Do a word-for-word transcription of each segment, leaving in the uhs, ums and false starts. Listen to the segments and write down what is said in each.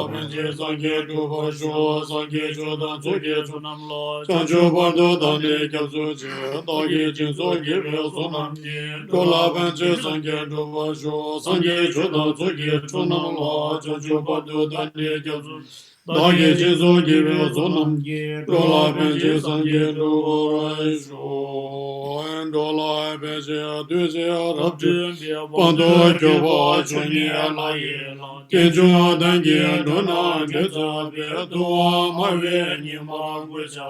ལ་ཕན་ཕྱིར་སངས་རྒྱས་འགྲུབ་པར་ཤོག། སངས་རྒྱས་ཆོས་དང་ཚོགས་ཀྱི་མཆོག་རྣམས་ལ། བྱང་ཆུབ་བར་དུ་བདག་ནི་སྐྱབས་སུ་མཆི། བདག་གིས་སྦྱིན་སོགས་བགྱིས་པའི་ཚོགས་རྣམས་ཀྱིས། འགྲོ་ལ་ཕན་ཕྱིར་སངས་རྒྱས་འགྲུབ་པར་ཤོག། སངས་རྒྱས་ཆོས་དང་ཚོགས་ཀྱི་མཆོག་རྣམས་ལ། བྱང་ཆུབ་བར་དུ་བདག་ནི་སྐྱབས་སུ། བདག་གིས་སྦྱིན་སོགས་བགྱིས་པའི་ཚོགས་རྣམས་ཀྱིས། འགྲོ་ལ་ཕན་ཕྱིར་སངས་རྒྱས་འགྲུབ་པར་ཤོག། འགྲོ་ལ་ཕན་ཕྱིར་བདུད་རྩི་རབ་འདྲེན་པའི། དཔལ་དུ་གྱུར་པ་མཆོག་བརྙེས་ལྷ་ཡི་ལྷ། རྟེན་འབྱུང་གདོན་བགེགས་སྒྲོ་རྣམས་འདྲེན་མཛད་པའི། ཐུབ་དབང་སྨྲ་བའི་ཉི་མ་སྐུ་ཕྱྭ།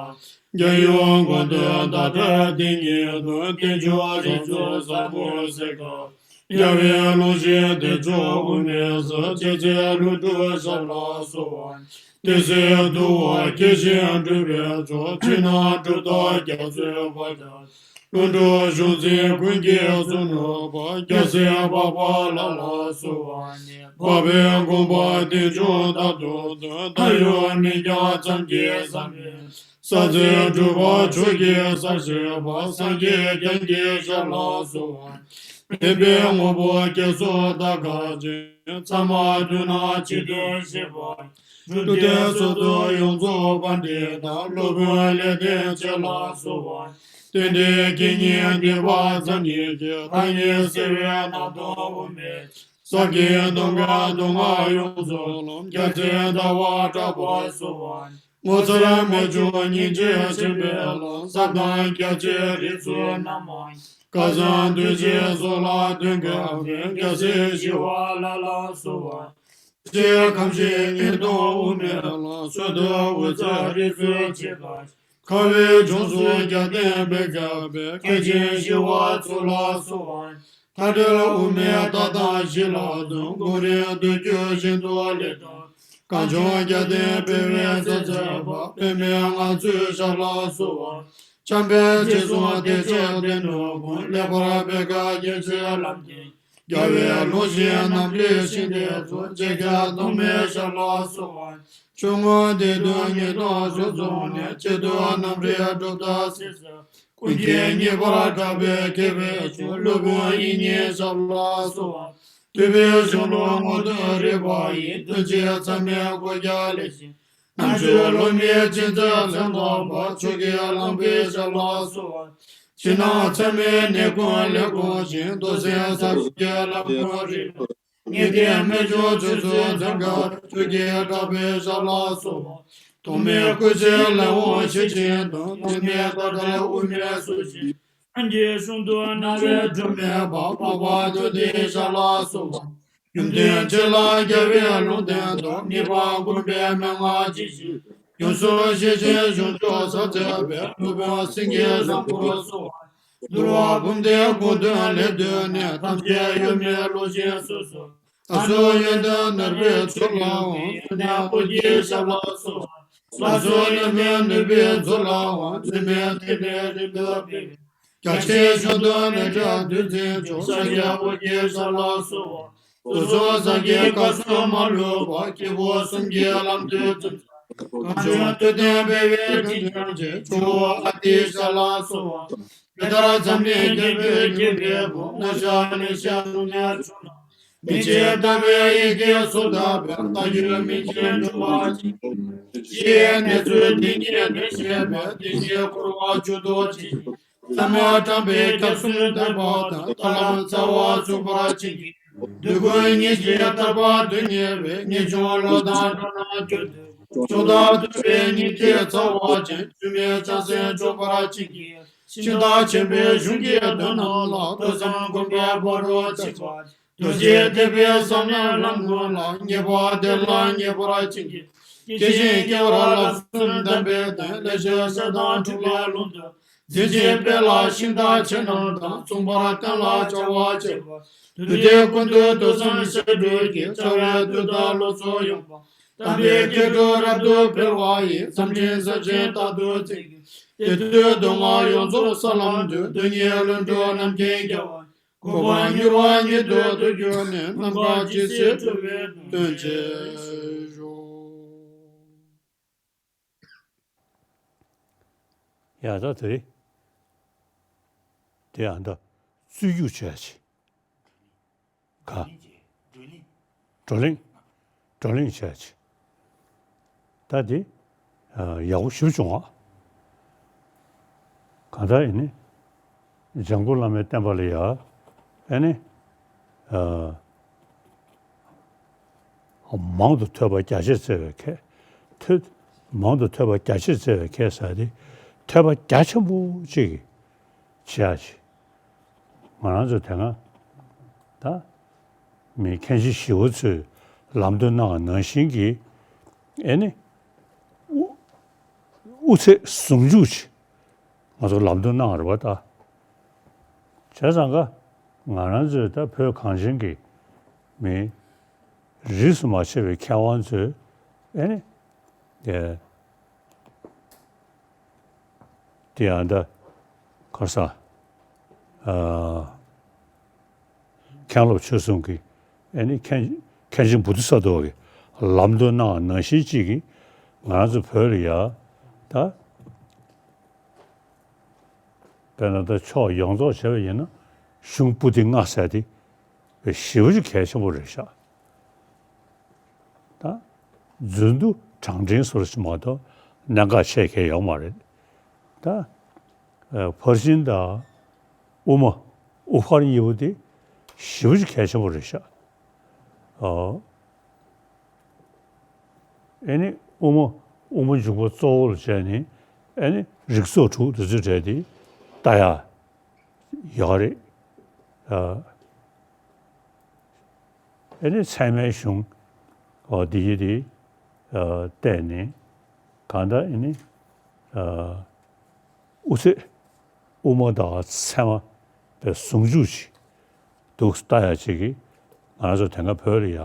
རྒྱལ་ཡུམ་མགོན་དུ་ཟླ་གྲགས་སྡེ་གཉིས་དང་། རྟེན་འབྱུང་རིགས་གསུམ་ཟབ་མོའི་གཟེར་ཁ། རྒྱལ་བའི་ལུང་བཞིན་བདེ་མཆོག་དབུ་མའི་ས། རྗེ་བཙུན་ཀླུ་སྒྲུབ་ཞབས་ལ་གསོལ་བ། དེ་སྲིད་འདུལ་བ་སྐྱེ་ཞིང་སྒྲུབ་པའི་མཆོག། ཕྱི་ནང་གྲུབ་མཐའ་རྒྱ་མཚོའི་བར་དུ། ཀླུ་སྒྲུབ་གཞུང་འཛིན་ཀུན་གྱི་གཙོ་ནོར་བུ། རྒྱལ་སྲས་འཕགས་པ་ལྷ་ལ་གསོལ་བ་ནས། འཕགས་པའི་དགོངས་པ་རྟེན་འབྱུང་རྟག་ཏུ་སྟོན། མཐའ་ཡོད་མིང་རྐྱང་ཙམ་གྱིས་བསམ་པའི། ས་འཛིན་གྲུབ་པ་མཆོག་གི་ས་བཞི་པ། སངས་རྒྱས་བསྐྱངས་ཀྱི་ཞབས་ལ་གསོལ་བ། བསྟན་པའི་ངོ་བོ་སྐྱེ་གཟུགས་དག་དཀར་ཅན། ཚད་མ་མཐུན་ལ་གཅིག་ཏུ་བཞེས་པ། སྒྲུབ་སྡེ་སོ་ཐར་ཡོངས་རྫོགས་པཎྜི་ཏ། སློབ་དཔོན་ལེགས་ལྡན་རྗེ་ལ་གསོལ་བ། རྟེན་འབྲེལ་དགེ་བསྙེན་སྡིག་པ་མཚམས་ཉིད་ཀྱི། ཐ་སྙད་སེལ་བའི་སྣང་སྟོང་དབུ་མའི། ཟབ་ཀྱིས་སྟོང་པའི་མདོ་སྔགས་ཡོངས་རྫོགས་ལམ། རྒྱལ་མཚན་ཟླ་བ་གྲགས་པར་གསོལ་བ། ངོ་མཚར་རྨད་བྱུང་སྙིང་རྗེ་ཆེན་པོའི་ལམ། ཟབ་དང་རྒྱ་ཆེའི་རིགས་ཚོགས་རྣམས་མ། སྐལ་བཟང་གདུལ་བྱའི་ཚོགས་ལ་སྟོན་དགའ་བའི། རྒྱལ་སྲས་ཞི་བ་ལྷ་ལ་གསོལ་བ། ཤེས་ཁམས་ཤེས་ཉིད་སྟོང་དབུ་མའི་ལམ། སྲོད་དུ་འོད་གསལ་རིགས་ཚོགས་ཆེ་ཁ། ཁ་བའི་ལྗོངས་སུ་རྒྱལ་བསྟན་པའི། རྒྱལ་བའི་མཁན་ཆེན་ཞི་བ་འཚོ་ལ་གསོལ་བ། མཐའ་བྲལ་དབུ་མའི་ལྟ་སྟངས་གཞི་ལ་འཛིན། གོ་རིམ་མདོ་རྒྱུད་བཞིན་དུ་ལེགས་བསྟན། གངས་ལྗོངས་རྒྱལ་བསྟན་སྤེལ་བའི་མཛད་མཛད་པ། པདྨའི་ངང་ཚུལ་ཞབས་ལ་གསོལ་བ། བྱམས་པའི་རྗེས་བཟུང་བདེ་ཆེན་སྡེ་སྣོད་ཀུན། ལེགས་པར་སྤེལ་དགའ་རྒྱལ་སྲས་ལམ་བདེན། རྒྱལ་བའི་ལུང་བཞིན་རྣམ་འདྲེན་ཤིང་རྟའི་གཙོ། རྗེ་མཁན་ཐོགས་མེད་ཞབས་ལ་གསོལ་བ། ཆོས་མངོན་བདེན་སྟོང་ཉིད་སྟོང་གསུང་རྫོགས་ནས། གཅིག་ཏུ་རྣམ་འདྲེན་གྲུབ་མཐའ་སྲིད་ཞི། ཀུན་མཁྱེན་ངེས་པར་གྲགས་པའི་མཁས་པའི་མཆོག། སློབ་དཔོན་དབྱིག་གཉེན་ཞབས་ལ་གསོལ་བ། ཐུབ་པའི་གཞུང་ལུགས་ངོ་ཐུག་རིག་པ་ཡི། དོན་གཅིག་མཚམས་མེད་སྒོ་བརྒྱ་ལས་བཞེངས། རྣལ་འབྱོར་སློབ་མའི་སྤྱན་སྟོན་མཛད་པ། ཕྱོགས་ཀྱི་གླང་པོའི་ཞབས་ལ་གསོལ་བ། ཕྱི་ནང་མཚམས་མེད་གནས་ཀུན་ལེགས་གོས་ཅན། མདོ་སེམས་ཟབ་ཅིང་ལམ་ཀུན་རིག། ངེས་གཏན་རྨད་བྱུང་ཆོས་ཚུལ་འཛིན་མཁས། ཆོས་ཀྱི་གྲགས་པའི་ཞབས་ལ་གསོལ་བ། ཐོགས་མེད་སྐུ་ཕྱིར་ལེགས་འོང་ཤེར་ཕྱིན་དང་། ཐོགས་མེད་མཐའ་བྲལ་དབུ་མའི་སོ་བཞི། སངས་རྒྱས་གཞུང་དུ་སྣང་བས་གྲུབ་མེད་པ། འཕགས་པ་མདུན་དེའི་ཞབས་ལ་གསོལ་བ། ཡོན་ཏན་ཆེ་ལ་རྒྱལ་བའི་ལུང་བསྟན་ཏོག། ངེས་པར་བསྒོམ་པའི་མན་ངག་ཅི་ཞིག། ཡོངས་སུ་ཤེས་ཤིང་གཞུང་ཕྱོགས་ཟབ་མཛད་པའི། སློབ་དཔོན་སེང་གེ་བཟང་པོར་གསོལ་བ། འདུལ་བ་འབུམ་སྡེའི་དགོངས་དོན་ལས་བཏུས་ནས། ཐམས་ཅད་གཡོ་མེད་བློ་བཞིན་སོ་སོར། ལྷ་སྲུང་ཡོན་ཏན་ནོར་བུའི་མཚོ་ལའང་། ཡོན་ཏན་ཨོ་རྒྱན་ཞབས་ལ་གསོལ་བ། ལྷ་སྲུང་ནུས་མེད་ནོར་བུའི་མཚོ་ལའང་། ལུས་མེད་ཐིག་ལེ་རིམ་གྲོ་སྤེལ་བའི། རྒྱ་ཆེའི་གཞུང་དུ་མི་འབྲལ་གདུང་འཛིན་མཆོག། ཤཱཀྱ་ཨོ་རྒྱན་ཞབས་ལ་གསོལ་བ། སོ་སོར་ཟབ་རྒྱས་བཀའ་སྲུང་མ་ལུས་པ། སྐྱེས་བུ་གསུམ་གྱི་ལམ་དུ་བཙུན། གངས་ལྗོངས་ཐུབ་བསྟན་སྤེལ་བའི་སྤྲིན་འཁྱིལ་ཅན། ཇོ་བོ་ཨ་ཏི་ཞབས་ལ་གསོལ་བ། དེ་ལྟར་འཛམ་གླིང་རྒྱལ་པོའི་རྒྱལ་པོའི་བུ། དངོས་ཤཱཀ་ལས་ཤར་གཟུགས་ནས་བྱུང་ནས། མི་ཕྱེད་ལྟ་བའི་ཡི་གེ་སོགས་བཏབ་པས། བདག་རྒྱུད་མིང་ཅན་འགྲུབ་པར་བྱིན་གྱིས། ཕྱི་ཡི་གནས་ཚུལ་འདི་ཉིད་ནི་ཤེས་པས། དེ་ཉིད་འཁོར་བ་མཆོག་ཏུ་ཇི་སྙེད། ལྷ་མོ་བཀྲམ་པའི་སྐྱབས་སུ་བདག་པོ་དང་། ཐར་ལམ་རྩ་བ་ཚུགས་པར་བྱིན་གྱིས། འདོད་དགུའི་གཉེན་གྱི་ཐར་པ་དོན་གཉེར་བའི། ངེས་འབྱུང་བློ་དང་འགྲོ་རྣམས་སྐྱོབ་འདོད། མཆོག་དང་ཐུབ་པའི་སྙིང་རྗེའི་རྩ་བ་ཅན། འགྱུར་མེད་བྱང་སེམས་འཇོག་པར་བྱིན་གྱིས། ཤིང་རྟ་ཆེན་པོའི་གཞུང་གི་དོན་རྣམས་ལ། ཐོས་བསམ་སྒོམ་པའི་ཕ་རོལ་ཕྱིན་པ། རྡོ་རྗེ་ཐེག་པའི་ཟབ་མོའི་ལམ་ངོ་ལ། ངེས་པ་དེ་ལ་ངེས་པར་བྱིན་གྱིས། སྐྱེ་ཞིང་སྐྱེ་བར་བསླབ་གསུམ་དམ་པའི་དོན། ལེགས་བཤད་ཞལ་དང་ཐུགས་ལ་ལྷུན་དུ། འཛིན་ཅིང་སྤེལ་ལ་ཤིང་རྟ་ཆེ་རྣམས་དང་། མཚུངས་པར་བསྟན་ལ་བྱ་བ་བྱེད་པ། དུས་དེ་ཀུན་ཏུ་ཐོས་བསམ་བྱ་སྒྲུབ་ཀྱི། བྱ་བའི་དུས་དང་ལོ་ཚོད་ཡོངས་པ། དམ་པའི་སྐྱེ་འགྲོ་རབ་ཏུ་འཕེལ་བ་ཡི། མཚམས་སྤྲིན་ཟབ་ཅིང་རྟག་ཏུ་འཛིན་གྱི། དེ་དུས་མདོ་སྔགས་ཡོངས་རྫོགས་ས་ལམ་དུ། དོན་གཉིས་ལྷུན་གྲུབ་རྣམ་མཁྱེན་རྒྱལ་བ། གོ་འཕང་མྱུར་བ་ཉིད་དུ་ཐོབ་གྱུར་ནས། རྣམ་དཀར་ཇི་སྲིད་འགྲུབ་པའི་དོན་བྱེད་ཤོག། ཡ་ད་དེ་རེད། དེ་ཡང་ད་རྩོད་རྒྱུགས་བྱས་ཅི། ག་བགྲོ་གླེང་། བགྲོ་གླེང་བྱས་ཅི། ད་དེ་ཡག་པོ་ཞེ་པོ་བྱུང་བ། གང་ལྟར་ཡིན་ནི། འཇམ་མགོན་བླ་མའི་བསྟན་པ་ལ་ཡ། ཨེ་ནི། མང་དུ་ཐོས་པ་རྒྱ་ཆེར་བཙལ་བའི་ཁས། ཐོས། མང་དུ་ཐོས་པ་རྒྱ་ཆེར་བཙལ་བའི་ཁས་ཟེར་ཏེ། ཐོས་པ་རྒྱ་ཆེན་པོ་གཅིག་གིས་བྱེད་ཡག་ཅིག་ང་རང་ཚོ་དེ་སྔ་ད་མི་མཁན་ཆེན་ཞི་བ་འཚོས་ལམ་སྟོན་གནང་བ་ནང་བཞིན་གྱི་ཨེ་ནི་དབུ་དབུ་ཚད་ཟུང་འཇུག་ཅིག་ང་ཚོ་ལམ་སྟོན་གནང་བ་རེད་པ་ད། བྱས་ཙང་ཀ་ང་རང་ཚོས་ད་བོད་གངས་ཅན་གྱི་མི་རིས་སུ་མ་ཆད་པའི་མཁས་དབང་ཚོས་ཨེ་ནི་དེ་དེ་ཡང་ད་ག་རེ་ཟ། ཨ། མཁན་སློབ་ཆོས་གསུམ་གྱི་ཨེ་ནི་མཁན་མཁན་ཆེན་བོ་དྷི་ས་ཏྭ་གི་ལམ་སྟོན་གནང་བ་ནང་བཞིན་གཅིག་གིས་ང་རང་ཚོ་བོད་ལ་ཡ་ད་དཔེར་ན་ད་ཕྱོགས་ཡོངས་རྫོགས་བྱས་པ་ཡིན་ན་གཞུང་པོ་ཏི་ལྔ་ཟེར་དེ་བས་ཞེ་པོ་ཅིག་གལ་ཆེན་པོ་རེད་ཤག་ད་རྫུན་དུ་དྲང་འཕྲིན་བཟོ་འདྲ་ཞིག་མ་གཏོགས་གནད་འགག་ཆེ་གལ་ཡོད་མ་རེད། ད་ཨ་ཕར་ཕྱིན་དང་དབུ་མ་དབུ་ཕར་གཉིས་པོ་དེ་ཞེ་པོ་ཅིག་གལ་ཆེན་པོ་རེད་ཤག་ཨོ། ཨེ་ནི་དབུ་མ་དབུ་མ་འཇུག་པ་གཙོ་བོར་བྱས་ནས་ཨེ་ནི་རིགས་ཚོགས་དྲུག་དེ་ཚོའི་གྲས་དེ་ལྟ་ཡ་ཡོད་རེད། ཨ། ཨེ་ནི་ཚད་མའི་གཞུང་འོ་འདི་ཡི་དེ་ཨ་བལྟས་ནས་གང་ལྟར་ཨེ་ནི་ཨ་དབུ་ཚད་དབུ་མ་དང་ཚད་མ་པའི་ཟུང་འཇུག་ཅིག་འདུག་ལྟ་ཡ་ཅིག་གིས་ང་རང་ཚོ་དེ་སྔ་བོད་ལ་ཡ་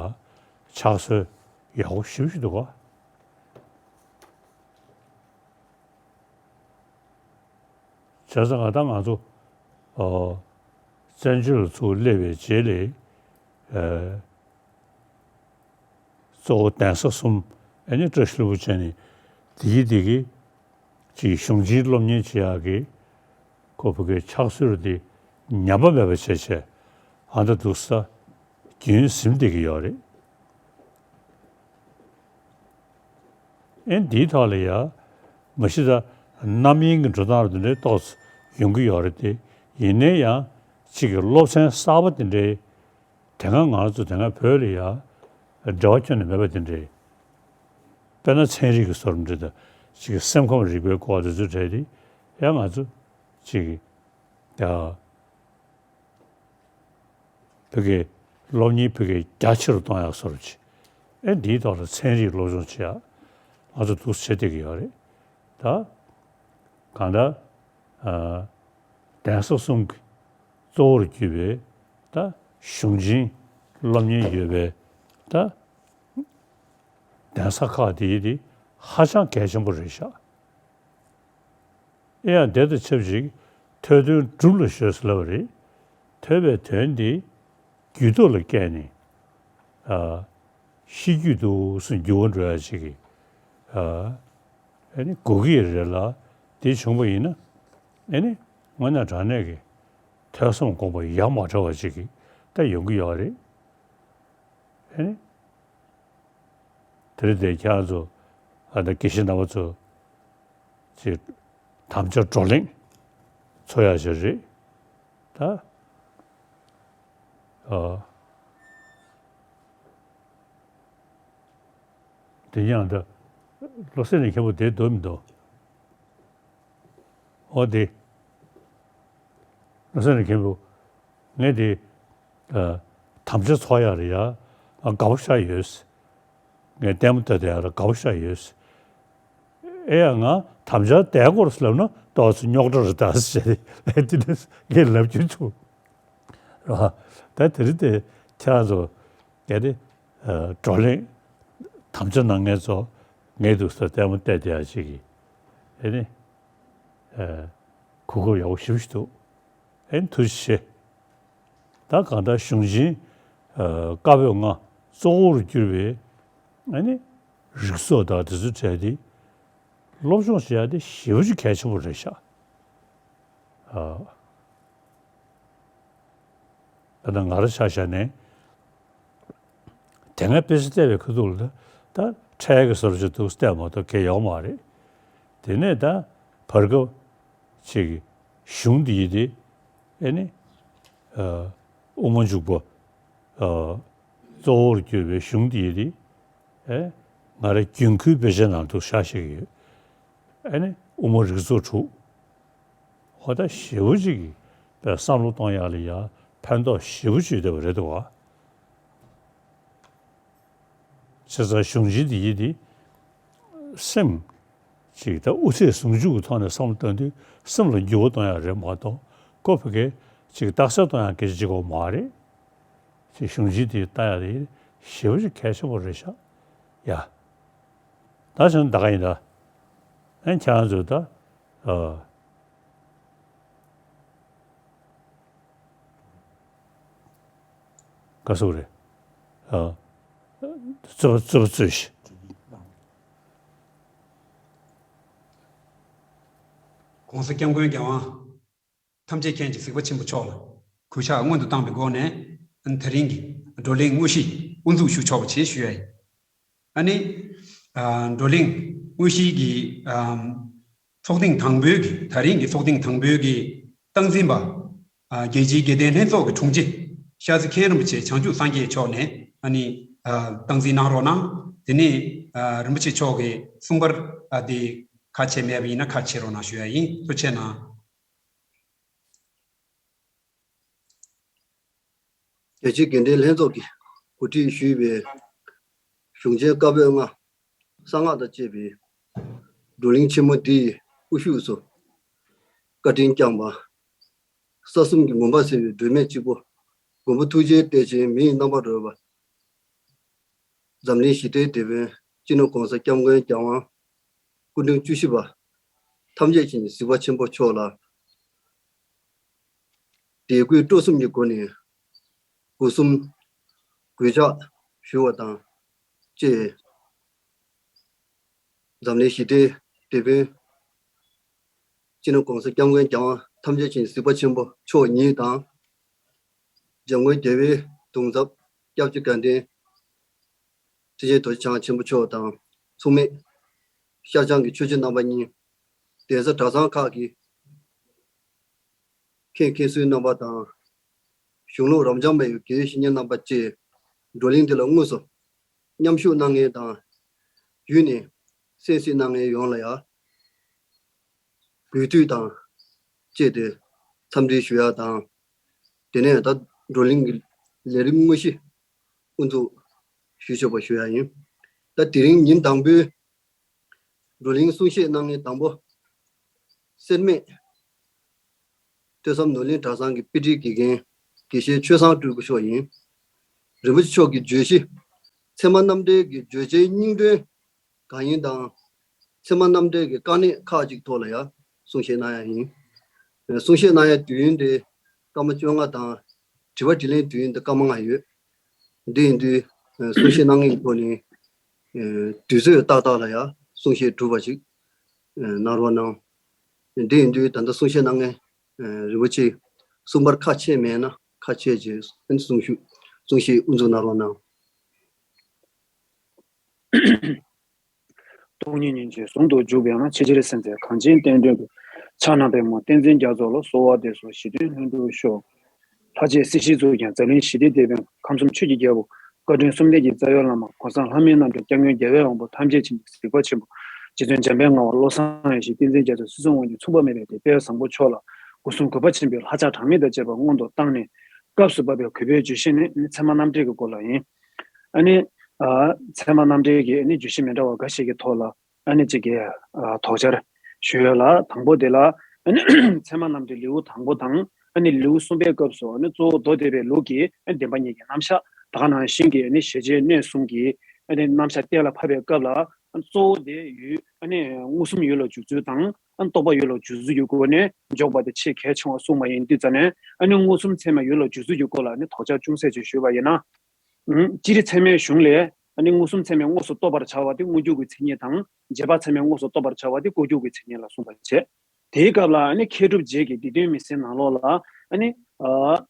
ཕྱག་སྲོལ་ཡག་པོ་ཞེ་པོ་ཞིག་འདུག་ག་བྱས་ཙང་ང་ད་ང་ཚོ་ཨོ་བཙན་བྱོལ་ལ་ཚུར་སླེབས་པའི་རྗེས་ལ་ཨེ་གཙོ་བོ་གདན་ས་གསུམ་ཨེ་ནི་བཀྲ་ཤིས་ལྷུན་པོ་བྱས་ནས་དེ་གི་དེ་གི་ཅིག་གཞུང་ཆེན་སློབ་གཉེར་བྱེད་ཡག་གི་ཁོ་བོད་སྐད་ཕྱག་སྲོལ་དེ་ཉམས་པ་མེད་པ་བྱས་བྱས་ཨ་ད་འདུག་ས་རྒྱུན་ཟིན་བསྡད་ཀྱི་ཡོད་རེད། ཨེ་འདིའི་ཐོག་ལ་ཡ་མ་གཞི་ད་རྣམ་གཡེང་གི་འགྲོ་སྟངས་དེ་འདྲའི་ཏོག་ཙམ་ཡོང་གི་ཡོད་རེད་དེ། ཡིན་ནའི་ཡང་གཅིག་གི་སློབ་ཚན་གསར་པ་དེ་འདྲའི་དེ་སྔ་ང་ཚོ་དེ་སྔ་བོད་ལ་ཡ་འབྲེལ་བ་ཁྱོན་ནས་མེད་པ་དེ་འདྲའི་དཔེར་ན་ཚན་རིག་གི་སོར་འདྲ་དང་གཅིག་གི་སེམས་ཁམས་རིག་པའི་སྐོར་དེ་ཚོ་གྲས་དེ་ཡང་ང་ཚོ་གཅིག་གི་ཡ། བོད་སྐད་སློབ་གཉེར་བོད་སྐད་རྒྱ་ཆེ་རུ་གཏོང་ཡག་སོར་ཅིག་ཨེ་འདིའི་ཐོག་ལ་ཚན་རིག་སློབ་སྦྱོང་བྱེད་ཡག་ང་ཚོ་འདུག་བྱེད་བསྡད་ཀྱི་ཡོད་རེད་ད། གང་ལྟར་ཨ་གདན་ས་གསུམ་གྱི་གཙོ་བོར་གྱུར་པའི་ད་གཞུང་ཆེན་སློབ་གཉེར་ཡོད་པའི་ད་གདན་ས་ཁག་དེའི་དེ་ཧ་ཅང་གལ་ཆེན་པོ་རེད་ཤག་ཨེ་ཡང་དེ་དང་ཆབས་ཅིག་ཐོས་དོན་སྒྲུབ་ལ་གཞོལ་ཟེར་ལབ་པ་རེད། ཐོས་པའི་དོན་འདི་རྒྱུད་ཐོག་ལ་བསྐྱལ་ནས་ཨ་ཤེས་རྒྱུད་དུ་སུ་འགྱུར་བ་འགྲོ་ཡ་ཅིག་གི་ཨ་ཨེ་ནི་དགོས་ཀྱི་རེད་ལ། དེ་བྱུང་བ་ཡིན་ན་ཨེ་ནི་དངོས་གནས་དྲང་གནས་ཀྱི་ཐོས་བསམ་སྒོམ་པ་ཡག་མ་འདྲ་བ་ཅིག་གི་ད་ཡོང་གི་ཡོད་རེད། ཨེ་ནི། དེ་རེད་དེ་ཁྱེད་རང་ཚོ་ཨ་ད་དགེ་བཤེས་རྣམ་པ་ཚོ་ཅིག་དམ་བཅའ་བགྲོ་གླེང་ཚོགས་ཡག་ཅིག་རེད་ད། ཨ་དེ་ཡང་ད་བློ་གསལ་ནས་མཁན་པོ་དེ་འདུག་མི་འདུག་ཨོ་དེ། བློ་གསལ་ནས་མཁན་པོ། ངས་དེ། ཨ། དམ་བཅའ་ཚོགས་ཡག་ལ་ཡ། ང་དགའ་པོ་ཤར་ཡོད། ངས་ལྟད་མོ་ལྟ་བསྡད་ཡག་ལ་དགའ་པོ་ཤར་ཡོད། ཨེ་ཡ་ང་དམ་བཅའ་དེའི་སྐོར་ལབ་ན་ཏོག་ཙམ་རྙོག་དྲ་རེད་ད་ཟེར་ཏེ་དེ་འདྲ་ངས་ལབ་རྒྱུ་བྱུང་། རེད་བ། ད་དེ་རིང་དེ་ཁྱེད་རང་ཚོ་གལ་ཏེ། ཨ། བགྲོ་གླེང་། དམ་བཅའ་གནང་མཁན་ཚོ་ངའི་འདུག་ས་ལྟད་མོ་བལྟས་བསྡད་ཡག་ཅིག་གི་ཨེ་ནི། ཨ། གོ་སྐབས་ཡག་པོ་ཞེ་པོ་ཞིག་འདུག་ཨེ་ནི་ཐུགས་རྗེ་ཆེ། ད་གང་ལྟར་གཞུང་ཆེན། ཨ། བཀའ་པོད་ལྔ་གཙོ་བོར་གྱུར་པའི་ཨེ་ནི་རིགས་ཚོགས་དང་དེ་ཚོའི་གྲས་དེ་སློབ་སྦྱོང་བྱེད་ཡག་དེ་ཞེ་པོ་ཅིག་གལ་ཆེན་པོ་རེད་ཤག་ཨ། ད་ལྟ་ང་རང་ཆ་བཞག་ནས་དེ་སྔ་དཔེ་ཆ་བལྟས་པའི་ཁ་ཐུག་ལ་ད་ ཁྲལ་གྱི་བཟོ་འདྲ་ཅིག་འདུག་བལྟས་མ་གཏོགས་གལ་ཡོད་མ་རེད། དེ་ནས་ད་བར་སྐབས་ཅིག་གཞུང་འདི་ཡིན་དེ་ཨེ་ནི་ཨ་དབུ་མ་འཇུག་པ་ཨ་གཙོ་བོར་གྱུར་པའི་གཞུང་འདི་ཡིན་དེ་ཨེ་ང་རང་རྒྱུན་མཁོའི་དཔེ་ཆ་ནང་དུ་ཤར་ཤར་གྱི་ཡོད། ཨེ་ནི་དབུ་མ་རིགས་ཚོགས་དྲུག་འོ་ད་ཞེ་པོ་ཅིག་གི་བསམ་བློ་གཏོང་ཡག་ལ་ཡ་ཕན་ཐོགས་ཞེ་པོ་ཅིག་ཡོད་པ་རེད་འདུག་བ། བྱས་ཙང་གཞུང་ཆེན་འདི་ཡིན་དེ་སེམས་ཅིག་ད་དབུ་ཚད་ཟུང་འཇུག་གི་ཐོག་ནས་བསམ་བློ་གཏོང་དུས་སེམས་ལ་འགྱུར་བ་གཏོང་ཡག་རེད་མ་གཏོགས་ཁོ་ཕ་གི་ཅིག་རྟགས་གསལ་གཏོང་ཡག་སྐད་ཆ་ཅིག་གོ་མ་རེད། ཅིག་གཞུང་ཆེན་འདི་ལྟ་ཡག་དེ་ཞེ་པོ་ཅིག་གལ་ཆེན་པོ་རེད་ཤག་ཡ། ད་བྱས་ན་ད་ག་ཡིན་ད། ཨན་ཁྱེད་རང་ཚོས་ད་ཨ། ག་སོག་རེད། ཨ། རྩོད་པ་རྩོད་པ་རྩོད་ཤིག ༸གོང་ས་༸སྐྱབས་མགོན་༸རྒྱལ་དབང་ཐམས་ཅད་མཁྱེན་ཅིང་གཟིགས་པ་ཆེན་པོ་མཆོག་ལ་གུས་ཕྱག་སྔོན་དུ་བཏང་བའི་སྒོ་ནས་དེ་རིང་གི་བགྲོ་གླེང་དངོས་གཞི་དབུ་འཛུགས་ཞུ་ཆོག་པ་བྱེད་ཞུ་ཡ་ཡིན། ཨ་ནི། ཨ། བགྲོ་གླེང་དངོས་གཞིའི་གི། ཨ། ཚོགས་ཐེངས་དང་པོའི་གི་ད་རིང་གི་ཚོགས་ཐེངས་དང་པོའི་གི་སྟངས་འཛིན་པ། ཨ། རྒྱལ་སྤྱིའི་དགེ་ལྡན་ལྷན་ཚོགས་ཀྱི་དྲུང་ཆེ་ཤར་རྩེ་མཁན་རིན་པོ་ཆེ་བྱང་ཆུབ་སངས་རྒྱས་མཆོག་ནས་ཨ་ནི། ཨ། སྟངས་འཛིན་གནང་རོགས་གནང་། དེ་ནས། ཨ། རིན་པོ་ཆེ་མཆོག་གི་གསུང་པར། ཨ། དེ་ཁ་ཕྱེ་མེད་པ་ཡིན་ན་ཁ་ཕྱེ་རོགས་གནང་ཞུ་ཡ་ཡིན། ཐུགས་རྗེ་གནང་། རྒྱལ་སྤྱིའི་དགེ་ལྡན་ལྷན་ཚོགས་ཀྱིས་གོ་སྒྲིག་ཞུས་པའི་གཞུང་ཆེན་བཀའ་པོད་ལྔ། གསང་སྔགས་དང་བཅས་པའི་བགྲོ་གླེང་ཆེན་མོ་འདིའི་དབུ་བཞུགས་སུ་བཀའ་དྲིན་བསྐྱངས་པ། ས་གསུམ་གྱི་མུན་པ་སེལ་བའི་སྒྲོན་མེ་གཅིག་པུ། མགོན་པོ་ཐུགས་རྗེའི་གཏེར་ཆེན་མིའི་རྣམ་པར་རོལ་པ། འཛམ་གླིང་ཞི་བདེའི་དེད་དཔོན་སྤྱི་ནོར་༸གོང་ས་༸སྐྱབས་མགོན་རྒྱལ་དབང་སྐུ་ཕྲེང་བཅུ་བཞི་པ་ཐམས་ཅད་མཁྱེན་ཅིང་གཟིགས་པ་ཆེན་པོ་མཆོག་ལ། དད་གུས་སྤྲོ་གསུམ་གྱི་སྒོ་ནས་སྒོ་གསུམ་གུས་ཕྱག་ཞུ་བ་དང་བཅས། འཛམ་གླིང་ཞི་བདེའི་དེད་དཔོན་སྤྱི་ནོར་༸གོང་ས་༸སྐྱབས་མགོན་རྒྱལ་དབང་ཐམས་ཅད་མཁྱེན་གཟིགས་པ་ཆེན་པོ་མཆོག་ཉིད་དང་། འཇམ་མགོན་རྒྱལ་བའི་གདུང་ཚབ་སྐྱབས་རྗེ་དགའ་ལྡན་ཁྲི་ཆེན་རྡོ་རྗེ་འཆང་ཆེན་པོ་མཆོག་དང་མཚུངས་མེད་ཤར་བྱང་གི་ཆོས་བརྒྱུད་རྣམ་པ་གཉིས། གདན་ས་གྲྭ་ཚང་ཁག་གི་མཁན་མཁན་ཟུར་རྣམ་པ་དང་། གཞུང་ལུགས་རབ་འབྱམས་པའི་དགེ་བའི་བཤེས་གཉེན་རྣམ་པ་བཅས་བགྲོ་གླེང་འདི་ལ་དངོས་སུ་མཉམ་ཞུགས་གནང་མཁན་དང་། བརྒྱུད་ནས་གསན་གཟིགས་གནང་མཁན་ཡོངས་ལ་ཡང་། གུས་བཏུད་དང་བཅས་ཏེ་འཚམས་འདྲི་ཞུ་ཡ་དང་། དེ་ནས་ད་བགྲོ་གླེང་གི་ལས་རིམ་དངོས་གཞི་དབུ་འཛུགས་ཞུ་ཆོག་པ་ཞུ་ཡ་ཡིན། ད་དེ་རིང་ཉིན་དང་པོའི་བགྲོ་གླེང་གསུང་བཤད་གནང་མཁན་དང་པོ། སེར་སྨད་ཐོས་བསམ་ནོར་གླིང་གྲྭ་ཚང་གི་དཔེ་ཁྲིད་དགེ་རྒན་དགེ་བཤེས་ཆོས་བཟང་སྤྲུལ་སྐུ་མཆོག་ཡིན། རིན་པོ་ཆེ་མཆོག་གི་བརྗོད་གཞི། ཚད་མ་རྣམ་འགྲེལ་གྱི་བརྗོད་བྱའི་སྙིང་དོན་གང་ཡིན་དང་། ཚད་མ་རྣམ་འགྲེལ་གྱི་དཀའ་གནད་ཁག་ཅིག་ཐོག་ལ་ཡང་གསུང་བཤད་གནང་ཡ་ཡིན། གསུང་བཤད་གནང་ཡ་དུས་ཡུན་དེ་སྐར་མ་བཅོ་ལྔ་དང་། དྲི་བ་དྲིས་ལན་དུས་ཡུན་དེ་སྐར་མ་ལྔ་ཡོད། འདི་ཡིན་དུས་གསུང་བཤད་གནང་མཁན་གྱི་ཐོག་ནས་དུས་ཚོད་ཏག་ཏག་ལ་ཡང་གསུང་བཤད་གྲུབ་པ་ཞིག་གནང་རོགས་གནང་། འདི་ཡིན་དུས་ད་ལྟ་གསུང་བཤད་གནང་མཁན་རིན་པོ་ཆེ་གསུང་པར་ཁ་ཕྱེ་མེད་ན་ཁ་ཕྱེ་རྗེས་གསུང་བཤད་དབུ་འཛུགས་གནང་རོགས་གནང་། སྟོང་ཉིད་སྙིང་རྗེ་ཟུང་དུ་འཇུག་པའི་ངང་། ཆེས་ཆེར་གསལ་མཛད་གངས་ཅན་བསྟན་འགྲོའི་མགོན། ཕྱག་ན་པདྨོ་བསྟན་འཛིན་རྒྱ་མཚོ་ལ། གསོལ་བ་འདེབས་སོ་ཞི་མཐུན་ལྷུན་གྲུབ་ཤོག་ལྷ་རྗེ་སྲིད་ཞིའི་གཙུག་རྒྱན་འཛམ་གླིང་ཞི་བདེའི་དེད་དཔོན། ཁམས་གསུམ་ཆོས་ཀྱི་རྒྱལ་པོ་བཀའ་དྲིན་གསུམ་ལྡན་གྱི་རྩ་བའི་བླ་མ། གོང་ས་ལྷ་མིའི་རྣམ་གྲོལ་སྐྱབས་མགོན་རྒྱལ་བའི་དབང་པོ་ཐམས་ཅད་མཁྱེན་ཅིང་གཟིགས་པ་ཆེན་པོ། རྗེ་བཙུན་འཇམ་དཔལ་ངག་དབང་བློ་བཟང་ཡེ་ཤེས་བསྟན་འཛིན་རྒྱ་མཚོ་སྲིད་གསུམ་དབང་སྒྱུར་མཚུངས་པ་མེད་པའི་དེད་དཔོན་བཟང་པོ་མཆོག་ལ་སྒོ་གསུམ་གུས་པ་ཆེན་པོས་ལྷ་ཕྱག་གྲངས་མེད་དང་བཅས་པ་སྔོན་དུ་བཏང་ནས། སྐབས་སུ་བབས་པའི་གུས་པའི་བརྗོད་གཞི་ནི་ཚད་མ་རྣམ་འགྲེལ་གྱི་སྐོར་ལ་ཡིན། ཨ་ནི། ཨ། ཚད་མ་རྣམ་འགྲེལ་གྱི་ཨ་ནི་བརྗོད་གཞི་མི་འདྲ་བ་འགའ་ཞིག་གི་ཐོག་ལ་ཨ་ནི་གཅིག་གི་ཨ་དོགས་འཆར་ཞུ་ཡོད་ལ། དང་པོ་དེ་ལ་ཨ་ནི་ཚད་མ་རྣམ་འགྲེལ་ལེའུ་དང་པོ་དང་ཨ་ནི་ལེའུ་གསུམ་པའི་སྐབས་སུ་ཨ་ནི་གཙོ་བོ་མདོ་སྡེ་པའི་ལུགས་ཀྱི་ཨ་ནི་བདེན་པ་གཉིས་ཀྱི་རྣམ་གཞག་ད་ག་ནང་བཞིན་གྱི་ཨ་ནི་ཞེས་བྱའི་གནས་གསུམ་གྱི་ཨ་ནི་རྣམ་གཞག་གཏན་ལ་ཕབ་པའི་སྐབས་ལ་ཨ་ནི་གཙོ་བོ་དེ་ཡུལ་ཨ་ནི་མངོན་སུམ་ཡུལ་ལ་འཇུག་ཚུལ་དང་། ཨ་ནི་རྟོག་པ་ཡུལ་ལ་འཇུག་ཚུལ་གྱི་སྒོ་ནས་འཇོག་པ་དེ་ཆེས་གལ་ཆེ་བ་གསུངས་པ་ཡིན་དུས་ཙ་ནས། ཨ་ནི་མངོན་སུམ་ཚད་མ་ཡུལ་ལ་འཇུག་ཚུལ་གྱི་སྐོར་ལ་ཨ་ནི་དོགས་འཆར་ཅུང་ཟད་ཅིག་ཞུས་པ་ཡིན་ན། ཨུམ། སྤྱིར་ཚད་མའི་གཞུང་ལས་ཨ་ནི་མངོན་སུམ་ཚད་མས་དངོས་སུ་རྟོགས་པར་བྱ་བ་དེ་དངོས་འཇུག་གི་མཚན་ཉིད་དང་། རྗེས་དཔག་ཚད་མས་དངོས་སུ་རྟོགས་པར་བྱ་བ་དེ་ལྐོག་གྱུར་གྱི་མཚན་ཉིད་ལ་གསུངས་པར་བྱེད། དེའི་སྐབས་ལ་ཨ་ནི་མཁས་གྲུབ་རྗེ་གིས་སྡེ་བདུན་མི་ཟིན་ནང་ལོགས་ལ་ཨ་ནི། ཨ།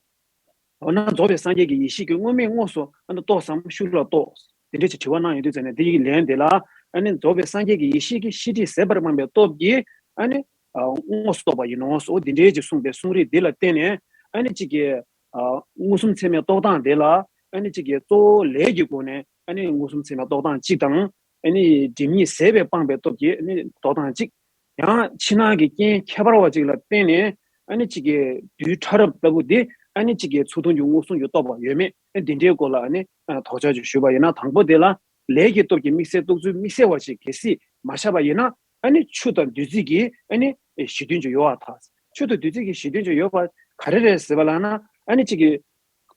འོ་ན་རྫོགས་པའི་སངས་རྒྱས་ཀྱི་ཡེ་ཤེས་ཀྱིས་དངོས་མེད་དངོས་སུ་ཨ་ནི་རྟོགས་སམ་ཤུགས་ལ་རྟོགས། དེ་འདྲ་ཅིག་དྲི་བ་གནང་ཡོང་དུས་ཙམ་ནས། དེ་ཡི་ལན་དེ་ལ་ཨ་ནི་རྫོགས་པའི་སངས་རྒྱས་ཀྱི་ཡེ་ཤེས་ཀྱི་ཤེས་སྒྲིབ་ཟད་པར་སྤངས་པའི་སྟོབས་ཀྱིས་ཨ་ནི་དངོས་སུ་རྟོགས་པ་ཡིན་ནོ། འོ་དེ་འདྲའི་ཅིག་གསུངས་པའི་གསུང་རིགས་འདི་ལ་བརྟེན་ནས། ཨ་ནི་གཅིག་གིས་མངོན་སུམ་ཚད་མའི་རྟོགས་སྟངས་དེ་ལ། ཨ་ནི་གཅིག་གིས་གཙོ་བོ་ལས་ཀྱི་སྒོ་ནས་ཨ་ནི་མངོན་སུམ་ཚད་མའི་རྟོགས་སྟངས་གཅིག་དང་། ཨ་ནི་སྒྲིབ་གཉིས་ཟད་པས་སྤངས་པའི་སྟོབས་ཀྱིས་ཨ་ནི་རྟོགས་སྟངས་གཅིག། ཡང་ཕྱི་ནང་གི་རྐྱེན་ཁྱད་པར་བ་གཅིག་ལ་བརྟེན་ནས། ཨ་ནི་གཅིག་གིས་རྡུལ་ཕྲ་རབ་ལྟ་བུ་དེ་ཨ་ནི་གཅིག་གིས་ཚུར་མཐོང་གི་མངོན་སུམ་གྱི་རྟོགས་པ་ཡོད་མེད། ཨ་འདི་འདྲའི་སྐོར་ལ་ཨ་ནི་དོགས་འཆར་ཅིག་ཞུས་པ་ཡིན་ན། དང་པོ་དེ་ལ་ལས་ཀྱི་སྟོབས་ཀྱིས་དམིགས་བསལ་རྟོགས་ཚུལ་དམིགས་བསལ་བ་ཞིག་གལ་སྲིད་མ་ཆགས་པ་ཡིན་ན། ཨ་ནི་ཆུ་དང་བདུད་རྩི་གི་ཨ་ནི་གཞི་མཐུན་ཅིག་ཡོད་པར་ཐལ། ཆུ་དང་བདུད་རྩི་གི་གཞི་མཐུན་ཅིག་ཡོད་པ་ག་རེ་རེད་ཟེར་བ་ལབ་ན། ཨ་ནི་གཅིག་གིས་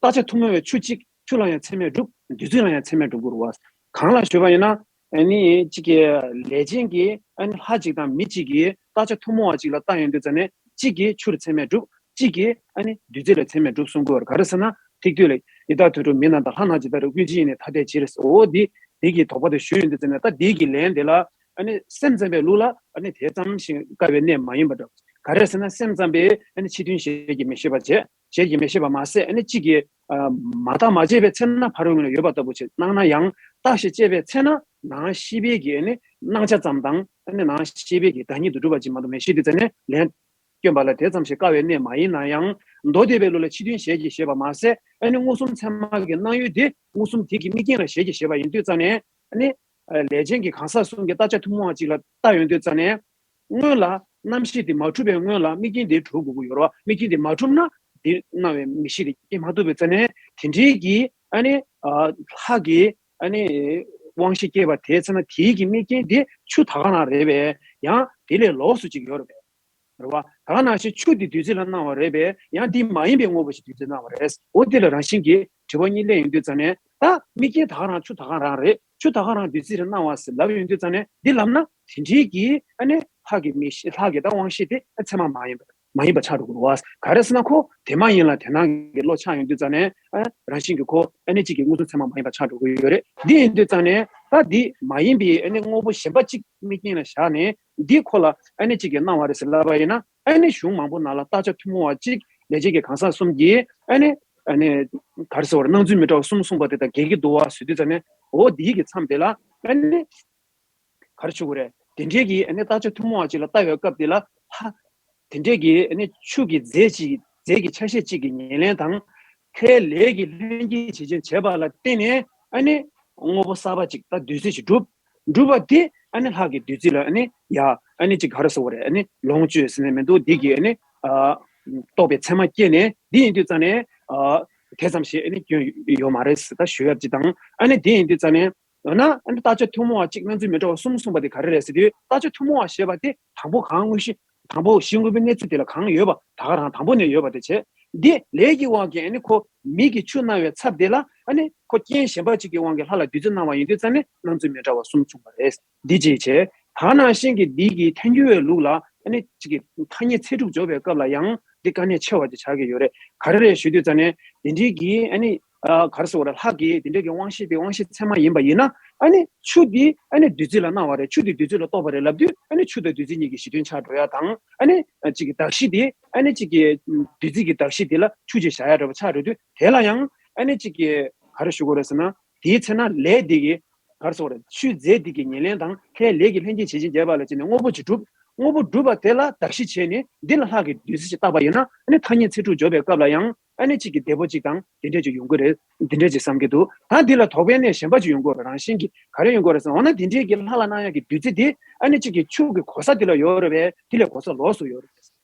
བརྟག་དཔྱད་ཐུན་མོང་བའི་ཆུ་གཅིག་ཆུ་ལ་ཡང་ཚད་མས་གྲུབ། བདུད་རྩི་ལ་ཡང་ཚད་མས་གྲུབ་དགོས་རེད་བ། གང་ལ་ཞུས་པ་ཡིན་ན། ཨ་ནི་གཅིག་གིས་ལས་ཅན་གྱི་ཨ་ནི་ལྷ་གཅིག་དང་མི་གཅིག་གིས་བརྟག་དཔྱད་ཐུན་མོང་བ་གཅིག་ལ་བལྟ་ཡོང་དུས་ཙམ་ནས། གཅིག་གིས་ཆུར་ཚད་མས་གྲུབ། གཅིག་གིས་ཨ་ནི་བདུད་རྩི་ལ་ཚད་མས་གྲུབ་གསུང་གི་ཡོད་རེད། ག་རེ་ཟེར་ན། ཐིག་ཐོད་ལས། ཡི་དྭགས་དུད་འགྲོ་མི་རྣམས་དང་། ལྷ་རྣམས་ཇི་ལྟར་རིགས། ཀུན་གཅིག་ཡིན་ནས་ཐ་དད་ཅི་རེད། འོ་འདི་འདི་གི་དོགས་པ་དེ་ཞུ་ཡོང་དུས་ཙམ་ནས། ད་འདི་གི་ལན་དེ་ལ་ཨ་ནི་སེམས་ཙམ་པའི་ལུགས་ལ་ཨ་ནི་དེ་ཙམ་ཞིག་དཀའ་བའི་གནས་མ་ཡིན་པ་འདྲ། ག་རེ་ཟེར་ན། སེམས་ཙམ་པས་ཨ་ནི་ཕྱི་དོན་ཞལ་གྱིས་མི་བཞེས་པ་བྱས། ཞལ་གྱིས་མི་བཞེས་པ་མ་ཟད། ཨ་ནི་གཅིག་གིས་ཨ་མ་བརྟགས་མ་དཔྱད་པའི་ཚེ་ན་ཕ་རོལ་ངོས་ལ་ཡོད་པ་ལྟ་བུ་ཅིག་སྣང་ན་ཡང་། བརྟགས་ཤིང་དཔྱད་པའི་ཚེ་ན་ནང་ཤེས་པའི་གི་ཨ་ནི་སྣང་ཆ་ཙམ་དང་། ཨ་ནི་ནང་ཤེས་པའི་གི་བདག་ཉིད་དུ་གྲུབ་པ་ཅིག་མ་གཏོགས་མི་ཤེས་དུས་ཙམ་ནས། ལན་སྐྱོན་པ་ལ་དེ་ཙམ་ཞིག་དཀའ་བའི་གནས་མ་ཡིན་ན་ཡང་། མདོ་སྡེ་པའི་ལུགས་ལ་ཕྱི་དོན་ཞལ་གྱིས་བཞེས་པ་མ་ཟད། ཨ་ནི་མངོན་སུམ་ཚད་མ་གི་སྣང་ཡུལ་དེ་མངོན་སུམ་དེ་གི་དམིགས་རྐྱེན་ལ་ཞལ་གྱིས་བཞེས་པ་ཡིན་དུས་ཙམ་ནས། ཨ་ནི་ལས་ཅན་གྱི་གང་ཟག་གསུམ་གྱིས་བརྟག་དཔྱད་ཐུན་མོང་བ་ཅིག་ལ་བལྟ་ཡོང་དུས་ཙམ་ནས། སྔོན་ལ་རྣམ་ཤེས་དེ་མ་གྲུབ་པའི་སྔོན་ལ་དམིགས་རྐྱེན་དེ་གྲུབ་དགོས་ཀྱི་ཡོད་རེད་བ། དམིགས་རྐྱེན་དེ་མ་གྲུབ་ན་དེ་སྣང་བའི་མིག་ཤེས་དེ་སྐྱེ་མ་ཐུབ་པའི་ཙམ་ནས། དེ་འདྲའི་གི་ཨ་ནི་ལྷ་གི་ཨ་ནི་དབང་ཤེས་སྐྱེས་པ་དེའི་ཚེ་ན། དེའི་གི་དམིགས་རྐྱེན་དེ་ཆུ་ད་ག་རང་རེད་པས། ཡང་དེ་ལས་ལོགས་སུ་ཅིག་ཡོད་རེད་པས། རེད་བ། ད་ག་ནང་བཞིན་ཆུ་དེ་བདུད་རྩི་ལ་སྣང་བ་རེད་པས། ཡང་དེ་མ་ཡིན་པའི་དངོས་པོ་ཞིག་བདུད་རྩི་སྣང་བ་རེད། འོ་དེ་ལ་རང་བཞིན་གྱིས་དྲི་བ་གཉིས་སླེབས་ཡོང་དུས་ཙམ་ནས། ད་དམིགས་རྐྱེན་ད་ག་རང་ཆུ་ད་ག་རང་རེད། ཆུ་ད་ག་རང་བདུད་རྩི་རེད་སྣང་བ་ཟེར་ལབ་ཡོང་དུས་ཙམ་ནས། འདི་ལབ་ན་དེ་འདྲའི་གི་ཨ་ནི་ལྷ་གི་མིག་ཤེས། ལྷ་གི་ད་དབང་ཤེས་དེ་ཨ་ཚད་མ་མ་ཡིན་པ་མ་ཡིན་པ་ཆགས་འགྲོ་གི་རེད་བ། ག་རེ་ཟེར་ན། ཁོ་དེ་མ་ཡིན་ལ་དེ་སྣང་གི་བློ་ཆགས་ཡོང་དུས་ཙམ་ནས། ཨ་རང་བཞིན་གྱིས་ཁོ་ཨ་ནི་གཅིག་གི་མངོན་སུམ་ཚད་མ་མ་ཡིན་པ་ཆགས་འགྲོ་གི་ཡོད་རེད། འདི་ཡིན་དུས་ཙམ་ནས། ད་འདི་མ་ཡིན་པའི་ཨ་ནི་དངོས་པོ་གཞན་པ་གཅིག་དམིགས་རྐྱེན་ལ་བཞག་ནས། འདི་ཁོ་ལ་ཨ་ནི་གཅིག་གིས་སྣང་བ་རེད་ཟེར་ལབ་པ་ཡིན་ན། ཨ་ནི་གཞུང་མང་པོ་ནང་ལ་བརྟག་དཔྱད་ཐུན་མོང་བ་གཅིག་ལས་ཅན་གྱི་གང་ཟག་གསུམ་གྱིས་ཨ་ནི། ཨ་ནི་ག་རེ་ཟེར་བ་རེད། སྣང་ཚུལ་མི་འདྲ་བ་གསུམ་གསུངས་པ་དེ་དང་འགལ་གྱི་འདུག་བ་ཟེར་དུས་ཙམ་ནས། འོ་འདིའི་གི་མཚམས་དེ་ལ་ཨ་ནི་ག་རེ་ཞུ་དགོས་རེད། དེ་འདྲའི་གི་ཨ་ནི་བརྟག་དཔྱད་ཐུན་མོང་བ་གཅིག་ལ་ལྟ་བའི་སྐབས་དེ་ལ། ལྷ་དེ་འདྲའི་གི་ཨ་ནི་ཆུ་གི་རྫས་གཅིག་རྫས་ཀྱི་ཆ་ཤས་གཅིག་གི་ཉེར་ལེན་དང་། ལྷའི་ལས་ཀྱི་ལྷན་སྐྱེས་བྱེད་ཅན་བྱས་པ་ལ་བརྟེན་ནས། ཨ་ནི་དངོས་པོ་གསར་པ་གཅིག་ད་བདུད་རྩི་ཞིག་གྲུབ། གྲུབ་པ་དེ་ཨ་ནི་ལྷ་གི་བདུད་རྩི་ལ་ཨ་ནི་ཡ་ཨ་ནི་གཅིག་ག་རེ་ཟེར་བ་རེད། ཨ་ནི་ལོངས་སྤྱོད་ཟེར་ནས་མི་འདུག་འདི་གི་ཨ་ནི་ཨ་རྟོགས་པའི་ཚད་མ་སྐྱེས་ནས། འདི་ཡིན་དུས་ཙམ་ནས་ཨ་དེ་ཙམ་ཞིག་ཨ་ནི་སྐྱོན་ཡོད་མ་རེད་ཟེར་ད་ཞུ་ཡག་གཅིག་དང་། ཨ་ནི་འདི་ཡིན་དུས་ཙམ་ནས། འོ་ན་ཨ་ནི་བརྟག་དཔྱད་ཐུན་མོང་བ་གཅིག་སྣང་ཚུལ་མི་འདྲ་བ་གསུམ་གསུངས་པ་དེ་ག་རེ་རེད་ཟེར་དུས། བརྟག་དཔྱད་ཐུན་མོང་བ་ཞེས་པ་དེ་དང་པོ་གང་། དངོས་གཞི་དང་པོ་གཞི་དངོས་པོའི་གནས་ཚུལ་དེ་ལ་གང་ཡོད་པ་ད་ག་རང་དང་པོ་ནས་ཡོད་པ་དེ་བྱས། འདི་ལས་ཀྱི་དབང་གིས་ཨ་ནི་ཁོ་མིག་གིས་ཆུ་སྣང་བའི་ཚབ་དེ་ལ། ཨ་ནི་ཁོ་རྐྱེན་གཞན་པ་གཅིག་གི་དབང་གིས་ལྷ་ལ་བདུད་རྩི་སྣང་བ་ཡིན་དུས་ཙམ་ནས་སྣང་ཚུལ་མི་འདྲ་བ་གསུམ་བྱུང་བ་རེད། འདི་གཅིག་བྱས། ད་ནང་བཞིན་གྱི་འདི་གི་ཐལ་འགྱུར་བའི་ལུགས་ལ་ཨ་ནི་གཅིག་གི་ཐ་སྙད་ཚད་གྲུབ་འཇོག་པའི་སྐབས་ལ་ཡང་འདི་དཀའ་གནད་ཆེ་བ་ཅིག་ཆགས་ཀྱི་ཡོད་རེད། ག་རེ་རེད་ཞུ་དུས་ཙམ་ནས། དེ་འདྲའི་གི་ཨ་ནི་ཨ་ག་རེ་ཟེར་བ་རེད། ལྷ་གི་དེ་འདྲའི་གི་དབང་ཤེས་དེ་དབང་ཤེས་ཚད་མ་ཡིན་པ་ཡིན་ན། ཨ་ནི་ཆུ་འདི་ཨ་ནི་བདུད་རྩི་ལ་སྣང་བ་རེད། ཆུ་འདི་བདུད་རྩི་ལ་གཏོགས་པ་རེད་ལབ་དུས། ཨ་ནི་ཆུ་དང་བདུད་རྩི་གཉིས་ཀྱི་གཞི་མཐུན་ཆགས་འགྲོ་ཡ་དང་། ཨ་ནི་གཅིག་གི་གདགས་གཞི་དེ། ཨ་ནི་གཅིག་གི་བདུད་རྩི་གི་གདགས་གཞི་དེ་ལ་ཆུ་ཅིག་བཞག་ཡ་འདྲ་པོ་ཆགས་འགྲོ་དུས། དེ་ལ་ཡང་ཨ་ནི་གཅིག་གི་ག་རེ་ཞུ་དགོས་རེད་ཟེར་ན། དེའི་ཚེ་ན་ལས་འདི་གི་ག་རེ་ཟེར་དགོས་རེད། ཆུའི་རྫས་འདི་གི་ཉེར་ལེན་དང་ལྷའི་ལས་ཀྱི་ལྷན་སྐྱེས་བྱེད་ཅིང་རྒྱས་པ་ལ་བརྟེན་ནས་དངོས་པོ་ཅིག་གྲུབ། དངོས་པོ་གྲུབ་པ་དེ་ལ་གདགས་གཞི་བྱས་ནས་འདི་ལ་ལྷ་གི་བདུད་རྩི་ཞིག་བཏགས་པ་ཡིན་ན། ཨ་ནི་ཐ་སྙད་ཚད་གྲུབ་འཇོག་པའི་སྐབས་ལ་ཡང་ཨ་ནི་གཅིག་གི་བདེ་པོ་གཅིག་དང་དེ་འདྲས་ཅིག་ཡོང་གི་རེད། དེ་འདྲས་ཅིག་བསམ་གྱི་འདུག་ད་འདི་ལ་དོགས་པའི་གནས་གཞན་པ་ཅིག་ཡོང་གི་རེད། རང་བཞིན་གྱིས་ག་རེ་ཡོང་གི་རེད་ཟེར་ན། འོ་ན་དེ་འདྲས་ཀྱི་ལྷ་ལ་སྣང་ཡག་གི་བདུད་རྩི་དེ་ཨ་ནི་གཅིག་གི་ཆུ་གི་གོ་ས་དེ་ལ་ཡོད་རེད་པས། དེ་ལས་གོ་ས་ལོགས་སུ་ཡོད་རེད།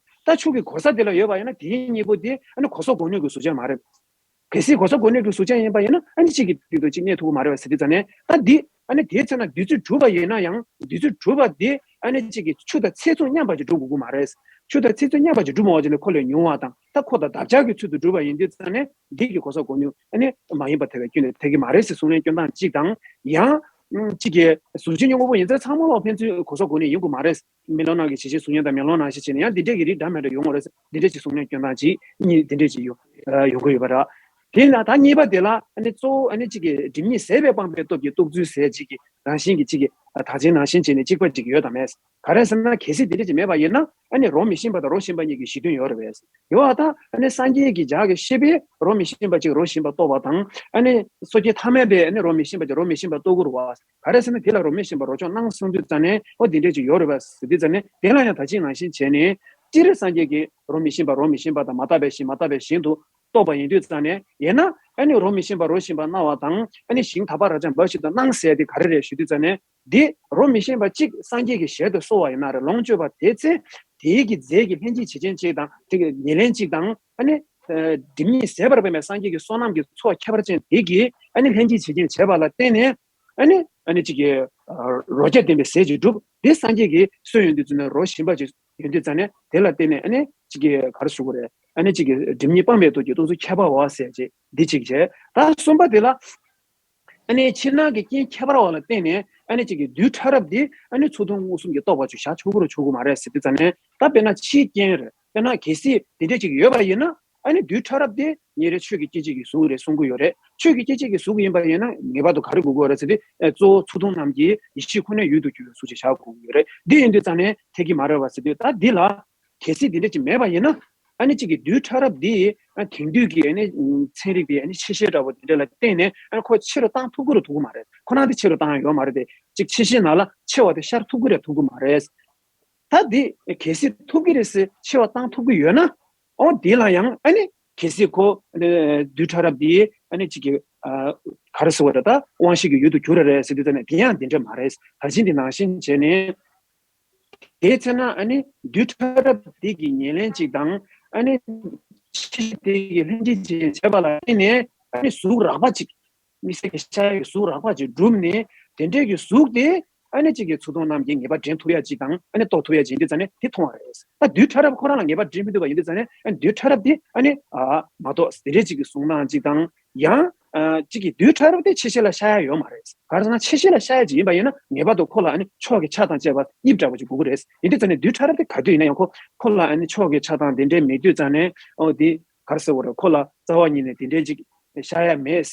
ད་ཆུ་གི་གོ་ས་དེ་ལ་ཡོད་པ་ཡིན་ན། དེའི་གཉིས་པོ་དེ་ཨ་ནི་གོ་ས་གོ་ནུས་ཀྱི་གཟུགས་ཅན་མ་རེད། གལ་སྲིད་གོ་ས་གོ་ནུས་ཀྱི་གཟུགས་ཅན་ཡིན་པ་ཡིན་ན། ཨ་ནི་གཅིག་གི་སྟེང་དུ་གཅིག་གནས་ཐུབ་ཀྱི་མ་རེད་པ་ཟེར་དུས་ཙམ་ནས། ད་འདི་ཨ་ནི་དེའི་ཚེ་ན་བདུད་རྩི་གྲུབ་པ་ཡིན་ན་ཡང་། བདུད་རྩི་གྲུབ་པ་དེ་ཨ་ནི་གཅིག་གི་ཆུ་དང་ཚད་མཚུངས་མཉམ་པ་ཅིག་གྲུབ་དགོས་ཀྱི་མ་རེད། ཆུ་དང་ཚད་མཚུངས་མཉམ་པ་ཅིག་གྲུབ་མ་བ་ཅིག་ནི་ཁོ་ལས་ཉུང་བ་དང་། ད་ཁོ་དང་འདབ་ཆགས་ཀྱི་ཚུལ་དུ་གྲུབ་པ་ཡིན་དུས་ཙམ་ནས། འདི་གི་གོ་ས་གོ་ནུས་ཨ་ནི་མ་ཡིན་པ་ཐལ་བའི་སྐྱོན་དེ་ཐེག་གི་མ་རེད་ཟེར་གསུང་ལན་སྐྱོན་སྟངས་གཅིག་དང་། ཡང་གཅིག་གི་གཟུགས་ཅན་གྱི་དངོས་པོ་ཡིན་ཚད་ཚང་མ་ལ་ཕན་ཚུན་གོ་ས་གོ་ནུས་ཡིན་དགོས་མ་རེད། མེ་ལོང་ནང་གི་ཞི་བྱེད་གཟུགས་བརྙན་དང་མེ་ལོང་ནང་བཞིན་བྱས་ནས། ཡང་འདི་འདྲས་ཀྱི་རིགས་འདྲ་མི་འདྲ་ཡོང་གི་རེད། འདི་འདྲས་ཀྱི་གསུང་ལན་སྐྱོན་སྟངས་གཅིག་གཉིས་འདི་འདྲས་ཀྱི་ཡོང་ཡོང་གི་ཡོད་པ་རེད། དེས་ན་ད་གཉིས་པ་དེ་ལ་ཨ་ནི་གཙོ་བོ་ཨ་ནི་གཅིག་གི་སྒྲིབ་གཉིས་ཟད་པའི་སྤངས་པའི་སྟོབས་ཀྱིས་རྟོགས་ཚུལ་ཟད་གཅིག་གི་རང་བཞིན་གྱི་གཅིག་གི་དག་ཆེན་ནང་བཞིན་བྱས་ནས་གཅིག་པ་གཅིག་ཡོད་དམ་མེད། ག་རེ་ཟེར་ན་གལ་སྲིད་དེ་འདྲ་ཅིག་མེད་པ་ཡིན་ན་ཨ་ནི་རོ་མི་ཤེས་པ་དང་རོ་ཤེས་པ་གཉིས་ཀྱི་གཞི་མཐུན་ཡོད་རེད་པས། ཡོད་པ་དང་ཨ་ནི་སངས་རྒྱས་ཀྱི་ལྗགས་ཀྱི་བཤད་པས་རོ་མི་ཤེས་པ་གཅིག་རོ་ཤེས་པ་རྟོགས་པ་དང་ཨ་ནི་སོ་སྐྱེ་ཐ་མལ་པས་ཨ་ནི་རོ་མི་ཤེས་པ་གཅིག་རོ་མི་ཤེས་པ་རྟོགས་དགོས་རེད་པ། ག་རེ་ཟེར་ན་དེ་ལ་རོ་མི་ཤེས་པ་རོ་ཅོག་སྣང་གསུངས་དུས་ཙ་ནས་ཨོ་དེ་འདྲ་ཅིག་ཡོད་རེད་པ་ཟེར་དུས་ཙ་ནས་དེ་ལ་ཡང་དག་ཆེན་ནང་བཞིན་བྱས་ནས་སྤྱིར་སངས་རྒྱས་ཀྱིས་རོ་མི་ཤེས་པ་རོ་མི་ཤེས་པ་དང་མ་དག་པའི་ཞིང་མ་དག་པའི་ཞིང་དུ་རྟོགས་པ་ཡིན་དུས་ཙ་ནས་ཡིན་ན་ཨ་ནི་རོ་མི་ཤེས་པ་རོ་ཤེས་པ་སྣང་བ་དང་ཨ་ནི་ཞིང་དག་པ་རབ་འབྱམས་འབའ་ཞིག་ཏུ་སྣང་ཟེར་དེ་ག་རེ་རེད་ཞུ་དུས་ཙ་ནས་འདི་རོ་མི་ཤེས་པ་གཅིག་སངས་རྒྱས་ཀྱི་ཞལ་དུ་གསོལ་བ་ཡིན་ན་རེད། ལོངས་སྤྱོད་པ་དེ་ཚེ་དེའི་གི་རྫས་ཀྱི་ལྷན་ཅིག་བྱེད་ཅན་གཅིག་དང་དེ་གི་ཉེར་ལེན་གཅིག་དང་ཨ་ནི་སྒྲིབ་གཉིས་ཟད་པར་འབད་མེད་སངས་རྒྱས་ཀྱི་བསོད་ནམས་ཀྱི་ཚོགས་ཁྱད་པར་ཅན་དེ་གི་ཨ་ནི་ལྷན་ཅིག་བྱེད་ཅན་བྱས་པ་ལ་བརྟེན་ནས་ཨ་ནི་ཨ་ནི་གཅིག་གི་རོ་བརྒྱ་ལྡན་པའི་ཟས་ཅིག་འགྲུབ། དེ་སངས་རྒྱས་ཀྱི་སྲོལ་ཡོད་དུས་ཙམ་ནས་རོ་ཞིམ་པ་ཅིག་ཡོད་དུས་ཙམ་ནས་དེ་ལ་བརྟེན་ནས་ཨ་ནི་གཅིག་གི་ག་རེ་ཞུ་དགོས་རེད། ཨ་ནི་གཅིག་གི་སྒྲིབ་གཉིས་སྤངས་པའི་སྟོབས་ཀྱིས་རྟོགས་ཚུལ་ཁྱད་པར་བ་ཟེར་ཅིག་འདི་གཅིག་བྱས། ད་གསུམ་པ་དེ་ལ་ཨ་ནི་ཕྱིར་སྣང་གི་རྐྱེན་ཁྱད་པར་བ་ལ་བརྟེན་ནས་ཨ་ནི་གཅིག་གི་རྡུལ་ཕྲ་རབ་འདི་ཨ་ནི་ཚུར་མཐོང་མངོན་སུམ་གྱིས་རྟོགས་པ་ཅིག་བཞག་ཆོག་གི་རེད་ཆོག་གི་མ་རེད་ཟེར་དུས་ཙམ་ནས་ད་དཔེར་ན་ཕྱིའི་རྐྱེན་རེད། དཔེར་ན་གལ་སྲིད་དེ་འདྲ་ཅིག་ཡོད་པ་ཡིན་ན་ཨ་ནི་རྡུལ་ཕྲ་རབ་དེ་ཉེ་རེ་ཆོས་ཀྱི་སྐྱེ་མཆེད་ཀྱི་གཟུགས་རེད་གསུང་གི་ཡོད་རེད། ཆོས་ཀྱི་སྐྱེ་མཆེད་ཀྱི་གཟུགས་ཡིན་པ་ཡིན་ན་ངེས་པར་དུ་ག་རེ་དགོས་ཀྱི་ཡོད་རེད་ཟེར་དུས་ཨེ་གཙོ་བོ་ཚུར་མཐོང་རྣམས་ཀྱི་ཡེ་ཤེས་ཁོ་ནས་ཡུལ་དུ་གྱུར་པའི་གཟུགས་ཅིག་བཞག་དགོས་ཀྱི་ཡོད་རེད། འདི་ཡིན་དུས་ཙམ་ནས་འཐད་ཀྱི་མ་རེད་བ་ཟེར་དུས་ད་འདི་ལ་གལ་སྲིད་འདི་འདྲ་ཅིག་མེད་པ་ཡིན་ན་ཨ་ནི་གཅིག་གི་རྡུལ་ཕྲ་རབ་འདི་ཨ་དེང་དུས་ཀྱི་ཨ་ནི་ཚན་རིག་པའི་ཨ་ནི་ཆེ་ཤེལ་འདྲ་བོ་དེ་འདྲ་ལ་བརྟེན་ནས་ཨ་ནི་ཁོ་ཆེ་རུ་བཏང་ཐུབ་ཀྱི་རེད་ཐུབ་ཀྱི་མ་རེད། ཁོ་རང་དེ་ཆེ་རུ་བཏང་ཡ་ཡོད་མ་རེད་དེ་གཅིག་ཆེ་ཤེལ་ནང་ལ་ཆེ་བ་དེ་ཤར་ཐུབ་ཀྱི་རེད་ཐུབ་ཀྱི་མ་རེད། ད་འདི་གལ་སྲིད་ཐུབ་ཀྱི་རེད་ཟེར་ཆེ་བ་བཏང་ཐུབ་ཀྱི་ཡོད་ན་ཨོ་དེ་ལ་ཡང་ཨ་ནི་གལ་སྲིད་ཁོ་ཨ་ནི་རྡུལ་ཕྲ་རབ་འདི་ཨ་ནི་གཅིག་གི་ཨ་ག་རེ་ཟེར་བ་རེད་ད་དབང་ཤེས་ཀྱི་ཡུལ་དུ་གྱུར་ར་རེད་ཟེར་དུས་ཙམ་ནས་དེ་ཡང་དེ་འདྲ་མ་རེད། ད་ཕྱིན་དེ་ནང་བཞིན་བྱས་ནས། དེའི་ཚེ་ན་ཨ་ནི་རྡུལ་ཕྲ་རབ་དེ་གི་ཉེར་ལེན་གཅིག་དང་ཨ་ནི་ཕྱི་དེ་གི་ལྷན་ཅིག་བྱེད་བྱས་པ་ལ་བརྟེན་ནས་ཨ་ནི་གཟུགས་རགས་པ་གཅིག་དམིགས་བསལ་གྱི་ཤ་ཡི་གཟུགས་རགས་པ་གཅིག་གྲུབ་ནས་དེ་འདྲའི་གི་གཟུགས་དེ་ཨ་ནི་གཅིག་གི་ཚུར་མཐོང་རྣམས་ཀྱིས་ངེས་པ་འདྲེན་ཐུབ་ཡ་གཅིག་དང་ཨ་ནི་རྟོགས་ཐུབ་ཡ་གཅིག་ཡིན་དུས་ཙ་ནས་དེ་མཐོང་བ་རེད། ད་རྡུལ་ཕྲ་རབ་ཁོ་རང་ལ་ངེས་པ་འདྲེན་མི་ཐུབ་པ་ཡིན་དུས་ཙ་ནས་ཨ་ནི་རྡུལ་ཕྲ་རབ་དེ་ཨ་ནི་ཨ་མ་གཏོགས་དེ་འདྲའི་གཅིག་གི་གཟུགས་སྣང་གཅིག་དང་ཡང་ཨ་གཅིག་གི་རྡུལ་ཕྲ་རབ་དེ་ཆེ་ཤེལ་ལ་ཤར་ཡ་ཡོད་མ་རེད། ག་རེ་ཟེར་ན་ཆེ་ཤེལ་ལ་ཤར་ཡ་ཅིག་ཡིན་པ་ཡིན་ན་ངེས་པར་དུ་ཁོ་ལ་ཨ་ནི་ཕྱོགས་ཀྱི་ཆ་དང་བཅས་པ་གཉིས་འདྲ་བོ་ཅིག་དགོས་ཀྱི་རེད། ཡིན་དུས་ཙ་ནས་རྡུལ་ཕྲ་རབ་དེ་ག་དུས་ཡིན་ན་ཡང་ཁོ་ཁོ་ལ་ཨ་ནི་ཕྱོགས་ཀྱི་ཆ་དང་དེ་འདྲའི་མེད་དུས་ཙ་ནས་ཨོ་དེ་ག་རེ་ཟེར་དགོས་རེད། ཁོ་ལ་རྩ་བ་ཉིད་ནས་དེ་འདྲའི་ཅིག་ཤར་ཡ་མེད།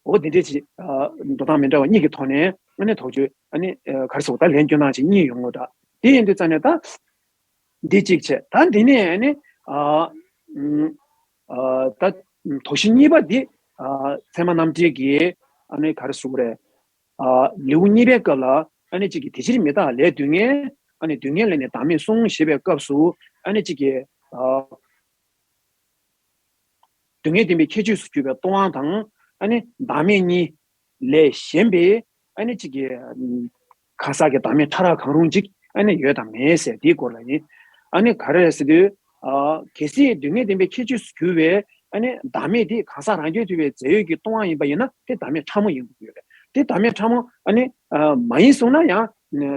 འོ་དེ་འདྲའི་ཅིག་ཨ་འགྲོ་སྟངས་མི་འདྲ་བ་གཉིས་ཀྱི་ཐོག་ནས་ཨ་ནི་དོགས་གཅོད་ཨ་ནི་ཨ་ག་རེ་ཟེར་དགོས་ད་ལན་སྐྱོན་སྟངས་ཅིག་གཉིས་ཡོང་གི་འདུག་དེ་ཡིན་དུས་ཙ་ནས་ད་འདི་གཅིག་བྱས། ད་འདི་ནས་ཨ་ནི་ཨ་ཨ་ད་དོགས་གཞི་གཉིས་པ་འདི་ཨ་ཚད་མ་རྣམ་འགྲེལ་གྱི་ཨ་ནི་ག་རེ་ཟེར་དགོས་རེད། ཨ་ལེའུ་གཉིས་པའི་སྐབས་ལ་ཨ་ནི་གཅིག་གི་དེ་ཕྱིར་མི་རྟག་ལས་སྡུག་བསྔལ། ཨ་ནི་སྡུག་བསྔལ་ལས་ནི་བདག་མེད་གསུངས་ཞེས་པའི་སྐབས་སུ་ཨ་ནི་གཅིག་གི་ཨ་སྡུག་བསྔལ་བདེན་པའི་ཁྱད་ཆོས་སུ་གྱུར་པའི་སྟོང་པ་དང་ཨ་ནི་བདག་མེད་གཉིས་ལས་གཞན་པའི་ཨ་ནི་གཅིག་གི་གང་ཟག་གི་བདག་མེད་ཕྲ་རགས་གང་རུང་གཅིག་ཨ་ནི་ཡོད་དམ་མེད་ཟེར་དེའི་སྐོར་ལ་ཡིན། ཨ་ནི་ག་རེ་རེད་ཟེར་དུས་ཨ་གལ་སྲིད་སྡུག་བསྔལ་བདེན་པའི་ཁྱད་ཆོས་སུ་གྱུར་པའི་ཨ་ནི་བདག་མེད་དེ་གང་ཟག་རང་རྒྱུད་ཐུབ་པའི་རྫས་ཡོད་ཀྱི་སྟོང་པ་ཡིན་པ་ཡིན་ན་དེ་བདག་མེད་ཕྲ་མོ་ཡིན་དགོས་ཀྱི་ཡོད་རེད། དེ་བདག་མེད་ཕྲ་མོ་ཨ་ནི་ཨ་མ་ཡིན་གསུངས་ན་ཡང་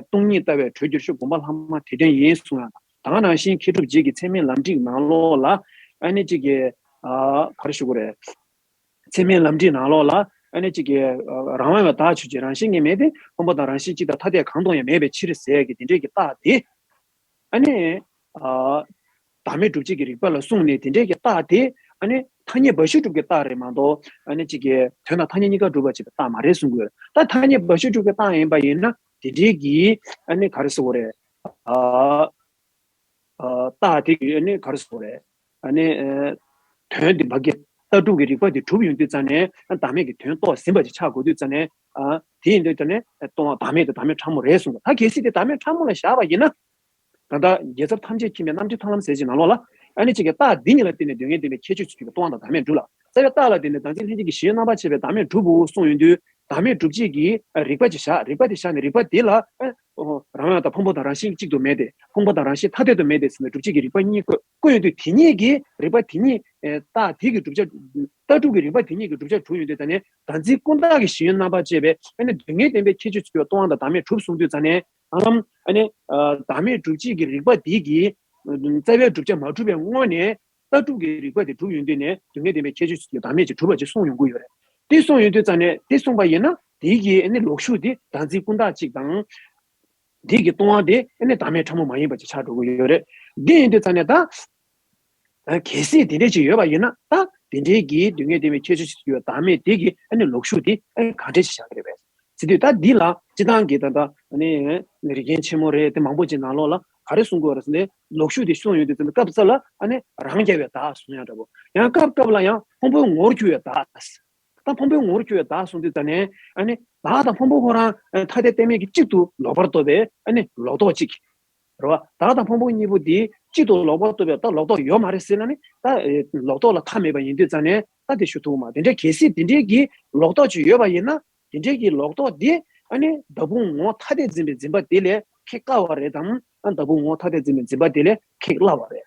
སྟོང་ཉིད་ལྟ་བའི་གྲོལ་འགྱུར་ཤོག་དགོངས་པ་ལྷག་མ་དེ་དོན་ཡིན་གསུངས་ཡང་དང་ནང་བཞིན་མཁས་གྲུབ་རྗེ་གི་ཚད་མའི་ལམ་ཁྲིད་ནང་ལོགས་ལ་ཨ་ནི་གཅིག་གི་ཨ་ག་རེ་ཞུ་དགོས་རེད། ཚད་མའི་ལམ་ཁྲིད་ནང་ལོགས་ལ་ཨ་ནི་གཅིག་གི་ཨ་རང་དབང་བའི་བདག་ཆོས་ཅན། རང་བཞིན་གྱིས་མེད་དེ། ཕུང་པོ་དང་རང་བཞིན་གཅིག་དང་ཐ་དད་གང་དུ་ཡང་མེད་པའི་ཕྱིར་ཟེར་གྱི་དེ་འདྲའི་གི་རྟགས་དེ་ཨ་ནི་ཨ་བདག་མེད་སྒྲུབ་བྱེད་ཀྱི་རིགས་པ་ལ་གསུངས་ནས་དེ་འདྲའི་གི་རྟགས་དེ་ཨ་ནི་ཐ་སྙད་འབའ་ཞིག་སྒྲུབ་ཀྱི་རྟགས་རེད་མ་གཏོགས་ཨ་ནི་གཅིག་གི་དོན་དང་ཐ་སྙད་གཉིས་ཀ་སྒྲུབ་པ་བྱེད་པའི་རྟགས་མ་རེད་གསུང་གི་ཡོད། ད་ཐ་སྙད་འབའ་ཞིག་སྒྲུབ་ཀྱི་རྟགས་ཡིན་པ་ཡིན་ན་དེ་འདྲའི་གི་ཨ་ནི་ག་རེ་ཟེར་དགོས་རེད། ཨ། ཨ་རྟགས་དེ་ཨ་ནི་ག་རེ་ཟེར་དགོས་རེད། ཨ་ནི་ཨ་དོན་དེ་ཕ་གི་ལྟ་གྲུབ་ཀྱི་རིགས་པ་དེ་གྲུབ་ཡོང་དུས་ཙ་ནས་ཨ་བདག་མེད་ཀྱི་དོན་རྟོགས་ཟིན་པ་ཅིག་ཆགས་དགོས་དུས་ཙ་ནས་ཨ་དེ་ཡིན་དུས་ཙ་ནས་སྟོང་པ་བདག་མེད་དེ་བདག་མེད་ཕྲ་མོ་རེད་གསུངས་པ། ད་གལ་སྲིད་དེ་བདག་མེད་ཕྲ་མོ་ལ་བཞག་པ་ཡིན་ན། ད་ལྟ་རྒྱལ་ཚབ་ཐམས་ཅད་མཁྱེན་པའི་རྣམ་འགྲེལ་ཐར་ལམ་ཟེར་ཅིག་ནང་ལོགས་ལ་ཨ་ནི་གཅིག་གི་རྟགས་འདི་ཉིད་ལ་བརྟེན་ནས་སྡུག་བསྔལ་བདེན་པའི་ཁྱད་ཆོས་སུ་གྱུར་པའི་སྟོང་པ་དང་བདག་མེད་གྲུབ་ལ། རྩ་བའི་རྟགས་ལ་བརྟེན་ནས་བདག་འཛིན་ལྷན་སྐྱེས་ཀྱི་གཞི་ཡོད་རྣམ་པར་ཕྱེ་བའི་བདག་མེད་གྲུབ་བོ་གསུངས་ཡོང་དུས། བདག་མེད་སྒྲུབ་བྱེད་ཀྱི་རིགས་པ་དེ་བཞག་ནས་རིགས་པ་དེ་ལ་ཨ་རང་དབང་དང་ཕུང་པོ་དང་རང་བཞིན་གཅིག་ཏུ་མེད་དེ། ཕུང་པོ་དང་རང་བཞིན་ཐ་དད་དུ་མེད་དེ་ཟེར་ནས་སྒྲུབ་བྱེད་ཀྱི་རིགས་པ་གཉིས་བཀོད་བཀོད་ཡོང་དུས། དེ་གཉིས་ཀྱི་རིགས་པ་དེ་གཉིས་རྟགས་དེ་གི་བསྒྲུབ་བྱ། ལྟ་གྲུབ་ཀྱི་རིགས་པ་དེ་གཉིས་ཀྱི་བསྒྲུབ་བྱ་གྲུབ་ཡོང་དུས་ཙ་ནས། བདག་འཛིན་ཀུན་བཏགས་ཀྱི་གཞི་ཡོད་རྣམ་པར་ཕྱེ་བའི་ཨ་ནི་སྡུག་བསྔལ་བདེན་པའི་ཁྱད་ཆོས་སུ་གྱུར་པའི་སྟོང་པ་དང་བདག་མེད་གྲུབ་གསུངས་དུས་ཙ་ནས། ཨ་ནི་ཨ་ནི་བདག་མེད་སྒྲུབ་བྱེད་ཀྱི་རིགས་པ་དེ་གི་རྩ་བའི་བསྒྲུབ་བྱ་མ་གྲུབ་པའི་སྔོན་ནས། ལྟ་གྲུབ་ཀྱི་རིགས་པ་དེ་གྲུབ་ཡོང་དུས་ནས་སྡུག་བསྔལ་བདེན་པའི་ཁྱད་ཆོས་སུ་གྱུར་བདག་མེད་ཅིག་གྲུབ་པ་ཅིག་གསུངས་ཡོང་གི་ཡོད་རེད། དེ་གསུངས་ཡོང་དུས་ཙ་ནས། དེ་གསུངས་པ་ཡིན་ན་དེའི་གི་ཨ་ནི་ལོག་ཤུགས་དེ་བདག་འཛིན་ཀུན་བཏགས་གཅིག་དང་། དེ་གི་སྟོང་པ་དེ་ཨ་ནི་བདག་མེད་ཕྲ་མོ་མ་ཡིན་པ་ཅིག་ཆགས་འགྲོ་གི་ཡོད་རེད། དེ་ཡིན་དུས་ཙ་ནས་ད། ཨ་གལ་སྲིད་དེ་འདྲ་ཅིག་ཡོད་པ་ཡིན་ན་ད། དེ་འདྲའི་གི་སྡུག་བསྔལ་བདེན་པའི་ཁྱད་ཆོས་ཤིག་ཡོད་བདག་མེད་དེ་གི་ཨ་ནི་ལོག་ཤུགས་དེ་ཨ་ནི་ག་འདྲས་ཤིག་བཞག་གི་རེད་པས། ཟེར་དུས་ད་འདི་ལ་སྤྱི་བཏང་གི་ད་ལྟ་ཨ་ནི་རིག་གཞུང་ཆེན་མོ་རེད་དེ་མང་པོ་ཅིག་ནང་ལོགས་ལ་ག་རེ་གསུང་གི་ཡོད་རེད་ཟེར་ན། ལོག་ཤུགས་དེ་གསུངས་ཡོང་དུས་ཙམ་པའི་སྐབས་སུ་ལ་ཨ་ནི་རང་རྐྱ་བའི་བདག་གསུང་ཡག་འདྲ་པོ། ཡང་སྐབས་སྐབས་ལ་ཡང་ཕུང་པོའི་ངོ་བོར་གྱུར་པའི་བདག་ད་ཕུང་པོའི་ངོ་བོར་གྱུར་པའི་བདག་གསུངས་དུས་ཙམ་ནས་ཨ་ནི་བདག་དང་ཕུང་པོ་ཁོ་རང་ཨ་ཐ་དད་གཏན་མེད་ཀྱི་གཅིག་ཏུ་ལོག་པར་རྟོག་པའི་ཨ་ནི་ལོག་རྟོག་གཅིག་རེད་བ། བདག་དང་ཕུང་པོ་གཉིས་པོ་འདི་གཅིག་ཏུ་ལོག་པར་རྟོག་པའི་ད་ལོག་རྟོག་ཡོད་མ་རེད་ཟེར་ན་ནི་ད་ལོག་རྟོག་ལ་མཐའ་མེད་པ་ཡིན་དུས་ཙམ་ནས་ད་དེ་ཞུ་ཐུབ་མ། དེ་འདྲའི་གལ་སྲིད་དེ་འདྲའི་གི་ལོག་རྟོག་ཅིག་ཡོད་པ་ཡིན་ན། དེ་འདྲའི་གི་ལོག་རྟོག་དེ་ཨ་ནི་བདག་ཕུང་ངོ་བོ་ཐ་དད་འཛིན་པའི་འཛིན་པ་དེ་ལས་ཁེགས་དཀའ་བ་རེད་དམ། ཨ་བདག་ཕུང་ངོ་བོ་ཐ་དད་འཛིན་པའི་འཛིན་པ་དེ་ལས་ཁེགས་སླ་བ་རེད།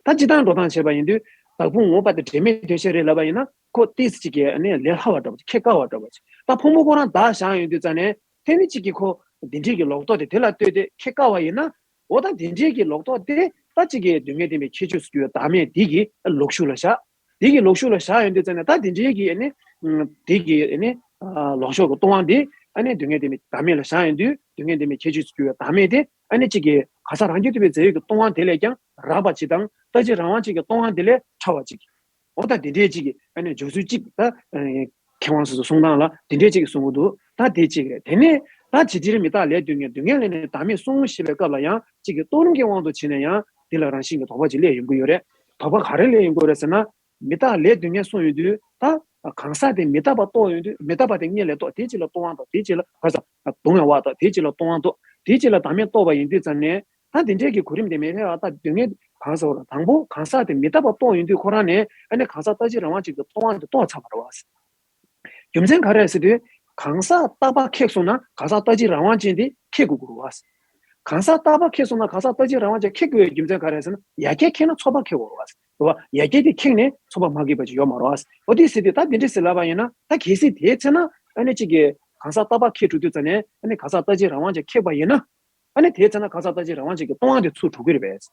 ད་སྤྱི་བཏང་འགྲོ་སྟངས་བྱས་པ་ཡིན་དུས་བདག་ཕུང་ངོ་བོ་དེ་འབྲེལ་མེད་དོན་བཤད་རེད་ལབ་པ་ཡིན་ན་ཁོ་ཏིས་གཅིག་གིས་ཨ་ནི་ལས་སླ་བ་འདྲ་པོ་ཁེགས་དཀའ་བ་འདྲ་པོ་ཅིག་ད་ཕུང་པོ་ཁོ་རང་བདག་བཞག་ཡོང་དུས་ཙམ་ནས་ཐེངས་མི་གཅིག་གིས་ཁོ་དེ་འདྲའི་གི་ལོག་རྟོག་དེ་དེ་ལ་ལྟོས་ཏེ་ཁེགས་དཀའ་བ་ཡིན་ན། འོ་ད་དེ་འདྲའི་གི་ལོག་རྟོག་དེ་ད་གཅིག་གི་སྡུག་བསྔལ་བདེན་པའི་ཁྱད་ཆོས་སུ་གྱུར་བའི་བདག་མེད་དེ་གི་ལོག་ཤུགས་ལ་བཞག་དེ་གི་ལོག་ཤུགས་ལ་བཞག་ཡོང་དུས་ཙམ་ནས་ད་དེ་འདྲའི་གི་ཨ་ནི་དེ་གི་ཨ་ནི་ལོག་ཕྱོགས་ཀྱི་ལྟུང་བ་འདི་ཨ་ནི་སྡུག་བསྔལ་བདེན་པའི་བདག་མེད་ལ་བཞག་ཡོང་དུས་སྡུག་བསྔལ་བདེན་པའི་ཁྱད་ཆོས་སུ་གྱུར་བའི་བདག་མེད་དེ་ཨ་ནི་གཅིག་གི་གང་ཟག་རང་རྒྱུད་དུ་བའི་རྫས་ཡོད་ཀྱི་ལྟུང་བ་དེ་ལས་ཀྱང་རགས་པ་ཅིག་དང་ལྟ་ཅི་རང་དབང་ཅན་གྱི་ལྟུང་བ་དེ་ལས་ཕྲ་བ་ཅིག་འོ་ད་དེ་འདྲའི་ཅིག་ཨ་ནི་སྦྱོར་ཚུལ་གཅིག་ད་མཁས་དབང་སོ་སོ་གསུང་སྟངས་ལ་དེ་འདྲའི་ཅིག་གསུང་གི་འདུག་ད་དེ་གཅིག་རེད། དེ་ནས་ད་ཇི་ལྟར་མི་རྟག་ལས་སྡུག་བསྔལ་སྡུག་བསྔལ་ལས་ནི་བདག་མེད་གསུངས་ཞེས་པའི་སྐབས་ལ་ཡང་གཅིག་གི་རྟོག་རིམ་གྱི་དབང་དུ་བྱས་ནས་ཡང་འདི་ལ་རང་བཞིན་གྱི་དོགས་པ་ཅིག་སླེབས་ཡོང་གི་ཡོད་རེད། དོགས་པ་ག་རེ་སླེབས་ཡོང་གི་ཡོད་རེད་ཟེར་ན། མི་རྟག་ལས་སྡུག་བསྔལ་གསུངས་ཡོང་དུས་ད་གང་ཟག་དེ་མི་རྟག་པ་རྟོགས་ཡོང་དུས་མི་རྟག་པ་དེ་དངོས་ལས་རྟོགས། དེ་གཅིག་ལ་ལྟུང་བ་དང་དེ་གཅིག་ལ་ག་ས་སྡུག་བསྔལ་བ་དང་དེ་གཅིག་ལ་ལྟུང་བ་རྟོགས། དེ་གཅིག་ལ་བདག་མེད་རྟོགས་པ་ཡིན་དུས་ཙམ་ནས་ད་དེ་འདྲའི་གི་གོ་རིམ་དེ་མི་རེད་བ། ད་སྡུག་བསྔལ་གང་ཟག་རང་དང་པོ་གང་ཟག་དེ་མི་རྟག་པ་རྟོགས་ཡོང་དུས་ཁོ་རང་ནས་ཨ་ནི་གང་ཟག་ལྟ་ཅི་རང་དབང་ཅན་གྱི་ལྟུང་བ་དེ་རྟོགས་ཚར་བ་རེད་བ། རྒྱུ་མཚན་ག་རེ་ཟེར་དུས་གང་ཟག་རྟག་པ་ཁེགས་སོང་ན་གང་ཟག་ལྟ་ཅི་རང་དབང་ཅན་དེ་ཁེགས་དགོས་ཀྱི་རེད་བ། གང་ཟག་རྟག་པ་ཁེགས་སོང་ན་གང་ཟག་ལྟ་ཅི་རང་དབང་ཅན་ཁེགས་དགོས་པའི་རྒྱུ་མཚན་ག་རེ་ཟེར་ན། ཡ་གྱལ་ཁེགས་ན་ཚོགས་པ་ཁེགས་དགོས་རེད་བ། རེད་བ། ཡ་གྱལ་དེ་ཁེགས་ནས་ཚོགས་པ་མ་ཁེགས་པ་ཅིག་ཡོད་མ་རེད་བ། འོ་དེ་ཟེར་དུས་ད་དེ་འདྲ་ཟེར་ལབ་པ་ཡིན་ན་ད་གལ་སྲིད་དེའི་ཚེ་ན་ཨ་ནི་གཅིག་གིས་གང་ཟག་རྟག་པ་ཁེགས་འགྲོ་དུས་ཙམ་ནས་ཨ་ནི་གང་ཟག་ལྟ་ཅི་རང་དབང་ཅན་ཁེགས་པ་ཡིན་ན། ཨ་ནི་དེའི་ཚེ་ན་གང་ཟག་ལྟ་ཅི་རང་དབང་ཅན་གྱི་ལྟུང་བ་དེ་ཚུར་འགྲོ་གི་རེད་པས།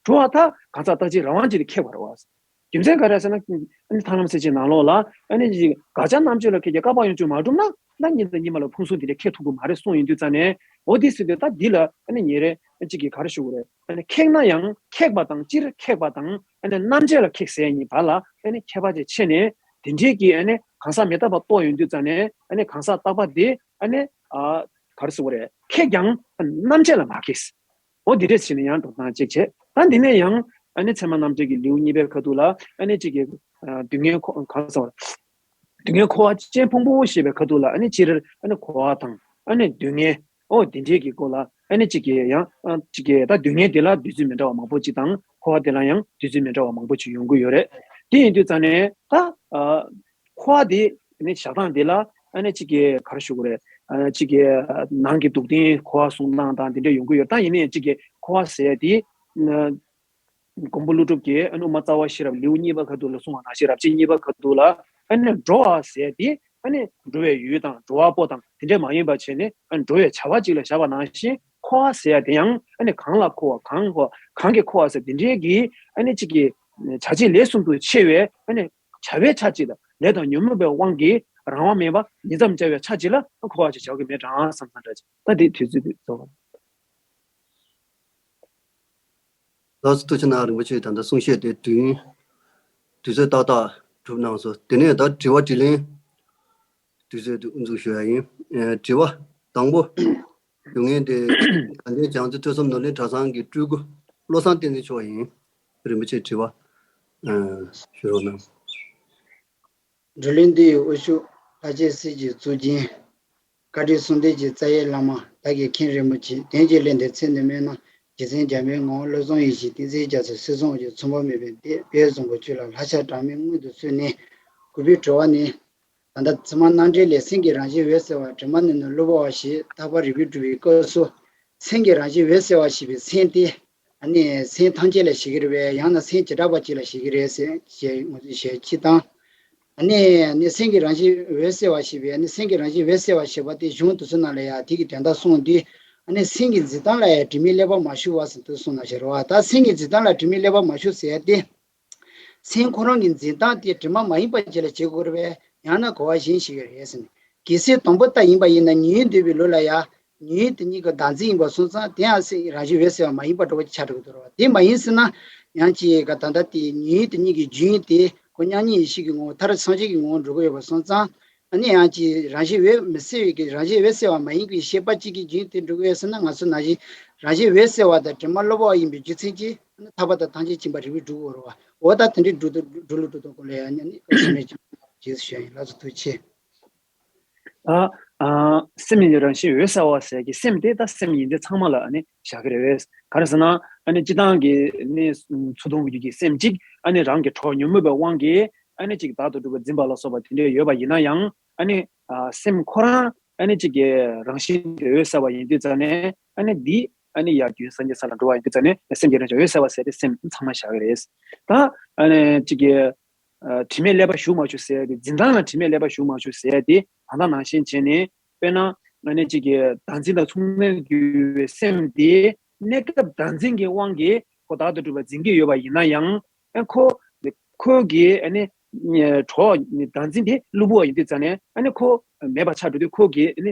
འགྲོ་བ་ད་གང་ཟག་ལྟ་ཅི་རང་དབང་ཅན་དེ་ཁེགས་པ་རེད་བ། རྒྱུ་མཚན་ག་རེ་ཟེར་ན། ཨ་ནི་ཐར་ལམ་གསལ་བྱེད་ནང་ལོགས་ལ་ཨ་ནི་ཅིག་དགག་བྱ་རྣམ་གཅོད་ལ་ཁེགས་ཀྱི་བཀག་པ་ཡོངས་གཅོད་མ་གྲུབ་ན་ད་གཉིས་དང་གཉིས་མ་ལ་ཕུང་གསུམ་དེ་འདྲ་ཁེགས་ཐུབ་ཀྱི་མ་རེད་གསུངས་ཡོང་དུས་ཙམ་ནས། འོ་དེ་ཟེར་དུས་ད་འདི་ལ་ཨ་ནི་ཉེ་རེ་གཅིག་གིས་ག་རེ་ཞུ་དགོས་རེད། ཨ་ནི་ཁེགས་ན་ཡང་ཁེགས་པ་དང་སྤྱིར་ཁེགས་པ་དང་ཨ་ནི་རྣམ་བཅད་ལ་ཁེགས་ཟེར་གཉིས་བར་ལ་ཨ་ནི་ཁྱད་པར་ཅིག་ཕྱེ་ནས་དེ་འདྲའི་གི་ཨ་ནི་གང་ཟག་མི་རྟག་པ་རྟོགས་ཡོང་དུས་ཙམ་ནས་ཨ་ནི་གང་ཟག་རྟག་པ་དེ་ཨ་ནི་ཨ་ག་རེ་ཟེར་དགོས་རེད། ཁེགས་ཀྱང་རྣམ་བཅད་ལ་མ་ཁེགས། འོ་འདི་འདྲས་བྱས་ནས་ཡང་འགྲོ་སྟངས་གཅིག་བྱས། ད་འདི་ནས་ཡང་ཨ་ནི་ཚད་མ་རྣམ་འགྲེལ་གྱི་ལེའུ་གཉིས་པའི་ཁ་ཐུག་ལ་ཨ་ནི་གཅིག་གི་ཨ་སྡུག་བསྔལ་འཁོར་གང་ཟེར་བ། སྡུག་བསྔལ་འཁོར་བ་ཅན་ཕུང་པོ་ཞེས་པའི་ཁ་ཐུག་ལ་ཨ་ནི་སྤྱིར་ཨ་ནི་འཁོར་བ་དང་ཨ་ནི་སྡུག་བསྔལ་འོ་དེ་འདྲས་ཀྱི་སྐོར་ལ་ཨ་ནི་གཅིག་གི་ཡང་ཨ་གཅིག་གི་ད་སྡུག་བསྔལ་དེ་ལ་འདོད་ཚུལ་མི་འདྲ་བ་མང་པོ་ཅིག་དང་འཁོར་བ་དེ་ལ་ཡང་འདོད་ཚུལ་མི་འདྲ་བ་མང་པོ་ཅིག་ཡོང་གི་ཡོད་རེད། དེ་ཡིན་དུས་ཙང་ནས་ད་ཨ། འཁོར་བ་དེ་ནི་བཞག་སྟངས་དེ་ལ་ཨ་ནི་གཅིག་གིས་ག་རེ་ཞུ་དགོས་རེད། ཨ་གཅིག་གིས་ནང་གི་སྡུག་བདེན་འཁོར་བ་གསུང་སྟངས་དང་དེ་འདྲ་ཡོང་གི་ཡོད། ད་ཡིན་ནའི་གཅིག་གིས་འཁོར་བ་ཟེར་ཡ་དེ་མགོན་པོ་ཀླུ་སྒྲུབ་ཀྱིས་ཨ་ནི་དབུ་མ་རྩ་བ་ཤེས་རབ་ལེའུ་གཉིས་པ་ཁ་ཐུག་ལ་གསུངས་པ་ནང་བཞིན་རབ་བྱེད་གཉིས་པ་ཁ་ཐུག་ལ་ཨ་ནི་འགྲོ་བ་ཟེར་ཡ་དེ་ཨ་ནི་འགྲོ་བའི་ཡུལ་དང་འགྲོ་བ་པོ་དང་དེ་འདྲ་མ་ཡིན་པ་བྱས་ནས་ཨ་ནི་འགྲོ་བའི་བྱ་བ་གཅིག་ལ་བཞག་པ་ནང་བཞིན་འཁོར་བ་ཟེར་ཡ་དེ་ཡང་ཨ་ནི་གང་ལ་འཁོར་བ་གང་འཁོར་གང་གིས་འཁོར་བ་ཟེར་དེ་འདྲའི་གི་ཨ་ནི་གཅིག་གི་བྱ་བྱེད་ལས་གསུམ་དུ་ཕྱེ་བའི་ཨ་ནི་བྱ་བའི་ཆ་གཅིག་དང་ལས་དང་ཉོན་མོངས་པའི་དབང་གིས་རང་དབང་མེད་པ་ཉིད་མཚམས་སྦྱར་བའི་ཆ་གཅིག་ལ་འཁོར་བ་ཅེས་བྱ་གི་མེད་གྲང་བསམ་བསམ་འདྲ་ཅིག་ད་འདི་དུས་ཚོད་འདི་རྫོགས། ལགས་སོ། ཐུགས་རྗེ་གནང་། རིན་པོ་ཆེ་ད་ལྟ་གསུང་བཤད་དེ་དུས་དུས་ཚོད་ཏག་ཏག་གྲུབ་གནང་སོང་། དེ་ནས་ད་དྲི་བ་དྲིས་ལན་དུས་ཚོད་དུ་དབུ་འཛུགས་ཞུ་ཡ་ཡིན། ཨ་དྲི་བ་དང་པོ། སྡུག་བསྔལ་དེ་དགའ་ལྡན་བྱང་རྩེ་ཐོས་བསམ་ནོར་གླིང་གྲྭ་ཚང་གི་སྤྲུལ་སྐུ་བློ་བཟང་བསྟན་འཛིན་མཆོག་ཡིན། རིན་པོ་ཆེ་དྲི་བ་ཨ་ཞུ་རོགས་གནང་། བགྲོ་གླེང་འདི་ཡི་དབུ་བཞུགས་ལྷ་རྗེ་སྲས་ཀྱི་གཙུག་རྒྱན། བཀའ་དྲིན་གསུམ་ལྡན་གྱི་རྩ་བའི་བླ་མ་བདག་གི་མཁན་རིན་པོ་ཆེ་དོན་གྱི་གླེང་དེ་ཚེ་འདི་སྨོན་ན་རྗེ་བཙུན་འཇམ་དཔལ་ངག་དབང་བློ་བཟང་ཡེ་ཤེས་བསྟན་འཛིན་རྒྱ་མཚོ་སྲིད་གསུམ་འོག་གི་ཚོང་པ་མེད་པའི་སྡེ་དཔལ་བཟང་པོ་ཁྱོད་ལ་ལྷ་ཕྱག་དྲང་མོས་སྔོན་དུ་གསོལ་ནས། གུས་པས་དྲི་བ་ནི། ད་ལྟ་ཚད་མ་རྣམ་འགྲེལ་ལས་སེམས་ཀྱི་རང་བཞིན་འོད་གསལ་བ་དྲི་མ་ནི་ནི་བསླུ་བ་ཞེས་ཐར་པ་རིགས་པས་སྒྲུབ་པའི་སྐབས་སུ། སེམས་ཀྱི་རང་བཞིན་འོད་གསལ་བ་ཞེས་པའི་སེམས་དེ། ཨ་ནི་སེམས་ཐམས་ཅད་ལ་བཞག་གི་རེད་པས། ཡང་ན་སེམས་བྱེ་བྲག་པ་གཅིག་ལ་བཞག་གི་རེད་ཟེར་ཞེས་ངོས་འཛིན་ཞུ་གཅིག་དང་། ཨ་ནི་ནི་སེམས་ཀྱི་རང་བཞིན་འོད་གསལ་བ་ཞེས་པའི་ཨ་ནི་སེམས་ཀྱི་རང་བཞིན་འོད་གསལ་བ་ཞེས་པ་དེ་གཞུང་དེ་ཚོ་ནང་ལ་ཡང་དེ་གི་དོན་དག་གསུངས་དུས། ཨ་ནི་སེམས་ཀྱི་འཛིན་སྟངས་ལ་ཡང་དྲི་མའི་ཀླད་པ་མ་ཞུགས་པ་ཟེར་དུ་གསུངས་ན་ཞེས་རེད་བ། ད་སེམས་ཀྱི་འཛིན་སྟངས་ལ་དྲི་མའི་ཀླད་པ་མ་ཞུགས་ཟེར་ཡ་དེ། སེམས་ཁོ་རང་གི་འཛིན་སྟངས་དེ་དྲི་མ་མ་ཡིན་པ་ཅིག་ལ་བྱེད་དགོས་རེད་པས། ཡང་ན་གོ་བ་གཞན་ཞིག་ཡོད་རེད་ཟེར་ནས། གལ་སྲིད་དང་པོ་ལྟ་ཡིན་པ་ཡིན་ན་ཉོན་མོངས་འདུས་པའི་ལུགས་ལ་ཡང་ཉོན་མོངས་དེ་གཉིས་ཀྱི་བདག་འཛིན་ཡིན་པ་སོང་ཙང་དེ་ཡང་སེམས་རང་བཞིན་འོད་གསལ་བ་མ་ཡིན་པ་འདྲ་བོ་ཆགས་འགྲོ་གི་འདུག་རེད་བ། དེ་མ་ཡིན་ཟེར་ན་ཡང་ཅིག་ག་ད་ལྟ་དེ་ཉོན་མོངས་དེ་གཉིས་ཀྱི་རྒྱུན་དེ་ ཁོ་མཉམ་ཉིད་ཡེ་ཤེས་ཀྱི་ངོ་བོ་མཐར་སངས་རྒྱས་ཀྱི་ངོ་བོ་འགྲོ་གི་ཡོད་པ་སོང་ཙང་། ཨ་ནི་ཡང་ཅིག་རང་བཞིན་འོད་མི་གསལ་བའི་གི་རང་བཞིན་འོད་གསལ་བ་མ་ཡིན་པའི་ཤེས་པ་གཅིག་གི་རྒྱུན་དེ་འགྲོ་གི་ཡོད་ཟེར་ན། ང་ཚོ་ནང་བཞིན་རང་བཞིན་འོད་གསལ་བ་དང་དྲི་མ་གློ་བུར་བ་ཡིན་པའི་རྒྱུ་མཚན་གྱིས། ཨ་ནི་ཐར་པ་དང་ཐམས་ཅད་མཁྱེན་པ་རིགས་པས་སྒྲུབ་དགོས་རེད་བ། འོ་ད་དེ་འདྲའི་སྒྲུབ་ཐུབ་སྒྲུབ་ལུགས་སྒྲུབ་སྟངས་སྐོར་ལ་ཡང་ཨ་ནི་བཀའ་གསུང་མེད་ཀྱང་རྗེས་སུ་ཞུ་ཡིན། ལགས་སོ། ཐུགས་རྗེ་ཆེ། ད་ཨ་སེམས་ཀྱི་རང་བཞིན་འོད་གསལ་བ་ཟེར་གྱི་སེམས་དེ་ད་སེམས་ཡིན་ཚད་ཚང་མ་ལ་ཨ་ནི་བཞག་གི་རེད་བས། ག་རེ་ཟེར་ན། ཨ་ནི་སྤྱིར་བཏང་གི་ནི་ཚུར་མཐོང་གི་སེམས་གཅིག་ཨ་ནི་རང་གི་གྲོགས་ཉོན་མོངས་པའི་དབང་གིས་ཨ་ནི་གཅིག་བདག་ཏུ་གྲུབ་པ་འཛིན་པ་ལ་སོགས་པ་དེ་འདྲ་ཡོད་པ་ཡིན་ན་ཡང་། ཨ་ནི་ཨ་སེམས་ཁོ་རང་ཨ་ནི་གཅིག་གི་རང་བཞིན་དེ་འོད་གསལ་བ་ཡིན་དུས་ཙང་ནས། ཨ་ནི་འདི་ཨ་ནི་ཡར་རྒྱུན་སངས་རྒྱས་ས་ལ་འགྲོ་བ་ཡིན་དུས་ཙང་ནས། སེམས་ཀྱི་རང་བཞིན་འོད་གསལ་བ་ཟེར་ཏེ་སེམས་ཚང་མ་བཞག་གི་རེད། ད་ཨ་ནི་གཅིག་གི་ཨ་དྲི་མས་བསླད་པ་ཞུགས་མ་ཞུགས་ཟེར་ཏེ། འཛིན་སྟངས་ལ་དྲི་མས་བསླད་པ་ཞུགས་མ་ཞུགས་ཟེར་ཏེ། ད་ལྟ་ནང་བཞིན་བྱས་ནས། དཔེར་ན་ཨ་ནི་གཅིག་གི་བདག་འཛིན་དང་མཚུངས་ལྡན་གྱི་སེམས་དེ་གནས་སྐབས་བདག་འཛིན་གྱི་དབང་གིས་ཁོ་བདག་ཏུ་གྲུབ་པ་འཛིན་གྱི་ཡོད་པ་ཡིན་ན་ཡང་། ཨ་ཁོ་ཁོ་གི་ཨ་ནི་གྲོགས་བདག་འཛིན་དེ་གློ་བུར་བ་ཡིན་དུས་ཙང་ནས། ཨ་ནི་ཁོ་མེད་པ་ཆགས་འགྲོ་དུས། ཁོ་གི་ཨ་ནི་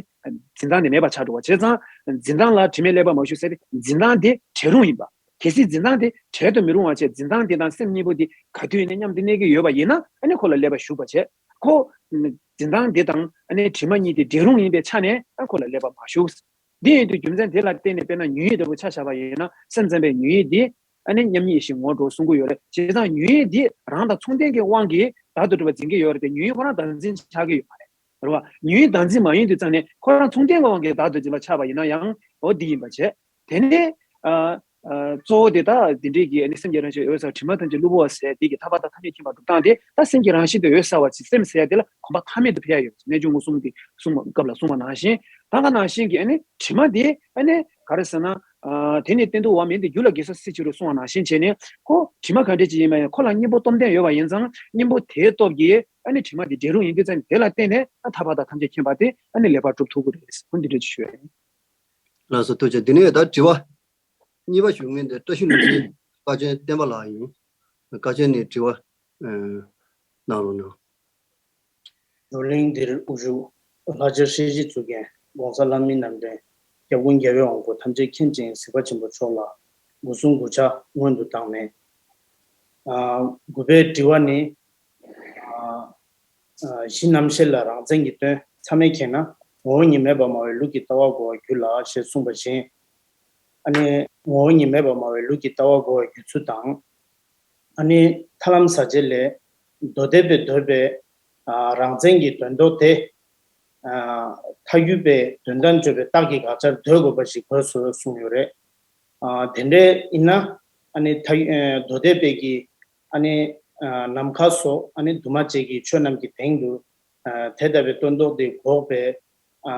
འཛིན་སྟངས་དེ་མེད་པ་ཆགས་འགྲོ་བ་བྱས་ཙང་། འཛིན་སྟངས་ལ་དྲི་མས་བསླད་པ་མ་ཞུགས་ཟེར་ཏེ། འཛིན་སྟངས་དེ་བྲལ་རུང་ཡིན་པ། གལ་སྲིད་འཛིན་སྟངས་དེ་བྲལ་དུ་མི་རུང་བ་བྱས། འཛིན་སྟངས་དེ་དང་སེམས་གཉིས་པོ་དེ་ག་དུས་ནས་མཉམ་དུ་གནས་ཀྱི་ཡོད་པ་ཡིན་ན། ཨ་ནི་ཁོ་ལ་བསླད་པ་ཞུགས་པ་བྱས། ཁོ་འཛིན་སྟངས་དེ་དང་ཨ་ནི་དྲི་མ་གཉིས་དེ་བྲལ་རུང་ཡིན་པའི་ཆ་ནས། ཨ་ཁོ་ལ་བསླད་པ་མ་ཞུགས། འདི་ཡིན་དུས་རྒྱུ་མཚན་དེ་ལ་བརྟེན་ནས། དཔེར་ན་ཉོན་ཡིད་འདྲ་པོ་ཆ་བཞག་པ་ཡིན་ན། སེམས་ཙམ་པས་ཉོན་ཡིད་འདི་ཨ་ནི་མཉམ་ཉིད་ཡེ་ཤེས་ངོ་བོར་འགྲོ་གསུང་གི་ཡོད་རེད། བྱས་ཙང་ཉོན་ཡིད་འདི་རང་དང་མཚུངས་ལྡན་གྱི་དབང་གིས་བདག་ཏུ་གྲུབ་པ་འཛིན་གྱི་ཡོད་རེད་དེ། ཉོན་ཡིད་ཁོ་རང་བདག་འཛིན་ཆགས་ཀྱི་ཡོད་མ་རེད། རེད་བ། ཉོན་ཡིད་བདག་འཛིན་མ་ཡིན་དུས་ཙང་ནས། ཁོ་རང་མཚུངས་ལྡན་གྱི་དབང་གིས་བདག་ཏུ་འཛིན་པ་ཆགས་པ་ཡིན་ན་ཡང་། འོ་འདི་ཡིན་པ་བྱས། དེ་ནས་ཨ་ཨ་གཙོ་བོ་དེ་ད་འདི་འདྲའི་གི་ཨ་ནི་སེམས་ཀྱི་རང་བཞིན་འོད་གསལ་བ། དྲི་མ་ཐམས་ཅད་གློ་བུར་བ་ཟེར་དེ་གི་ཐར་པ་དང་ཐམས་ཅད་མཁྱེན་པ་སྒྲུབ་སྟངས་དེ། ད་སེམས་ཀྱི་རང་བཞིན་དེ་འོད་གསལ་བ་ཅིག་སེམས་ཟེར་ཡ་དེ་ལ་གོམ་པ་ཐ་མལ་དུ་ཕེབས་ཡ་ཡོད། གནས་ཆུང་ངུ་གསུམ་གྱི་གསུངས་པ་སྐབས་ལ་གསུངས་པ་ནང་བཞིན། ད་ག་ནང་བཞིན་གྱི་ཨ་ནི་དྲི་མ་དེ་ཨ་ནི་ག་རེ་ཟེར་ན། ཨ་དེ་ནི་གཏན་དུ་བ་མིན་ཏེ། རྒྱུ་ལ་དགེ་སོགས་སྲིད་ཕྱིར་རོ་གསུངས་པ་ནང་བཞིན་བྱས་ནས། ཁོ་དྲི་མ་ག་འདྲ་ཅིག་ཡིན་པ་ཡང་ཁོ་ལ་གཉེན་པོ་སྟོབས་ལྡན་ཡོད་པ་ཡིན་ཙང་། གཉེན་པོ་དེའི་སྟོབས་ཀྱིས་ཨ་ནི་དྲི་མ་དེ་བྲལ་རུང་ཡིན་དུས་ཙང་། དེ་ལ་བརྟེན་ནས་ཨ་ཐར་པ་དང་ཐམས་ཅད་མཁྱེན་པ་དེ་ཨ་ནི་ལེགས་པར་འགྲུབ་ཐུབ་ཀྱི་རེད། འོ་འདི་འདྲ་ཅིག་ཞུ་ཡ་ཡིན། ལགས་སོ། ཐུགས་རྗེ་ཆེ། འདི་ནས་ད་དྲི་བ་གཉིས་པ་ཞུ་མཁན་དེ་བཀྲ་ཤིས་ལྷུན་གྲུབ། དཀའ་ཆེན་བསྟན་པ་ལགས་ཡིན། དཀའ་ཆེན་ནས་དྲི་བ་ཨ་གནང་རོགས་གནང་། བགྲོ་གླེང་འདིར་དབུ་བཞུགས་ལྷག་བཅར་ཧྲིལ་གྱིས་བཙུགས་མཁན་༸གོང་ས་ལྷ་མིའི་རྣམ་འདྲེན་སྐྱབས་མགོན་རྒྱལ་བའི་དབང་པོ་ཐམས་ཅད་མཁྱེན་ཅིང་གཟིགས་པ་ཆེན་པོ་མཆོག་ལ་སྒོ་གསུམ་གུས་ཕྱག་སྔོན་དུ་བཏང་ནས། ཨ་དགུ་པའི་དྲི་བ་ནི། ཨ་ཨ་གཞི་རྣམ་ཤེས་ལ་རང་མཚན་གྱིས་སྟོན། མཚམས་མེད་མཁྱེན་ན་ངོ་བོ་ཉིད་མེད་པར་སྨྲ་བའི་ལུགས་ཀྱི་ལྟ་བ་གོ་བར་འགྱུར་ལ་ཞེས་གསུངས་པ་བཞིན། ཨ་ནི་ངོ་བོ་ཉིད་མེད་པར་སྨྲ་བའི་ལུགས་ཀྱི་ལྟ་བ་གོ་བར་འགྱུར་ཚུལ་དང་། ཨ་ནི་ཐར་ལམ་ཟབ་རྒྱས་ལས། མདོ་སྡེ་པས་འདོད་པའི་ཨ་རང་མཚན་གྱི་དོན་ལྡོག་དེ། ཨ་ཐལ་འགྱུར་བའི་དོན་དམ་དཔྱོད་པའི་རྟགས་ཀྱིས་དགག་བྱར་འདོད་དགོས་པ་ཞིག་དགོས་སོ་གསུངས་ཡོད་རེད། ཨ་དེ་འདྲ་ཡིན་ན་ཨ་ནི་ཐལ་ཨ་མདོ་སྡེ་པའི་གི་ཨ་ནི་ཨ་ནམ་མཁའ་སོགས་ཨ་ནི་འདུས་མ་བྱས་ཀྱི་ཆོས་རྣམས་ཀྱི་སྟེང་དུ་ཨ་དེ་ལྟ་བུའི་དོན་ལྡོག་དེ་འགོག་པའི་ཨ་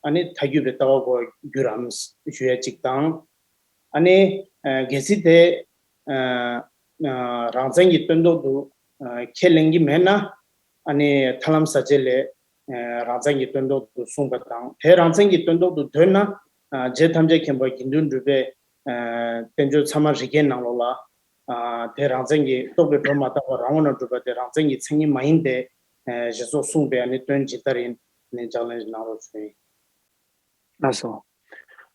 ཨ་ནི་ཐལ་འགྱུར་བའི་ལྟ་བ་གོ་བར་འགྱུར་རམ་ཞུ་ཡ་གཅིག་དང་། ཨ་ནི་ཨ་གལ་སྲིད་དེ་ཨ་ཨ་རང་མཚན་གྱི་དོན་ལྡོག་ཏུ་ཨ་ཁས་ལེན་གྱི་མེད་ན། ཨ་ནི་ཐར་ལམ་ཟབ་རྒྱས་ལས་ཨ་རང་མཚན་གྱི་དོན་ལྡོག་ཏུ་གསུངས་པ་དང་། དེ་རང་མཚན་གྱི་དོན་ལྡོག་ཏུ་འདོད་ན། ཨ་རྗེ་ཐམས་ཅད་མཁྱེན་པ་དགེ་འདུན་གྲུབ་པའི་ཨ་བསྟན་བཅོས་ཚད་མ་རིགས་བརྒྱའི་ནང་ལོགས་ལ། ཨ་དེ་རང་མཚན་གྱིས་རྟོགས་པས་སྒྲོ་མ་བཏགས་པ་རང་ངོས་ནས་གྲུབ་པ་དེ་རང་མཚན་གྱི་མཚན་ཉིད་མ་ཡིན་ཏེ། ཨ་ཞེས་སོགས་གསུངས་པའི་ཨ་ནི་དོན་ཇི་ལྟར་ཡིན་ནས་ཕྱག་ལེན་གནང་རོགས་ཞུ་ཡིན། ལགས་སོ།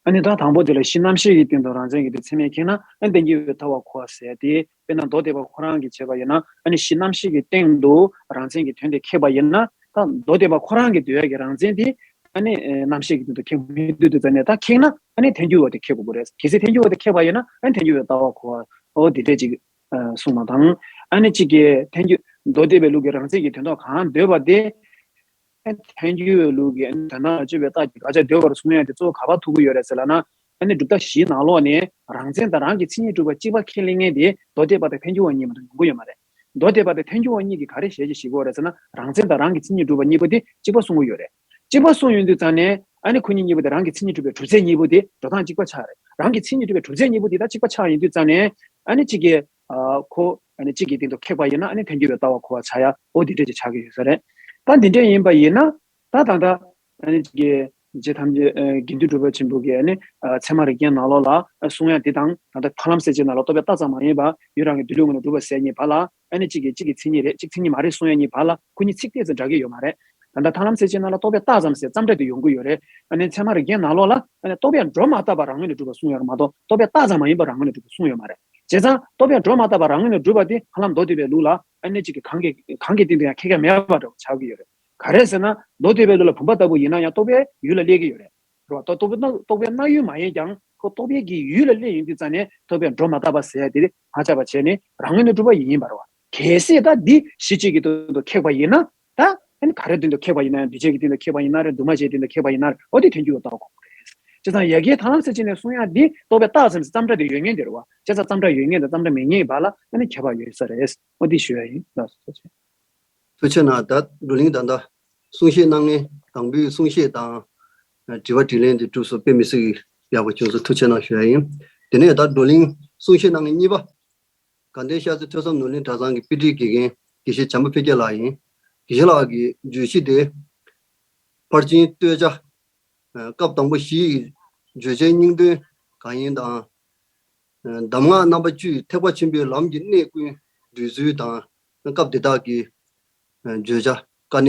ཨ་ནི་ད་དང་པོ་དེ་ལ་གཞི་རྣམ་ཤེས་ཀྱི་སྟེང་དུ་རང་མཚན་གྱི་དེ་མཚན་མས་ཁེགས་ན། ཨ་ནི་ཐལ་འགྱུར་བའི་ལྟ་བ་གོ་བ་ཟེར་ཏེ། དཔེར་ན་མདོ་སྡེ་པ་ཁོ་རང་གིས་བྱས་པ་ཡིན་ན། ཨ་ནི་གཞི་རྣམ་ཤེས་ཀྱི་སྟེང་དུ་རང་མཚན་གྱི་དོན་དེ་ཁེགས་པ་ཡིན་ན། ད་མདོ་སྡེ་པ་ཁོ་རང་གིས་འདོད་ཡ་གི་རང་མཚན་དེ་ཨ་ནི་ཨེ་རྣམ་ཤེས་ཀྱི་སྟེང་དུ་ཁེགས་མི་འདུག་དུས་ཙང་ནས། ད་ཁེགས་ན་ཨ་ནི་ཐལ་འགྱུར་བ་དེ་ཁེགས་དགོས་ཀྱི་རེད། གལ་སྲིད་ཐལ་འགྱུར་བ་དེ་ཁེགས་པ་ཡིན་ན། ཨ་ནི་ཐལ་འགྱུར་བའི་ལྟ་བ་གོ་བ། འོ་དེ་འདྲས་ཅིག་ཨ་གསུངས་པ་དང་། ཨ་ནི་གཅིག་གིས་ཐལ་འགྱུར། མདོ་སྡེ་པའི་ལུགས་ཀྱི་རང་མཚན་གྱི་དོན་ལྡོག་གང་འདོད་པ་དེ། ཨ་ཐལ་འགྱུར་བའི་ལུགས་ཀྱི་ཨ་ནི་དོན་དམ་ལ་དཔྱོད་པའི་རྟགས་ཀྱིས་དགག་བྱར་འདོད་པར་གསུང་ཡ་དེ་གཙོ་བོ་ག་པར་ཐུག་གི་ཡོད་རེད་ཟེར་ལབ་ན། ཨ་ནི་སྒྲུབ་ཐབས་བཞིའི་ནང་ལོགས་ནས་རང་མཚན་དང་རང་གི་མཚན་ཉིད་གྲུབ་པ་གཅིག་པ་ཁས་ལེན་མཁན་དེ་མདོ་སྡེ་པ་དང་ཐལ་འགྱུར་བ་གཉིས་མ་གཏོགས་ཡོང་གི་ཡོད་མ་རེད། མདོ་སྡེ་པ་དང་ཐལ་འགྱུར་བ་གཉིས་ཀྱིས་ག་རེ་ཞལ་གྱིས་བཞེས་ཀྱི་ཡོད་རེད་ཟེར་ན། རང་མཚན་དང་རང་གི་མཚན་ཉིད་གྲུབ་པ་གཉིས་པོ་དེ་གཅིག་པ་གསུང་གི་ཡོད་རེད། གཅིག་པ་གསུངས་ཡོང་དུས་ཙང་ནས། ཨ་ནི་ཁོ་གཉིས་གཉིས་པོ་དེ་རང་གི་མཚན་ཉིད་གྲུབ་པའི་གྲུབ་ཚད་གཉིས་པོ་དེ་འགྲོ་སྟངས་གཅིག་པ་ཆགས་རེད། རང་གི་མཚན་ཉིད་གྲུབ་པའི་གྲུབ་ཚད་གཉིས་པོ་དེ་ད་གཅིག་པ་ཆགས་ཡོང་དུས་ཙང་ནས། ཨ་ནི་གཅིག་གིས་ཨ་ཁོ་ཨ་ནི་གཅིག་གི་སྟེང་དུ་ཁེགས་པ་ཡིན་ན། ཨ་ནི་ཐལ་འགྱུར་བའི་ལྟ་བ་གོ་བ་བྱ་ཡ། འོ་འདི་འདྲས་ཅིག་ཆགས་ཀྱི་ཡོད་ས་རེད། ད་འདི་འདྲས་ཡིན་པ་ཡིན་ན། ད་ད་ལྟ་ཨ་ནི་གཅིག་གིས་རྗེ་ཐམས་ཅད་ཨ་དགེ་འདུན་གྲུབ་པ་ཆེན་པོ་གིས་ཨ་ནི་ཨ་ཚད་མ་རིགས་བརྒྱའི་ནང་ལོགས་ལ་ཨ་གསུང་ཡ་འདི་དང་། ད་ལྟ་ཐར་ལམ་གསལ་བྱེད་ནང་ལ་རྟོག་པས་བཏགས་ཙམ་མ་ཡིན་པར་ཡུལ་རང་གི་འདུལ་བའི་ངོ་ནས་གྲུབ་པ་ཟེར་གཉིས་བར་ལ། ཨ་ནི་གཅིག་གིས་གཅིག་གི་མཚན་ཉིད་རེད། གཅིག་མཚན་ཉིད་མ་རེད་གསུང་ཡ་གཉིས་བར་ལ་ཁོ་གཉིས་ཚིག་ཏོག་ཙམ་འདྲ་གི་ཡོད་མ་རེད། ད་ལྟ་ཐར་ལམ་གསལ་བྱེད་ནང་ལ་རྟོག་པས་བཏགས་ཙམ་ཟེར་ཙམ་འདྲ་དེ་ཡོང་གི་ཡོད་རེད། ཨ་ནི་ཚད་མ་རིགས་བརྒྱའི་ནང་ལོགས་ལ་ཨ་ནི་རྟོག་པས་སྒྲོ་མ་བཏགས་པ་རང་ངོས་ནས་གྲུབ་པ་གསུངས་ཡོད་རེད་མ་གཏོགས། རྟོག་པས་བཏགས་ཙམ་མ་ཡིན་པ་རང་ངོས་ནས་གྲུབ་པ་གསུངས་ཡོད་མ་རེད། བྱས་ཙང་རྟོག་པས་སྒྲོ་མ་བཏགས་པ་རང་ངོས་ནས་གྲུབ་པ་དེ་ཧ་ལམ་མདོ་སྡེ་པའི་ལུགས་ལ་ ཨ་ནི་གཅིག་གི་གང་གི་གང་གི་སྟེང་དུ་ཡང་ཁེ་ག་མེད་པ་འདྲ་བོ་ཆགས་ཀྱི་ཡོད་རེད། ག་རེ་ཟེར་ན་མདོ་སྡེ་པའི་ལུགས་ལ་བུམ་པ་ལྟ་བུ་ཡིན་ན་ཡང་རྟོག་པའི་ཡུལ་ལ་སླེབས་ཀྱི་ཡོད་རེད། རོ། རྟོག་པ་རྟོག་པའི་སྣང་ཡུལ་མ་ཡིན་ཀྱང་ཁོ་རྟོག་པའི་གི་ཡུལ་ལ་སླེབས་ཡོང་དུས་ཙང་ནས་རྟོག་པས་སྒྲོ་མ་བཏགས་པ་ཟེར་ཡ་དེ་མ་ཆགས་པ་བྱས་ནས་རང་ངོས་ནས་གྲུབ་པ་ཡིན་པ་རེད་བ། གལ་སྲིད་ད་འདི་གཞི་གཅིག་གི་སྟེང་དུ་ཁེགས་པ་ཡིན་ན་ད་ཨ་ནི་ག་རེ་སྟེང་དུ་ཁེགས་པ་ཡིན་ན་ཡང་འདུས་བྱས་ཀྱི་སྟེང་དུ་ཁེགས་པ་ཡིན་ན་རེད། འདུས་མ་བྱས་སྟེང་དུ་ཁེགས་པ་ཡིན་ན་རེད། འོ་དེ་ཐོན་རྒྱུ་ཡོད་རྟོགས་དགོས་རེད། བྱས་ཙང་ཡ་གིའི་ཐང་ཟེར་ཅིག་ནས་གསུང་ཡ་འདི་རྟོག་པས་བཏགས་ཟིན་ཙམ་སྒྲ་དེ་ཡོད་མཁན་དེ་རེད་བ། བྱས་ཙང་ཙམ་སྒྲ་ཡོད་མཁན་དང་ཙམ་སྒྲ་མེད་མཁན་བར་ལ་ཨ་ནི་ཁྱད་པར་ཡོད་ས་རེད། འོ་དེ་ཞུ་ཡ་ཡིན། ལགས་སོ། ཐུགས་རྗེ་ཆེ། ཐུགས་རྗེ་གནང་། ད་བགྲོ་གླེང་ད་ལྟ་གསུང་བཤད་གནང་མཁན་དང་པོའི་གསུང་བཤད་དང་། དྲི་བ་དྲིས་ལན་དེ་གྲུབ་སོང་། དཔེ་མི་སྲིད་ཀྱི་ཡག་པོ་བྱུང་སོང་། ཐུགས་རྗེ་གནང་ཞུ་ཡ་ཡིན། དེ་ནས་ད་བགྲོ་གླེང་གསུང་བཤད་གནང་མཁན་གཉིས་པ། དགའ་ལྡན་ཤར་རྩེ་ཐོས་བསམ་ནོར་གླིང་གྲྭ་ཚང་གི་དཔེ་ཁྲིད་དགེ་རྒན་དགེ་བཤེས་བྱམས་པ་འཕེལ་རྒྱས་ལགས་ཡིན། དགེ་བཤེས་ལགས་ཀྱི་བརྗོད་གཞི་དེ་ཕར་ཕྱིན་བསྟོད་བྱ། སྐབས་དང་པོ་བཞི་ཡི་བརྗོད་བྱའི་སྙིང་དོན་གང་ཡིན་དང་། གདམས་ངག་རྣམ་པ་བཅུའི་ཐེག་པ་ཆེན་པོའི་ལམ་གྱི་གནད་ཀུན་བསྡུས་ཚུལ་དང་། སྐབས་དེ་དག་གི་བརྗོད་བྱ་དཀའ་གནད་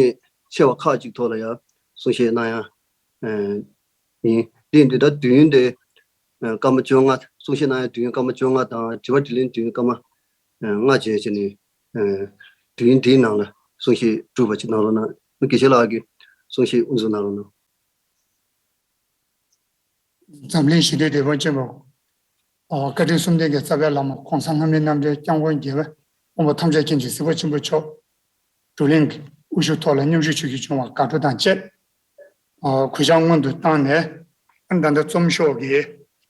ཆེ་བ་ཁག་ཅིག་ཐོག་ལ་ཡང་གསུང་བཤད་གནང་ཡ་ཡིན། དེ་འདི་ལྟར་དུས་ཡུན་དེ་སྐར་མ་བཅོ་ལྔ། གསུང་བཤད་གནང་ཡ་དུས་ཡུན་སྐར་མ་བཅོ་ལྔ་དང་། དྲི་བ་དྲིས་ལན་དུས་ཡུན་སྐར་མ་ལྔ་བྱས་བྱས་ནས། དུས་ཡུན་དེའི་ནང་ལ་གསུང་བཤད་གྲུབ་པ་ཅིག་གནང་རོགས་གནང་། དགེ་བཤེས་ལགས་ཀྱིས་གསུང་བཤད་དབུ་འཛུགས་གནང་རོགས་གནང་། འཛམ་གླིང་ཞི་བདེའི་དེད་དཔོན་ཆེན་པོ། ཨ། བཀའ་དྲིན་གསུམ་ལྡན་གྱི་རྩ་བའི་བླ་མ་གོང་ས་ལྷ་མིའི་རྣམ་འདྲེན་སྐྱབས་མགོན་རྒྱལ་བའི་དབང་པོ་ཐམས་ཅད་མཁྱེན་ཅིང་གཟིགས་པ་ཆེན་པོ་མཆོག་བགྲོ་གླེང་གི་དབུ་བཞུགས་ཐོག་ལ་མཉམ་ཞུགས་ཞུ་རྒྱུ་བྱུང་བར་དགའ་སྤྲོ་དང་བཅས། ཨ། གུས་ཕྱག་སྔོན་དུ་བཏང་ནས། ཨ། ད་ལྟ་རྩོམ་ཤོག་གི་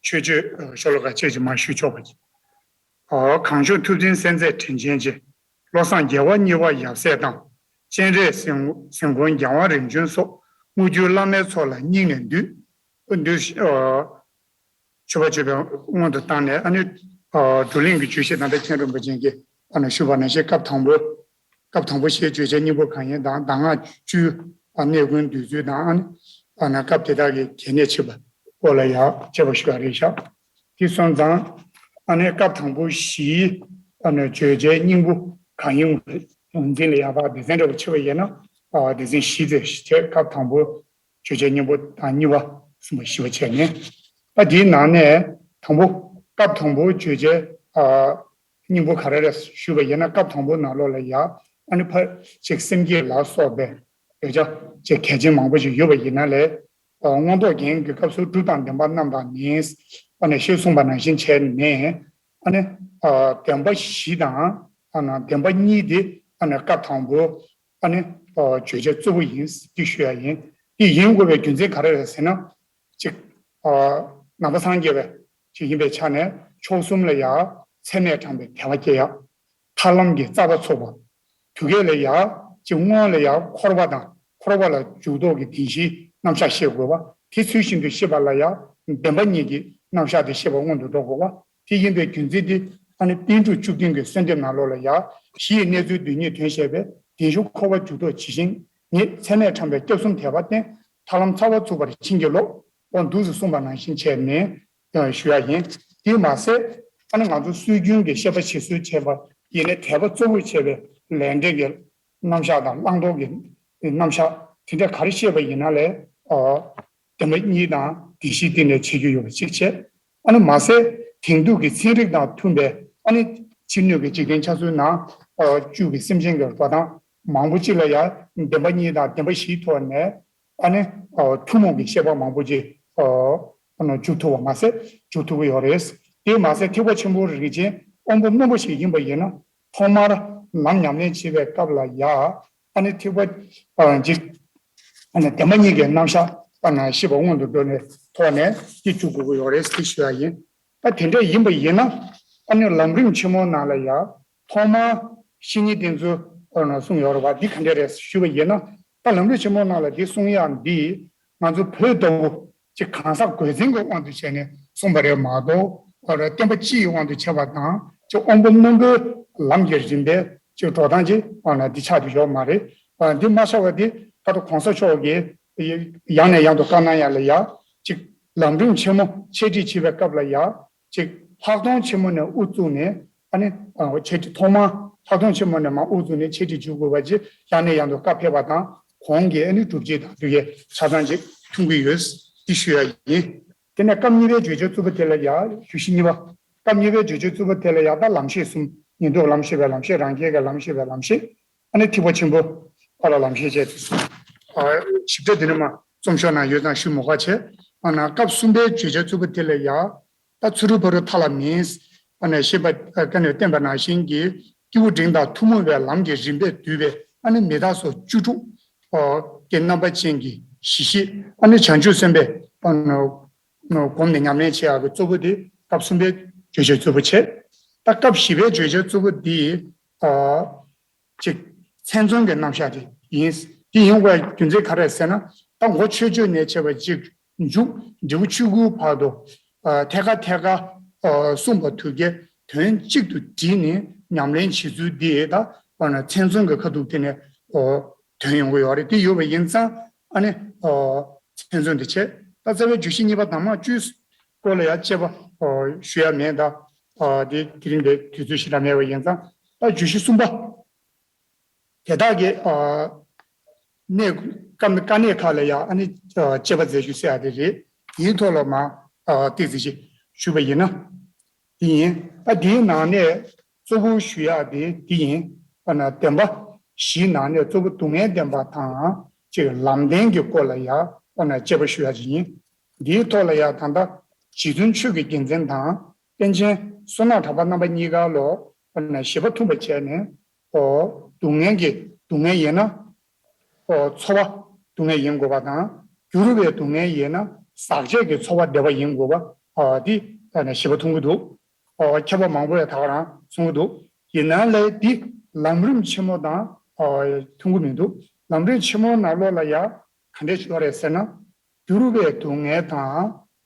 ཆོས་སྤྱོད། ཨ། ཤོ་ལོ་ཀ་བཅས་ཀྱི་མར་ཞུ་ཆོག་པ། ཨ། གངས་ལྗོངས་ཐུབ་བསྟན་གསལ་མཛད་དྲིན་ཅན་གྱི། བློ་བཟང་རྒྱལ་བ་གཉིས་པ་ཡབ་སྲས་དང་། སྤྱན་རས་གཟིགས་གཟིགས་མགོན་རྒྱལ་དབང་རིམ་བྱོན་སོགས་དངོས་བརྒྱུད་བླ་མའི་ཚོགས་ལ་སྙིང་ནས་འདུད། འདུད། ཨ། མཆོད་པ་བརྗོད་པའི་སྔོན་དུ་བཏང་ནས། ཨ་ནི། ཨ། བགྲོ་གླེང་གི་བརྗོད་གཞི་ད་ལྟ་མཁན་རིན་པོ་ཆེ་གིས་ཨ་ནི་ཞུས་པ་ནང་བཞིན་སྐབས་དང་པོ། སྐབས་དང་པོ་བཞིའི་བརྗོད་བྱའི་སྙིང་པོ་གང་ཡིན་དང་། གདམས་ངག་བཅུའི་གནད་ཀུན་བསྡུས་ཚུལ་དང་། ཨ་ནི། ཨ་ནི་སྐབས་དེ་དག་གི་གལ་གནད་ཆེ་བ་སྐོར་ལ་ཡང་དཔྱད་པ་ཞུ་བ་རེད་ཤག་དེ་སོང་ཙང་། ཨ་ནི་སྐབས་དང་པོ་བཞིའི། ཨ་ནི་བརྗོད་བྱའི་སྙིང་པོ་གང་ཡིན། འཛིན་ལ་ཡག་པ་སྡེ་ཚན་འདྲ་བོ་ཕྱེ་བ་ཡིན་ན། ཨ། སྡེ་ཚན་བཞི་ཙམ་བྱས། སྐབས་དང་པོ་བརྗོད་བྱའི་སྙིང་པོ་དང་། གཉིས་པ། གསུམ་པ། བཞི་པ་བྱས་ནས། ཨ། དེའི་ནང་ནས་དང་པོ། སྐབས་དང་པོ་བརྗོད་བྱའི། ཨ། སྙིང་པོ་ག་རེ་རེད་ཞུས་པ་ཡིན་ན། སྐབས་དང་པོ་ནང་ལོགས་ལ་ཡ། ཨ་ནི་ཕར་ཅིག་སེམས་བསྐྱེད་ལ་སོགས་པའི་བརྗོད་བྱ་ཅིག་གལ་ཆེན་མང་པོ་ཞིག་ཡོད་པ་ཡིན་ན་ལས། ཨ། མངོན་རྟོགས་རྒྱན་གྱི་སྐབས་སུ་སྒྲུབ་དང་བདེན་པ་རྣམས་དང་ནི། ཨ་ནི་ཞེས་གསུངས་པ་ནང་བཞིན་བྱས་ནས། ཨ་ནི། ཨ། བདེན་པ་བཞི་དང་། ཨ་ནི་བདེན་པ་གཉིས་དེ། ཨ་ནི་སྐབས་དང་པོ། ཨ་ནི། ཨ། བརྗོད་བྱ་གཙོ་བོ་ཡིན་ཟེར་ཞུ་ཡ་ཡིན། དེ་ཡིན་དགོས་པའི་རྒྱུ་མཚན་ག་རེ་རེད་ཟེར་ན། གཅིག། ཨ། ནང་པ་སངས་རྒྱས་པའི་ཅིག་ཡིན་པའི་ཆ་ནས་མཆོག་གསུམ་ལ་ཡང་ཚད་མས་དྲངས་པའི་དད་པ་སྐྱེ་ཡ། ཐར་ལམ་གྱི་རྩ་བ་ཚུགས་པ། དུས་གསུམ་ལ་ཡང་ཅིག་སྔོན་ལ་ཡང་འཁོར་བ་དང་། འཁོར་བ་ལ་འཇུག་ལྡོག་གི་བདེན་བཞིའི་རྣམ་གཞག་ཤེས་དགོས་པ། དེ་ཚུལ་བཞིན་དུ་ཤེས་པ་ལ་ཡང་བདེན་པ་གཉིས་ཀྱི་རྣམ་གཞག་དེ་ཤེས་པ་སྔོན་དུ་འགྲོ་དགོས་པ། དེ་ཡིན་པའི་རྒྱུ་མཚན་དེ། ཨ་ནི་པཎ་གྲུབ་བཅུ་བདུན་གྱི་གསོལ་འདེབས་ནང་ལོགས་ལ་ཡང་། གཞི་ཡི་གནས་ཚུལ་རྡུལ་སྙེད་དོན་བཤད་པས། བདེན་བཞི་འཁོར་བ་འཇུག་ལྡོག་ཇི་བཞིན་ཉིད། ཚད་མས་དྲངས་པའི་སྐྱབས་གསུམ་དད་པ་བརྟེན། ཐར་ལམ་ཚ་བ་ཚུགས་པར་བྱིན་གྱིས་རློབས། འོ་འདུག་སེ་གསུངས་པ་ནང་བཞིན་བྱས་ནས་ཞུ་ཡ་ཡིན། དེས་མ་ཟད། ཨ་ནི་ང་ཚོ་སྲོལ་རྒྱུན་གྱི་བཤད་པ་བྱེད་སྲོལ་བྱས་པ་ཡིན་ནའི། དད་པ་གཙོ་བོར་བྱས་པའི་ལས་འབྲས་ཀྱི་རྣམ་གཞག་དང་། བླང་དོར་གྱི་རྣམ་གཞག་དེ་འདྲ་ག་རེ་བཤད་པ་ཡིན་ན་ལས། ཨ། བདེན་པ་གཉིས་དང་བདེན་བཞིའི་སྟེང་ནས་འཆད་རྒྱུ་ཡོད་པ་གཅིག་བྱས། ཨ་ནི་མ་ཟད་དེང་དུས་ཀྱི་ཚན་རིག་དང་མཐུན་པའི། ཨ་ནི་ཕྱི་སྣོད་ཀྱི་འཇིག་རྟེན་ཆགས་ཚུལ་ནང་། ཨ། བཅུད་ཀྱི་སེམས་ཅན་གྱི་འགྲོ་སྟངས་མང་པོ་ཅིག་ལ་ཡང་བདེན་པ་གཉིས་དང་བདེན་པ་བཞིའི་ཐོག་ནས། ཨ་ནི། ཨ། ཐུན་མོང་གི་བཤད་པ་མང་པོ་ཅིག་ཨ། ཨ་ནི་འཇུག་ཐུབ་པ་མ་ཟད་འཇུག་ཐུབ་ཀྱི་ཡོད་རེད། དེས་མ་ཟད་ཐེག་པ་ཆེན་པོའི་རིགས་ཅན་དབང་པོ་རྣོན་པོ་ཞིག་ཡིན་པ་ཡིན་ན། ཐོག་མར་ལམ་ཉམས་ལེན་བྱེད་པའི་སྐབས་ལ་ཡང་། ཨ་ནི་ཐེག་པ། ཨ། འཇིག་ཨ་ནི་བདེན་པ་གཉིས་ཀྱི་རྣམ་གཞག་ཨ་ནི་ཤེས་པ་སྔོན་དུ་འགྲོ་ནས་ཐོག་ནས་དེ་འཇུག་དགོས་ཀྱི་ཡོད་རེད་ཟེར་ཞུ་ཡ་ཡིན། ད་དེ་འདྲ་ཡིན་པ་ཡིན་ན། ཨ་ནི་ལམ་རིམ་ཆེན་མོ་ནང་ལ་ཡང་ཐོག་མར་བཤེས་གཉེན་བསྟེན་ཚུལ་ཨ་ནི་གསུངས་ཡོད་རེད་བ། འདི་ག་འདྲ་རེད་ཞུས་པ་ཡིན་ན། ད་ལམ་རིམ་ཆེན་མོ་ནང་ལ་འདི་གསུང་ཡག་འདི་ང་ཚོ་བོད་ལྟ་བུ་ཅིག་གང་ཟག་གོས་འཛིན་གྱི་དབང་དུ་བྱས་ནས་གསུངས་པ་རེད་མ་གཏོགས། ཨ་རེ། བསྟན་པ་སྤྱི་ཡི་དབང་དུ་བྱས་པ་དང་། ཅིག་དབང་པོ་རྣོན་པོའི་ལམ་གྱི་རིམ་པའི་ཅིག་འགྲོ་སྟངས་ཅིག་ཨ་ནི་འདི་ཆགས་ཀྱི་ཡོད་མ་རེད། ཨ། འདི་མ་ཆགས་པ་འདི་ད་ལྟ་གོང་ས་མཆོག་གིས་ཡང་ནས་ཡང་དུ་བཀའ་གནང་ཡ་ལ་ཡ། ཅིག་ལམ་རིམ་ཆེན་མོ་འཆད་ཁྲིད་བྱེད་པའི་སྐབས་ལ་ཡ། ཅིག་ལྷག་མཐོང་ཆེན་མོ་ནས་དབུ་བཙུགས་ནས། ཨ་ནི། ཨ། འཆད་ཁྲིད་ཐོག་མ་ལྷག་མཐོང་ཆེན་མོ་ནས་མར་དབུ་བཙུགས་ནས་འཆད་ཁྲིད་བྱེད་དགོས་པ་ཅིག་ཡང་ནས་ཡང་དུ་བཀའ་ཕེབས་པ་དང་། གོང་གི་ཨ་ནི་སྒྲུབ་བྱེད་དང་དེ་གའི་ཆ་ཚང་ཅིག་མཐོང་གི་ཡོད། འདི་ཞུ་ཡ་ཡིན། དེ་ནས་སྐབས་གཉིས་པའི་བརྗོད་བྱ་རྩུབ་པོ་དེ་ལ་ཡ། བརྗོད་གཞི་གཉིས་པ། སྐབས་གཉིས་པའི་བརྗོད་བྱ་རྩུབ་པོ་དེ་ལ་ཡ། ད་ལམ་ཤེས་གསུམ། ཉན་ཐོས་ལམ་ཤེས་པའི་ལམ་ཤེས། རང་རྒྱལ་གྱི་ལམ་ཤེས་པའི་ལམ་ཤེས། ཨ་ནི་ཐེག་པ་ཆེན་པོ་ཕར་ལ་ལམ་ཤེས་བྱས་ཏེ། ཞིབ་ཕྲ་འདི་ནི་མ་རྩོམ་ཤོག་ནང་ཡོད་ཙང་ཞུ་མི་དགོས་པ་བྱས། ཨ་ན་སྐབས་གསུམ་པའི་བརྗོད་བྱ་རྩུབ་པོ་དེ་ལ་ཡ། ད་ཚུ་རུ་བ་རུ་ཐ་ལ་མིན། ཨ་ནི་ཤེས་པ་ཀ་ནས་བསྟན་པ་ནང་བཞིན་གྱི་སྐྱེས་བུ་འབྲིང་དང་ཐུན་མོང་བའི་ལམ་གྱི་རིམ་པས་བསྡུས་པའི་ཨ་ནི་མི་རྟག་སོགས་བཅུ་དྲུག་གི་རྣམ་པ་ཅན་གྱི་གཞི་ཤེས། ཨ་ནི་བྱང་ཆུབ་སེམས་དཔའི་སྒོམ་ནས་ཉམས་ལེན་བྱེད་ཡག་གི་རྩུབ་པོ་དེ་སྐབས་གསུམ་པའི་བརྗོད་བྱ་རྩུབ་པོ་བྱས། ད་སྐབས་བཞི་པའི་བརྗོད་བྱ་རྩུབ་པོ་འདི། ཅིག་མཚན་རྩོམ་གྱི་རྣམ་གཞག་དེ་ཡིན། དེ་ཡིན་དགོས་རྒྱུ་མཚན་ག་རེ་ཟེར་ན། ད་མགོ་ཆོས་སྤྱོད་ནས་བྱས་པ་ཅིག་མཇུག་འབྲས་བུ་ཆོས་སྐུའི་བར་དུ་ཐད་ཀ་ཐད་ཀ་གསུངས་པ་དུས་ཀའི་དོན་གཅིག་ཏུ་བསྒྲིལ་ནས་ཉམས་ལེན་བྱེད་ཚུལ་འདི་ད་མཚན་རྩོམ་གྱི་ཁ་ཐུག་དེ་ནས་ཐོན་ཡོང་གི་ཡོད་རེད། དེ་ཡོད་པ་ཡིན་ཙང་ཨ་ནི་མཚན་རྩོམ་དེ་བྱས། ད་རྩ་བའི་བརྗོད་གཞི་གཉིས་པ་དང་མ་བཅུའི་སྐོར་ལ་ཡང་དཔྱད་པ་ཞུ་ཡ་མེད། ད་དེ་དེ་རིང་འདི་དུས་ཚོད་ཞེ་དྲག་མེད་པ་ཡིན་ཙང་ད་བརྗོད་གཞི་གསུམ་པ། དེ་དག་གི་གནས་དཀའ་གནས་ཁག་ལ་ཡང་ཨ་ནི་དཔྱད་པ་མཛད་རྒྱུ་ཟེར་ཡ་དེ་རེད། དེའི་ཐོག་ལ་མ་ཏོག་ཙམ་ཞིག་ཞུས་པ་ཡིན་ན། དེ་ཡིན། ད་དེའི་ནང་ནས་གཙོ་བོ་ཞུ་ཡ་དེ་དེ་ཡིན། ཨ་ན་བདེན་པ་བཞིའི་ནང་ནས་གཙོ་བོ་སྡུག་བསྔལ་བདེན་པ་དང་གཅིག་ལམ་བདེན་གྱི་སྐོར་ལ་ཡང་ཨ་ན་དཔྱད་པ་ཞུ་ཡ་ཅིག་ཡིན། དེའི་ཐོག་ལ་ཡང་ད་ལྟ་རྗེ་བཙུན་ཆོས་ཀྱི་རྒྱལ་མཚན་དང་པཎ་ཆེན་བསོད་ནམས་གྲགས་པ་རྣམ་པ་གཉིས་ཀ་ལོ་ཨ་ན་བཞེད་པ་མཐུན་པ་བྱས་ནས། ཨོ། སྡུག་བསྔལ་གྱི་སྡུག་བསྔལ་ཡིན་ན། ཨོ། ཚོར་བ་སྡུག་བསྔལ་ཡིན་དགོས་པ་དང་། འགྱུར་བའི་སྡུག་བསྔལ་ཡིན་ན་ཟག་བཅས་ཀྱི་ཚོར་བ་བདེ་བ་ཡིན་དགོས་པ། ཨོ། འདི་ཨ་ནི་བཞེད་པ་མཐུན་གྱི་འདུག་ཨོ། མཁས་པ་མང་པོས་ད་ག་རང་གསུང་གི་འདུག་ཡིན་ན་ལས་འདི་ལམ་རིམ་ཆེན་མོ་དང་། ཨོ། མཐུན་གྱི་མི་འདུག་ལམ་རིམ་ཆེན་མོ་ནང་ལོགས་ལ་ཡང་ག་འདྲས་ཡོད་རེད་ཟེར་ན། འགྱུར་བའི་སྡུག་བསྔལ་དང་།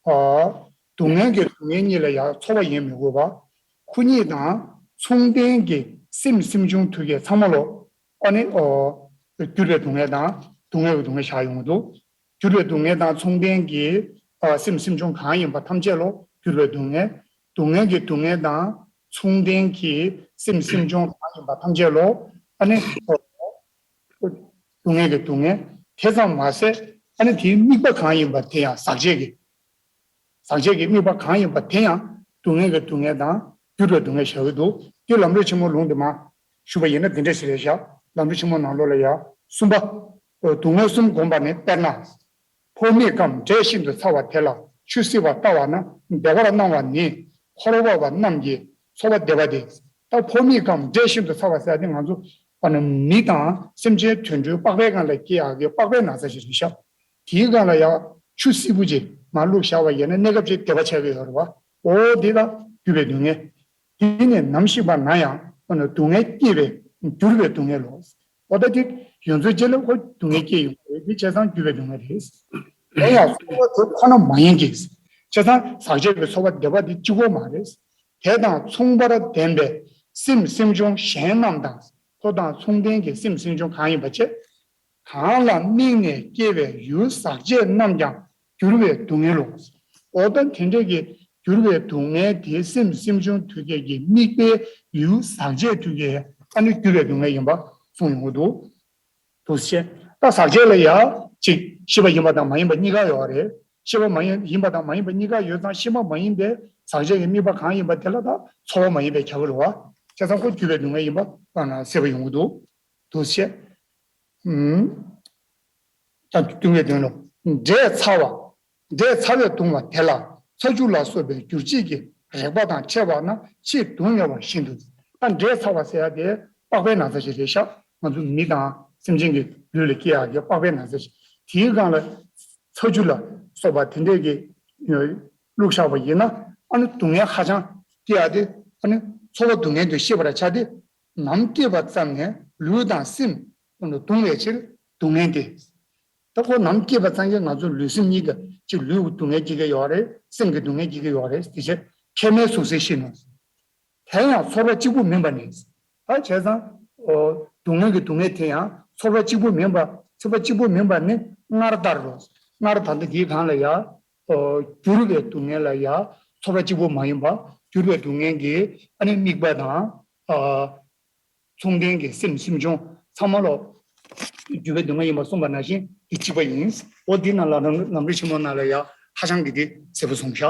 ཨོ། སྡུག་བསྔལ་གྱི་སྡུག་བསྔལ་གཉིས་ལ་ཡང་ཚོར་བ་ཡིན་མི་དགོས་པ། ཁོ་གཉིས་དང་མཚུངས་ལྡན་གྱི་སེམས་སེམས་བྱུང་དུ་ཡོད་ཚང་མ་ལོ། ཨ་ནི། ཨོ། འགྱུར་བའི་སྡུག་བསྔལ་དང་སྡུག་བསྔལ་གྱི་སྡུག་བསྔལ་བཞག་ཡོང་གི་འདུག་འགྱུར་བའི་སྡུག་བསྔལ་དང་མཚུངས་ལྡན་གྱི་ཨ་སེམས་སེམས་བྱུང་གང་ཡིན་པ་ཐམས་ཅད་ལོ་འགྱུར་བའི་སྡུག་བསྔལ། སྡུག་བསྔལ་གྱི་སྡུག་བསྔལ་དང་མཚུངས་ལྡན་གྱི་སེམས་སེམས་བྱུང་གང་ཡིན་པ་ཐམས་ཅད་ལོ། ཨ་ནི། སྡུག་བསྔལ་གྱི་སྡུག་བསྔལ། དེ་ཙམ་མ་ཟད་ཨ་ནི་དེའི་དམིགས་པ་གང་ཡིན་པ་དེ་ཡང་ཟག་བཅས་ཀྱི། ཟག་བཅས་ཀྱི་དམིགས་པ་གང་ཡིན་པ་དེ་ཡང་སྡུག་བསྔལ་གྱི་སྡུག་བསྔལ་དང་འགྱུར་བའི་སྡུག་བསྔལ་བཞག་གི་འདུག་དེ་ལམ་རིམ་ཆེན་མོ་ལུང་དུ་མ་ཞུ་བ་ཡིན་ན་འདི་འདྲ་ཞིག་རེད་བཞག་ལམ་རིམ་ཆེན་མོ་ནང་ལོགས་ལ་ཡང་གསུམ་པ། སྡུག་བསྔལ་གསུམ་བསྒོམས་པ་ནི་དཔེར་ན། ཕོ་མིག་གམ་འབྲས་ཤིན་ཏུ་ཚ་བ་དེ་ལ་ཆུ་བསིལ་བ་ལྟ་བ་ན་བདེ་བར་སྣང་བ་ནི་འཁོར་བ་བ་རྣམས་ཀྱི་ཚོར་བ་བདེ་བ་སྟེ། ད་ཕོ་མིག་གམ་འབྲས་ཤིན་ཏུ་ཚ་བ་ཟེར་ཏེ་ང་ཚོ་ཨ་ནི་མི་དང་སེམས་ཅན་དུད་འགྲོའི་པགས་པའི་སྒང་ལ་སྐྱེ་ཡག་གི་པགས་པའི་ན་ཚ་ཞིག་རེད་ཤག་དེའི་སྒང་ལ་ཡང་ཆུ་བསིལ་པོ་ཅིག་མར་བླུགས་བཞག་པ་ཡིན་ན་གནས་སྐབས་ཅིག་བདེ་བ་ཆགས་ཀྱི་ཡོད་རེད་བ། འོ་དེ་ལ་འགྱུར་བའི་སྡུག་བསྔལ། དེ་ནས་ནམ་ཞིག་བར་ན་ཡང་ཨ་ནི་སྡུག་བསྔལ་སྐྱེ་བའི་འགྱུར་བའི་སྡུག་བསྔལ་ལོ། འོ་ད་དེ་ཡོངས་རྫོགས་རྗེས་ལ་ཁོ་སྡུག་བསྔལ་སྐྱེ་ཡོང་གི་རེད། དེ་བྱས་ཙང་འགྱུར་བའི་སྡུག་བསྔལ་རེད། དེ་ཡང་ཚོར་བ་དེ་ཁོ་ན་མ་ཡིན་གྱི། བྱས་ཙང་ཟག་བཅས་ཀྱི་ཚོར་བ་བདེ་བ་དེ་གཅིག་པོ་མ་རེད། དེ་དང་མཚུངས་པར་ལྡན་པའི་སེམས་སེམས་བྱུང་གཞན་རྣམས་དང་། ཁོ་དང་མཚུངས་ལྡན་གྱི་སེམས་སེམས་བྱུང་གང་ཡིན་པ་བཅས། གང་ལ་དམིགས་ནས་སྐྱེ་བའི་ཡུལ་ཟག་བཅས་རྣམས་ཀྱང་འགྱུར་བའི་སྡུག་བསྔལ་ལོ། འོ་ད་དེ་འདྲ་གི་འགྱུར་བའི་སྡུག་བསྔལ་དེ་སེམས་སེམས་བྱུང་དུས་བརྒྱད་ཀྱི་དམིགས་པའི་ཡུལ་ཟག་བཅས་དུས་བརྒྱད་ཨ་ནི་འགྱུར་བའི་སྡུག་བསྔལ་ཡིན་པ་གསུངས་ཡོང་གི་འདུག་འདུག་སེ་བྱས། ད་ཟག་བཅས་ལ་ཡང་ཅིག་ཤེས་པ་ཡིན་པ་དང་མ་ཡིན་པ་གཉིས་ཀ་ཡོད་རེད། ཤེས་པ་མ་ཡིན་ཡིན་པ་དང་མ་ཡིན་པ་གཉིས་ཀ་ཡོད་ཙང་ཤེས་པ་མ་ཡིན་པའི་ཟག་བཅས་ཀྱི་དམིགས་པ་གང་ཡིན་པ་དེ་ལ་ད་ཚོར་བ་མ་ཡིན་པའི་ཁྱབ་ཀྱི་རེད་བ། བྱས་ཙང་ཁོ་འགྱུར་བའི་སྡུག་བསྔལ་ཡིན་པ་གསལ་པོ་ཡོང་གི་འདུག་འདུག་སེ་བྱས། ཀྱང་གདུང་བའི་དོན་ལ། འབྲས་ཚ་བ། འབྲས་ཚ་བས་གདུང་བ་དེ་ལ་ཚ་ཆུ་ལ་སོགས་པའི་འགྱུར་བྱེད་ཀྱི་རེག་པ་དང་ཕྲད་པ་ན་ཕྱིས་སྡུག་བསྔལ་བ་བཞིན་དུ། ད་འབྲས་ཚ་བ་ཟེར་ཡ་དེ་པགས་པའི་ན་ཚ་ཞིག་རེད་ཤག་ང་ཚོ་མི་དང་སེམས་ཅན་གྱི་ལུས་ལ་སྐྱེ་ཡག་གི་པགས་པའི་ན་ཚ་ཞིག་དེའི་སྒང་ལ་ཚ་ཆུ་ལ་སོགས་པ་དེ་འདྲས་ཀྱི་བླུགས་བཞག་པ་ཡིན་ན་ཨ་ནི་སྡུག་བསྔལ་ཧ་ཅང་སྐྱེ་ཡག་དེ་ཨ་ནི་ཚོར་བ་སྡུག་བསྔལ་དུ་ཤེས་པར་བྱ་སྟེ། ནམ་སྐྱེས་པ་ཙམ་ནས་ལུས་དང་སེམས་གདུང་བའི་ཕྱིར་སྡུག་བསྔལ་ཏེ། ད་ཁོ་ནམ་སྐྱེས་པ་ཙམ་གྱིས་ང་ཚོ་ལུས་སེམས་གཉིས་ཀ་ཅིག་ལུས་ཀྱི་སྡུག་བསྔལ་སྐྱེ་གི་ཡོད་རེད། སེམས་ཀྱི་སྡུག་བསྔལ་སྐྱེ་གི་ཡོད་རེད། དེ་ཕྱིར་མཁལ་མའི་ཟུག་གཟེར་ཤེས་ནས། དེ་ཡང་ཚོར་བ་གཅིག་པུ་མིན་པ་ནི། ད་བྱས་ཙང་། སྡུག་བསྔལ་གྱི་སྡུག་བསྔལ་དེ་ཡང་ཚོར་བ་གཅིག་པུ་མིན་པ། ཚོར་བ་གཅིག་པུ་མིན་པ་ནི་སྔར་ལྟར་རོ། སྔར་ད་ལྟ་འདིའི་སྒང་ལ་ཡང་། འགྱུར་བའི་སྡུག་བསྔལ་ལ་ཡང་ཚོར་བ་གཅིག་པུ་མ་ཡིན་པ། འགྱུར་བའི་སྡུག་བསྔལ་གྱི་ཨ་ནི་དམིགས་པ་དང་། མཚུངས་ལྡན་གྱི་སེམས་སེམས་བྱུང་ཚང་མ་ལོ། འགྱུར་བའི་སྡུག་བསྔལ་ཡིན་པ་གསུངས་པ་ནང་བཞིན་དེ་གཅིག་པ་ཡིན། འོ་འདི་ནང་ལ་ལམ་རིམ་ཆེན་མོ་ནང་ལ་ཡང་ཧ་ཅང་གི་དེ་གསལ་པོ་གསུངས་ཤག་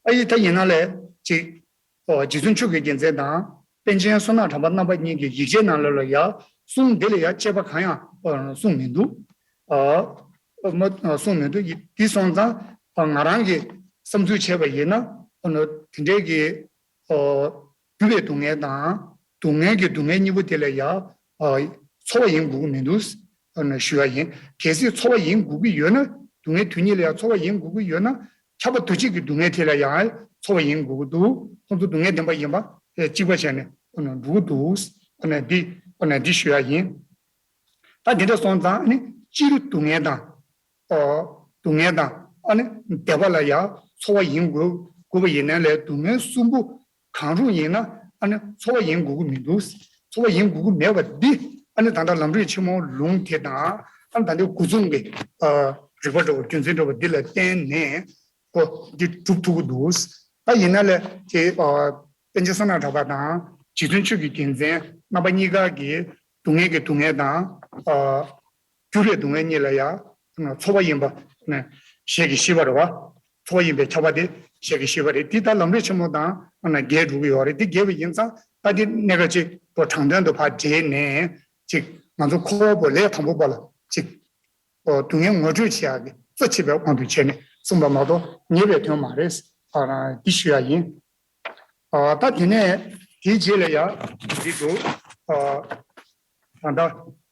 ཨ་ཡི་ད་ཡིན་ན་ལས་ཅིག་རྗེ་བཙུན་ཆོས་ཀྱི་རྒྱལ་མཚན་དང་ པཎ་ཆེན་བསོད་ནམས་གྲགས་པ་རྣམ་པ་གཉིས་ཀྱི་ཡིག་ཆའི་ནང་ལོགས་ལ་ཡ་གསུང་འདི་ལ་ཡ་དཔྱད་པ་གང་ཡང་ཨ་གསུངས་མི་འདུག་ཨ་མ་ཨ་གསུངས་མི་འདུག་ཡི་དེ་སོང་ཙང་ཨ་ང་རང་གི་བསམ་ཚུལ་བྱས་པ་ཡིན་ན་ཨ་ནི་དེ་འདྲའི་གི་ཨ་རྒྱུ་བའི་སྡུག་བསྔལ་དང་སྡུག་བསྔལ་གྱི་སྡུག་བསྔལ་གཉིས་པོ་དེ་ལ་ཡ་ཨ་ཚོར་བ་ཡིན་དགོས་ཀྱི་མི་འདུག་ཨ་ནི་ཞུ་ཡ་ཡིན། གལ་སྲིད་ཚོར་བ་ཡིན་དགོས་ཀྱི་ཡོད་ན་སྡུག་བསྔལ་དུས་གཉིས་ལ་ཡ་ཚོར་བ་ཡིན་དགོས་ཀྱི་ཡོད་ན། ཁྱབ་པ་འདུ་བྱེད་ཀྱི་སྡུག་བསྔལ་དེ་ལ་ཡང་ཚོར་བ་ཡིན་དགོས་ཀྱི་འདུག་ཁོང་ཚོ་སྡུག་བསྔལ་བདེན་པ་ཡིན་པ་གཅིག་པ་བྱས་ནས་འགྲོ་གི་འདུག་འདི་འདི་ཞུ་ཡ་ཡིན། ད་འདི་འདྲ་སོང་ཙང་ནི་སྤྱིར་སྡུག་བསྔལ་དང་། སྡུག་བསྔལ་དང་ཨ་ནི་བདེ་བ་ལ་ཡང་ཚོར་བ་ཡིན་དགོས་དགོས་པ་ཡིན་ན་ལས་སྡུག་བསྔལ་གསུམ་པོ་གང་རུང་ཡིན་ན་ཨ་ནི་ཚོར་བ་ཡིན་དགོས་ཀྱི་མི་འདུག་ཚོར་བ་ཡིན་དགོས་ཀྱི་མེད་པ་འདི་ཨ་ནི་ད་ལྟ་ལམ་རིམ་ཆེན་མོ་ལུང་དེ་དང་ཨ་ནི་ད་ལྟའི་འགོ་རྩོམ་གྱི་རིགས་པ་འདྲ་བོ་རྒྱུ་མཚན་འདྲ་བོ་འདི་ལ་བརྟེན་ནས། ཁོ་འདི་སྒྲུབ་ཐུབ་ཀྱི་འདུག་ད་ཡིན་ན་ལས་དེ་པཎ་ཆེན་བསོད་ནམས་གྲགས་པ་དང་རྗེ་བཙུན་ཆོས་ཀྱི་རྒྱལ་མཚན་རྣམ་པ་གཉིས་ཀ་གིས་སྡུག་བསྔལ་གྱི་སྡུག་བསྔལ་དང་། འགྱུར་བའི་སྡུག་བསྔལ་གཉིས་ལ་ཡང་ཚོར་བ་ཡིན་པ་ཞལ་གྱིས་བཞེས་པ་རེད་བ། ཚོར་བ་ཡིན་པའི་ཁྱབ་པ་དེ་ཞལ་གྱིས་བཞེས་པ་རེད། འདི་ད་ལམ་རིམ་ཆེན་མོ་དང་འགལ་འགྲོ་གི་ཡོད་རེད། འདི་འགལ་བ་ཡིན་ཙང་ད་འདི་གནད་འགག་ཅིག་པོ་དྲང་དོན་དུ་ཕར་འདྲེས་ནས་ཅིག་ང་ཚོ་ཁོ་བོ་ལས་དང་པོ་པ་ལ་ཅིག་སྡུག་བསྔལ་ངོ་སྤྲོད་བྱེད་ཡག་གི་རྩ་ཆེ་བའི་དབང་དུ་བྱས་ནས་གསུངས་པ་མ་གཏོགས་ཉེས་པའི་དོན་མ་རེད། འདི་ཞུ་ཡ་ཡིན། ད་དེ་ནས་དེའི་རྗེས་ལ་ཡ་འདི་འདུག་ད་ལྟ་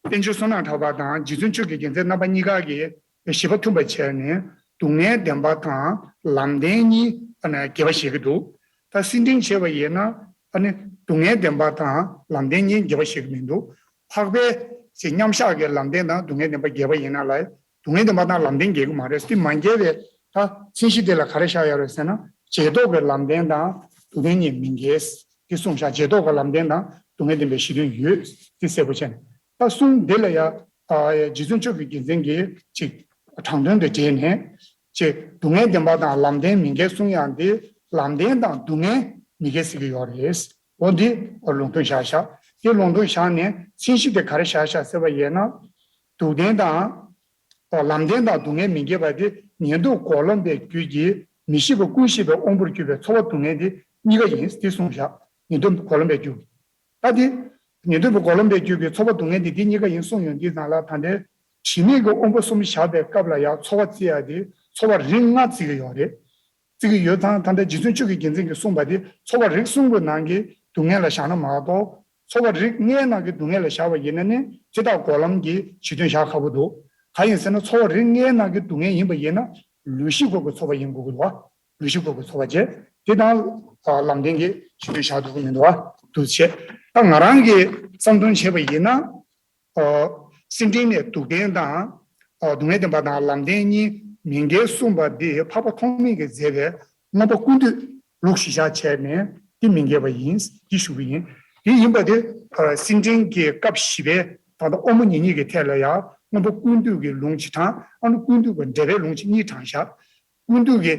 པཎ་ཆེན་བསོད་ནམས་གྲགས་པ་དང་རྗེ་བཙུན་ཆོས་ཀྱི་རྒྱལ་མཚན་རྣམ་པ་གཉིས་ཀ་གིས་བཞེད་པ་མཐུན་པ་བྱས་ནས་སྡུག་བསྔལ་བདེན་པ་དང་ལམ་བདེན་གཉིས་འགལ་བ་བཞེད་ཀྱི་འདུག་ད་སེམས་ཁྲིད་བྱས་པ་ཡིན་ན་ཨ་ནི་སྡུག་བསྔལ་བདེན་པ་དང་ལམ་བདེན་གཉིས་འགལ་བ་བཞེད་ཀྱི་མི་འདུག་འཕགས་པའི་ཅིག་མཉམ་བཞག་གི་ལམ་བདེན་དང་སྡུག་བསྔལ་བདེན་པ་འགལ་བ་ཡིན་ན་ལ། སྡུག་བསྔལ་བདེན་པ་དང་ལམ་བདེན་འགལ་གྱི་མ་རེད། དེ་མ་འགལ་བའི་ད་མཚན་གཞི་དེ་ལ་ག་རེ་བཞག་ཡོད་རེད་ཟེར་ན་རྗེས་ཐོབ་ཀྱི་ལམ་བདེན་དང་སྡུག་བདེན་གཉིས་མི་འགལ་དེ་གསུངས་བཞག་རྗེས་ཐོབ་ཀྱི་ལམ་བདེན་དང་སྡུག་བསྔལ་བདེན་པའི་གཞི་མཐུན་ཡོད་དེ་གསལ་པོ་བྱས་ནས་ད་གསུང་འདི་ལ་ཡ་རྗེ་བཙུན་ཆོས་ཀྱི་རྒྱལ་མཚན་གྱིས་ཅིག་དྲང་དོན་དུ་འགྲེལ་ནས་ཅིག་སྡུག་བསྔལ་བདེན་པ་དང་ལམ་བདེན་མི་འགལ་གསུང་ཡག་འདི་ལམ་བདེན་དང་སྡུག་བསྔལ་མི་འགལ་ཟེར་གྱི་ཡོད་རེད། འོ་འདི་ལུང་དོན་བཞག་བཞག་དེ་ལུང་དོན་བཞག་ནས་མཚན་གཞི་དེ་ག་རེ་བཞག་བཞག་ཟེར་བ་ཡིན་ན། སྡུག་བདེན་དང་། ལམ་བདེན་དང་སྡུག་བསྔལ་མི་འགལ་བ་དེ་ཉན་ཐོས་འགོག་ལམ་པའི་རྒྱུད་ཀྱི་མི་ཤེས་པ་ཀུན་ཤེས་པའི་དབང་པོར་གྱུར་པའི་ཚོར་བ་སྡུག་བསྔལ་དེ་གཉིས་ཀ་ཡིན་དེ་གསུངས་བཞག་ཉན་ཐོས་འགོག་ལམ་པའི་རྒྱུད། ད་དེ་ཉན་ཐོས་པའི་འགོག་ལམ་པའི་རྒྱུད་ཀྱི་ཚོར་བ་སྡུག་བསྔལ་དེ་དེ་གཉིས་ཀ་ཡིན་གསུངས་ཡོང་དུས་ཙང་ལ་ད་ལྟའི་དྲི་མེད་ཀྱི་དབང་པོ་གསུམ་བཞག་པའི་སྐབས་ལ་ཡང་ཚོར་བ་བརྩི་ཡ་དེ་ཚོར་བ་རིགས་ལྔ་བརྩི་གི་ཡོད་རེད། བརྩི་གི་ཡོད་ཙང་ད་ལྟ་རྗེ་བཙུན་ཆོས་ཀྱི་རྒྱལ་མཚན་གྱིས་གསུངས་པ་དེ་ཚོར་བ་རིགས་གསུམ་གྱི་ནང་གི་སྡུག་བསྔལ་ལ་བཞག་ན་མ་གཏོགས། ཚོར་བ་རིགས་ལྔའི་ནང་གི་སྡུག་བསྔལ་ལ་བཞག་པ་ཡིན་ན་ནི་དེ་དག་འགོག་ལམ་གྱི་གཞི་མཐུན་བཞག་ཁག་པོ་འདུག་གང་ཡིན་ཟེར་ན་ཚོར་བ་རིགས་ལྔའི་ནང་གི་སྡུག་བསྔལ་ཡིན་པ་ཡིན་ན་ལུས་ཤེས་ཁོག་གི་ཚོར་བ་ཡིན་དགོས་ཀྱི་འདུག་བ། ལུས་ཤེས་ཁོག་གི་ཚོར་བ་བྱས་དེ་དང་ལམ་བདེན་གྱི་གཞི་མཐུན་བཞག་ཐུབ་ཀྱི་མི་འདུག་བ། འདུག་བྱས་ད་ང་རང་གི་བསམ་དོན་བྱས་པ་ཡིན་ན། སེམས་ཁྲིད་ནས་སྡུག་བདེན་དང་། སྡུག་བསྔལ་བདེན་པ་དང་ལམ་བདེན་གཉིས་མི་འགལ་གསུངས་པ་འདི་འཕགས་པ་ཐོགས་མེད་ཀྱིས་མཛད་པའི་མངོན་པ་ཀུན་བཏུས་ལུགས་གཞི་བཞག་བྱས་ནས་འདི་མི་འགལ་བ་ཡིན་འདི་ཞུ་གི་ཡིན། འདི་ཡིན་པ་དེ་སེམས་ཁྲིད་ཀྱི་སྐབས་བཞི་པའི་ད་ལྟ་དབང་པོ་ཉེ་གཉིས་ཀྱི་ཐད་ལ་ཡང་མངོན་པ་ཀུན་བཏུས་ཀྱི་ལུང་གཅིག་དྲངས། ཨ་ནི་ཀུན་བཏུས་ཀྱི་འགྲེལ་པའི་ལུང་གཅིག་གཉིས་དྲངས་བཞག་ཀུན་བཏུས་ཀྱི་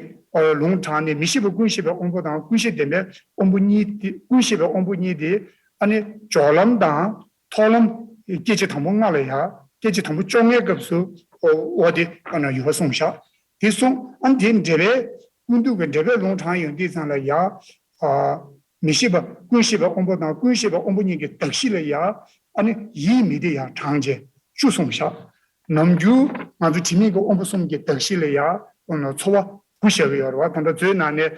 ལུང་དྲངས་ནས་མི་ཤེས་པ་ཀུན་ཤེས་པའི་དབང་པོ་དང་ཀུན་ཤེས་བདེན་པའི་དབང་པོ་གཉིས་དེ་ཀུན་ཤེས་པའི་དབང་པོ་གཉིས་དེ་ཨ་ནི་སྦྱོར་ལམ་དང་། ཐོག་ལམ་སྐད་ཅིག་དང་པོ་ལྔ་ལ་ཡ། སྐད་ཅིག་དང་པོ་བཅོ་ལྔའི་སྐབས་སུ་འོ་དེ་ཡོད་པ་གསུངས་བཞག་དེ་གསུངས་ཨ་ནི་དེ་འགྲེལ་པའི་ཀུན་བཏུས་ཀྱི་འགྲེལ་པའི་ལུང་དྲངས་ཡོང་དུས་ཙང་ལ་ཡ། མི་ཤེས་པ་ཀུན་ཤེས་པའི་དབང་པོ་དང་ཀུན་ཤེས་པའི་དབང་པོ་གཉིས་ཀྱི་གདགས་གཞི་ལ་ཡ། ཨ་ནི་ཡིད་མི་བདེ་ཡ་དྲངས་བྱས་བཅུ་གསུངས་བཞག་ནམ་རྒྱུན་ང་ཚོ་དྲི་མེད་ཀྱི་དབང་པོ་གསུམ་གྱི་གདགས་གཞི་ལ་ཡ། ཚོར་བ་དགུ་བཞག་གི་ཡོད་རེད་བ། ད་ལྟ་མཛོད་ནང་ནས་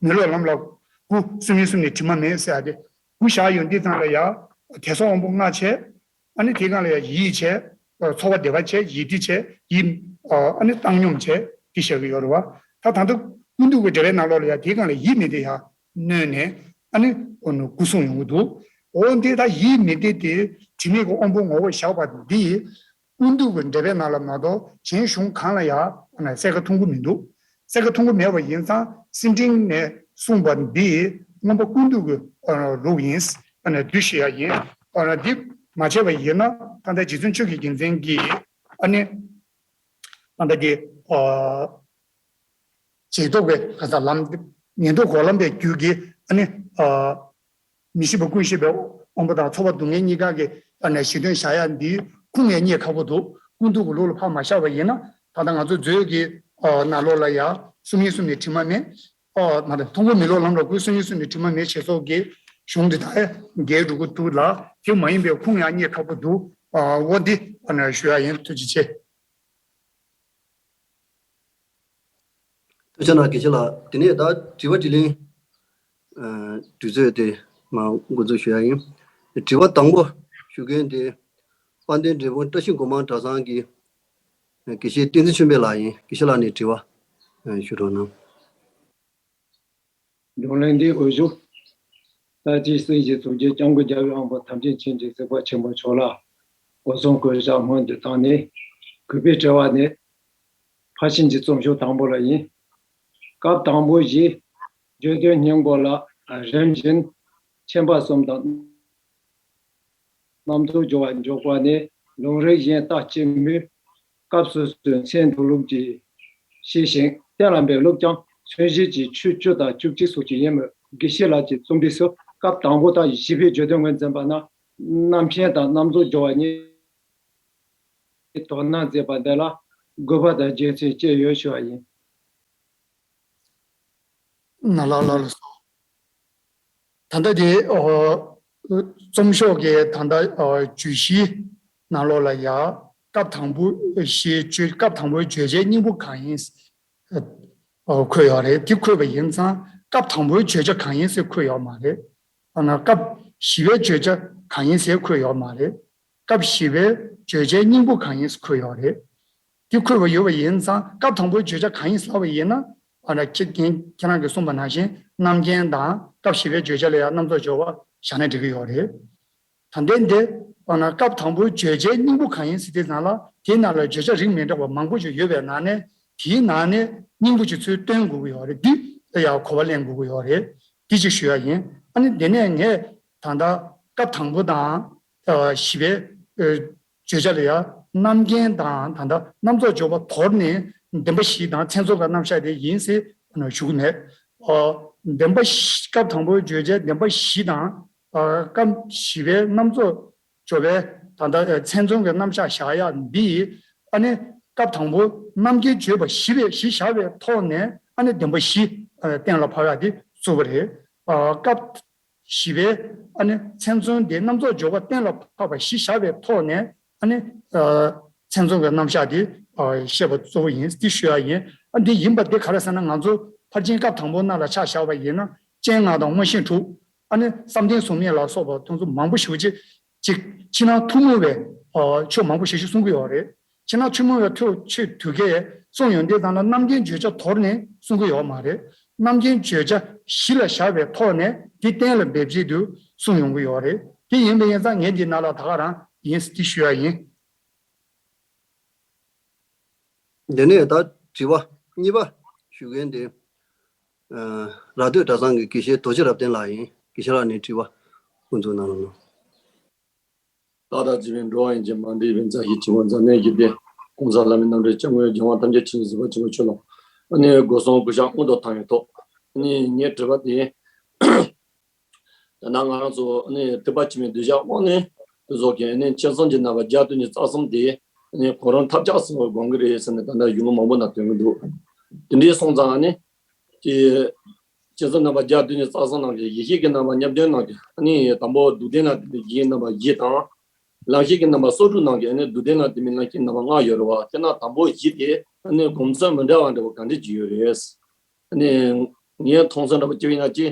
མི་སློབ་ལམ་ལ་དགུ་གསུམ་ཡིན་གསུམ་ནས་དྲི་མ་མེད་ཟེར་ཡ་དེ། དགུ་བཞག་ཡོང་དུས་ཙང་ལ་ཡ། དད་སོགས་དབང་པོ་ལྔ་བྱས། ཨ་ནི་དེའི་སྒང་ལ་ཡ་ཡིད་བྱས། ཚོར་བ་བདེ་བ་བྱས་ཡིད་བདེ་བྱས་ཡིད། ཨ་ནི་བཏང་སྙོམས་བྱས་དེ་བཞག་གི་ཡོད་རེད་བ། ད་ད་ལྟ་ཀུན་བཏུས་ཀྱི་འགྲེལ་པའི་ནང་ལོགས་ལ་ཡ་དེའི་སྒང་ལ་ཡིད་མི་བདེ་ཡ་གནོན་ནས་ཨ་ནི་དགུ་གསུངས་ཡོང་གི་འདུག་འོ་འདི་ད་ཡིད་མི་བདེ་དེ་དྲི་མེད་ཀྱི་དབང་པོ་ངོ་བོ་བཞག་པ་འདི། ཀུན་བཏུས་ཀྱི་འགྲེལ་པའི་ནང་ལ་མ་གཏོགས་གཞན་གཞུང་གང་ལ་ཡང་གསལ་ཁ་མཐོང་གི་མི་འདུག་གསལ་ཁ་མཐོང་གི་མེད་པ་ཡིན་ཙང་སེམས་ཁྲིད་ནས་གསུངས་པ་འདི་མངོན་པ་ཀུན་བཏུས་ཀྱི་ལུགས་ཡིན་ཟེར་ནས་འདི་ཞུ་ཡ་ཡིན། འདི་མ་བྱས་པ་ཡིན་ན་ད་ལྟ་རྗེ་བཙུན་ཆོས་ཀྱི་རྒྱལ་མཚན་གྱིས་ཨ་ནི་ད་ལྟ་གི་རྗེས་ཐོབ་ཀྱི་ག་ས་ལམ་ཉན་ཐོས་འགོག་ལམ་པའི་རྒྱུད་ཀྱི་ཨ་ནི། མི་ཤེས་པ་ཀུན་ཤེས་པའི་དབང་པོ་དང་ཚོར་བ་སྡུག་བསྔལ་གཉིས་ཀ་གི་ཨ་ནི་གཞི་མཐུན་བཞག་ཡ་འདི་ཁུངས་ངས་རྙེད་ཁག་པོ་འདུག་ཀུན་བཏུས་ཀྱི་ལུགས་ལ་ཕར་མ་བཞག་པ་ཡིན་ན་ད་ལྟ་ང་ཚོ་མཛོད་ཀྱི་ནང་ལོགས་ལ་ཡ་གསུམ་ཡིན་གསུམ་ནས་དྲི་མ་མེད། མ་རེད་མཐོང་སྒོ་མི་སློབ་ལམ་ར་ཀུན་གསུམ་ཡིན་གསུམ་ནས་དྲི་མ་མེད་ཞེས་སོགས་ཀྱི་ གཞུང་འདི་དག་རྒྱས་འགྲོ་གི་འདུག་ལ། དེ་མ་ཡིན་པའི་ཁུངས་ཡང་རྙེད་ཁག་པོ་འདུག་འོ་འདི་ཞུ་ཡ་ཡིན། ཐུགས་རྗེ་ཆེ། ཐུགས་རྗེ་གནང་། དགེ་བཤེས་ལགས། དེ་ནས་ད་དྲི་བ་དྲིས་ལན་དུས་ཚོད་དེ་མར་འགོ་འཛུགས་ཞུ་ཡ་ཡིན། དྲི་བ་དང་པོ་ཞུ་མཁན་དེ་དཔལ་ལྡན་འབྲས་སྤུངས་བཀྲ་ཤིས་སྒོ་མང་གྲྭ་ཚང་གི་དགེ་བཤེས་བསྟན་འཛིན་ཆོས་འཕེལ་ལགས་ཡིན། དགེ་བཤེས་ལགས་ནས་དྲི་བ་ཞུ་རོགས་གནང་། རྒྱུན་ལས་འདི་འོས་ཤོག་ལྟ་ཅི་སྲིད་ཞིའི་གཙུག་རྒྱན་སྐྱབས་མགོན་རྒྱལ་བའི་དབང་པོ་ཐམས་ཅད་མཁྱེན་ཅིང་གཟིགས་པ་ཆེན་པོ་མཆོག་ལ་སྒོ་གསུམ་གུས་ཕྱག་སྔོན་དུ་བཏང་ནས། གུས་པས་དྲི་བ་ནི། ཕར་ཕྱིན་གྱི་རྩོམ་ཤོག་དང་པོ་ལ་ཡིན། སྐབས་དང་པོ་བཞི། བརྗོད་དོན་སྙིང་པོ་ལ་རིམ་བཞིན་མཁྱེན་པ་གསུམ་དང་། རྣམ་རྫོགས་སྦྱོར་བ་འཇོག་པ་ནི་ལུང་རིགས་གཞན་ལྟ་ཅི་སྨོས། སྐབས་སོ་སོའི་མཚན་འདོགས་ལུགས་ཀྱིས་ཤེས་ཤིང་གཏན་ལ་འབེབས་ལུགས་ཀྱང་མཚོན་བྱེད་ཀྱི་ཆོས་བཅུ་དང་བཅུ་གཅིག་སོགས་ཀྱི་ཡིན་མོད། དགེ་བཤེས་ལགས་ཀྱི་རྩོམ་སྒྲིག་སུ་སྐབས་དང་པོ་དང་བཞི་པའི་བརྗོད་དོན་ངོས་འཛིན་པ་ན་རྣམ་མཁྱེན་དང་རྣམ་རྫོགས་སྦྱོར་བ་གཉིས་དོ་སྣང་མཛད་པ་འདི་ལ་དགོས་པ་དང་རྒྱུ་མཚན་ཅི་ཡོད་ཞུ་བ་ཡིན། ནཱ་ལགས་ལགས་ལ་སོ། ད་ལྟ་དེ་རྩོམ་ཤོག་གི་ད་ལྟ་བརྗོད་གཞིའི་ནང་ལོགས་ལ་ཡ། སྐབས་དང་པོ་ཞེས་བརྗོད། སྐབས་དང་པོའི་བརྗོད་བྱའི་སྙིང་པོ་གང་ཡིན་འཁོད་ཡོད་རེད། དེ་འཁོད་པ་ཡིན་ཙང་སྐབས་དང་པོའི་བརྗོད་བྱ་གང་ཡིན་ཟེར་འཁོད་ཡོད་མ་རེད། ཨ་ན་སྐབས་བཞི་པའི་བརྗོད་བྱ་གང་ཡིན་ཟེར་འཁོད་ཡོད་མ་རེད། སྐབས་བཞི་པའི་བརྗོད་བྱའི་སྙིང་པོ་གང་ཡིན་ཟེར་འཁོད་ཡོད་རེད། དེ་འཁོད་པ་ཡོད་པ་ཡིན་ཙང་སྐབས་དང་པོའི་བརྗོད་བྱ་གང་ཡིན་ལབ་པ་ཡིན་ན། ཨ་ན་ཁྱེད་ཁྱེད་རང་གིས་གསུངས་པ་ནང་བཞིན་རྣམ་མཁྱེན་དང་སྐབས་བཞི་པའི་བརྗོད་བྱ་ལ་ཡང་རྣམ་རྫོགས་སྦྱོར་བ་བཞག་ན་འགྲིག་གི་ཡོད་རེད། ད་ལྟའི་འདི་ཨ་ན་སྐབས་དང་པོའི་བརྗོད་བྱའི་སྙིང་པོ་གང་ཡིན་ཟེར་དུས་ཙང་ལ། དེའི་ནང་ལ་བརྗོད་བྱ་རིགས་མི་འདྲ་བ་མང་པོ་ཞིག་ཡོད་པའི་ནང་ནས། དེའི་ནང་ནས་སྙིང་པོ་ཅིག་ཚུར་སྟོན་དགོས་ཀྱི་ཡོད་རེད། འདི་ལ་ཡང་གོ་བ་ལེན་དགོས་ཀྱི་ཡོད་རེད། འདི་ཅིག་ཞུ་ཡ་ཡིན། ཨ་ནི་དེ་ནས་ངས་ད་ལྟ་སྐབས་དང་པོ་དང་བཞི་པའི་བརྗོད་བྱ་ལ་ཡང་རྣམ་མཁྱེན་དང་ད་ལྟ་རྣམ་རྫོགས་སྦྱོར་བ་དོར་ནས་བདེན་པ་བཞི་དང་མཚན་མཚོན་པའི་རྣམ་གཞག་དེ་ཡིན་ཟེར་ཞུ་གི་མེད། བདེན་པ་བཞི། སྐབས་དང་པོའི་བརྗོད་བྱའི་བདེན་པ་བཞི་དང་། སྐབས་བཞི་པའི་རྣམ་རྫོགས་སྦྱོར་བའི་ད་ལྟ་མཚན་མཚོན་གྱི་རྣམ་གཞག་བཞག་ཡ་འདི། ཨ་ནི་སྐབས་དང་པོ་རྣམ་མཁྱེན་བརྗོད་པ་བཞི་པའི་བཞི་བཞག་པའི་ཐོག་ནས། ཨ་ནི་བདེན་པ་བཞི་གཏན་ལ་ཕབ་ཡ་དེ་བཙུགས་པ་རེད། སྐབས་བཞི་པའི་ཨ་ནི་མཚན་མཚོན་དེ་རྣམ་རྫོགས་སྦྱོར་བ་གཏན་ལ་ཕབ་པ་བཞི་བཞག་པའི་ཐོག་ནས། ཨ་ནི་མཚན་མཚོན་གྱི་རྣམ་གཞག་དེ་བཤད་པ་གཙོ་བོ་ཡིན། འདི་ཞུ་ཡ་ཡིན། ཨ་འདི་ཡིན་པ་འདི་ག་རེ་ཟེར་ན། ང་ཚོ་ཕར་ཕྱིན་སྐབས་དང་པོ་རྣམས་ལ་ཆ་བཞག་པ་ཡིན་ན། སྤྱན་སྔར་དང་མངོན་ཤེས་དྲུག་ཨ་ནི་བསམ་གཏན་གཟུགས་མེད་ལ་སོགས་པ་དེ་ཚོ་མང་པོ་ཞེ་པོ་ཅིག་ཅིག་ཕྱི་ནང་ཐུན་མོང་བའི་ཆོས་མང་པོ་ཞེ་པོ་ཅིག་གསུང་གི་ཡོད་རེད། ཕྱི་ནང་ཐུན་མོང་བའི་ཐོག་ཆོས་དུས་ཀའི་གསུང་ཡོང་དུས་ཙང་ལ་རྣམ་མཁྱེན་བརྗོད་བྱ་དོར་ནས་གསུང་གི་ཡོད་མ་རེད། རྣམ་མཁྱེན་བརྗོད་བྱ་གཞི་ལ་བཞག་པའི་ཐོག་ནས་དེ་གཏན་ལ་འབེབས་བྱེད་དུ་གསུང་ཡོང་གི་ཡོད་རེད། དེ་ཡིན་པ་ཡིན་ཙང་ངས་འདི་ནང་ལ་ད་ག་རང་ཡིན་ཟེར་དེ་ཞུ་ཡ་ཡིན། འདི་ནས་ད་དྲི་བ་གཉིས་པ་ཞུ་མཁན་དེ། ར་སྟོད་གྲྭ་ཚང་གི་དགེ་བཤེས་རྡོ་རྗེ་རབ་བརྟན་ལགས་ཡིན། དགེ་བཤེས་ལགས་ནས་དྲི་བ་འགོ་འཛུགས་གནང་རོགས་གནང་། བདག་དང་བཅས་པའི་འགྲོ་བ་ཡན་ཆད་མ་འདྲེས་པའི་མཛའ་བཤེས་ཆེན་པོ་འཛམ་གླིང་གི་བདེ། ༸གོང་ས་ལྷ་མིའི་རྣམ་འདྲེན་སྐྱབས་མགོན་རྒྱལ་དབང་ཐམས་ཅད་མཁྱེན་ཅིང་གཟིགས་པ་ཆེན་པོ་མཆོག་ལ། ཨ་ནི་སྒོ་གསུམ་གུས་ཕྱག་སྔོན་དུ་བཏང་བའི་ཐོག་ཨ་ནི་ངའི་དྲི་བ་དེ། ད་ནང་ང་རང་ཚོ་ཨ་ནི་ཐེག་པ་ཆེན་པོའི་གདུལ་བྱ་དབང་ནི་དེ་ཚོ་གི་ཨ་ནི་མཁྱེན་བརྩེ་ཆེན་པོ་རྣམ་པ་བརྒྱ་བདུན་ཅུ་རྩ་གསུམ་དེ་ཨ་ནི་གོ་རིམ་ཐབས་ཆག་སོགས་སྒོམ་གི་རེད་ཟེར་ནས་ད་ལྟ་གཞུང་ལུགས་མང་པོ་ནང་ཐོན་གི་འདུག་དེ་འདྲའི་སོང་ཙང་ཨ་ནི་ཀྱི། སྤྱི་ཚོགས་རྣམ་པ་བརྒྱ་བདུན་ཅུ་རྩ་གསུམ་ནང་གི་ཡེ་ཤེས་ཀྱི་རྣམ་པ་ཉིས་བདུན་ནང་གི་ཨ་ནི་དང་པོ་སྡུག་བདེན་ལ་བརྟེན་པའི་ཡེ་ཤེས་རྣམ་པ་བཞི་དང་། ལམ་ཤེས་ཀྱི་རྣམ་པ་སོ་དྲུག་ནང་གི་ཨ་ནི་སྡུག་བདེན་ལ་བརྟེན་པའི་ལམ་ཤེས་རྣམ་པ་ལྔ་ཡོད་རེད་བ། དེ་ན་དང་པོ་བཞི་དེ་ཨ་ནི་སྒོམ་ཚུལ་མི་འདྲ་བ་འདྲ་བོ་ག་འདྲ་ཅིག་ཡོད་རེད། ཨ་ནི་ངའི་མཐོང་ཚུལ་འདྲ་བོ་སྐྱེ་བའི་ན་ཅི།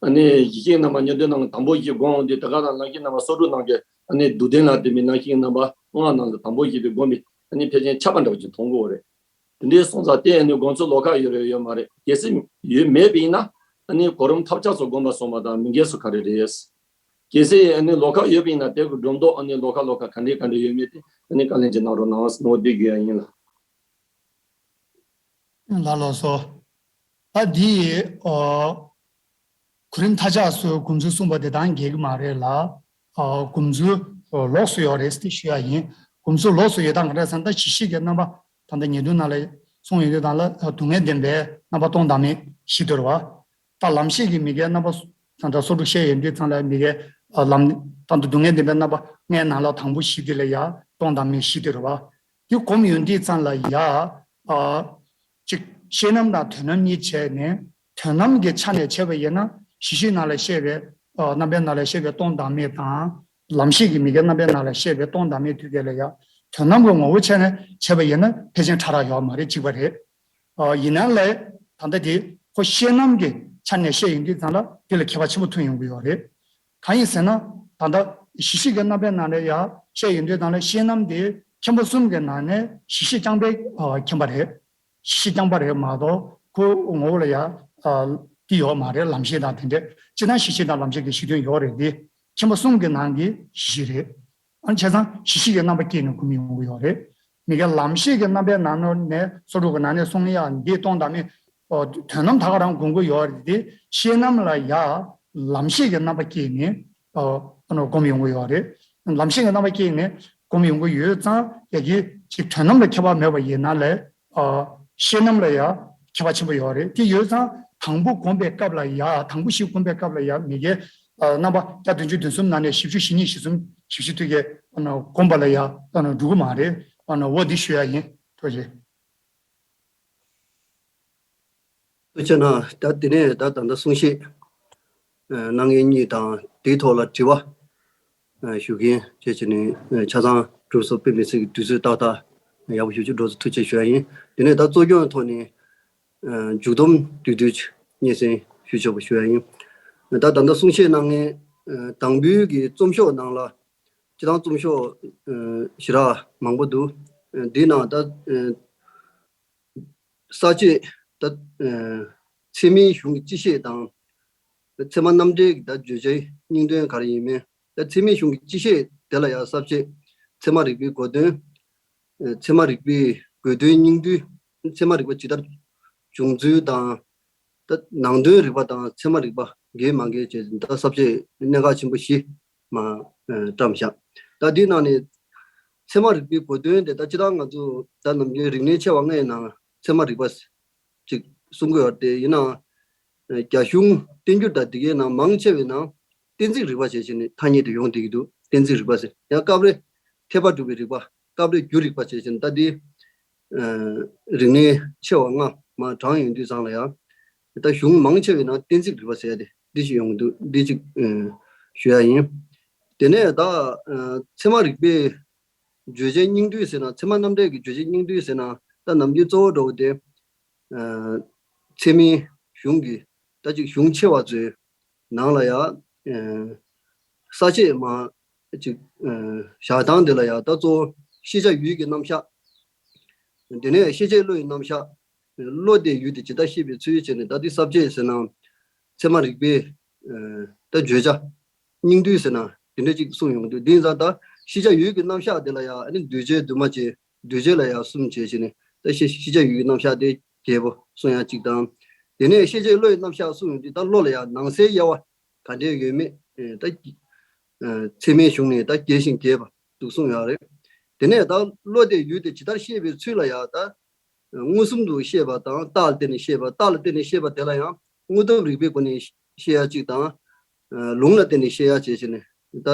ཨ་ནི་ཡེ་ཤེས་རྣམ་པ་ཉིས་བདུན་ནང་གི་དང་པོ་བཞི་སྒོམ་འོང་དུས་དེ་ག་དང་ལམ་ཤེས་རྣམ་པ་སོ་དྲུག་ནང་གི་ཨ་ནི་སྡུག་བདེན་ལ་བརྟེན་པའི་ལམ་ཤེས་ཀྱི་རྣམ་པ་ལྔ་ནང་གི་དང་པོ་བཞི་དེ་སྒོམ་པའི་ཨ་ནི་ཕལ་ཆེར་ཁྱབ་པ་འདྲ་བོ་ཅིག་མཐོང་གི་ཡོད་རེད། དེ་འདྲའི་སོང་ཙང་དེ་ནི་དགོངས་ཚུལ་ལོགས་ཀ་ཡོད་རེད་ཡོད་མ་རེད། གལ་སྲིད་ཡོད་མེད་པ་ཡིན་ན་ཨ་ནི་གོ་རིམ་ཐབས་ཆག་སོགས་སྒོམ་པ་སོང་བ་དང་མི་འགལ་སོ་ག་རེ་རེད། གལ་སྲིད་ཨ་ནི་ལོགས་ཀ་ཡོད་པ་ཡིན་ན་དེ་གི་སྒྲོམ་དོག་ཨ་ནི་ལོགས་ཀ་ལོགས་ཀ་ག་འདྲའི་ག་འདྲའི་ཡོད་མེད་དེ་ཨ་ནི་བཀའ་ལན་ཅིག་གནང་རོགས་གནང་ཟེར་ནོ་དེ་དགོས་ཡ་ཡིན་ལ། ལ་ལོ་སོ། ད་འདི་ཨ་གོ་རིམ་ཐབས་ཆག་སོགས་སྒོམ་ཚུལ་གསུངས་པ་དེ་དང་འགལ་གི་མ་རེད་ལ། ཨ་སྒོམ་ཚུལ་ལོགས་སུ་ཡོད་རེད་ཟེར་ཞུ་ཡ་ཡིན། སྒོམ་ཚུལ་ལོགས་སུ་ཡོད་སྟངས་ག་རེ་ཟེར་ན། ད་ཡེ་ཤེས་ཀྱི་རྣམ་པ་ད་ལྟ་ཉེ་དུ་ནང་ལ་གསུངས་ཡོད་དུས་དང་ལ་སྡུག་བསྔལ་བདེན་པའི་རྣམ་པ་སྟོང་དང་མེད་བཞི་དེ་རེད་བ། ད་ལམ་ཤེས་ཀྱི་མི་དགེ་རྣམ་པ་ད་ལྟ་སོ་དྲུག་བཤད་ཡོད་དུས་ཙང་ལ་མི་དགེ་ལམ་ད་ལྟ་སྡུག་བསྔལ་བདེན་པའི་རྣམ་པ་ལྔའི་ནང་ལ་དང་པོ་བཞི་དེ་ལ་ཡ་སྟོང་དང་མེད་བཞི་དེ་རེད་བ། དེ་སྒོམ་ཡོང་དུས་ཙང་ལ་ཡ། ཨ་གཅིག་ཤེས་རྣམ་དང་དོན་རྣམ་གཉིས་བྱས་ནས། དོན་རྣམ་གྱི་ཆ་ནས་བྱས་པ་ཡིན་ན་ཡེ་ཤེས་ནང་ལ་བཤད་པའི་ རྣམ་པའི་ནང་ལ་བཤད་པའི་སྟོང་བདག་མེད་དང་། ལམ་ཤེས་ཀྱི་མི་དགེ་རྣམ་པའི་ནང་ལ་བཤད་པའི་སྟོང་བདག་མེད་དུས་སྐབས་ལ་ཡང་དོན་དམ་གྱི་ངོ་བོ་ཆ་ནས་བྱས་པ་ཡིན་ན་ཕལ་ཆེར་ཕྲ་རགས་ཡོད་མ་རེད། གཅིག་པ་རེད། ཡིན་ན་ལས་ད་ལྟ་དེ་ཁོ་ཤེས་རྣམ་གྱི་ཆ་ནས་བཤད་ཡོང་དུས་ཙམ་ལ་དེ་ལ་ཁྱད་པར་ཆེན་པོ་ཐོན་ཡོང་གི་ཡོད་རེད། གང་ཡིན་ཟེར་ན། ད་ལྟ་གཞི་ཤེས་ཀྱི་རྣམ་པའི་ནང་ལ་ཡང་བཤད་ཡོང་དུས་ཙམ་ལ་ཤེས་རྣམ་དེ་མཁྱེན་པ་གསུམ་གྱི་ནང་ནས་གཞི་ཤེས་རྐྱང་པའི་མཁྱེན་པ་རེད། གཞི་ཤེས་རྐྱང་པ་རེད་མ་གཏོགས་ཁོ་ངོ་བོ་ལ་ཡང་དེ་ཡོད་མ་རེད། ལམ་ཤེས་དང་དེ་འདྲས་སྤྱིར་བཏང་གཞི་ཤེས་དང་ལམ་ཤེས་ཀྱི་གཞི་མཐུན་ཡོད་རེད་དེ། མཁྱེན་པ་གསུམ་གྱི་ནང་གི་གཞི་རེད། ཨ་ནི་བྱས་ཙང་གཞི་ཤེས་ཀྱི་རྣམ་པ་སྐྱེས་ནས་སྒོམ་ཡོང་གི་ཡོད་རེད། མི་དགེ་ལམ་ཤེས་ཀྱི་རྣམ་པའི་ནང་ནས་སོ་དྲུག་གི་ནང་ནས་གསུང་ཡ་འདི་སྟོང་བདག་མེད། དོན་དམ་ད་ག་རང་སྒོམ་གྱི་ཡོད་རེད་དེ། ཤེས་རྣམ་ལ་ཡ་ལམ་ཤེས་ཀྱི་རྣམ་པ་སྐྱེས་ནས་སྒོམ་ཡོང་གི་ཡོད་རེད། ལམ་ཤེས་ཀྱི་རྣམ་པ་སྐྱེས་ནས་སྒོམ་ཡོང་གི་ཡོད་ཙང་ཡ་གི་ཅིག་དོན་དམ་ལ་ཁྱད་པར་མེད་པ་ཡིན་ན་ལས། ཤེས་རྣམ་ལ་ཡ་ཁྱད་པར་ཆེན་པོ་ཡོད་རེད། དེ་ཡོད་ཙང་དང་པོ་སྒོམ་པའི་སྐབས་ལ་ཡ་དང་པོ་གཞི་སྒོམ་པའི་སྐབས་ལ་ཡ་མི་དགེ་རྣམ་པ་བརྒྱ་བདུན་ཅུ་དོན་གསུམ་ནང་ནས་བཞི་བཅུ་ཞེ་གཉིས་ཞེ་གསུམ་ཞེ་བཞི་དུས་ཀྱི་སྒོམ་པ་ལ་ཡ་འགྲོ་གི་མ་རེད། འོ་འདི་ཞུ་ཡ་ཡིན། ཐུགས་རྗེ་ཆེ། ཐུགས་རྗེ་གནང་། ད་དེ་ནས་ད་ད་ལྟ་གསུང་བཤད་གནང་མཁན་གཉིས་དང་དེའི་ཐོག་ལ་དྲི་བ་ཞུ་མཁན་བཅས་བྱས་ནས་ཆ་ཚང་གྲུབ་སོང་། དཔེ་མི་སྲིད་ཀྱི་དུས་ཚོད་ཏག་ཏག་ཡག་པོ་ཞེ་པོ་ཅིག་འགྲོ་སོང་། ཐུགས་རྗེ་ཆེ་ཞུ་ཡ་ཡིན། དེ་ནས་ད་གཙོ་སྐྱོང་ཐོག་ནས་མཇུག་སྡོམ་བསྡུས་བསྡུས་སྙན་སེང་ཞུ་ཆོག་པ་ཞུ་ཡ་ཡིན། ད་ད་ལྟ་གསུང་བཤད་གནང་མཁན་དང་པོའི་གི་རྩོམ་ཤོག་ནང་ལ་སྤྱིར་བཏང་རྩོམ་ཤོག་ཞེ་དྲག་མང་པོ་འདུག། འདིའི་ནང་ད་ས་བཅད་ད་ཚད་མའི་གཞུང་གི་སྤྱི་བཤད་དང་། ཚད་མ་རྣམ་འགྲེལ་གྱི་ད་བརྗོད་བྱའི་སྙིང་དོན་ག་རེ་ཡིན་མིན། ད་ཚད་མའི་གཞུང་གི་སྤྱི་བཤད་དེ་ལ་ཡང་ས་བཅད་ཚད་མ་རིག་པའི་དགོས་དོན། ཚད་མ་རིག་པའི་དགོས་དོན་སྙིང་བསྡུས། ཚད་མ་རིག་པ་ཇི་ལྟར་བྱུང་ཚུལ་དང་། ད་ནང་དོན་རིག་པ་དང་ཚད་མ་རིག་པ་འགལ་མ་འགལ་བཅས་ད་ས་བཅད་གནད་འགག་ཆེན་པོ་བཞི་མ་བཀྲམ་བཞག། ད་འདིའི་ནང་ནས་ཚད་མ་རིག་པའི་གོ་དོན་དེ་ད་སྤྱིར་བཏང་ང་ཚོ་ད་ནམ་རྒྱུན་རིག་གནས་ཆེ་བ་ལྔའི་ནང་ཚད་མ་རིག་པ་ཅིག་གསུང་གི་ཡོད་དེ། ཡིན་ནའང་རྒྱ་གཞུང་བསྟན་འགྱུར་དང་འདི་གའི་ནང་མང་ཆེ་བའི་ནང་གཏན་ཚིགས་རིག་པ་བྱས་བྱས་ནས་ཐ་སྙད་དུ་ཡོང་བསྡད་ཀྱི་འདུག། གཏན་ཚིགས་རིག་པ་ཟེར་ཡང་སྐབས་རེ་འཐད་པ་སྒྲུབ་པའི་རིག་པ། སྐབས་རེ་རྒྱུ་རིག་པ་བྱས་བྱས་ནས་ད་འདི་རིག་གནས་ཆེ་བ་ལྔ་མར་དྲངས་ཡོང་དུས་ཙང་ལ་ཡང་། ད་གཞུང་མང་ཆེ་བའི་ནང་གཏན་ཚིགས་རིག་པ་ཟེར་ཡ་དེ་འདི་ཞིག་ཡོང་གི་འདུག། འདི་གཅིག་ཞུ་ཡ་ཡིན། དེ་ནས་ད་ཚད་མ་རིག་པའི་བརྗོད་བྱའི་སྙིང་བསྡུས་ཟེར་ན། ཚད་མ་རྣམ་འགྲེལ་གྱི་བརྗོད་བྱའི་སྙིང་བསྡུས་ཟེར་ན་ད་ནམ་རྒྱུན་གཙོ་བོ་འགྲོ་བ་དེ་ཚད་མའི་གཞུང་གི་ད་ཅིག་གཞུང་ཆེ་བ་ཚོའི་ནང་ལ་ཡང་ས་བཅད་མ་ཅིག་བཞག་སྟངས་དེ་ལ་ཡང་ད་གཙོ་བོ་ཤེས་བྱ་ཡུལ་གྱི་རྣམ་གཞག། དེ་ནས་ཤེས་བྱེད་བློ་ཡི་རྣམ་གཞག། བློ་དེ་ཡུལ་དེ་ཇི་ལྟར་ཤེས་པའི་ཚུལ་བྱས་ནས་ད་འདི་ས་བཅད་ཟེར་ན་ཚད་མ་རིག་པའི་ད་བརྗོད་བྱ་སྙིང་བསྡུས་ཟེར་ན་དེ་འདྲ་ཅིག་གསུངས་ཡོང་གི་འདུག། འདི་ཡིན་ཙང་ད་ཤེས་བྱ་ཡུལ་གྱི་རྣམ་གཞག་དེ་ལ་ཡང་ཨ་ནི་འདུས་བྱས་འདུས་མ་བྱས། འདུས་བྱས་ལ་ཡང་གསུམ་བྱས་བྱས་ནས་ད་ཤེས་ཤེས་བྱ་ཡུལ་གྱི་རྣམ་གཞག་དེ་རྒྱས་པོ་གསུང་ཡ་གཅིག་དང་། དེ་ནས་ཤེས་བྱེད་བློ་ཡི་རྣམ་གཞག་གསུངས་ཡོང་དུས་ད་བློ་ལ་ཡང་ནང་གསེས་དབྱེ་བ་ག་འདྲས་ཡོད་མེད་ད་ཚད་མའི་གཞུང་ནས་ད་རྒྱས་ཤིང་རྒྱས་པ་འདུག་གསུངས་ཡོད་རེད། དེ་ནས་ད་བློ་དེ་ཡུལ་དེ་ཇི་ལྟར་ཤེས་པའི་ཚུལ་ལ་ཡང་ད་མངོན་སུམ་དུ་ཤེས་པ་དང་རྟགས་ལ་བརྟེན་ནས་ཤེས་པ། རྟགས་ལ་བརྟེན་ནས་ཤེས་པ་དེ་ལ་ཡང་དངོས་སྟོབས་རིགས་པའི་སྒོ་ནས་ཤེས་ཡ་གཅིག་དང་། ལུང་ལ་བརྟེན་ནས་ཤེས་ཡ་བྱས་བྱས་ནས་ད་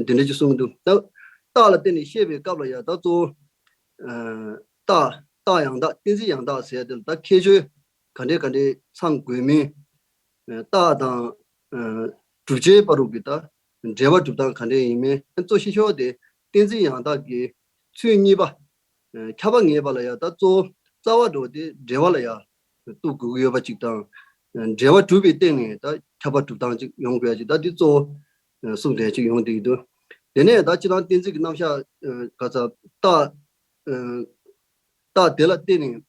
དེ་འདྲ་ཅིག་གསུངས་འདུག། ད་རྟགས་ལ་བརྟེན་ནས་ཤེས་པའི་སྐབས་ལ་ཡང་ད་གཙོ་བོ་རྟགས་རྟགས་ཡང་དག་གཏན་ཚིགས་ཡང་དག་ཟེར་ཡ་དེ་ལ་ད་ཁྱད་ཆོས་ག་འདྲས་ག་འདྲས་ཚང་དགོས་མིན། རྟགས་དང་བསྒྲུབ་བྱའི་བར་དུ་གི་ད་འབྲེལ་བ་སྒྲུབ་སྟངས་ག་འདྲས་ཡིན་མིན། གཙོ་ཆེ་ཤོས་དེ་གཏན་ཚིགས་ཡང་དག་གི་ཚུལ་གཉིས་པ། ཁྱབ་པ་ངེས་པ་ལ་ཡང་ད་གཙོ་བོ་རྩ་བ་འགྲོ་དེ་འབྲེལ་བ་ལ་ཡང་གཏུག་དགོས་ཀྱི་ཡོད་པ་ཅིག་དང་། འབྲེལ་བ་གྲུབ་པའི་སྟེང་ནས་ད་ཁྱབ་པ་སྒྲུབ་སྟངས་ཅིག་ཡོང་དགོས་ཡ་ཅིག་ད་འདི་གཙོ་བོ་གསུངས་བསྡད་ཅིག་ཡོང་བསྡད་ཀྱི་འདུག། དེ་ནས་ད་སྤྱིར་བཏང་གཏན་ཚིགས་ཀྱི་རྣམ་གཞག་ག་ཚ་རྟགས། རྟགས་དེ་ལ་བརྟེན་ནས་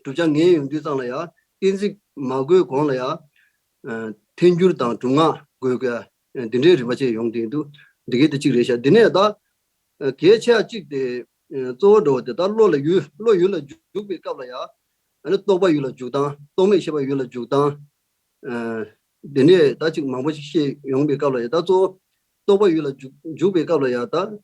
བསྒྲུབ་བྱ་ངེས་ཡོང་དུས་ཙང་ལ་ཡང་གཏན་ཚིགས་མ་དགོས་གོང་ལ་ཡང་ཐལ་འགྱུར་དང་སྒྲུབ་ངག་དགོས་དགོས་འདི་འདྲའི་རིམ་པ་བཅས་ཡོང་བསྡད་འདུག། འདི་གའི་དེ་གཅིག་རེད་ཤག། འདི་ནས་ད་གལ་ཆེ་བ་གཅིག་དེ་གཙོ་བོ་འགྲོ་བ་དེ་ད་བློ་ལ་ཡུལ་བློ་ཡུལ་ལ་འཇུག་པའི་སྐབས་ལ་ཡང་ཨ་ནི་རྟོག་པ་ཡུལ་ལ་འཇུག་སྟངས། རྟོག་མེད་ཤེས་པ་ཡུལ་ལ་འཇུག་སྟངས། འདི་ནས་ད་ཅིག་མང་པོ་ཞིག་བཤད་ཡོང་པའི་སྐབས་ལ་ཡང་ད་གཙོ་བོ་རྟོག་པ་ཡུལ་ལ་འཇུག་འཇུག་པའི་སྐབས་ལ་ཡང་ད།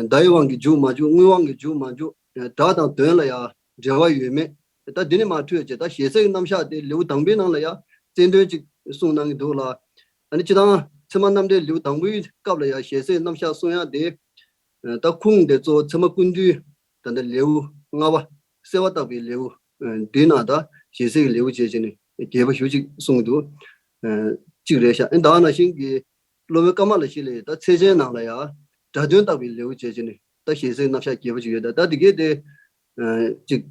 བརྡ་ཡི་དབང་གིས་འཇུག་མ་འཇུག། དངོས་དབང་གིས་འཇུག་མ་འཇུག། སྒྲ་དང་དོན་ལ་ཡང་འབྲེལ་བ་ཡོད་མེད། ད་འདི་ནས་མར་འཕྲོས་བྱས་ད་ཞལ་ཟས་ཀྱི་རྣམ་གཞག་དེ་ལེའུ་དང་པོའི་ནང་ལ་ཡང་རྩལ་འདོན་ཅིག་གསུངས་གནང་གི་འདུག་ལ། ཨ་ནི་སྤྱིར་བཏང་ཚད་མ་རྣམ་འགྲེལ་ལེའུ་དང་པོའི་སྐབས་ལ་ཡང་ཞལ་ཟས་ཀྱི་རྣམ་གཞག་གསུང་ཡག་དེ། ད་ཁུངས་དེ་གཙོ་བོ་ཚད་མ་ཀུན་བཏུས་ད་ལྟ་ལེའུ་ལྔ་པ་གསལ་བ་བརྟག་པའི་ལེའུ་འདིའི་ནང་ད་ཞལ་ཟས་ཀྱི་ལེའུ་བྱས་བྱས་ནས་རྒྱས་པ་ཞེ་ཅིག་གསུངས་འདུག། གཅིག་རེད་ཤག། ཨ་ནི་ད་ག་ནང་བཞིན་གྱི། སློབ་དཔོན་ཀ་མ་ལ་ཤཱི་ལའི་ད་ཚད་ཆེན་ནང་ལ་ཡང་སྒྲ་དོན་བརྟག་པའི་ལེའུ་བྱས་བྱས་ནས་ད་ཞལ་གསེར་རྣམ་གཞག་རྒྱས་པོ་ཅིག་ཡོད། ད་ད་འདི་གས་དེ་ཅིག་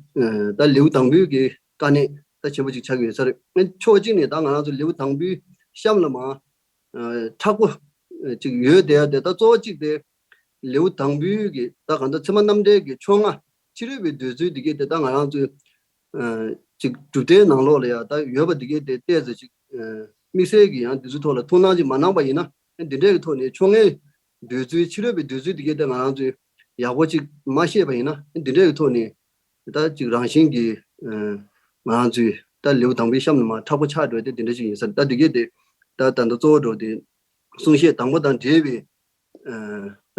ད་ལེའུ་དང་པོའི་གི་དཀའ་གནད་ད་ཆེན་པོ་ཅིག་ཆགས་ཀྱི་ཡོད་ས་རེད། ཕྱོགས་གཅིག་ནས་ད་ང་རང་ཚོ་ལེའུ་དང་པོའི་གཤམ་ལ་མ་མཁྲེགས་པོ་ཅིག་ཡོད་དེ་ཡ་དེ་ད་གཙོ་བོ་གཅིག་དེ་ལེའུ་དང་པོའི་གི་ད་གང་ལྟར་ཚད་མ་རྣམ་འགྲེལ་གྱི་ཕྱོགས་སྔ་ཕྱི་རོལ་པའི་འདོད་ཚུལ་འདི་གས་དེ་ད་ང་རང་ཚོའི་ཅིག་གྲུབ་མཐའི་ནང་ལོགས་ལ་ཡང་ད་ཡོད་པ་འདི་གས་དེ་ཏོག་ཙམ་ཅིག་དམིགས་བསལ་གྱི་ཡང་འདི་ཚོའི་ཐོག་ལ་ཐུགས་སྣང་ཅིག་མ་གནང་པ་ཡིན་ན་འདི་འདྲའི་གི་ཐོག་ནས་ཕྱོགས་སྔའི་འདོད་ཚུལ་ཕྱི་རོལ་པའི་འདོད་ཚུལ་འདི་གས་དེ་ང་རང་ཚོས་ཡག་པོ་ཅིག་མ་ཤེས་པ་ཡིན་ན་འདི་འདྲའི་གི་ཐོག་ནས་ད་ཅིག་རང་བཞིན་གྱིས་ང་རང་ཚོའི་ད་ལེའུ་དང་པོའི་གཤམ་ནས་མ་མཁྲེགས་པོ་ཆགས་འགྲོ་དེ་འདི་འདྲ་ཅིག་ཡིན་ས་རེད། ད་འདི་གས་དེ་ད་ད་ལྟ་གཙོ་བོ་འགྲོ་དེ་གསུང་བཤད་དང་པོ་དང་འབྲེལ་བའི་ད་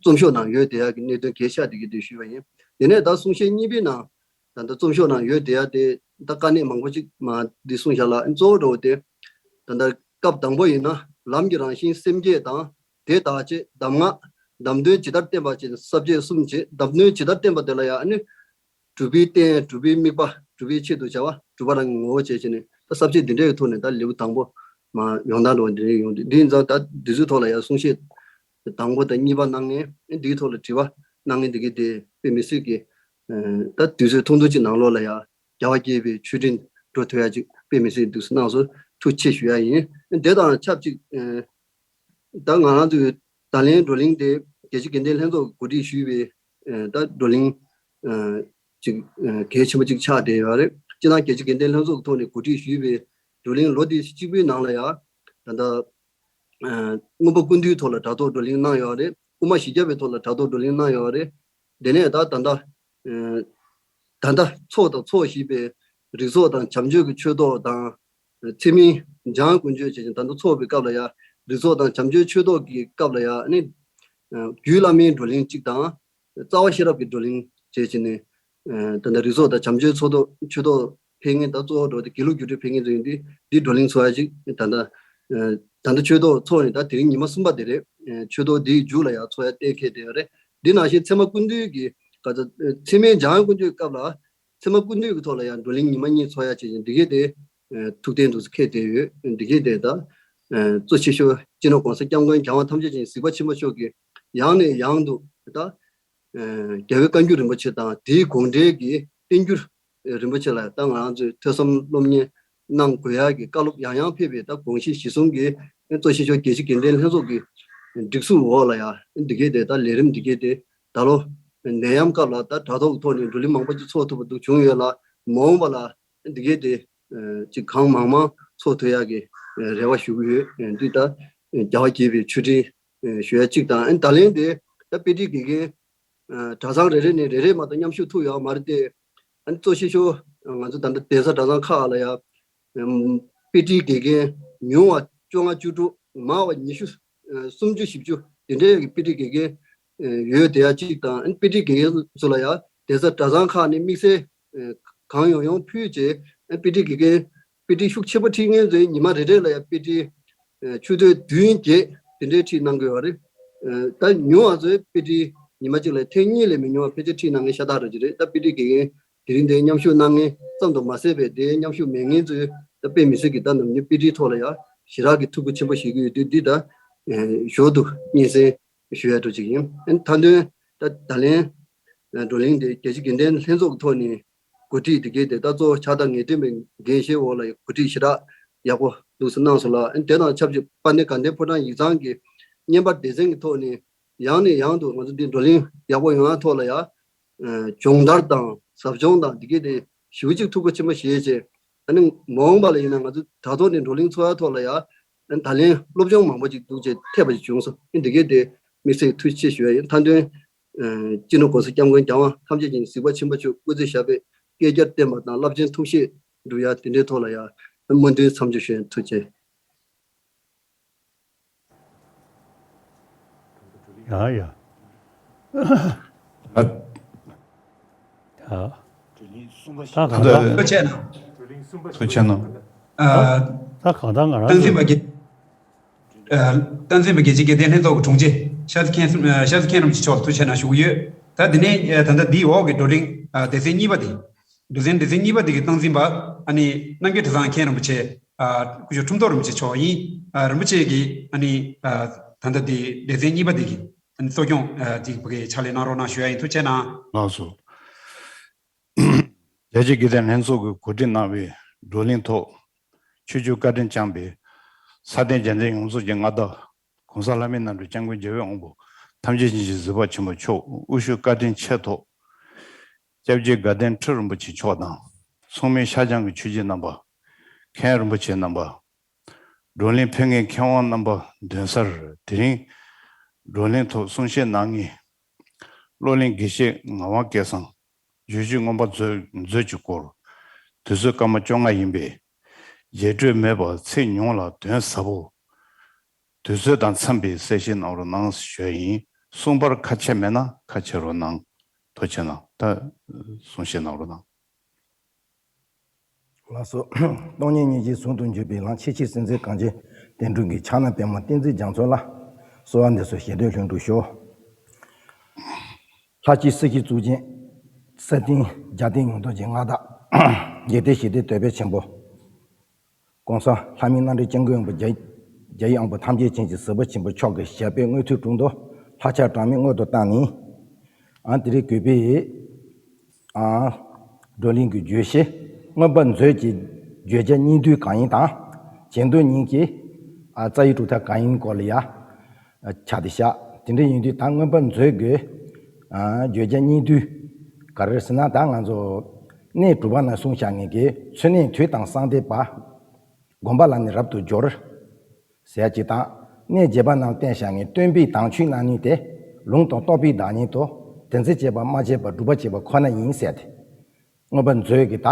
རྩོམ་ཤོག་ནང་ཡོད་དེ་ཡག་གི་གནད་དོན་གལ་ཆེ་དེ་གི་དེ་ཞུས་པ་ཡིན། དེ་ནས་ད་གསུང་བཤད་གཉིས་པའི་ནང་ད་ལྟ་རྩོམ་ཤོག་ནང་ཡོད་དེ་ཡག་དེ་ད་དཀའ་གནད་མང་པོ་ཅིག་མ་འདི་གསུངས་བཞག་ལ་གཙོ་བོ་འགྲོ་དེ་ད་ལྟ་སྐབས་དང་པོ་ཡིན་ན་ལམ་གྱི་རང་བཞིན་སེམས་བསྐྱེད་དང་དེ་དག་བྱེད་གདམས་ངག་གདམས་དོན་ཇི་ལྟར་བསྟན་པ་བཅས་ས་བཅད་གསུམ་བྱེད། གདམས་དོན་ཇི་ལྟར་བསྟན་པ་དེ་ལ་ཡང་ཨ་ནི་གྲུབ་པའི་རྟེན། གྲུབ་པའི་དམིགས་པ། གྲུབ་པའི་ཆེད་དུ་བྱ་བ། གྲུབ་པ་རང་གི་ངོ་བོ་བྱས་བྱས་ནས་ད་ས་བཅད་འདི་འདྲའི་ཐོག་ནས་ད་ལེའུ་དང་པོ་མ་ཡོང་སྟངས་འགྲོ་བ་འདི་འདྲའི་ཡོང་དུས་འདི་ཡིན་ཙང་ད་འདི་ཚོའི་ཐོག་ལ་ཡང་གསུང་བཤད་དང་པོ་དང་གཉིས་པ་གནང་མཁན་འདིའི་ཐོག་ལ་དྲི་བ་གནང་མཁན་འདི་གས་དེ་དཔེ་མི་སྲིད་ཀྱི་ད་དུས་ཚོད་ཐུང་ཐུང་ཅིག་ནང་ལོགས་ལ་ཡང་རྒྱལ་བ་དགྱེས་པའི་མཆོད་སྤྲིན་འགྲོ་ཐུབ་ཡ་ཅིག་དཔེ་མི་སྲིད་འདུག་སེ་གནང་སོང་། ཐུགས་རྗེ་ཆེ་ཞུ་ཡ་ཡིན། དེ་དང་ཆབས་ཅིག་ད་ང་རང་ཚོའི་ད་ལན་བགྲོ་གླེང་དེ་རྒྱལ་སྤྱི་དགེ་ལྡན་ལྷན་ཚོགས་ཀྱིས་གོ་སྒྲིག་ཞུས་པའི་ད་བགྲོ་གླེང་ཅིག་གལ་ཆེན་པོ་ཅིག་ཆགས་བསྡད་ཡོད་རེད། སྤྱིར་བཏང་རྒྱལ་སྤྱི་དགེ་ལྡན་ལྷན་ཚོགས་ཀྱི་ཐོག་ནས་གོ་སྒྲིག་ཞུས་པའི་བགྲོ་གླེང་ལོ་དེ་གཅིག་པུའི་ནང་ལ་ཡང་ད་ལྟ་མངོན་པ་ཀུན་བཏུས་ཐོག་ལ་དྲ་ཐོག་བགྲོ་གླེང་གནང་ཡོད་རེད། དབུ་མ་བཞི་བརྒྱ་པའི་ཐོག་ལ་དྲ་ཐོག་བགྲོ་གླེང་གནང་ཡོད་རེད། དེ་ནས་ད་ད་ལྟ་ད་ལྟ་ཚོགས་དང་ཚོགས་བཞི་པའི་རིགས་ཚོགས་དང་བྱམས་ཆོས་ཀྱི་ཆོས་ཐོག་དང་ཚེ་མིན་འཇང་དཀོན་མཆོག་བྱས་ཅིང་ད་ལྟ་ཚོགས་པའི་སྐབས་ལ་ཡང་རིགས་ཚོགས་དང་བྱམས་ཆོས་ཆོས་ཐོག་གི་སྐབས་ལ་ཡང་ནི་རྒྱུད་བླ་མའི་བགྲོ་གླེང་གཅིག་དང་རྩ་བ་ཤེས་རབ་ཀྱི་བགྲོ་གླེང་བྱས་ཅིང་ནི་ད་ལྟ་རིགས་ཚོགས་དང་བྱམས་ཆོས་ཚོགས་ཐོག་ཆོས་ཐོག་ཕེབས་མཁན་ད་གཙོ་བོ་འགྲོ་དེ་དགེ་ལུགས་རྒྱུགས་སྤྲོད་ཕེབས་མཁན་ཚོ་ཡིན་དུས་འདི་བགྲོ་གླེང་ཚོགས་ཡ་ཅིག་ད་ལྟ་ད་ལྟ་ཆོས་ཐོག་ཚོགས་ནས་ད་དེ་རིང་ཉི་མ་གསུམ་པ་དེ་རེད། ཆོས་ཐོག་འདིའི་མཇུག་ལ་ཡང་ཚོགས་ཡ་གཏན་འཁེལ་བསྡད་ཡོད་རེད། འདི་ནང་བཞིན་ཚད་མ་ཀུན་བཏུས་ཀྱི་ག་ཚ་ཚད་མིན་འཇང་དཀོན་མཆོག་གི་སྐབས་ལ་ཚད་མ་ཀུན་བཏུས་ཀྱི་ཐོག་ལ་ཡང་བགྲོ་གླེང་ཉི་མ་གཉིས་ཚོགས་ཡ་བྱས་ཅིང་འདི་གས་དེ་ཐུགས་གཏན་དུ་འཁེལ་བསྡད་ཡོད། འདི་གས་དེ་ད་གཙོ་ཆེ་ཤོས་སྤྱི་ནོར་༸གོང་ས་༸སྐྱབས་མགོན་རྒྱལ་དབང་ཐམས་ཅད་མཁྱེན་གཟིགས་པ་ཆེན་པོ་མཆོག་གིས་ཡང་ནས་ཡང་དུ་ད་རྒྱལ་བའི་བཀའ་འགྱུར་རིན་པོ་ཆེ་དང་དེའི་དགོངས་འགྲེལ་གྱི་བསྟན་འགྱུར་རིན་པོ་ཆེ་ལ་ད་ང་རང་ཚོས་ཐོས་བསམ་སློབ་གཉེར་གནང་དགོས་ཡག་གི་བཀའ་སློབ་ཡང་ཡང་ཕེབས་པའི་ད་དགོངས་གཞི་གཞི་བཟུང་གིས་གཙོ་ཆེ་ཤོས་རྒྱལ་སྤྱི་དགེ་ལྡན་ལྷན་ཚོགས་ཀྱི་སྒྲིག་འཛུགས་འོག་ལ་ཡང་འདི་གས་དེ་ད་ལས་རིམ་འདི་གས་དེ་ད་ལོ་ནད་ཡམས་སྐབས་ལ་ད་དྲ་ཐོག་གི་ཐོག་ནས་བགྲོ་གླེང་མང་པོ་ཅིག་ཚོགས་ཐུབ་པ་འདུག་བྱུང་ཡོད་ལ་མ་འོངས་པ་ལ་འདི་གས་དེ་ཅིག་གང་མང་མང་ཚོགས་ཐུབ་ཡག་གི་རེ་བ་ཞུ་གི་ཡོད། འདི་ད་རྒྱལ་བ་དགྱེས་པའི་མཆོད་སྤྲིན་ཞུ་ཡ་གཅིག་དང་ཨ་ནི་ད་ལན་དེ་ད་དཔེ་ཁྲིད་དགེ་རྒན་གྲྭ་ཚང་རེ་རེ་ནས་རེ་རེ་མ་གཏོགས་མཉམ་ཞུགས་ཐུབ་ཡོད་མ་རེད་དེ། ཨ་ནི་གཙོ་ཆེ་ཤོས་ང་ཚོ་ད་ལྟ་གདན་ས་གྲྭ་ཚང་ཁག་ལ་ཡ་དཔེ་ཁྲིད་དགེ་རྒན་ཉུང་བ་བཅོ་ལྔ་བཅུ་དྲུག་མང་བ་ཉི་ཤུ་སུམ་ཅུ་བཞི་བཅུ་དེ་འདྲའི་གི་དཔེ་ཁྲིད་དགེ་རྒན་ཡོད་དེ་ཡ་གཅིག་དང་ཨ་ནི་དཔེ་ཁྲིད་དགེ་རྒན་ཚོ་ལ་ཡ་གདན་ས་གྲྭ་ཚང་ཁག་ནས་དམིགས་བསལ་གང་ཡོང་ཡོང་ཕུལ་བྱས་དཔེ་ཁྲིད་དགེ་རྒན་དཔེ་ཁྲིད་ཤུགས་ཆེན་པོ་ཁྲིད་མཁན་ཚོས་ཉི་མ་རེ་རེ་ལ་ཡང་དཔེ་ཁྲིད་ཆུ་ཚོད་བདུན་བརྒྱད་དེ་འདྲའི་ཁྲིད་གནང་དགོས་པ་རེད། ད་ཉུང་བ་ཚོས་དཔེ་ཁྲིད་ཉི་མ་གཅིག་ལ་ཐེངས་གཉིས་ལས་མི་ཉུང་བ་ཕལ་ཆེར་ཁྲིད་གནང་མཁན་ཤ་སྟག་རེད་ཀྱི་རེད། ད་དཔེ་ཁྲིད་དགེ་རྒན་དེ་རིང་འདིར་མཉམ་ཞུགས་གནང་མཁན་ཙམ་དུ་མ་ཟད་པའི་དེའི་མཉམ་ཞུགས་མེད་མཁན་ཚོས་ད་དཔེ་མི་སྲིད་ཀྱི་ད་ནམ་རྒྱུན་དཔེ་ཁྲིད་ཐོག་ལ་ཡང་ཞེ་དྲག་གི་ཐུགས་ཁུར་ཆེན་པོ་བཞེས་ཀྱི་ཡོད་དུས་འདི་ད་ཞོར་དུ་སྙན་སེང་ཞུ་ཡ་འགྲོ་ཅིག་ཡིན། ཨ་ནི་མཐའ་དོན་ད་ད་ལན་བགྲོ་གླེང་དེ་རྒྱལ་སྤྱི་དགེ་ལྡན་ལྷན་ཚོགས་ཀྱི་ཐོག་ནས་གོ་སྒྲིག་དེ་གས་དེ་ད་གཙོ་བོ་ཕྱག་བདར་ངེས་སྟོན་པའི་འགན་བཞེས་འོག་ལ་གོ་སྒྲིག་ཞེ་དྲག་ཡག་པོ་འདུག་སེ་གནང་སོང་ལ། ཨ་ནི་དེ་དང་ཆབས་ཅིག་དཔལ་ལྡན་དགའ་ལྡན་ཕོ་བྲང་ཡིག་ཚང་གི་བརྙན་པར་སྡེ་ཚན་གྱི་ཐོག་ནས་ཡང་ནས་ཡང་དུ་ང་ཚོ་འདི་བགྲོ་གླེང་ཡག་པོ་ཡོང་ཡ་ཐོག་ལ་ཡ་སྦྱོང་བརྡར་དང་ཟབ་སྦྱོང་དང་དེ་གས་དེ་ཞེ་པོ་ཅིག་ཐུགས་ཁུར་ཆེན་པོ་བཞེས་བྱས། ཨ་ནི་མ་འོངས་པ་ལ་ཡིན་ན་ང་ཚོ་དྲ་ཐོག་ནས་བགྲོ་གླེང་ཚོགས་ཡ་ཐོག་ལ་ཡ་ད་ལན་སློབ་སྦྱོང་མང་པོ་ཅིག་འདུག་ཅེས་ཐེབས་པ་ཅིག་བྱུང་སོང་། ཨ་ནི་དེ་གས་དེ་དམིགས་བསལ་ཐུགས་རྗེ་ཆེ་ཞུ་ཡ་ཡིན། མཐའ་དོན་སྤྱི་ནོར་༸གོང་ས་༸སྐྱབས་མགོན་རྒྱལ་དབང་ཐམས་ཅད་མཁྱེན་གཟིགས་པ་ཆེན་པོ་མཆོག་སྐུ་ཚེ་ཞབས་པད་བསྐལ་བརྒྱར་བརྟན་པ་དང་རླབས་ཆེན་ཐུགས་བཞེད་འགྲུབ་ཡ་དེ་འདྲའི་ཐོག་ལ་ཡ་སྨོན་འདུན་མཚམས་འཇོག་ཞུ་ཡ་ཡིན། ཐུགས་རྗེ་ཆེ། ཡ་ཡ། ཨ། ཡ། ད་གང་ལྟར། ཐུགས་རྗེ་གནང་། ཐུགས་རྗེ་གནང་། ཨ། ད་གང་ལྟར་ང་རང་ཚོ། བསྟན་འཛིན་པ་དགེ། ཨ། བསྟན་འཛིན་པ་རྒྱལ་སྤྱི་དགེ་ལྡན་ལྷན་ཚོགས་ཀྱི་དྲུང་ཆེ་ཤཱསྟྲི་མཁན་ཨ། ཤཱསྟྲི་མཁན་རིན་པོ་ཆེ་མཆོག་ལ་ཐུགས་རྗེ་གནང་ཞུ་གི་ཡོད། ད་འདི་ནས་ཨ། ད་ལྟ་འདིའི་འོག་གི་བགྲོ་གླེང་ཨ། སྡེ་ཚན་གཉིས་པ་དེ། བགྲོ་གླེང་སྡེ་ཚན་གཉིས་པ་དེ་གི་སྟངས་འཛིན་པ་ཨ་ནི་རྣམ་རྒྱལ་གྲྭ་ཚང་མཁན་རིན་པོ་ཆེ། ཨ་སྐུ་ཞབས་ཁྲིམས་རྡོར་རིན་པོ་ཆེ་མཆོག་ཡིན། ཨ་རིན་པོ་ཆེ་གིས་ཨ་ནི་ཨ་ད་ལྟ་དེ་སྡེ་ཚན་གཉིས་པ་དེ་གི་ཨ་ནི་གཙོ་སྐྱོང་ཨ་དེ་གི་ཕ་གི་ཕྱག་ལས་གནང་རོགས་གནང་ཞུ་ཡ་ཡིན། ཐུགས་རྗེ་གནང་། ལགས་སོ། རྒྱལ་སྤྱིའི་དགེ་ལྡན་ལྷན་ཚོགས་ཀྱིས་གོ་སྒྲིག་གནང་བའི་བགྲོ་གླེང་ཐོག་ཆོས་བརྒྱུད་བཀའ་དྲིན་བསྐྱངས་པའི་ས་སྟེང་རྒྱལ་མཚན་ཡོངས་རྫོགས་ཀྱི་མངའ་བདག་གོང་ས་ལྷ་མིའི་རྣམ་གྲོལ་སྐྱབས་མགོན་རྒྱལ་བའི་དབང་པོ་ཐམས་ཅད་མཁྱེན་ཅིང་གཟིགས་པ་ཆེན་པོ་མཆོག་དབུ་བཞུགས་བཀའ་དྲིན་ཆེ་ཐོག་སྐྱབས་རྗེ་དགའ་ལྡན་ཁྲི་རིན་པོ་ཆེ་མཆོག་དང་། མཚུངས་མེད་ཤར་བྱང་གི་ཆོས་བརྒྱུད་རྣམ་པ། མཁན་རིན་པོ་ཆེ་རྣམ་པ། བགྲོ་གླེང་ཕེབས་མཁན་མཁས་དབང་རྣམ་པ་འདུན་སར། དེ་རིང་བགྲོ་གླེང་ཐོག་གསུང་བཤད་གནང་མཁན་བློ་གླིང་དགེ་བཤེས་ངག་དབང་སྐལ་བཟང་། བརྗོད་གཞི་མངོན་པ་མཛོད་མཛོད་ཀྱི་སྐོར། དུས་ཚོད་སྐར་མ་བཅོ་ལྔ་ཡིན་པས། རྗེས་སྤྲོས་མེད་པར་ཚིག་ཉུང་ལ་དོན་ཟབ་པོ། དུས་ཚོད་དང་འཚམས་པའི་གསལ་བཤད་གནང་རོགས་གནང་ཞུ་ཡ་ཡིན། གསུང་པར་ཁ་ཆད་མེད་ན་ཁ་ཆད་རོགས་གནང་། ཐུགས་རྗེ་གནང་། ད་གསུང་བཤད་གནང་རོགས་གནང་། ལགས་སོ། སྟོང་ཉིད་སྙིང་རྗེ་ཟུང་དུ་འཇུག་པའི་ལམ། ཆེས་ཆེར་གསལ་མཛད་གངས་ཅན་བསྟན་འགྲོའི་དགེ། ཕྱག་ན་པདྨོ་བསྟན་འཛིན་རྒྱ་མཚོ་ལ། གསོལ་བ་འདེབས་སོ་བཞེད་དོན་ལྷུན་གྲུབ་ཤོག་ལྷ་སྤྱིའི་སྲིད་ཞིའི་གཙུག་རྒྱན། ས་སྟེང་རྒྱལ་བསྟན་ཡོངས་རྫོགས་ཀྱི་མངའ་བདག་རྒྱལ་བསྟན་ཞི་བདེའི་དོད་པ་ཆེན་པོ། ༸གོང་ས་ལྷ་མིའི་རྣམ་འདྲེན་སྐྱབས་མགོན་དབང་པོ་རྒྱ་རྒྱལ་བའི་དབང་པོ་ཐམས་ཅད་མཁྱེན་ཅིང་གཟིགས་པ་ཆེན་པོ་མཆོག་གི་ཞབས་པད་མངོན་མཐོའི་དྲུང་དུ་ལྷ་ཕྱག་གྲངས་མེད་སྔོན་དུ་བཏང་ནས། ཨ་དེ་རིང་གུས་པས། ཨ་བགྲོ་གླེང་གི་བརྗོད་གཞི་མངོན་པ་མཛོད་ཀྱི་བརྗོད་བྱ་སྙིང་བསྡུས་གང་ཡིན་དང་། བྱེད་འདོད་སྙིང་གི་ཨ་རྩ་བའི་གྲུབ་མཐའ་གང་ཡིན་སྐོར་ལ་ཡ། ཨ་ཆ་དེ་བཞག་དེ་འདྲ་ཡིན་དུས་ད་མངོན་པ་མཛོད་ཀྱི་ཨ་བརྗོད་བྱ་སྙིང་བསྡུས་ག་རེ་རེད་ཟེར་ན། ད་ང་ཚོ་གནས་དྲུག་པ་ན་གསུངས་བཞག་མཁན་གྱི་ཚུལ་གནས་དུས་དང་གསང་བདེ་བ། སྒོམ་པ་ལ་ནི་རབ་ཏུ་སྦྱོར། ཟེར་ཡ་གཅིག་དང་། གནས་རྒྱས་པ་རྣམས་བསྟན་བཞག་མཁན་སྟོན་པའི་དང་ཆོས་རྣམ་གཉིས་ཏེ། ལུང་དང་རྟོགས་པའི་བདག་ཉིད་དོ། དེ་འཛིན་བྱེད་པ་སྨྲ་བྱེད་པ་སྒྲུབ་པར་བྱེད་པ་ཁོ་ན་ཡིན་ཟེར་ཏེ། མངོན་པ་མཛོད་ཀྱི་ད་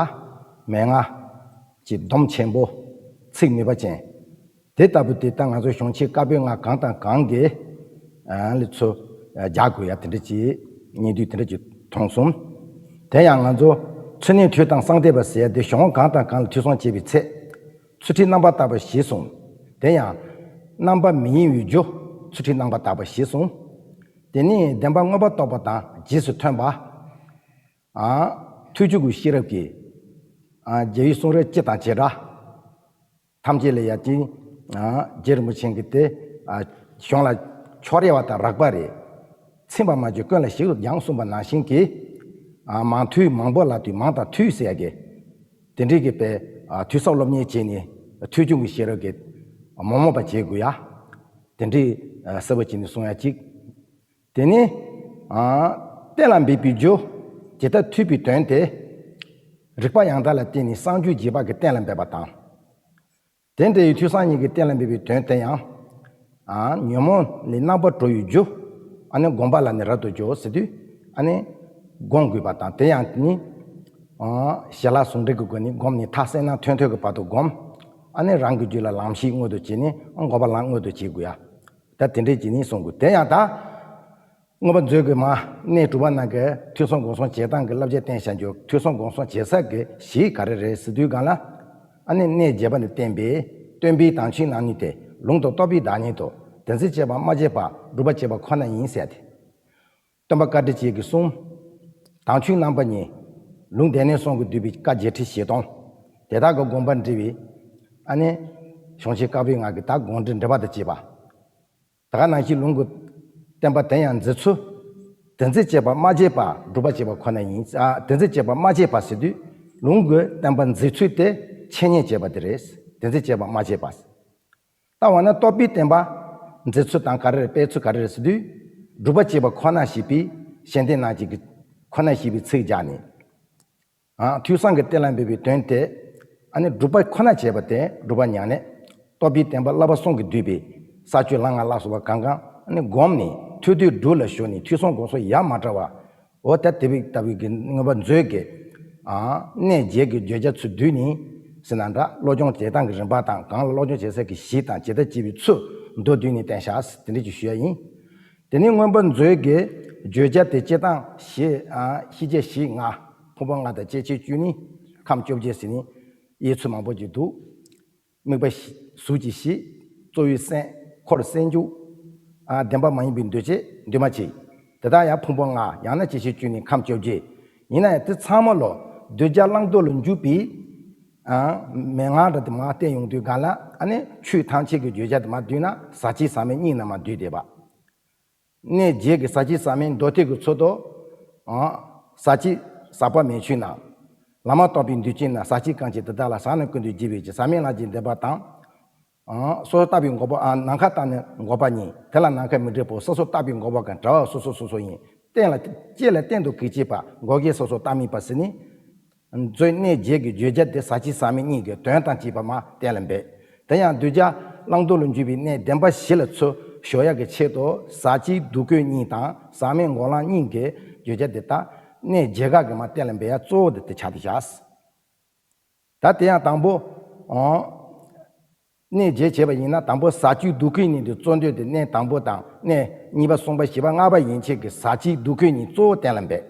མན་ངག་གི་སྡོམ་ཆེན་པོ། ཚིག་ནུས་པ་ཅན། དེ་ལྟ་བུ་དེ་ལྟར་ང་ཚོ་གཞུང་ཆེན་བཀའ་པོད་ལྔ་གང་དང་གང་གི་ཨ་ལ་ཚུར་རྒྱག་དགོས་ཡ་དེ་འདྲ་ཅིག་སྙིང་བསྡུས་དེ་འདྲ་ཅིག་མཐོང་སོང་། དེ་ཡང་ང་ཚོ་ཚུལ་གནས་དུས་དང་གསང་བདེ་བ་ཟེར་ཡ་དེ་གཞུང་གང་དང་གང་ལ་ཐོས་བསམ་བྱེད་པའི་ཚེ། ཚུལ་ཁྲིམས་རྣམ་པར་དག་པ་ཞེས་གསུངས། དེ་ཡང་། རྣམ་པ་མི་གཡེང་བའི་རྒྱུ། ཚུལ་ཁྲིམས་རྣམ་པར་དག་པ་ཞེས་གསུངས། དེ་ནི་བདེན་པ་མངོན་པར་རྟོགས་པ་དང་རྗེས་སུ་མཐུན་པ། ཨ་ཐུགས་རྒྱུད་ཀྱི་ཤེས་རབ་ཀྱིས། ཨ་རྒྱལ་བའི་གསུང་རབ་སྤྱི་དང་བྱེ་བྲག་ཐམས་ཅད་ལ་ཡ་ཅིང་། ཨ་རྗེ་རིན་པོ་ཆེ་གིས་དེ་ཨ་གཞུང་ལ་ཕྱོགས་རེ་བ་དང་རགས་པ་རེ། ཚིམ་པར་མ་བྱེད་ཀུན་ལ་ཞིག་ཏུ་སྦྱང་གསུངས་པ་ནང་བཞིན་གྱི། ཨ་མང་ཐོས་མང་པོ་ལ་ཐོས། མང་དང་ཐོས་ཟེར་ཡ་གི། དེ་འདྲའི་གི་དཔེ་ཨ་ཐོས་བསམ་སློབ་གཉེར་བྱས་ནས་ཐོས་བྱུང་གི་ཤེས་རབ་ཀྱིས་མ་རྨོངས་པ་བྱེད་དགོས་ཡ། དེ་འདྲའི་ཨ་གསལ་པོ་བྱས་ནས་གསུང་ཡ་གཅིག་དེ་ནི་ཨ་གཏན་ལ་འབེབས་པའི་རྒྱུ། ཇི་ལྟར་ཐོས་པའི་དོན་དེ། རིགས་པ་ཡང་དག་ལ་བརྟེན་ནས་གསང་རྒྱུད་རྒྱས་པ་གི་གཏན་ལ་འབེབས་པ་དང་། དེ་འདྲ་ཡི་ཐོས་བསམ་གཉིས་ཀྱི་གཏན་ལ་འབེབས་པའི་དོན་དེ་ཡང་། ཨ་ཉོན་མོངས་ལས་རྣམ་པར་གྲོལ་བའི་རྒྱུ། ཨ་ནི་སྒོམ་པ་ལ་ནི་རབ་ཏུ་སྦྱོར་ཟེར་དུས། ཨ་ནི་སྒོམ་དགོས་པ་དང་། དེ་ཡང་ནི་ཨ་ཞལ་ལག་ཟུང་འབྲེལ་གྱི་སྒོ་ནས་སྒོམ་ནས་མཐའ་གསལ་སྣང་ཐོན་ཐོན་གྱི་བར་དུ་སྒོམ། ཨ་ནི་རང་གི་རྒྱུད་ལ་ལམ་ཤེས་མངོན་དུ་བྱས་ནས་སྒོམ་པ་ལམ་མངོན་དུ་བྱེད་དགོས་ཡ། ད་དེ་འདྲས་བྱས་ནས་གསུང་དགོས། དེ་ཡང་ད། མངོན་པ་མཛོད་ཀྱི་མ་གནས་དྲུག་པ་ནང་གི་ཐོས་བསམ་སྒོམ་གསུམ་བྱེད་སྟངས་ཀྱི་བསླབ་བྱ་བསྟན་བཞག་རྒྱུ། ཐོས་བསམ་སྒོམ་གསུམ་བྱེད་ས་གི་གཞི་ག་རེ་རེད་ཟེར་དུས་སྒང་ལ། ཨ་ནི་གནས་རྒྱས་པ་ནི་བསྟན་པའི་སྟོན་པའི་དང་ཆོས་རྣམ་གཉིས་ཏེ། ལུང་དང་རྟོགས་པའི་བདག་ཉིད་དོ། དེ་འཛིན་བྱེད་པ་སྨྲ་བྱེད་པ་སྒྲུབ་པར་བྱེད་པ་ཁོ་ན་ཡིན་ཟེར་ཏེ། སྟོན་པ་བཀའ་དྲིན་ཅན་གྱི་གསུང་། དང་ཆོས་རྣམ་པ་གཉིས། ལུང་སྡེ་སྣོད་གསུམ་གྱིས་བསྡུས་པའི་བཀའ་རྒྱས་འགྲེལ་བཞི་སྟོང་། དེ་དག་གི་དགོངས་པ་འགྲེལ་བའི། ཨ་ནི། གཞུང་ཆེན་བཀའ་པོད་ལྔ་གི་ད་དགོངས་འགྲེལ་འགྲེལ་པ་དང་བཅས་པ། ད་ག་ནང་བཞིན་ལུང་གི་བསྟན་པ་དེ་ཡང་འཛིན་ཚུལ། དེ་འཛིན་བྱེད་པ་སྨྲ་བྱེད་པ་སྒྲུབ་པར་བྱེད་པ་ཁོ་ན་ཡིན། ཨ་དེ་འཛིན་བྱེད་པ་སྨྲ་བྱེད་པ་ཟེར་དུས། ལུང་གི་བསྟན་པ་འཛིན་ཚུལ་དེ་འཆད་ཉན་བྱེད་པ་དེ་རེད། དེ་འཛིན་བྱེད་པ་སྨྲ་བྱེད་པ། ད་འོ་ན་རྟོགས་པའི་བསྟན་པ་འཛིན་ཚུལ་དང་ག་རེ་རེད། སྤེལ་ཚུལ་ག་རེ་རེད་ཟེར་དུས། སྒྲུབ་པར་བྱེད་པ་ཁོ་ན་ཞེས་པའི་ཤེས་ལྡན་རྣམས་ཀྱི་ཁོ་ན་ཞེས་པའི་ཚིག་སྦྱར་ནས། ཨ་ཐོས་བསམ་གྱི་གཏན་ལ་འབེབས་པའི་དོན་དེ། ཨ་ནི་སྒྲུབ་པ་ཁོ་ན་བྱས་པ་དེ་སྒྲུབ་པ་ཉམས་ལེན། རྟོགས་པའི་བསྟན་པ་བསླབ་པ་གསུམ་གྱིས་བསྡུས་པའི་ས་བཅུ་ལམ་ལྔ་ལ་སོགས་པ་གང་གང་ཨ་ནི་བསྒོམས་ནས་ཐོས་དུས་སྒྲུབ་ལ་ཞུགས་ནས་ཐོས་བསམ་སྒོམ་གསུམ་ཡ་མ་བྲལ་བ། འོ་ད་དེ་བས་ལྟ་བུའི་གི་མངོན་པ་མཛོད་ཀྱི་ཨ་གནས་རྒྱས་ཀྱི་བརྗོད་བྱ་ཚུར་བསྡུས་ནས་ཟེར་ན་འདྲ། བློ་སྦྱོང་བྱེད་སྟངས་ཀྱི་རིམ་པ་དང་། གང་ལ་བློ་སྦྱོང་བྱེད་ས་གི་གཞི་དང་། ཇི་ལྟར་བྱེད་པའི་ཚུལ་མདོར་བསྡུས་ནས་བསྟན་བཞག་དེ་འདྲ་ཅིག་ཞུ་ཡ་ཡིན། དེ་ནས་མངོན་པ་མཛོད་ཀྱི་བརྗོད་བྱ་དེ་སྤྱིར་བཏང་བཞི། ཨ་ཤེས་བྱ་བཞི་ལྔ། ཕུང་པོ་ལྔ་དང་སྐྱེ་མཆེད་བཅུ་གཉིས། ཁམས་བཅོ་བརྒྱད་ཟེར་ནས་དབྱེ་ཚུལ་མང་པོ་ཅིག་འདུག་དམིགས་པ་བཞི། གཟུགས་ཀྱི་བཞི། གཙོ་བོའི་སེམས། འཁོར་སེམས་བྱུང་། ཨ་བདེན་པ་མ་ཡིན་པའི་འདུ་བྱེད་འདུས་མ་བྱས། དེ་དག་ཡང་ཕུང་པོ་ལྔ། ཡང་ན་སྐྱེ་མཆེད་བཅུ་གཉིས། ཁམས་བཅོ་བརྒྱད། ཡིན་ན་ཡང་དེ་ཚང་མ་ལོ་གདུལ་བྱ་བླང་དོར་ལ་འཇུག་པའི་ ཨ་མན་ངག་འདྲ་དེ་མར་བསྟན་ཡོང་དུས་སྒང་ལ། ཨ་ནི་ཆོས་ཐམས་ཅད་ཀྱི་བརྗོད་བྱ་དེ་མར་བསྡུས་ན་ཟག་བཅས་ཟག་མེད་གཉིས་ནང་མར་བསྡུས་བསྡད་པ། གནས་བརྒྱད་ཀྱི་ཟག་བཅས་ཟག་མེད་མདོ་སྡེ་གི་ཚུལ་དུ། ཨ་ཟག་བཅས་ཟག་པ་མེད་ཆོས་རྣམས། ལམ་མ་རྟོགས་པའི་འདུས་བྱས་རྣམས། ཟག་བཅས་གང་ཞིག་དེ་དག་ལ། ཟག་རྣམས་ཀུན་ཏུ་བརྗེ་བའི་ཕྱིར། ཟག་མེད་ལམ་གྱི་བདེན་པ་དང་། ཨ་སོ་སོར་བརྟགས་པའི་འགོག་པ། ཨ་ནམ་མཁའ་ལྟར་ནི་འགོག་པ་ཉིད། དེ་ལ་ནམ་མཁའ་མི་འབྲས་བུ། སོ་སོར་བརྟགས་པའི་འགོག་པ་གང་། བྲལ་བ་སོ་སོ་སོ་སོ་ཡིན། རྟེན་ལ་བཅས་ལ་གཏན་དུ་གེགས་བྱེད་པ། འགོག་བྱེད་སོ་སོར་བརྟགས་མིན་པ་ཟེར་ནི། མཛོད་གནས་བརྒྱད་ཀྱི་བརྗོད་བྱ་དེ་ཟག་བཅས་ཟག་མེད་གཉིས་ཀྱི་དོན་དང་བཅས་པ་མར་གཏན་ལ་འབེབས། དེ་ཡང་གདུལ་བྱ་བླང་དོར་ལ་འཇུག་པའི་གནས་བདེན་པ་བཞི་ལ་ཚུར་ཞོག་ཡག་གི་ཆེད་དུ། ཟག་བཅས་སྡུག་བསྔལ་གཉིས་དང་ཟག་མེད་འགོག་ལམ་གཉིས་ཀྱི་བརྗོད་བྱ་དེ་དག་གནས་བརྒྱད་ཀ་གི་མར་གཏན་ལ་འབེབས་ཡག་གཙོ་བོ་དེ་དེ་ཆགས་ཏེ་བཞག། ད་དེ་ཡང་དང་པོ། ཨོ། གནས་བརྒྱད་བྱས་པ་ཡིན་ན། དང་པོ་ཟག་བཅས་སྡུག་བསྔལ་གཉིས་དེ་གཙོ་འདོད་དེ་གནས་དང་པོ་དང་། གནས་གཉིས་པ་གསུམ་པ་བཞི་པ་ལྔ་པ་ཡན་ཆད་ཀྱི་ཟག་བཅས་སྡུག་བསྔལ་གཉིས་གཙོ་བོ་གཏན་ལ་འབེབས།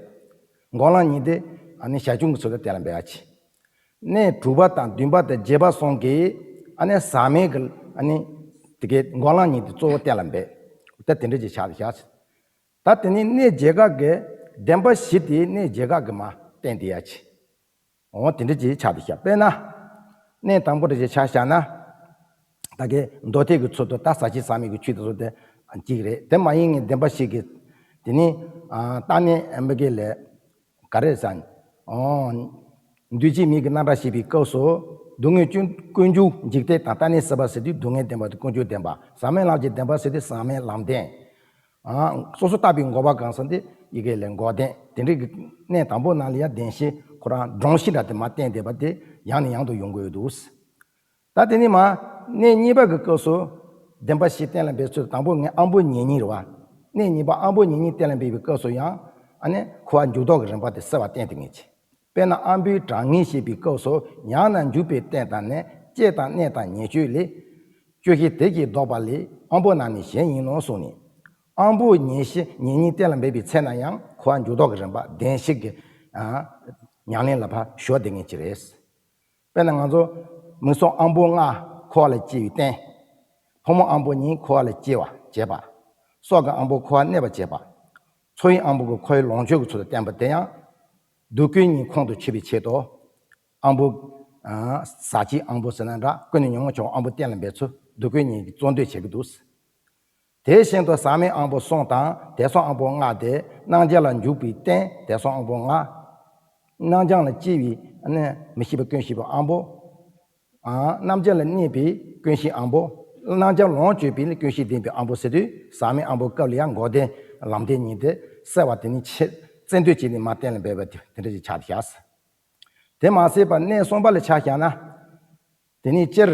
འགོག་ལམ་གཉིས་དེ་ཨ་ནི་ཞར་བྱུང་གི་ཚུལ་དུ་གཏན་ལ་འབེབས་ཡག་བྱས། གནས་དྲུག་པ་དང་བདུན་པ་དང་བརྒྱད་པ་གསུམ་གྱིས་ཨ་ནི་ཟག་མེད་ཀྱི་ཨ་ནི་དེ་གའི་འགོག་ལམ་གཉིས་དེ་གཙོ་བོ་གཏན་ལ་འབེབས། ད་དེ་འདྲ་ཅིག་ཆགས་ཏེ་བཞག། ད་དེ་ནས་གནས་བརྒྱད་ཀ་གི་བདེན་པ་བཞི་དེ་གནས་བརྒྱད་ཀ་གི་མར་བསྟན་ཏེ་ཡག་བྱས། འོ་དེ་འདྲ་ཅིག་ཆགས་ཏེ་བཞག། དཔེར་ན། གནས་དང་པོ་འདྲ་ཅིག་ཆ་བཞག་ན། ད་གིན་མདོ་སྡེ་གི་ཚུལ་དུ་ད་ཟག་བཅས་ཟག་མེད་ཀྱི་ཆོས་དེ་ཚོ་དེ་གཅིག་རེད། དེ་མ་ཡིན་ངེས་བདེན་པ་བཞི་གི། དེ་ནི་ཨ་རྟག་གནས་ཨ་མི་གེ་ལས་ག་རེ་ཟེར། འོ། འདུས་བྱས་མིང་གི་རྣམ་གྲངས་བཤད་པའི་སྐབས་སུ། སྡུག་བསྔལ་ཀུན་ཀུན་འབྱུང་འཇིག་རྟེན་དང་། རྟག་གནས་སྲིད་པ་ཟེར་དུས་སྡུག་བསྔལ་བདེན་པ་དང་ཀུན་འབྱུང་བདེན་པ། ཟག་མེད་ལམ་གྱི་བདེན་པ་ཟེར་དུས་ཟག་མེད་ལམ་བདེན། ཨ་སོ་སོར་བརྟགས་པའི་འགོག་པ་གང་ཟེར་དུས་ཡི་གེ་ལས་འགོག་བདེན། དེ་འདྲའི་གི་གནས་དང་པོ་ནང་ལ་ཡང་བདེན་བཞི་ཁོ་རང་སྒྲོམ་གཞི་འདྲ་དེ་མར་བསྟན་བསྡད་པ་དེ་ཡང་ནས་ཡང་དུ་ཡོང་གི་ཡོད་འདུག། ད་དེ་ནས་མར་གནས་གཉིས་པ་གི་སྐབས་སུ་བདེན་པ་བཞི་གཏན་ལ་འབེབས་ཚུལ། དང་པོ་ངས་དབང་པོ་ཉེ་གཉིས་རེད་བ། གནས་གཉིས་པ་དབང་པོ་ཉེ་གཉིས་གཏན་ལ་འབེབས་པའི་སྐབས་སུ་ཡང་ཨ་ནི་འཁོར་བ་འཇུག་ལྡོག་གི་རིམ་པ་དེ་གསལ་བར་བསྟན་ཏེ་ངེས་བྱས། དཔེར་ན་དབང་པོའི་གྲངས་ངེས་བཤད་པའི་སྐབས་སུ། ཡང་ན་འཇུག་པའི་རྟེན་དང་ནི། བསྐྱེད་དང་གནས་དང་ཉེ་སྤྱོད་ལས། སྤྱོད་བཞི་དེ་གིས་བཟློག་པ་ལས། དབང་པོ་རྣམས་ནི་གཞན་ཡིན་ནོ་གསུངས་ནས། དབང་པོ་ཉེ་བཞི་ཉེ་གཉིས་གཏན་ལ་འབེབས་པའི་ཚེ་ན་ཡང་འཁོར་བ་འཇུག་ལྡོག་གི་རིམ་པ་བདེན་བཞི་གི་ཨ་ཉམས་ལེན་ལ་ཕར་ཞོག་བསྡད་མཁན་ཅིག་རེད། དཔེར་ན་ང་ཚོ་མིག་ཟུང་དབང་པོ་ལྔ་འཁོར་བ་ལ་སྐྱེ་བའི་རྟེན། ཕོ་མོ་དབང་པོ་གཉིས་འཁོར་བ་ལ་སྐྱེ་བ་བྱེད་པ། སྲོག་གི་དབང་པོ་འཁོར་བ་གནས་པ་བྱེད་པ། ཚོར་བའི་དབང་པོ་གི་འཁོར་བའི་ལོངས་སྤྱོད་ཀྱི་ཚུལ་དུ་བསྟན་པ་དེ་ཡང་། སྡུག་ཀུན་གཉིས་ཁོང་དུ་ཆུད་པའི་ཆེད་དུ། དབང་པོ་ཨ་ཟག་བཅས་དབང་པོ་ཟེར་ན་འདྲ། ཀུན་ནས་ཉོན་མོངས་ཆེ་བ་དབང་པོ་གཏན་ལ་འབེབས་ཚུལ། སྡུག་ཀུན་གཉིས་ཀྱི་གཙོ་འདོད་བྱེད་ཀྱི་འདུག། དེ་བཞིན་དུ་ཟག་མེད་དབང་པོ་གསུམ་དང་དེ་གསུམ་དབང་པོ་ལྔ་དེ་རྣམ་བཅད་ལ་འཇུག་པའི་རྟེན་དེ་གསུམ་དབང་པོ་ལྔ། རྣམ་བྱང་ལ་སྐྱེ་བའི་ནི་མི་ཤེས་པ་ཀུན་ཤེས་པའི་དབང་པོ། ཨ་རྣམ་བྱང་ལ་གནས་པའི་ཀུན་ཤེས་དབང་པོ། རྣམ་བྱང་ལོངས་སྤྱོད་པའི་ནི་ཀུན་ཤེས་ལྡན་པའི་དབང་པོ་ཟེར་དུས། ཟག་མེད་དབང་པོ་སྐབས་ལ་ཡང་འགོག་བདེན་ལམ་བདེན་གཉིས་དེ་གསལ་བ་དེ་ནི་ཆེད་བཙན་དོན་བྱས་ནས་མར་གཏན་ལ་འབེབས་པ་དེ་དེ་འདྲ་ཞིག་ཆགས་བཞག། དེ་མ་ཟད་པར་གནས་གསུམ་པ་ལ་ཆ་བཞག་ན། དེ་ནི་སྤྱིར་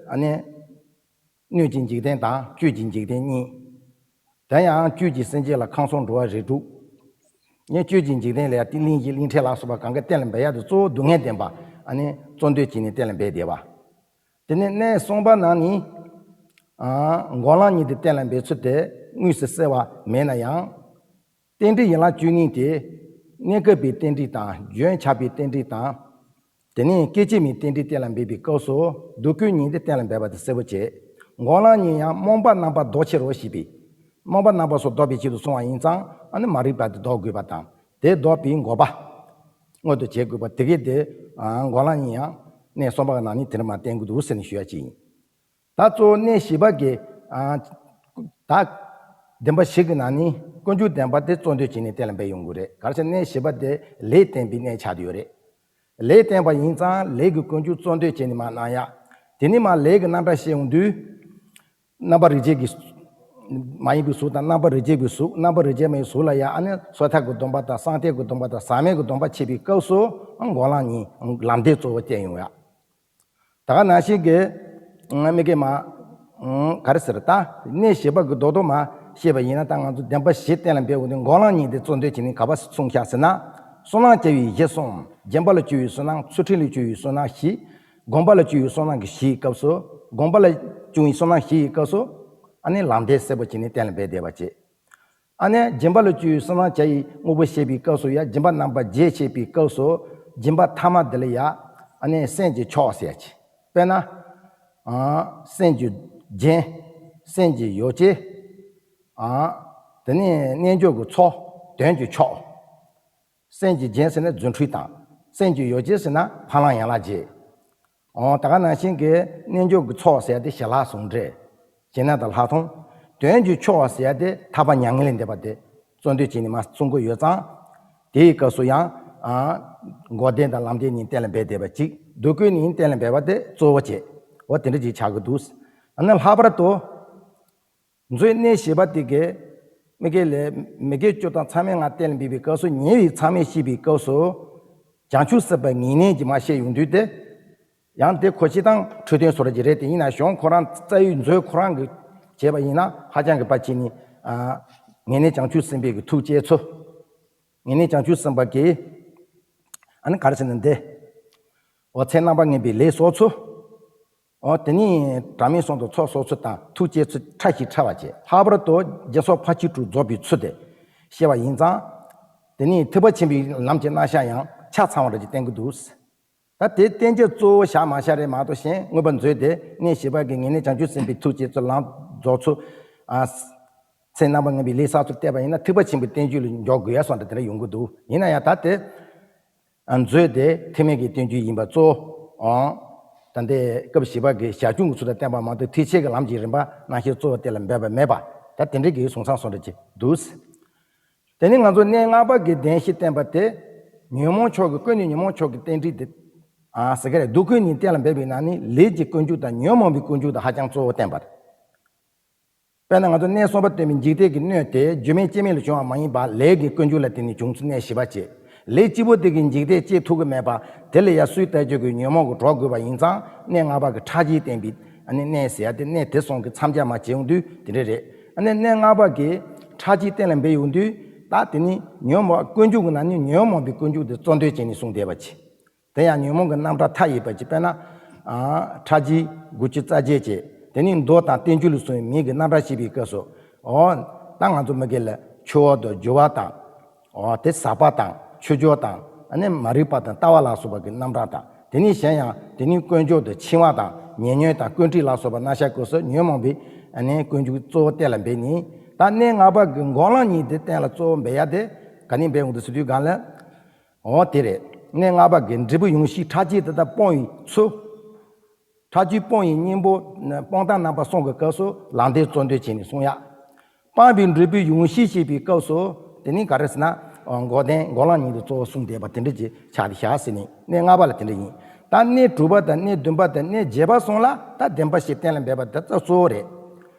ཨ་ནི་སྣོད་ཀྱི་འཇིག་རྟེན་དང་བཅུད་ཀྱི་འཇིག་རྟེན་གཉིས། དེ་ཡང་བཅུད་ཀྱི་སེམས་ཅན་ལ་ཁམས་གསུམ་འགྲོ་བ་རིགས་དྲུག། ངས་བཅུད་ཀྱི་འཇིག་རྟེན་ལ་ཡང་གླིང་བཞི་གླིང་ཕྲན་ལ་སོགས་པ་གང་ག་གཏན་ལ་འབེབས་ཡག་དེ་གཙོ་བོ་སྡུག་བསྔལ་བདེན་པ་ཨ་ནི་གཙོ་འདོད་བྱས་ནས་གཏན་ལ་འབེབས་བསྡད་པ། དེ་ནས་གནས་གསུམ་པ་ནང་ནི་ཨ་འགོག་ལམ་གཉིས་དེ་གཏན་ལ་འབེབས་ཚུལ་དེ་དངོས་སུ་གསལ་བ་མེད་ན་ཡང་། རྟེན་འབྲེལ་ཡན་ལག་བཅུ་གཉིས་ཏེ། གནས་སྐབས་པའི་རྟེན་འབྲེལ་དང་རྒྱུན་ཆགས་པའི་རྟེན་འབྲེལ་དང་། དེ་ནས་སྐད་ཅིག་མའི་རྟེན་འབྲེལ་གཏན་ལ་འབེབས་པའི་སྐབས་སུ་སྡུག་ཀུན་གཉིས་དེ་གཏན་ལ་འབེབས་པ་དེ་གསལ་པོ་བྱེད། འགོག་ལམ་གཉིས་ཡང་རྨོངས་པ་རྣམ་པར་ལྡོག་ཕྱིར་རོ་ཞེས་པས། རྨོངས་པ་རྣམ་པ་སོགས་ལྡོག་པའི་ཆེད་དུ་གསུངས་པ་ཡིན་ཙང་ཨ་ནི་མ་རིག་པ་དེ་ལྡོག་དགོས་པ་དང་། དེ་ལྡོག་པའི་འགོག་པ་མངོན་དུ་བྱེད་དགོས་པ་དེ་གས་དེ་འགོག་ལམ་གཉིས་ཡང་གནས་གསུམ་པ་གི་ནང་ནས་དེ་འདྲ་མར་བསྟན་གྱི་འདུག་ཟེར་ནས་ཞུ་ཡ་ཅིག་ཡིན། ད་གཙོ་བོ་གནས་བཞི་པ་གི་ཨ་ད་བདེན་པ་བཞི་གི་ནང་ནས་ཀུན་འབྱུང་བདེན་པ་དེ་གཙོ་འདོད་བྱས་ནས་གཏན་ལ་འབེབས་ཡོང་གི་རེད། ག་རེ་ཟེར་ན་གནས་བཞི་པ་དེ་ལས་བརྟེན་པའི་གནས་ཆགས་བསྡད་ཡོད་རེད། ལས་བརྟེན་པ་ཡིན་ཙང་ལས་ཀྱི་ཀུན་འབྱུང་གཙོ་འདོད་བྱས་ནས་མར་སྣང་ཡ། དེ་ནས་མར་ལས་ཀྱི་རྣམ་གྲངས་བཤད་ཡོང་དུས། རྣམ་པ་རིགས་བརྒྱད་ཀྱི་མ་ཡིན་པའི་གཟུགས་དང་། རྣམ་པ་རིགས་བརྒྱད་པའི་གཟུགས། རྣམ་པ་རིགས་བརྒྱད་མ་ཡིན་གཟུགས་ལ་ཡང་ཨ་ནི་སོ་ཐར་གྱི་སྡོམ་པ་དང་། གསང་གཏེར་གྱི་སྡོམ་པ་དང་། ཟག་མེད་ཀྱི་སྡོམ་པ་འཆད་པའི་སྐབས་སུ་འགོག་ལམ་གཉིས་ལམ་བདེན་གཙོ་བོ་བསྟན་ཡོང་ཡ། ད་ག་ནང་བཞིན་གྱི་མི་དགེ་མ་ག་རེ་ཟེར། ད་གནས་བཞི་པ་གི་རྡོག་རྡོག་མ་བཤད་པ་ཡིན་ན། ད་ང་ཚོ་བདེན་པ་བཞི་གཏན་ལ་འབེབས་འོང་དུས་འགོག་ལམ་གཉིས་དེ་གཙོ་འདོད་བྱས་ནས་ག་པར་གསུངས་ཤག་ཟེར་ན། བསོད་ནམས་བསྐྱེད་པའི་གཞི་གསུམ། སྦྱིན་པ་ལ་སྤྱོད་པའི་བསོད་ནམས། ཚུལ་ཁྲིམས་ལ་སྤྱོད་པའི་བསོད་ནམས་བཞི། སྒོམ་པ་ལ་སྤྱོད་པའི་བསོད་ནམས་ཀྱི་བཞིའི་སྐབས་སུ། སྒོམ་པ་ལ་སྤྱོད་པའི་བསོད་ནམས་བཞིའི་སྐབས་སུ་ཨ་ནི་ལམ་བདེན་གསལ་པོ་བྱས་ནས་གཏན་ལ་འབེབས་བསྡད་པ་བྱས། ཨ་ནི་སྦྱིན་པ་ལ་སྤྱོད་པའི་བསོད་ནམས་བྱ་ཡི་དངོས་པོ་བཤད་པའི་སྐབས་སུ་ཡ། སྦྱིན་པ་རྣམ་པ་བརྒྱད་བཤད་པའི་སྐབས་སུ། སྦྱིན་པ་ཐ་མ་འདི་ལ་ཡ་ཨ་ནི་སེམས་ཀྱི་མཆོག་ཟེར་ཡ་ཅིག། དཔེར་ན། ཨ་སེམས་ཀྱི་རྒྱན། སེམས་ཀྱི་ཡོ་བྱད། ཨ་དེ་ནས་རྣལ་འབྱོར་གྱི་ཚོགས། དོན་གྱི་མཆོག། སེམས་ཀྱི་རྒྱན་ཟེར་ན་རྫུ་འཕྲུལ་དང་། སེམས་ཀྱི་ཡོ་བྱད་ཟེར་ན་འཕགས་ལམ་ཡན་ལག་བརྒྱད། འོ་ད་ག་ནང་བཞིན་གྱི་རྣལ་འབྱོར་གྱི་ཚོགས་ཟེར་ཡ་དེ་ཞི་ལྷག་ཟུང་འབྲེལ། ཞི་གནས་དང་ལྷག་མཐོང་། དོན་གྱི་མཆོག་ཟེར་ཡ་དེ་ཐར་པ་མྱ་ངན་ལས་འདས་པ་དེ་གཙོ་འདོད་བྱས་ནས་མར་གསུང་གི་ཡོད་ཙང་། དེའི་སྐབས་སུ་ཡང་། ཨ། འགོག་བདེན་དང་ལམ་བདེན་གཉིས་གཏན་ལ་འབེབས་བསྡད་པ་གཅིག་སྡུག་ཀུན་གཉིས་གཏན་ལ་འབེབས་པ་དེ་གཙོ་བོ་བྱས། འོ་དེ་འདྲ་ཅིག་ཆགས་ཀྱི་འདུག་ཨ་ནི་ལྷག་པར་དུ། མཛོད་གནས་བཞི་པ་དེ་གའི་མི་དགེ་ལས་མི་དགེ་བཅུ་དང་མཚམས་མེད་ལྔ་གཏན་ལ་འབེབས་པའི་སྐབས་སུ། ཉེ་བའི་མཚམས་མེད་བཤད་པའི་སྐབས་སུ། བྱང་ཆུབ་སེམས་དཔའི་ངེས་གནས་ཀྱི་མར་བཤད་ཡོང་དུས་དེ། ཡང་དེ་གོ་ཤེས་དང་འཕྲོད་བསྟེན་བཟོ་འདྲ་ཅིག་རེད། དེ་ཡིན་ན་གཞུང་ཁོ་རང་རྩ་བའི་མཛོད་ཁོ་རང་གིས་བྱས་པ་ཡིན་ན་ཧ་ཅང་གི་ཕལ་ཆེར་ནི། ཨ། ངེས་གནས་བྱང་ཆུབ་སེམས་དཔའི་གི་ཐུགས་བསྐྱེད་ཚུལ། ངེས་གནས་བྱང་ཆུབ་སེམས་དཔའ་གི། ཨ་ནི་ག་རེ་ཟེར་ན་འདི། འོ་ཚེ་རྣམ་པར་ངེས་པའི་ལས་བཟོ་ཚུལ། འོ་དེ་ནས་དྲང་མིན་གསུམ་དུ་ཚོགས་བསགས་ཚུལ་དང་ཐུགས་བསྐྱེད་ཚུལ་ཕྲ་ཞིང་ཕྲ་བ་བྱས། ལྷག་པར་དུ་སྦྱིན་སོགས་ཕར་ཕྱིན་དྲུག་རྫོགས་པའི་ཚུལ་དེ་བཤད་པ་ཡིན་ཙང་། དེ་ནས་ཐེག་པ་ཆེན་པོའི་ལམ་གྱི་རྣམ་གཞག་ཡང་ཆ་ཚང་བ་འདྲ་ཅིག་བསྟན་གྱི་འདུག་ད་དེ་བསྟན་བྱ་གཙོ་བོ་བཞག་མ་བཞག་རེད་མ་གཏོགས། གཞན་མངོན་པ་མཛོད་དེ་གནས་བཞི་པ་གི་ངེས་གནས་བྱང་ཆུབ་སེམས་དཔའི་ཐུགས་བསྐྱེད་ཚུལ། ལམ་རྫོགས་ཚུལ། ཨ། ཚེ་རྣམ་པར་ངེས་པའི་ལས་བསགས་ཚུལ་བལྟས་པ་ཡིན་ན་ཐེག་པ་ཆེན་པོའི་བསྟན་བཅོས་ལ་འཇོག་དགོས་ཡ་སོགས་འདྲ་དེ་འདྲ་ཡོང་གི་འདུག་ཡིན་ན་ཡང་ད་དེ། ཨ། མཛོད་དེ་ཐེག་དམན་གྱི་བསྟན་བཅོས་ཡིན་པ་གཙོ་བོ། ཨང་། ད་ལྟའི་སྐབས་བཞི་པ་གི་ཞར་བྱུང་གི་ཚུལ་དུ་བསྟན་པ་མ་གཏོགས་ཐེག་ཆེན་གྱི་ལམ་གྱི་རིམ་པ་རྣམ་བཤད་གཙོ་བོ་དེ་ལ་འབད་པ་མེད་པ། ད་དེ་འདྲའི་གི་གསུང་བསམ་སོགས་འདྲ་ཅིག་འདུག་དེ་ནས་ང་ཚོ་གནས་ལྔ་པ་གི་བདེན་བཞི་བསྟན་པ་དེ། ཉོན་མོངས་ཕྱོགས་ཀྱི་ཀུན་ནས་ཉོན་མོངས་ཕྱོགས་ཀྱི་རྟེན་འབྲེལ་དེ། ཨ། ཟེར་གི་རེད། སྡུག་ཀུན་གཉིས་གཏན་ལ་འབེབས་པའི་ནང་ནས་ལས་ཀྱི་ཀུན་འབྱུང་དང་ཉོན་མོངས་པའི་ཀུན་འབྱུང་དེ་ཧ་ཅང་གཙོ་བོ་བསྟན་པ་རེད། དཔེར་ན་ང་ཚོ་གནས་གསུམ་པ་སྟོན་པའི་འཇིག་རྟེན་གྱི་སྣོད་དེ་རྒྱུ་མེད་རྐྱེན་མེད་ལ་བྱུང་བ་མ་ཡིན་པ། ལས་ཀྱི་ཀུན་འབྱུང་ལ་བརྟེན་ནས་བྱུང་ཚུལ་གནས་བཞི་པ་བྱས། ལས་གཅིག་པོ་དེ་གིས་འཇིག་རྟེན་སྐྱེ་ཐུབ་ཀྱི་མེད་པ། དེ་ལ་ཡང་སོས་དལ་འབྱོར་གྱི་ཉོན་མོངས་ཀྱིས་གྲོགས་དགོས་པ་ཡིན་ཙང་། གནས་ལྔ་པ་གི་ཕྲ་རྒྱས་བསྟན་པའི་གནས་ཟེར་ཡ་དེ་གནས་དེ་གསུམ་གྱི་མཚམས་སྦྱར་མ་བྱས་ཡོང་དུས་དེ་འདྲ་རེད། གནས་ལྔ་པ་གི་ཕྲ་རྒྱས་གཏན་ལ་འབེབས་ཡོང་དུས། ད་དེ་ནི་ཉོན་མོངས་ཀུན་འབྱུང་གི་ནང་ནས་ཉོན་མོངས་པའི་ཀུན་འབྱུང་དེ་གཙོ་འདོད་བྱས་ནས་གསུངས་བསྡད་པ་བྱས། དེ་ཡང་ཉོན་མོངས་ཀྱི་རྣམ་གྲངས་མཐའ་ཡས་པ་ཅིག་དཔེར་ན། ཨ། ཕྲ་རྒྱས་དགུ་བཅུ་རྩ་བརྒྱད་བྱས། དེ་ནས་མདོ་དང་བསྟན་བཅོས་ལ་སོགས་པའི་མིང་གི་རྣམ་གྲངས་བཤད་པའི་སྐབས་སུ། འོ། ད་ང་ཚོ་མི་དགེ་ལ་ཆུ་བོ་དང་རྒྱུ་བ་དང་། འོ་དེ་ཟག་པ་དང་ཆོས་སྦྱོར་དང་། ཨ་ནི་མ་རིག་པ་དང་ལྟ་བ་ལ་སོགས་པ་གི་རྣམ་གྲངས་དང་། དེ་ནས་གཞན་ཡང་དེ་ནས་ཀུན་འབྱུང་དང་འཆིང་བ་དང་ཉེ་ཉོན་དང་ཀུན་དཀྲིས་ལ་སོགས་པ་རྣམ་གཞག་སྐབས་སུ་ཉོན་མོངས་པའི། ཨ་ནི་ཀུན་འབྱུང་གཙོ་བོ་གཏན་ལ་འབེབས་ནས། ད་གནས་ལྔ་པ་གི་འགོག་ལམ་གཉིས་དེ་གཏན་ལ་གཙོ་བོ་འབེབས་ཡ་དེ་ག་ནས་འབེབས་འོང་དུ་ཟེར་དུས་སྒང་ལ། འོ་དེ་རེད། གནས་ལྔ་པ་གི་འབྲས་བུ་ཡོངས་ཤེས་ཕྲ་རྒྱས་དེ་དག་སྤོང་བའི་ཚུལ། ཕྲ་རྒྱས་སྤོང་བའི་གཉེན་པོ། སྤོང་ཐབས་རྣམ་པ་གསུམ་གྱི་སྐབས་སུ་ལམ་བདེན་གཙོ་འདོད་བྱས་ནས་གསུང་ཡ། སྤངས་པའི་འབྲས་བུ་ཡོངས་ཤེས་བཤད་པའི་སྐབས་སུ། དེ་ནི་ག་རེ་ཟེར་ན། འགོག་བདེན་འགོག་ལམ་གཉིས་དེ་གཙོ་བོ་གསུངས་བསྡད་པ་དེ་འདྲ་ཅིག་ཆགས་བསྡད་ཤག་ཟེར་ནས། གནས་ལྔ་པ་ལ་དེ་འདྲ་ཡིན། ད་གནས་དྲུག་པ་དང་གནས་བདུན་པ་དང་གནས་བརྒྱད་པ་གསུམ་ལ་ད་བདེན་པ་བཞི་གཏན་ལ་འབེབས་པ་དེ་ད་གཙོ་བོ་རེད།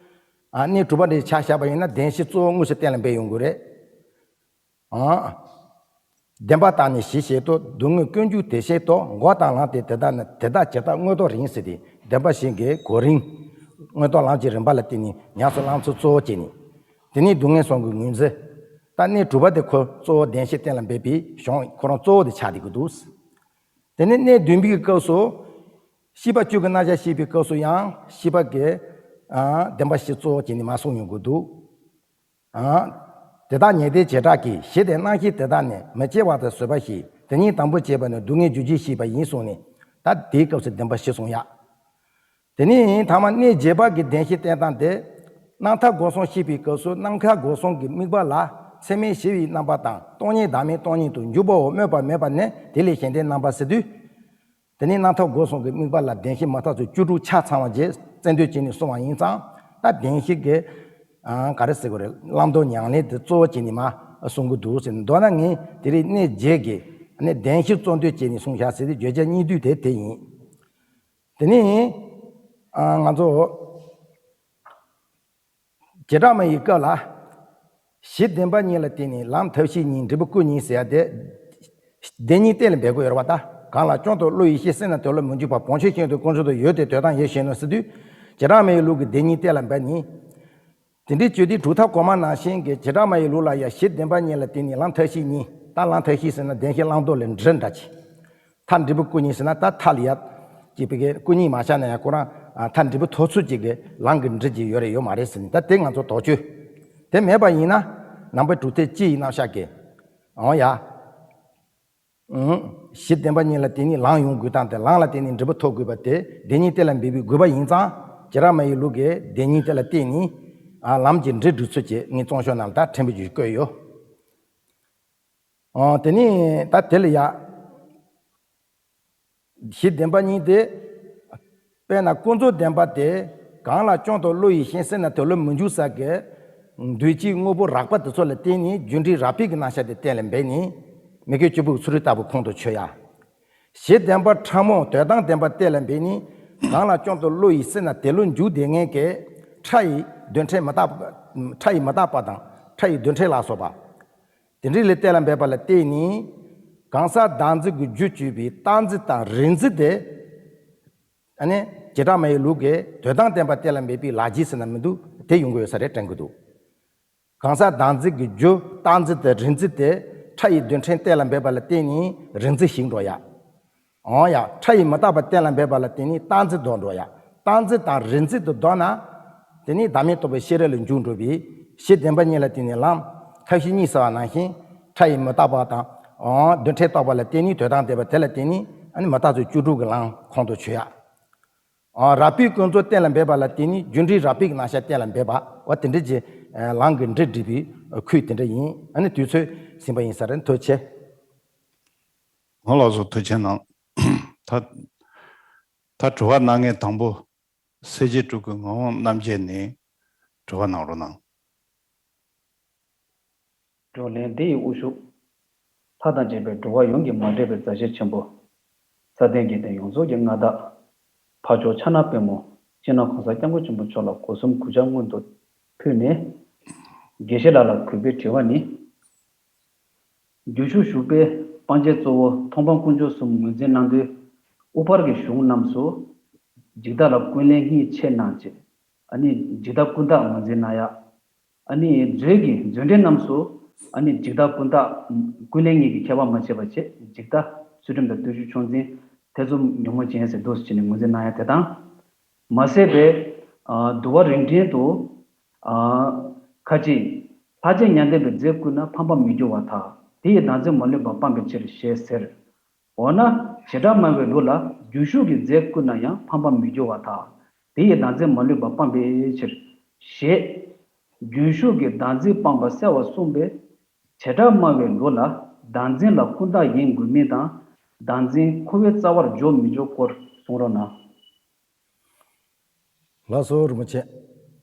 ཨ། གནས་དྲུག་པ་དེ་ཆ་བཞག་པ་ཡིན་ན་བདེན་བཞི་གཙོ་བོ་དངོས་སུ་གཏན་ལ་འབེབས་ཡོང་དགོས་རེད། ཨ། བདེན་པ་དག་ནི་ཞི་བྱེད་དོ། སྡུག་བསྔལ་ཀུན་འབྱུང་དེ་བྱེད་དོ། འགོག་དང་ལམ་སྟེ་དེ་དག་ནི། དེ་དག་ཇི་ལྟར་དངོས་བསྟོད་རིང་ཟེར་ཏེ། བདེན་པ་བཞི་གི་གོ་རིམ། དངོས་བསྟོད་ལམ་གྱི་རིམ་པ་ལ་བརྟེན་ནས་ཉམས་སུ་བླང་ཚུལ་གཙོ་བོ་བྱས་ནས། དེ་ནས་སྡུག་བསྔལ་གསུམ་གྱི་ངོས་འཛིན། ད་གནས་དྲུག་པ་དེ་ཁོ་གཙོ་བོ་བདེན་བཞི་གཏན་ལ་འབེབས་པའི་གཞུང་ཁོ་རང་གཙོ་བོ་དེ་ཆགས་བསྡད་ཀྱི་འདུག་དེ་ནས་གནས་བདུན་པའི་སྐབས་སུ། བཤད་པ་བཅུ་གི་རྣམ་གཞག་བཤད་པའི་སྐབས་སུ་ཡང་བཤད་པ་གི། ཨ། བདེན་པ་བཞི་གཙོ་བོ་བྱས་ནས་མར་གསུངས་ཡོང་གི་འདུག་ཨ། དེ་དག་ཉེ་ལྟའི་བྱེ་བྲག་གིས། ཞི་བདེ་རྣམ་ཤེས་དེ་དག་ནི། མི་སྐྱེ་བ་དང་བཟོད་པ་བཞི། དེ་ཉིད་དང་པོར་སྐྱེས་པ་ནི། སྡུག་བསྔལ་རྒྱུ་བཞི་ཞེས་པ་ཡིན་གསུངས་ནས། ད་དེའི་སྐབས་སུ་བདེན་པ་བཞི་གསུངས་ཡ། དེ་ནས་ཐ་མ་གནས་བརྒྱད་པ་གི་བདེན་བཞི་བསྟན་སྟངས་དེ། རྣམ་ཐར་སྒོ་གསུམ་བཤད་པའི་སྐབས་སུ་ནམ་མཁའ་སྒོ་གསུམ་གྱི་དམིགས་པ་ལ་ཚད་མེད་བཞི་པའི་རྣམ་པ་དང་སྟོང་ཉིད་བདག་མེད་སྟོང་ཉིད་དུ་འཇུག་པའོ། སྨོས་པ་མེད་པ་ནི་དེ་ལས་གཞན་ལྡན་རྣམ་པ་ཟེར་དུས། དེ་ནས་རྣམ་ཐར་སྒོ་གསུམ་གྱི་དམིགས་པ་ལ་བདེན་བཞི་མ་དག་ཚུལ་བཅུ་དྲུག་ཆ་ཚང་བ་བཅས་རྩལ་འདོན་བྱས་ནས་གསུངས་པ་ཡིན་ཙང་། ད་བདེན་བཞི་གི། ཨ། ག་རེ་ཟེར་དགོས་རེད། བླང་དོར་ཉམས་ལེན་དེ་གཙོ་བོ་བྱས་ནས་མར་གསུང་གི་འདུག་ཟེར། མདོར་ན་ངས་དེ་རིང་གནས་བརྒྱད་ཀྱི་གནས་བདེན་བཞི་གཙོ་འདོན་བྱས་ནས་གསུངས་བཞག་ཟེར་ཏེ། བརྗོད་བྱ་སྙིང་བསྡུས་དེ་དེ་ཡིན། དེ་ནས། ཨ། ང་ཚོ། བྱེ་བྲག་སྨྲ་བའི་སྐབས་ལ། གཞི་བདེན་པ་གཉིས་ལ་བརྟེན་ནས་ལམ་ཐབས་ཤེས་གཉིས། འབྲས་བུ་སྐུ་གཉིས་ཟེར་ཡ་དེ། བདེན་གཉིས་གཏན་ལ་འབེབས་དགོས་ཡོད་རེད་པ། ད་གང་ལ་སྐྱོན་དང་བསླུ་བའི་ཤེས། སེར་སྣ་དོན་ལ་མི་འཇུག་པ། བང་ཆེན་ཤིང་དང་ཀུན་རྫོབ་ཏུ། ཡུལ་དང་དོན་དམ་ཡིད་བཞིན་ནོ་ཟེར་དུས། བྱེ་བྲག་སྨྲ་བའི་ལུགས་ཀྱི་བདེན་གཉིས་གཏན་ལ་འབེབས་ནས། དེ་འདྲའི་བརྗོད་དེ་གྲུབ་མཐའ་གོང་མ་ནང་བཞིན་གྱི་བྱེ་བྲག་སྨྲ་བའི་ལུགས་ལ་ཡང་གཞི་བདེན་པ་གཉིས་ལ་བརྟེན་ནས་ལམ་ཐབས་ཤེས་གཉིས། ད་ལམ་ཐབས་ཤེས་ཟེར་ན་བདེན་བཞི་བླང་དོར་ལ་འབྲེལ་འདྲ་ཅིག་མཐར་འབྲས་བུ་སྐུ་གཉིས་ཟེར་ན་ད་མཐར་ལ་ཡ། ཅིག་པའི་གི་སྐུ་གཉིས་མ་ཆགས་ན་ཡང་ཁོ་རང་། ཨ། མཐར་འབྲས་བུ་ཐོབ་ཚུལ་ཅིག་གི་ལམ་གྱི་འབྲས་ཅིག་ཡོད་རེད་ཡོད་མ་རེད་ཟེར་ནས། ད་དེ་ང་ཚོ་དོགས་གཅོད། དེ་མེད་པ་ཡིན་ན། ནང་པའི་གྲུབ་མཐའ་སྤྱི་ཡི་རྣམ་གཞག་གི། འོ་ཡ། ཨང་། གཞི་བདེན་པ་གཉིས་ལ་བརྟེན་ནས་ལམ་ཡོང་དགོས་སྟངས་དེ། ལམ་ལ་བརྟེན་ནས་འབྲས་བུ་ཐོབ་དགོས་པ་དེ་བདེན་གཉིས་གཏན་ལ་འབེབས་པའི་དགོས་པ་ཡིན་ཙང་། བྱེ་བྲག་སྨྲ་བའི་ལུགས་ཀྱི་བདེན་གཉིས་དེ་ལ་བརྟེན་ནས། ཨ། ལམ་གྱི་འབྲས་སྒྲུབ་ཚུལ་གྱི་ངས་རྩོམ་ཤོག་ནང་ལ་ད་ཕྲན་བུ་ཅིག་བཀོད་ཡོད། ཨ། དེ་ནས་ད་དེ་ལ་ཡ། གཞི་བདེན་པ་གཉིས་དེ། དཔེར་ན་ཀུན་རྫོབ་བདེན་པ་དེ་གང་ལ་ཀྱང་དུ་བློ་ཡིས་ཤེས་ཟེར་ན་དེ་བློ་མི་འཇུག་ས་གི་འདུས་བྱས་དངོས་པོ་རགས་པ་དེ་ཚོ་ལ་བརྟེན་ནས་རྒྱུ་འབྲས་རགས་པའི་གི་རྣམ་གཞག་དེ་གཏན་ལ་འབེབས་ནས་མི་དགེ་བཅུ་པོའི་ཚུལ་ཁྲིམས་ལྟ་བུ་ཁོང་དུ་ཆུད་ཡ། གཞི་བདེན་པ་ཕྲ་མོ་དོན་དམ་བདེན་པ་གཏན་ལ་འབེབས་ནས་གང་ལ་ཀྱང་དུ་བློ་ཡིས་ཟེར་ན་དེ་བློ་འཇུག་བདེ་ངེས་ཀྱི་ཕྲ་ཡི་རྡུལ་ཕྲན་མི་རྟག་པ། ཕྲ་ཡི་མི་རྟག་པ་དང་ཕྲ་ཡི་རྡུལ་ཕྲན་ལ་སོགས་པ། དེ་འདྲའི་ལས་གཏན་ལ་འབེབས་པ་ལ་བརྟེན་ནས་གང་ཟག་བདག་འཛིན་གྱི་རྒྱུ་བཅོས་པའི་རྟག་འཛིན་དང་རིག་འཛིན་དེ། ཨ་ནི་བྱེ་བྲག་སྨྲ་བའི་ལུགས་ཀྱི་དོན་དམ་བདེན་པ་གཏན་ལ་འབེབས་པའི་ལག་རྗེས་ཟེར་ན་མི་འདུག་དེ་ཡོང་གི་ཡོད་ས་རེད་དྲན་གྱི་འདུག་གང་ཟག་བདག་འཛིན་གྱི་རྒྱུ་རྟག་འཛིན་དང་རིག་འཛིན་དེ་ཕྲ་ཡི་རྡུལ་ཕྲན་གཏན་ལ་འབེབས་པ་ལ་བརྟེན་ནས་རིག་འཛིན་ཞིག་འགྲོ་ཡ། འོ་ཡ། ཕྲ་ཡི་མི་རྟག་པ་གཏན་ལ་འབེབས་པ་ལ་བརྟེན་ནས་རྟག་འཛིན་ལྡོག་འགྲོ་ཡ། རྟག་འཛིན་དང་རིག་འཛིན་དུ་ལྡོག་ན། དེ་ནི་བདག་མེད་རྟོགས་པའི་ཤེས་རབ་ལ་འཇུག་འགྲོ་བའི་གཞི་བདེན་པ་གཉིས་ལ་བརྟེན་ནས་ལམ་ཁ་བཤད་གཉིས་ཟེར་བ་ནང་བཞིན་ཕྲ་ཡི་མི་རྟག་པ་དང་། འོ། རྡུལ་ཕྲན་རྟོག་པ་ལ་བརྟེན་ནས་དོན་དམ་བདེན་པ་དེ་ལ་བརྟེན་ནས་ཨ་ནི་མི་རྟག་ཚུལ་བཅུ་དྲུག་གི་ལམ་ཁོང་དུ་ཆུད་ཡ། འོ། རགས་པའི་ཀུན་རྫོབ་གཏན་ལ་འབེབས་པ་ལ་བརྟེན་ནས་རྒྱུ་འབྲས་རགས་པའི་རྣམ་གཞག་གཏན་ལ་འབེབས་པ། འོ། དེ་འདྲ་གྱི་ལམ་གྱི་འབྲས་འགྲིག་པའི་ཁུལ་དེ་འདྲ་ཡིན། ཨ་ནི་དུས་ཚོད་ཟིན་པ་ཡིན་ས་རེད། ཐུགས་རྗེ་ཆེ། ང་ལགས་སུ་ཐུགས་ཆེ་གནང་། ད་ད་དྲི་བ་གནང་མཁན་དང་པོ་སེར་བྱེས་དྲུག་གི་ངག་དབང་རྣམ་རྒྱལ་ནས་དྲི་བ་གནང་རོགས་གནང་། བགྲོ་གླེང་འདི་ཡི་དབུ་བཞུགས། ལྷ་དང་བཅས་པའི་འགྲོ་བ་ཡོངས་ཀྱི་མ་འདྲེས་པའི་མཛའ་བཤེས་ཆེན་པོ། སྲ་བརྟན་དགེ་ལྡན་ཡོངས་རྫོགས་ཀྱི་མངའ་བདག་ཕ་ཇོ་ཕྱག་ན་པདྨོ་སྤྱི་ནོར་གོང་ས་སྐྱབས་མགོན་ཆེན་པོ་མཆོག་ལ་སྒོ་གསུམ་གུས་ཕྱག་སྔོན་དུ་ཕུལ་ནས། དགེ་བཤེས་ལགས་ལ་གུས་པས་དྲི་བ་ནི། རྒྱུན་ཞུགས་བཞུགས་པའི་སྤང་བྱའི་གཙོ་བོ་མཐོང་སྤང་དཀོན་མཆོག་གསུམ་ངོས་འཛིན་གནང་དུས། དབུ་ཕར་གྱི་གཞུང་རྣམས་སུ། འཇིག་ལྟ་ལ་ཀུན་ལེན་གཉིས་ཕྱེ་གནང་བྱས། ཨ་ནི་འཇིག་ལྟ་ཀུན་བཏགས་ངོས་འཛིན་གནང་ཡ། ཨ་ནི་མཛོད་ཀྱི་མཛོད་འགྲེལ་རྣམས་སུ། ཨ་ནི་འཇིག་ལྟ་ཀུན་བཏགས་ཀུན་ལེན་གཉིས་ཀྱི་ཁྱད་པར་མ་ཕྱེ་བ་བྱས། འཇིག་ལྟ་ཚུལ་ཁྲིམས་དང་བརྟུལ་ཞུགས་མཆོག་འཛིན་ཐེ་ཚོམ་ཉོན་མོངས་ཅན་ཟེར་འདུག་སེ་བྱས་ནས་ངོས་འཛིན་གནང་ཡ་དེ་དང་། མ་ཟད་པའི། ཨ། འདུལ་བ་རིམ་བྲིས་དུ། ཨ། ཁ་ཅིག་ལྷར་བཅས་མྱང་འདས་པའི་རྫས་ཀུན་ན་ཕངས་པ་མི་འགྱུར་བར་ཐལ། དེ་ཡི་བདག་འཛིན་མ་ལུས་པ་སྤངས་པའི་ཕྱིར་ཞེས་ཟེར། འོ་ན་བྱེ་བྲག་སྨྲ་བའི་ལུགས་ལ་རྒྱུན་ཞུགས་ཀྱི་རྫས་ཀུན་ན་ཡང་ཕངས་པ་མི་འགྱུར་བར་ཐལ། དེ་ཡི་བདག་འཛིན་མ་ལུས་པ་སྤངས་པའི་ཕྱིར་ཞེས། རྒྱུན་ཞུགས་ཀྱི་བདག་འཛིན་སྤངས་པ་གསལ་བར་གསུངས་པས། བྱེ་བྲག་སྨྲ་བའི་ལུགས་ལ་བདག་འཛིན་ལ་ཀུན་བཏགས་ཡིན་དགོས་མིན་དང་། བདག་འཛིན་ཁོ་བོའི་རྩ་བར་འཇོག་མི་འཇོག་སྐོར་གསུང་རོགས་གནང་། ལགས་སོ་རིན་པོ་ཆེ།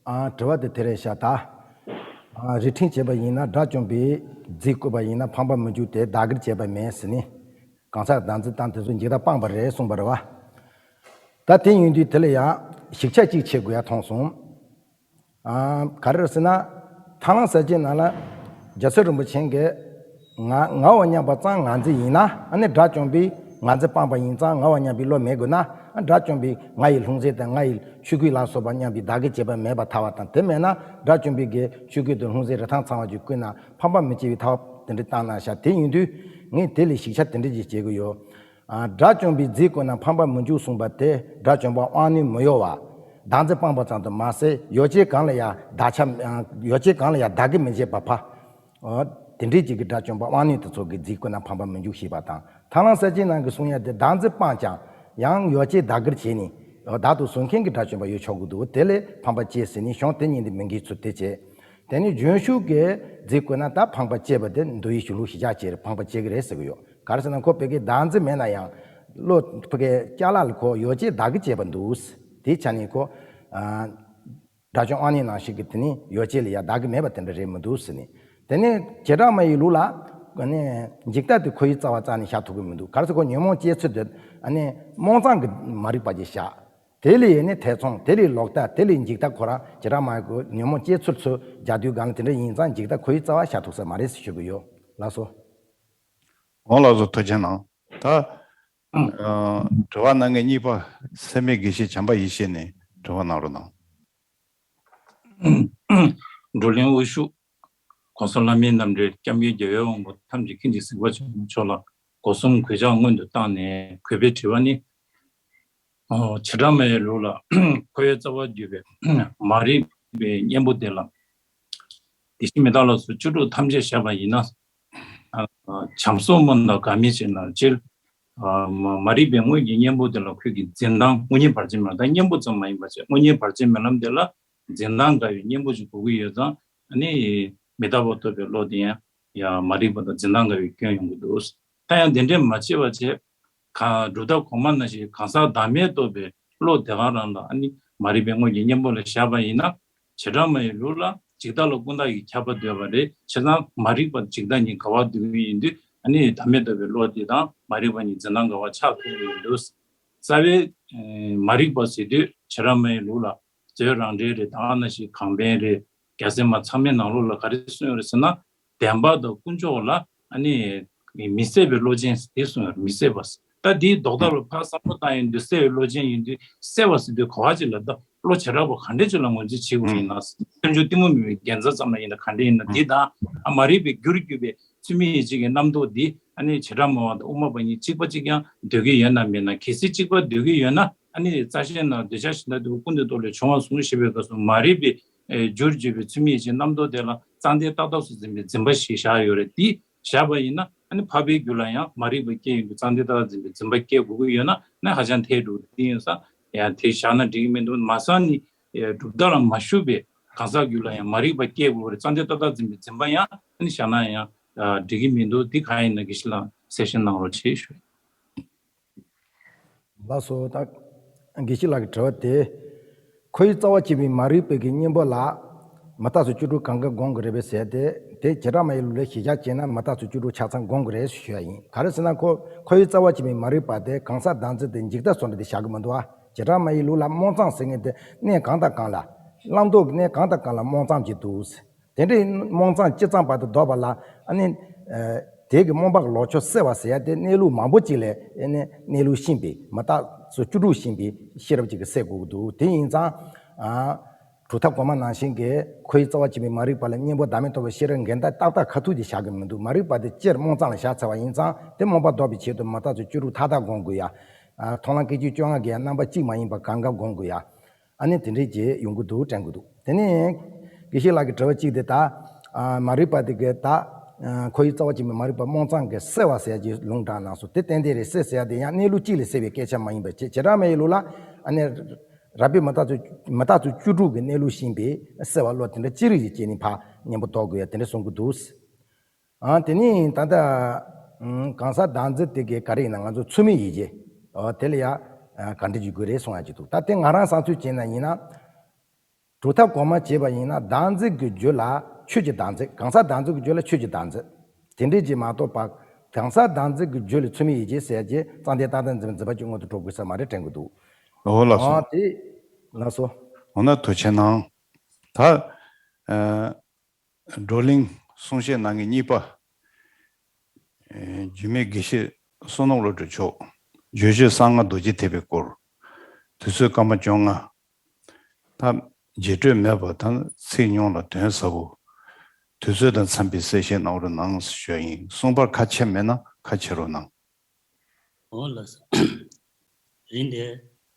ཨ། དྲི་བ་དེ་དེ་རེད་ཤག་ད། ཨ། རིགས་མཐུན་བྱས་པ་ཡིན་ན་དགྲ་བཅོམ་པའི་རྫས་བཀོད་པ་ཡིན་ན་ཕངས་པ་མི་འཇུག་སྟེ་བདག་གིར་བྱས་པ་མེད་ཟེར་ནས། གང་ཟག་བདག་འཛིན་དང་དེ་ཚོ་འཇིག་ལྟ་སྤངས་པ་རེད་གསུངས་པ་རེད་བ། ད་དེ་ཡིན་དུས་དེ་ལ་ཡང་ཞིབ་ཆ་གཅིག་བྱེད་དགོས་ཡ་མཐོང་སོང་། ཨ། ག་རེ་རེད་ཟེར་ན། ཐར་ལམ་གསལ་བྱེད་ནང་ལ་རྒྱལ་སྲས་རིན་པོ་ཆེ་གིས། ང་ངའོ་སྙམ་པ་ཙམ་ངར་འཛིན་ཡིན་ན། ཨ་ནི་དགྲ་བཅོམ་པའི་ངར་འཛིན་སྤངས་པ་ཡིན་ཙང་ངའོ་སྙམ་པའི་བློ་མེད་དགོས་ན། ཨ། དགྲ་བཅོམ་པའི་ང་ཡི་ལྷུང་བཟེད་དང་ང་ཡི་ཆོས་གོས་ལ་སོགས་པ་སྙམ་པའི་བདག་གིར་བྱས་པ་མེད་པར་ཐལ་བ་དང་། དེ་མེད་ན་དགྲ་བཅོམ་པའི་གི་ཆོས་གོས་དང་ལྷུང་བཟེད་རིན་ཐང་ཚང་བ་ཅིག་བཀོལ་ན་ཕངས་པ་མི་སྐྱེ་བའི་ཐབས་དེ་འདྲ་བཏང་ན་ཤག་དེ་ཡིན་དུས་ངས་དེ་ལ་ཞིབ་ཆ་དེ་འདྲ་ཅིག་བྱེད་ཀྱི་ཡོད། ཨ། དགྲ་བཅོམ་པའི་རྫས་བཀོད་ན་ཕངས་པ་མི་འཇུག་གསུངས་པ་དེ་དགྲ་བཅོམ་པ་དབང་རྣོན་མི་གཡོ་བ། བདག་འཛིན་སྤངས་པ་ཙམ་དུ་མ་ཟད་ཡོ་བྱད་གང་ལ་ཡང་བདག་ཆགས། ཡོ་བྱད་གང་ལ་ཡང་བདག་གིར་མི་བྱེད་པ་ཕ། ཨོ། དེ་འདྲའི་ཅིག་གི་དགྲ་བཅོམ་པ་དབང་རྣོན་དེ་ཚོ་གི་རྫས་བཀོད་ན་ཕངས་པ་མི་འཇུག་ཞེས་པ་དང་། ཐར་ལམ་གསལ་བྱེད་ནང་གི་གསུང་ཡ་དེ་བདག་འཛིན་སྤངས་ཀྱང་ཡང་ཡོ་བྱད་བདག་གིར་བྱས་ནས། ཨོ། བདག་ཏུ་བཟུང་མཁན་གྱི་དགྲ་བཅོམ་པ་ཡོད་ཆོག་གི་འདུག་དེ་ལས་ཕངས་པ་སྐྱེ་ཟེར་ནས་གཞུང་དེ་གཉིས་འདི་མི་འགལ་ཚུལ་དེ་བྱས། དེ་ནས་རྒྱུན་ཞུགས་ཀྱི་རྫས་བཀོད་ན་ད་ཕངས་པ་སྐྱེ་བ་དེ་མདོ་ཡི་གཞུང་ལུགས་གཞི་བཞག་བྱས་རེད། ཕངས་པ་སྐྱེ་གི་རེད་ཟེར་གི་ཡོད། ག་རེ་ཟེར་ན་ཁོ་བོད་སྐད་བདག་འཛིན་མེད་ན་ཡང་། བློ་བོད་སྐད་ཅ་ལག་ལ་ཁོ་ཡོ་བྱད་བདག་གིར་བྱས་པ་འདུག་དེའི་ཆ་ནས་ཁོ། ཨ། དགྲ་བཅོམ་དབང་རྣོན་ནང་བཞིན་གྱི་དེ་ནི་ཡོ་བྱད་ལ་ཡང་བདག་གི་མེད་པ་དེ་འདྲ་རེད་མི་འདུག་ཟེར་ནས། དེ་ནས་བྱེ་བྲག་སྨྲ་བའི་ལུགས་ལ། ཨ་ནི་འཇིག་ལྟ་དེ་ཁོ་བོའི་རྩ་བ་རྩ་ནས་བཞག་ཐུབ་ཀྱི་མི་འདུག་ག་རེ་ཟེར་ཁོ་ཉོན་མོངས་སྐྱེ་ཚུལ་དེ། ཨ་ནི་རྨོངས་གཙང་གི་མ་རིག་པ་ཅིག་བཞག་དེ་ལས་ཡིན་ནི་ཐེ་ཚོམ། དེ་ལས་ལོག་ལྟ། དེ་ལས་འཇིག་ལྟ་ཁོ་རང་བྱེ་བྲག་སྨྲ་བའི་ཉོན་མོངས་སྐྱེ་ཚུལ་ཚོ་རྒྱག་དུས་སྒང་ལ་དེ་འདྲ་ཡིན་ཙང་འཇིག་ལྟ་ཁོ་བོའི་རྩ་བ་བཞག་ཐུབ་ས་མ་རེད་ཟེར་ཞུ་གི་ཡོད། ལགས་སོ། འོང་ལགས་སོ། ཐུགས་རྗེ་གནང་། ད། ཨ། དྲི་བ་གནང་མཁན་གཉིས་པ་སེར་སྨད་དགེ་བཤེས་བྱམས་པ་ཡེ་ཤེས་ནས་དྲི་བ་གནང་རོགས་གནང་། བགྲོ་གླེང་དབུ་བཞུགས། གོང་ས་ལྷ་མིའི་རྣམ་འདྲེན་སྐྱབས་མགོན་རྒྱལ་བའི་དབང་པོ་ཐམས་ཅད་མཁྱེན་ཅིང་གཟིགས་པ་ཆེན་པོ་མཆོག་ལ་སྒོ་གསུམ་གུས་ཕྱག་སྔོན་དུ་བཏང་ནས་གུས་པས་དྲི་བ་ནི། ཨོ། བྱེ་བྲག་སྨྲ་བའི་ལུགས་ལ་ཁོ་བོའི་རྩ་བར་གྱུར་པའི་མ་རིག་པའི་གཉེན་པོ་དེ་ལ། བདེ་གཤེགས་མི་རྟག་ལ་སོགས་བཅུ་དྲུག་ཐམས་ཅད་བཞག་པ་ཡིན་ན། ཨ། བྱམས་སོགས་སྨོན་དང་དགའ་མི་བྱེད་ན་སྤྱིར། ཨ། མ་མ་རིག་པའི་དངོས་ཀྱི་གཉེན་པོ་དེ་ལ་ཁོས་ཀྱི་འཛིན་སྟངས་དངོས་གཉེན་བར་ཆད་མེད་ལམ། ད་གཉེན་པོ་ཙམ་མ་ཡིན་པ་བྱས་དངོས་གཉེན་བར་ཆད་མེད་ལམ་དེ་ལ་འཛིན་སྟངས་འདྲ་བའི་གཉེན་པོ་ཞིག་དགོས་ཀྱི་ཡོད་ཙང་། ཨ་ནི་མི་རྟག་པ་རྟོགས་པའི་བློ་དེ་ཡང་ཡང་མ་རིག་པ་དང་འཛིན་སྟངས་འགལ་བའི་སྐྱོན་ཡོང་གི་འདུག་ད་ཡང་དེ་འདྲས་མ་བྱས་པ་བྱས། ག་སྒྲུབ་ཐབས་གོང་མ་ནང་བཞིན་གང་ཟག་བདག་མེད་རྟོགས་པའི་ བློ་དེ་ག་རང་ལ་ཨ་ནི་མ་རིག་པའི་དངོས་ཀྱི་གཉེན་པོ་ལ་བཞག་པ་ཡིན་ན། བྱེ་བྲག་སྨྲ་བའི་ལུགས་ལ་འཇིག་ལྟ་ལ་ཀུན་བརྟགས་ཀྱིས་ཁྱབ་པ་འདོད་པ་རེད། བྱས་ཙང་མ་རིག་པ་འཇིག་ལྟ་གཉིས་འགལ་བ་འདོད་ཀྱི་ཡིན་དུས། ཨ་ནི་བདག་མེད་རྟོགས་པའི་བློ་དེ་དང་མ་རིག་པ་གཉིས་འཛིན་སྟངས་འགལ་བ་ཆགས་ཐུབ་ཀྱི་ཡོད་འདུག། རྩ་བའི་ཨེ་མ་རིག་པ་ཟེར་དུས་བྱེ་བྲག་སྨྲ་བའི་ལུགས་ལ་མཛོད་རང་འགྲེལ་རེད། ད་ག་ནང་བཞིན་གང་ཕན་རེད། རྒྱལ་སྲས་མ་ཚང་མའི་ནང་ལོགས་ལ་ག་རེ་གསུངས་ཡོད་རེད་ཟེར་ན། བདེན་པ་དང་དཀོན་མཆོག་ལ་ཨ་ནི་མི་སྲེད་པའི་བློ་ཅན་དེ་གསུངས་ཡོད་རེད། མི་སྲེད་པ་ཟེར། ད་འདིའི་ལྡོག་ཟླ་ལ་ཕར་བསམ་བློ་བཏང་ཡོང་དུས་སྲེད་པའི་བློ་ཅན་ཡིན་དུས་སྲེད་པ་ཟེར་དུས་ག་བ་ཅིག་ལ་ད་བློ་བྱེ་བྲག་པ་ག་འདྲ་ཅིག་ལ་ངོས་འཛིན་བྱེད་དགོས་ཡིན་ན། ཐལ་འགྱུར་གཏི་མུག་མེད་པའི་དགེ་རྩ་ཙམ་ལ་ཡིན་ན་ག་འདྲ་ཡིན་ན། འདི་དང་ཨ་མ་རིག་པའི་རྒྱུར་གྱུར་པའི་ཚུལ་མིན་ཡིད་བྱེད་ཀྱི་རྣམ་རྟོག་འདི་ཨ་ནི་བྱེ་བྲག་སྨྲ་བ་དང་དབུ་མ་པ་གཉིས་གཅིག་པ་གཅིག་རྐྱང་འདོད་ཀྱི་ཡོད་ན་མེད་ན། གལ་སྲིད་གཅིག་པ་འདོད་ཀྱི་ཡོད་ན། ཨ་ནི་རྩ་ཤེ་ན་འདོད་ཆགས་ཞེ་སྡང་འདོད་པ་ཀུན་ཏུ་རྟོག་ལས་བྱུང་བ་གསུངས་ཞེས་པའི་སྐབས་སུ་མ་རིག་པའི་ཨེ་རྒྱུར་གྱུར་པའི་ཚུལ་མིན་ཡིད་བྱེད་རྣམ་རྟོག་དེ་ལ་ཙང་དེ་ཏག་ཏག་སུ་འཛིན་པའི་འཛིན་པ་ཞིག་བཞག་ཡོད་རེད། དེ་བཞག་པ་ཡིན་ན་ཨ་ནི་འཕགས་པའི་རྒྱུད་ལ་ཡང་མ་རིག་པ་སྐྱེ་ཡོང་དུས་ཙང་དེ་ཏག་ཏག་འཛིན་པའི་འཛིན་པ་སྐྱེ་དགོས་ཀྱི་ཡོད་ན་ནི་ཧ་ཅང་ཐལ་འགྲོ་གི་ཡོད་ས་ཡང་དེ་བཞག་ན་འགྲིག་གི་མི་འདུག། མ་གསང་ནི་ཨེ་གྲུབ་མཐའ་ལ་མ་ཞུགས་པའི་གང་ཟག་རྒྱུད་ལ་ཡང་མ་རིག་པ་སྐྱེ་དགོས་རེད། ཙང་དེ་ཏག་ཏག་འཛིན་པའི་འཛིན་པ་ཡང་ཨ་ནི་བཞག་ན་ཡང་ཨ་འགྲིག་གི་མི་འདུག། དེ་གང་ཡིན་ན་དགེ་བཤེས་ལགས་གསལ་བཤད་གནང་རོགས་བྱེད་ཞུ། ལགས་སོ། ད་དགེ་བཤེས་ལགས་ཀྱི་དྲི་བ་དེ། ཁོ་བོའི་རྩ་བ་གཅིག་པའི་མ་རིག་པའི་གི་གཉེན་པོ་ལ་མི་རྟག་སོགས་བཅུ་དྲུག་གང་ག་སྒོམ་དགོས་རེད་པས་ཟེར་ཏེ། དེ་བྱེ་བྲག་སྨྲ་བའི་ལུགས་ལ་གཞི་བཞག་བྱས་ན་མི་རྟག་སོགས་བཅུ་དྲུག་ཆ་ཚང་སྒོམ་དགོས་རེད་ཞུ་ཡ་ཡིན། ག་རེ་ཟེར་ན་ཁོ་ཁོ་བོའི་རྩ་བ་གཅིག་པའི་མ་རིག་པ་དེ་གང་ཟག་བདག་འཛིན་དེ་འཇིག་ལྟ་བཟོ་འདྲ་དེ་བཞག་གི་མི་འདུག་ཨ། བྱེ་བྲག་སྨྲ་བའི་ལུགས་ལ་རྨོངས་གཙང་ཟེར་མཁན་དེ་གནས་གང་དང་གང་ལ། བླང་དོར་གྱི་གནས་གང་དང་གང་ལ་རྨོངས་གཙང་ཅིག་འདུག། དེ་འདྲའི་རྨོངས་གཙང་ཅི་ཙམ་བར་དུ་ལྡོག་པ་ལ་ཨ་ནི། ཨ་དེ་གི་རྨོངས་པ་གི་ལོག་ཕྱོགས་སེལ་བ་ཟེར་ཡ་དེ་གནས་ལུགས་མང་པོ་ཅིག་ལས་ཨ་ནི་གནས་ལུགས་ཤེས་པའི་མི་རྟག་སོགས་བཅུ་དྲུག་ཤེས་པའི་ཤེས་རབ་ཅིག་གིས་སེལ་དགོས་ཀྱི་འདུག། དེ་ཡིན་ཙང་། ཨ་གྲུབ་མཐའ་གོང་མ་ནང་བཞིན་གྱི་ཁོ་བོའི་རྩ་བ་གཅིག་པའི་མ་རིག་པ་ལ་གཉེན་པོ་བདག་མེད་རྟོགས་པའི་ཤེས་རབ་འགལ་ཟླ་ཏག་ཏག་ཁ་ཐུག་ཅིག་བཞག་གི་མི་འདུག། མ་རིག་པ་དེ་སྤྱིར་རྨོངས་གཙང་ལ་བཞག་ཚར་བ་ཡིན་ཙང་དེ་རྨོངས་པ་ལྡོག་པའི་ཆེད་དུ་མི་རྟག་སོགས་བཅུ་དྲུག་མཐའ་དག་སྒོམ་དགོས་ཡ། ཨ་མཐོང་ལམ་སྐད་ཅིག་བཅོ་ལྔ་གི་རྣམ་པ་གཅིག་མ་ཡིན་པ་གང་ག་སྒོམ་དགོས་ཡ། ཨ་ནི་དེ་འདྲའི་རྗེས་ཡོང་གི་འདུག་དྲན་གྱི་འདུག། དེ་ནས་དགེ་བཤེས་ལགས་ཀྱི་དྲི་བ་གཅིག་དེ་ད། ཨ་མ་རིག་པ་དེ་གའི་ད། ཨ་ཁོ་བོའི་རྩ་བ་གཅིག་པའི་མ་རིག་པ་རྨོངས་གཙང་གི་སེལ་བ་ཟེར་ཡ་གྱི་ལུང་དྲངས་གནང་སོང་། དེ་ཏན་ཏན་རེད། སེལ་ཟེར་ཡ་དེ་ཡང་གནས་ལུགས་གཅིག་ལས་སེལ་བའི་སྐད་ཆ་མ་ཡིན་པ་བྱས། བྱེ་བྲག་སྨྲ་བའི་ལུགས་ལ་ཨ་ནི་རགས་པའི་མི་རྟག་སོགས་མི་རྟག་སོགས་བཅུ་དྲུག་གི་གནས་ལུགས་ཤེས་པའི་སེལ་བ་བློ་དེ་འདྲ་ཅི་རིགས་ཀྱི་སྐྱེ་གནས་ཕར་གཉེན་པོ་ལྡོག་དགོས་ཡ་དེ་འདྲ་གསུང་གི་འདུག། ཨ་དེ་ནས་ད་ལྟ་ཨ་གང་ཟག་བདག་འཛིན་དེ་གའི་ག་རེ་ཡིན་ན་ང་ཚོ་ཚུལ་མིན་ཡིད་བྱེད། ཨ་དེ་ལ་ཡ་ཨ་ག་འདྲ་ཅིག་དགོས་རེད་གསུང་ཡ་ཅིག་འདུག། ད་དེ་ང་རང་བསམ་ཚུལ་བྱས་ན་ཡིན་ན། གྲུབ་མཐའ་གོང་མ་བྱས་པ་ཡིན་ན་བདག་འཛིན་གྱི་རྒྱུད་ལ་ཆོས་ཀྱི་བདག་འཛིན། གང་ཟག་བདག་འཛིན་གྱི་རྒྱུད་ལ་ཆོས་ཀྱི་བདག་འཛིན། དེ་འདྲའི་ཅིག་མ་གཏོགས་པ། གང་ཟག་བདག་འཛིན་གྱི་རྒྱུད་ལ་ཚུལ་མིན་ཡིད་བྱེད་ཟེར་ཡ་ཅིག་ཙང་དེ་ཏག་ཏག་འཛིན་པའི་འཛིན་པ་ཅིག་མངོན་དུ་འགྲོ་དགོས་ས་མ་རེད་དྲན་གྱི་འདུག། ཨོ་ལགས་སོ། ཨ་དེ། ལགས་སོ། འོ་ན་ཐུགས་རྗེ་གནང་། ད་ཨ་བགྲོ་གླེང་གསུང་བཤད་གནང་མཁན་གཉིས་པ། ཨེ་འཇིགས་མེད་དགེ་བཤེས་བསོད་ནམས་བློ་གྲོས་མཆོག་བརྗོད་བྱེད་གསང་སྔགས་རྡོ་རྗེ་ཐེག་པའི་སྐོར། དུས་ཚོད་སྐར་མ་བཅོ་ལྔ། ད་རྗེས་སྤྲོད་མེད་པ་དང་ཚིག་ཉུང་ལ་དོན་ཟབ་པོ། དུས་ཚོད་དང་འཚམས་པའི་གསལ་བཤད་གནང་རོགས་གནང་ཞུ་ཡ་ཡིན། གསུང་པར་ཁ་ཕྱེ་མེད་ན་ཁ་ཕྱེ་རོགས་གནང་། འོ་ལགས་སོ། རིང་དེ་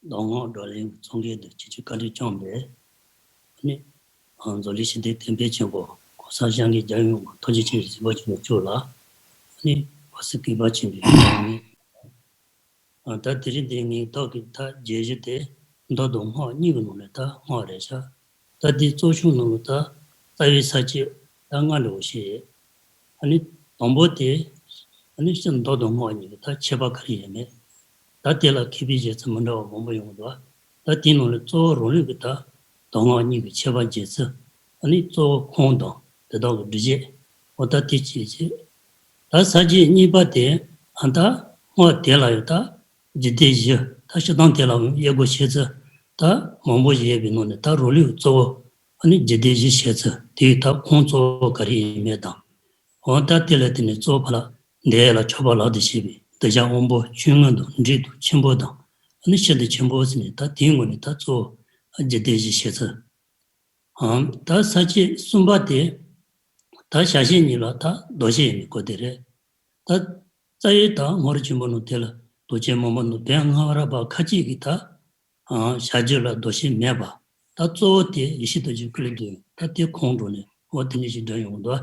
མདོ་སྔགས་བགྲོ་གླེང་གི་ཚོགས་འགན་དུ་ཁྱེད་ཀྱིས་བཀའ་དྲིན་བསྐྱངས་པས། ཨ་ནི་ཨ་མཛོད་ལས་ཞི་བདེ་དོན་ཕན་ཆེན་པོ་གོང་ས་སྐྱབས་མགོན་རྒྱལ་ཡོངས་ཀྱི་ཐུགས་རྗེ་ཆེན་གཟིགས་པ་ཆེན་པོ་མཆོག་ལ་ཨ་ནི་བར་སྲིད་གུས་པ་ཆེན་པོས་ཞུ་ཡ་ཡིན། ཨ་ད་དེ་རིང་འདིར་ངས་ཐོག་གི་ད་བརྗོད་གཞི་དེ་མདོ་དང་སྔགས་གཉིས་ཀྱི་ནང་ནས་ད་སྔགས་རེད་ཤག། ད་འདི་གཙོ་ཆུང་ནང་ལ་ད་རྩ་བའི་ས་བཅད་ད་ལྔ་འདྲ་བོ་ཞིག་ཡོད། ཨ་ནི་དང་པོ་དེ་ཨ་ནི་སྤྱིར་མདོ་དང་སྔགས་གཉིས་ཀྱི་ད་ཁྱད་པར་ག་རེ་ཡོད་མེད། ད་དེ་ལ་མཁས་པའི་བཞེད་ཚུལ་མི་འདྲ་བ་མང་པོ་ཡོང་གི་འདུག། ད་དེའི་ནང་ལས་གཙོ་བོ་རང་ལུགས་ཀྱི་ད་མདོ་སྔགས་གཉིས་ཀྱི་ཁྱད་པར་འབྱེད་ཚུལ། ཨ་ནི་གཙོ་བོ་ཁུངས་དང་དེ་དག་གི་སྒྲུབ་བྱེད། འོ་ད་དེ་གཅིག་བྱས། ད་ས་བཅད་གཉིས་པ་དེ་ཨ་ད་སྔགས་དེ་ལ་ཡང་ད་རྒྱུད་སྡེ་བཞི། ད་སྤྱིར་བཏང་དེ་ལ་དབྱེ་སྒོ་ཕྱེ་ཚུལ་ད་མང་པོ་ཞིག་ཡོད་པའི་ནང་ནས་ད་རང་ལུགས་གཙོ་བོ་ཨ་ནི་རྒྱུད་སྡེ་བཞི་བྱས་ཚུལ་དེའི་ད་ཁུངས་གཙོ་བོ་ག་རེ་ཡིན་མིན་དང་། འོ་ད་དེ་ལ་བརྟེན་ནས་གཙོ་བོ་ཕར་ལ་འདས་ལ་ཆགས་པ་ལག་ཏུ་བྱེད་པའི་གདུལ་བྱ་དབང་པོ་ཆུང་ངུ་དང་འབྲིང་དང་ཆེན་པོ་དང་ཨ་ནི་ཤིན་ཏུ་ཆེན་པོ་ཟེར་ནས་ད་དེའི་ངོས་ནས་ད་གཙོ་བོ་རྒྱུད་སྡེ་བཞི་བྱས་ཚུལ། ཨང་། ད་ས་བཅད་གསུམ་པ་དེ་ད་བྱ་བྱེད་གཉིས་ལ་ད་ལྡོག་བྱེད་ཡིན་པའི་སྐོར་དེ་རེད། ད་རྩ་བའི་ད་སྔ་རོལ་ཆེན་པོ་ནང་དེ་ལ་རྡོ་རྗེ་སྨྲ་བ་ནང་བན་སྔགས་རབ་པ་ཁ་ཅིག་གིས་ད་ཨང་བྱ་རྒྱུད་ལ་ལྡོག་བྱེད་མེད་པ། ད་གཙོ་བོ་དེ་ཡེ་ཤེས་རྡོ་རྗེ་ཀུན་ལས་བཏུས། ད་དེ་ཁོང་འགྲོ་ནས་འོ་དེ་འདྲ་ཞིག་འདྲ་ཡོང་གི་འདུག།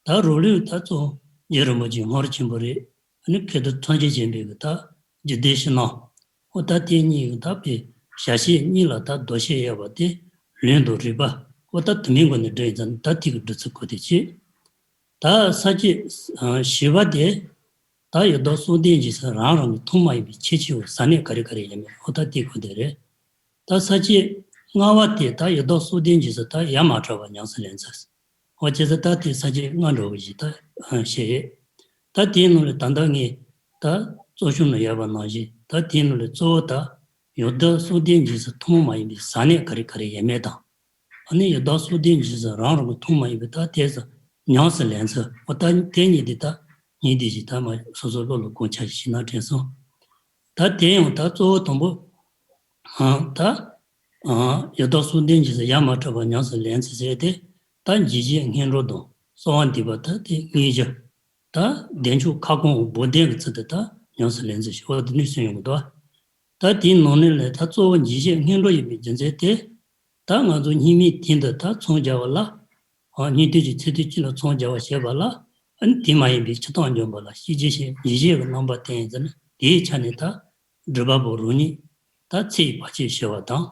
ད་རང་ལུགས་ད་གཙོ་བོ་རྗེ་རིན་པོ་ཆེ་སྔ་རོལ་ཆེན་པོ་རེད། ཨ་ནི་མཁས་གྲུབ་ཐམས་ཅད་མཁྱེན་པའི་གི་ད་རྒྱུད་སྡེ་བཞི་ནང་། ཨོ་ད་དེ་གཉིས་ཀྱི་ད་དཔེ་བྱ་བྱེད་གཉིས་ལ་ད་ལྡོག་བྱེད་ཡོད་པ་དེ་ལུང་དང་རིགས་པ། ཨོ་ད་དུ་མའི་སྒོ་ནས་འགྲེལ་ཡིན་ཙང་ད་དེ་གི་འགྲེལ་ཚུལ་གོ་དེ་བྱེད། ད་ས་བཅད་བཞི་པ་དེ་ད་ཡི་དྭགས་གསུམ་ལྡན་གྱི་ས་རང་རང་གི་ཐུན་མོང་མ་ཡིན་པའི་ཁྱད་ཆོས་ཟབ་གནད་ག་རེ་ག་རེ་ཡོད་མེད་ཨོ་ད་དེ་གོ་དེ་རེད། ད་ས་བཅད་ལྔ་པ་དེ་ད་ཡི་དྭགས་གསོལ་འདེབས་འབྱེད་ཚུལ་ད་ཡ་མ་བྲལ་བར་ཉམས་སུ་ལེན་ཚུལ། འོ་བྱས་ཙང་ད་དེ་ས་བཅད་ལྔ་འདྲ་བོ་ཞིག་ད་བཤད་ཡོད། ད་དེའི་ནང་ལས་ད་ལྟ་ངས་ད་གཙོ་ཆུང་ལ་ཡོད་པ་ནང་བཞིན་ད་དེའི་ནང་ལས་གཙོ་བོ་ད་ཡི་དྭགས་གསོལ་འདེབས་འབྱེད་ཚུལ་ཐུན་མོང་མ་ཡིན་པའི་ཟབ་གནད་ག་རེ་ག་རེ་ཡོད་མེད་དང་། ཨ་ནི་ཡི་དྭགས་གསོལ་འདེབས་འབྱེད་ཚུལ་རང་རང་གི་ཐུན་མོང་མ་ཡིན་པའི་ད་དེ་ཚོ་ཉམས་སུ་ལེན་ཚུལ། འོ་ད་དེ་གཉིས་དེ་ད་གཉིས་དེ་ཞིག་ད་མ་སོ་སོ་བློ་ལ་གོ་ཆ་ཞིག་ཤེས་ན་དྲན་སོང་། ད་དེ་ཡང་ད་གཙོ་བོ་དང་པོ། ཨང་། ད། ཨང་། ཡི་དྭགས་གསོལ་འདེབས་འབྱེད་ཚུལ་ཡ་མ་བྲལ་བར་ཉམས་སུ་ལེན་ཚུལ་ཟེར་ཏེ། ད་འཇིགས་བྱེད་ངན་འགྲོ་དང་གསོལ་བ་འདེབས་པ་ད་དེ་དངོས་གཞི། ད་བདེ་མཆོག་ཁ་སྐོང་བོ་དན་གྱི་ཚུལ་དུ་ད་ཉམས་སུ་ལེན་ཚུལ་ཞེས་པ་འདི་ནས་གསུངས་ཡོང་གི་འདུག་ད་དེའི་ནང་ནས་ལས་ད་གཙོ་བོ་འཇིགས་བྱེད་ངན་འགྲོ་ཡིན་པའི་རྒྱུ་མཚན་དེ། ད་ང་ཚོ་སྙིགས་མའི་དུས་འདི་ད་མཚོན་སྦྱར་བ་ལ། ཨ། སྙིགས་དུས་ཀྱི་ཚེ་དུས་གཅིག་ལ་མཚོན་སྦྱར་བ་བྱས་པ་ལ། ཨ་ནི་དུས་མ་ཡིན་པའི་འཆི་སྟངས་འབྱོན་པ་ལ་ཤི་རྒྱུ་ཞེས་འཇིགས་བྱེད་ཀྱི་རྣམ་པ་བསྟན་ཡིན་ཙང་ནི་དེའི་ཆ་ནས་ད་སྒྲིབ་པ་པོ་རང་ཉིད་ད་ཚེ་ཡི་བར་ཆད་ཞི་བ་དང་།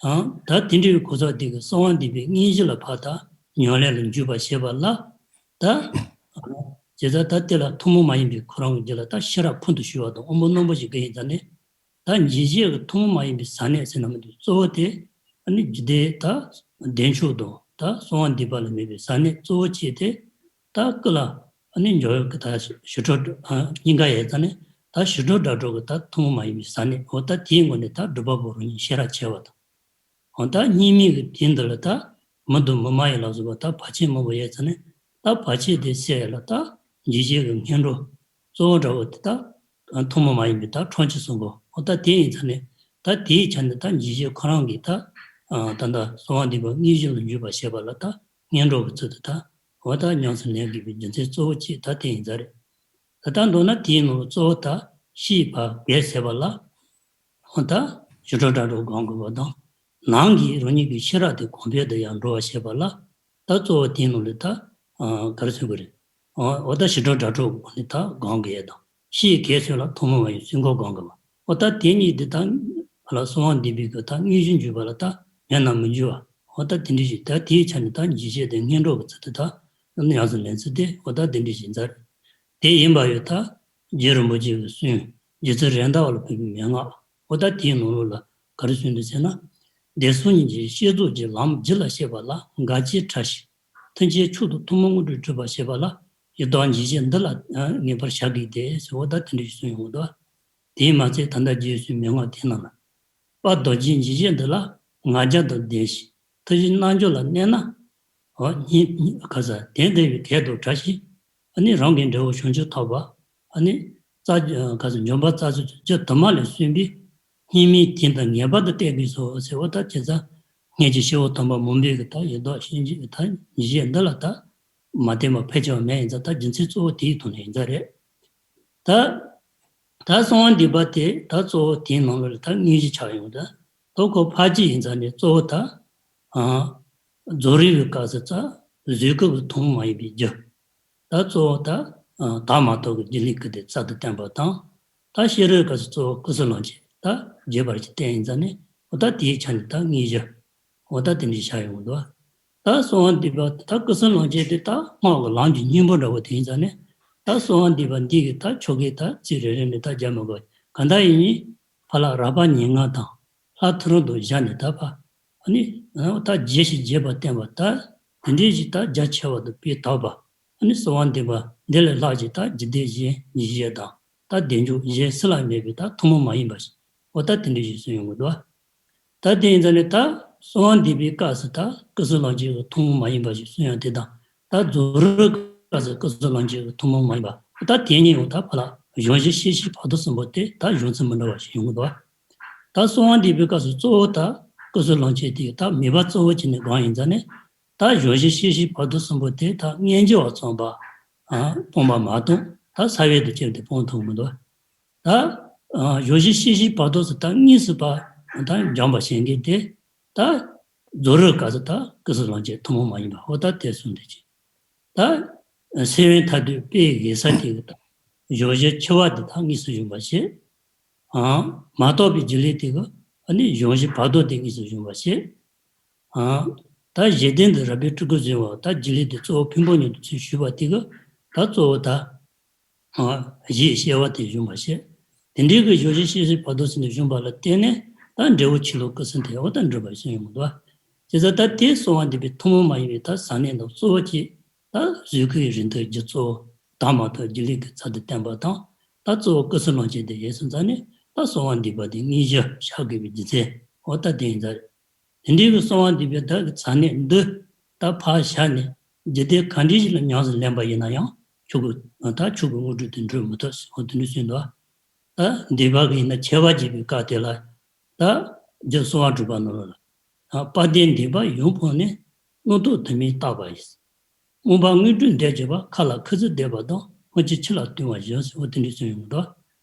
ཨང་། ད་དེ་འདྲའི་གོ་ས་དེ་གི་གསོལ་བ་འདེབས་པའི་དངོས་གཞི་ལ་ཕར་ད་ཉམས་ལེན་ལ་འཇུག་པ་བྱས་པ་ལ། ད། བྱས་ཙང་ད་དེ་ལ་ཐུན་མོང་མ་ཡིན་པའི་ཁོ་རང་གི་རྒྱུད་ལ་ད་ཤེས་རབ་ཕུན་སུམ་ཚོགས་པ་དང་དབང་པོ་རྣོན་པོ་ཞིག་གི་ཡིན་ཙང་ནི། ད་འཇིགས་བྱེད་ཀྱི་ཐུན་མོང་མ་ཡིན་པའི་ཟབ་གནད་ཟེར་ན་མི་འདུག་གཙོ་བོ་དེ་ཨ་ནི་འཇིག་རྟེན་ད་བདེ་མཆོག་དང་ད་གསོལ་བ་འདེབས་པ་ལ་དམིགས་པའི་ཟབ་གནད་གཙོ་བོ་གཅིག་དེ། ད་སྐུ་ལ་ཨ་ནི་འབྱོར་བའི་གི་ད་ཞི་ཁྲོ་ཨ་སྙིང་ག་ཡོད་ཙང་ནི་ད་ཞི་ཁྲོ་སྒྲ་སྒྲོགས་ཀྱི་ད་ཐུན་མོང་མ་ཡིན་པའི་ཟབ་གནད། འོ་ད་དེའི་ངོས་ནས་ད་སྒྲུབ་པ་པོ་རང་ཉིད་ཤེས་རབ་ཆེ་བ་དང་། འོ་ད་སྙིགས་མའི་གི་དུས་འདི་ལ་ད་མི་སྡུག་མི་དམར་ཡི་ལ་སོགས་པ་ད་བར་ཆད་མང་པོ་ཡོད་ཙང་ནི་ད་བར་ཆད་དེ་སེལ་ཡ་ལ་ད་འཇིགས་བྱེད་ཀྱི་ངན་འགྲོ་གཙོ་བོ་འདྲ་བོ་དེ་ད་ཐུན་མོང་མ་ཡིན་པའི་ད་ཕྲང་ཕྱེད་གསུམ་པོ། འོ་ད་དེ་ཡིན་ཙང་ནི་ད་དེའི་ཆ་ནས་ད་འཇིགས་བྱེད་ཁོ་རང་གིས་ད་ད་ད་གསོལ་བ་འདེབས་པ་དངོས་གཞི་ལ་འཇུག་པ་བྱས་པ་ལ་ད་ངན་འགྲོ་གི་ཚུལ་དུ་ད་འོ་ད་ཉམས་སུ་ལེན་དགོས་པའི་རྒྱུ་མཚན་གཙོ་བོ་གཅིག་ད་དེ་ཡིན་ས་རེད། ད་ལྟ་མདོར་ན་དེའི་ནང་ལ་གཙོ་བོ་ད་ཕྱིའི་བར་བརྒལ་ཟེར་བ་ལ། འོ་ད་ཞི་ཁྲོ་སྒྲ་སྒྲོགས་སྒོམ་དགོས་པ་དང་། ནང་གི་རང་ཉིད་ཀྱི་ཤེས་རབ་དེ་གོང་འཕེལ་དུ་ཡང་འགྲོ་བ་བྱེད་པ་ལ། ད་གཙོ་བོ་དེའི་ནང་ལ་ད་ག་རེ་ཟེར་དགོས་རེད། འོ་ད་ཞི་ཁྲོ་སྒྲ་སྒྲོགས་སྒོམ་ནི་ད་སྒོམ་དགོས་ཡ་དང་། ཕྱིའི་བརྒལ་ཚུལ་ལ་ཐུན་མོང་མ་ཡིན་སེམས་ཁམས་སྒོམ་དགོས་པ། འོ་ད་དེ་གཉིས་དེ་ད་ལ་གསོལ་བ་འདེབས་པའི་སྐབས་ད་དངོས་གཞི་འཇུག་པ་ལ་ད་ཡང་ན་མི་འཇུག་པ། འོ་ད་དེ་འདྲ་ཞིག་ད་དེའི་ཆ་ནས་ད་འཇིགས་བྱེད་དེ་ངན་འགྲོ་གི་ཚུལ་དུ་ད་ཉམས་སུ་ལེན་ཚུལ་དེ་འོ་ད་དེ་འདྲ་ཞིག་ཡིན་ས་རེད། དེ་ཡིན་པ་ཡོད་ད། རྗེ་རིན་པོ་ཆེ་གིས་གསུངས། རྗེ་བཙུན་རེད་མདའ་བ་ལ་ཕུལ་བའི་མན་ངག་འོ་ད་དེའི་ནང་ལོགས་ལ་ག་རེ་གསུངས་འདུག་ཟེར་ན། བདེ་གསུམ་གཉིས་ཀྱི་བསྐྱེད་རྫོགས་ཀྱི་ལམ་རྒྱུད་ལ་སྐྱེས་པ་ལ་འགལ་རྐྱེན་བྲལ་ཞིང་ཐུན་ཆད་མཆོག་ཏུ་ཐུན་མོང་དངོས་གྲུབ་སྒྲུབ་པར་བྱེད་པ་ལ་ཡི་དྭགས་འཇིགས་བྱེད་འདི་ལ་ངེས་པར་བྱ་དགོས་ཏེ་ཟེར་འོ་ད་དེ་འདྲ་ཞིག་གསུངས་ཡོང་གི་འདུག་དེས་མ་ཚད་ད་ལྟ་རྗེ་ཡི་གསུང་མན་ངག་དེའི་ནང་ལ། དཔལ་རྡོ་རྗེ་འཇིགས་བྱེད་འདི་ལ་ང་རྒྱལ་དང་ལྡན་ཞིང་ཐུགས་བཞེད་རྣལ་འབྱོར་ལ་གནས་ན། འོ་སྙིང་ག་ས་དེ་འདྲ་བའི་གལ་དུ་གྲགས་ཤིང་། ཨ་ནི་རང་གི་འབྲས་བུ་བྱང་ཆུབ་ཐོབ་པ། ཨ་ནི་རྩ་ག་ས་འབྱོན་པ་རྩ་ཆེན་རྒྱུ་དུ་མ་ལས་གསུངས་པའི་སྙིགས་མའི་དུས་འདི་ངེས་པར་དུ་བསྟེན་དགོས་སོ་ཟེར་བ་ད་བྱས་ཙང་སྔོན་གྱི་སྐྱེས་བུ་དམ་པ་མང་པོས་ཀྱི་ད་ཡི་དྭགས་གཤིན་རྗེ་ད་འཇིགས་བྱེད་འདི་ལ་ད་མ་བསྟེན་པ་ཕལ་ཆེ་བ་མེད་ཡིན་ཙང་ད་རྒྱུ་མཚན་གཙོ་བོ་དེའི་ཐོག་ནས་ཡིན་ས་རེད། ད། ད་གསོལ་བ་འདེབས་པ་དེ་ད་གཙོ་བོ་དེའི་ནང་ལོགས་ལ་ད་དངོས་གཞི་ཆགས་ཡོང་ད། ད་ཁོ་ཕར་ཅི་ཡིན་ཙང་ནས་གཙོ་བོ་ད། ཨ། རྫོགས་རིམ་གྱི་སྐབས་སུ་ད་བཟོད་སྐབས་ཀྱི་ཐུན་མོང་མ་ཡིན་པའི་རྒྱུ། ད་གཙོ་བོ་ད། ཨ། བདག་མ་རྟོགས་ཀྱི་སྒྱུ་ལུས་ཀྱི་དེ་རྩལ་དུ་བསྟན་པ་དང་། ད་ཤེས་རབ་སྐབས་སུ་གཙོ་བོ་སྐུ་གསུམ་ལོངས་སྤྱོད་ད་རྒྱས་པར་ཅིག་བསྟན་ཡིན་ཙང་ནས་འོ་ད་དེའི་ཆ་ནས་ད་དངོས་གཞི། འོ་ད་དེ་འདྲ་བྱ་ཡོང་གི་འདུག་ད་གསོལ་བ་འདེབས་པ་ད་སྐུ་གསུམ་ལོངས་སྤྱོད་དེ་ད་སྔགས་ཀྱི་ལམ་གྱི་སྙིང་པོ་འདྲ་བོ་དེ་ཡིན་ཙང་ནས། ད་གསོལ་བ་འདེབས་པ་འདི་གི་ད་ཆོ་གའི་ད་ཚིག་རེ་རེ་ནས་ད་རྒྱག་མི་དགོས། གང་ལྟར་ཡིན་ནའི་ཕར་ལ་རགས་པ་ཉེར་ལྔ་དང་ལྷ་ཐུན་རིང་དུ་བཞག་ནས་ད་ཕར་ཨ་ནི་ད་རྒྱས་ཤིང་རྒྱས་པར་བསྟན་པ་ད་དེ་འདྲའི་ཞིག་ད་རྒྱ་ཆེ་བ་དང་སྤེལ་དག་པ། ཨ་ནི་གསོལ་བ་འདེབས་པ་འདི་ལས་ལྷག་ཅིག་ད་འཇིག་རྟེན་གཞན་འཇིགས་བྱེད་དང་། ད་བདེ་མཆོག་གཞན་སུ་ལ་མེད་པའི་ད་ཐུན་མོང་མ་ཡིན་པ་ཞིག་འོ་ད་དེ་འདྲ་ཞིག་གསུངས་ཡོང་གི་འདུག་ད་དེ་ཡིན་ཙང་ནས་ད་གསོལ་བ་འདེབས་པའི་སྐབས་སུ་ད་སྐུ་གསུམ་ལོངས་སྤྱོད་ཀྱི་ཐུན་མོང་མ་ཡིན་པ་ཞིག་གསུངས་ཡོང་དེ་དང་། ད་རྫོགས་རིམ་སྐབས་སུ་སྐུ་གསུམ་ལོངས་སྤྱོད་ཀྱི་ཐུན་མོང་མ་ཡིན་པ་ད་དེ་གཉིས་ཡང་ད་ཕར་ལ་གཞོམ་གཞིག་ཤེས་བཞིན་བར་དོ་གསུམ་པོ་དེ་ད་གཞུང་ཚན་མི་འདྲ་བ་ཞིག་ཡོང་གི་འདུག་ད་གསོལ་བ་འདེབས་པའི་སྐབས་སུ་གཙོ་བོ་ད་སྐུ་གསུམ་ལོངས་སྤྱོད་དེ་ད་མོས་པ་གཙོ་བོ་བྱས་ནས་སྒོམ་ཡིན་ཙང་ནས། ད་གཞོམ་གཞིག་ཤེས་བཞིན་བར་དོ་གསུམ་པོ་དེ་ད་སྔོན་གྱི་བ་ཚང་པ་སྤོང་བ་མ་གཏོགས་ད་ས་བོན་དུ་སྐྱེས་ཏེ་སྤོང་ཐུབ་མི་འདུག་ད་གཞོམ་གཞིག་ཤེས་བཞིན་བར་དོ་སུ་ད་དངོས་སུ་པ་ད་འཇོམས་པ་བྱེད་མཁན་དེ་ད་རྫོགས་རིམ་སྐབས་སུ་ད་སྐུ་གསུམ་ལོངས་སྤྱོད་ཐུན་མོང་མ་ཡིན་པ་འོ་ད་དེ་གསུངས་དེ་ཅི། ད་སེམས་དབེན་མཐར་ཐུག་དཔེ་ཡི་ས་དེ་གི་ད་གཞོམ་གཞིག་འཆི་བ་དེ་ད་དངོས་སུ་བྱུང་བ་བྱེད། མ་རྟོགས་པའི་སྒྱུ་ལུས་དེ་གི་ཨ་ནི་གཞོམ་གཞིག་བར་དོ་དེ་དངོས་སུ་བྱུང་བ་བྱེད། ཨ། ད་བཞེད་དོན་དུ་རབ་དཔལ་སྤྲུལ་སྐུ་བྱོན་པ་ད་སྒྱུ་ལུས་དེ་གཙོ་བོ་ཕུང་པོ་ཉིད་དུ་ཚུལ་ཞུས་པ་དེ་གི་ད་གཙོ་བོ་ད། ཨ། གཞི་སྐྱེ་བ་དེ་བྱུང་བ་བྱེད། དེ་འདྲའི་གི་གཞོམ་གཞིག་ཤེས་བཞིན་བར་དོ་ཟེར་ནས་བྱུང་བ་ལ་བརྟེན་ནས་ད་ ད་འབྲས་བུ་ཆོས་ལུགས་ཀུན་གསལ་དེ་འོ་ད་འགྲུབ་པ་ཞིག་ཡོང་གི་འདུག་བ། བྱས་ཙང་ད་དེ་གསང་བ་འདུས་པའི་ཐུན་མོང་མ་ཡིན་པའི་ད་ཟག་གནས་དང་གཙོ་བོ་གཅིག་ད་གཟུགས་སྐུའི་རིགས་མཐུན་རྒྱུ་གཙོ་བོ་དང་མ་ཐག་སྒྱུ་ལུས་ཀྱི་ཚུལ་དུ་བསྟན་པ་དང་། ད་གཙོ་བོ་ཀུན་གསལ་ལོངས་སྤྱོད་དེ་ཡོད་སོང་ཙང་ནས་ད་གསང་བ་འདུས་པ་དེ་དངོས་གཞི་བཞག་དགོས་པའི་རྒྱུ་མཚན་འོ་ད་དེ་ཡིན་ཙང་རེད། དེ་འདྲའི་གི་གསང་བ་འདུས་པའི་ད་གི་ཟག་གནས་འདི་ད་ཕར་བཞག་ནས་རྒྱུད་སྡེ་ག་འདྲ་ཞིག་ལ་ཉམས་སུ་ལེན་པ་ཡིན་ན་ཡང་ཆོས་ཀྱི་ད་ཆོས་ཀྱི་དངོས་གྲུབ་དེ་འགྲུབ་མི་ཐུབ་ཟེར་འོ་དེ་འདྲ་གསུངས་འདུག་ད་འདུས་པ་གི་ཡིན་ན་ཁྱད་པར་འབྱེད་པའི་སྐབས་དེ་ལ་ད་རྒྱུ་གསང་བ་སྒྲུབ་པ་ནང་ལ་དཔལ་ལྡན་འདུས་པ་ཡུམ་ཕུང་ནས། སྣང་སྟོང་དུ་མས་བཏགས་པ་ཡིས། མངོན་པར་དངོས་གྲུབ་འདོད་བྱེད་པ། མཁའ་ལ་ཁུ་ཚུར་འདེགས་པ་དང་། སྔོན་གྱི་ཕྱི་ལ་ལྟུང་བ་བཞིན་ཟེར་བ་དེ་འདྲ་གསུངས་ཡོང་གི་འདུག་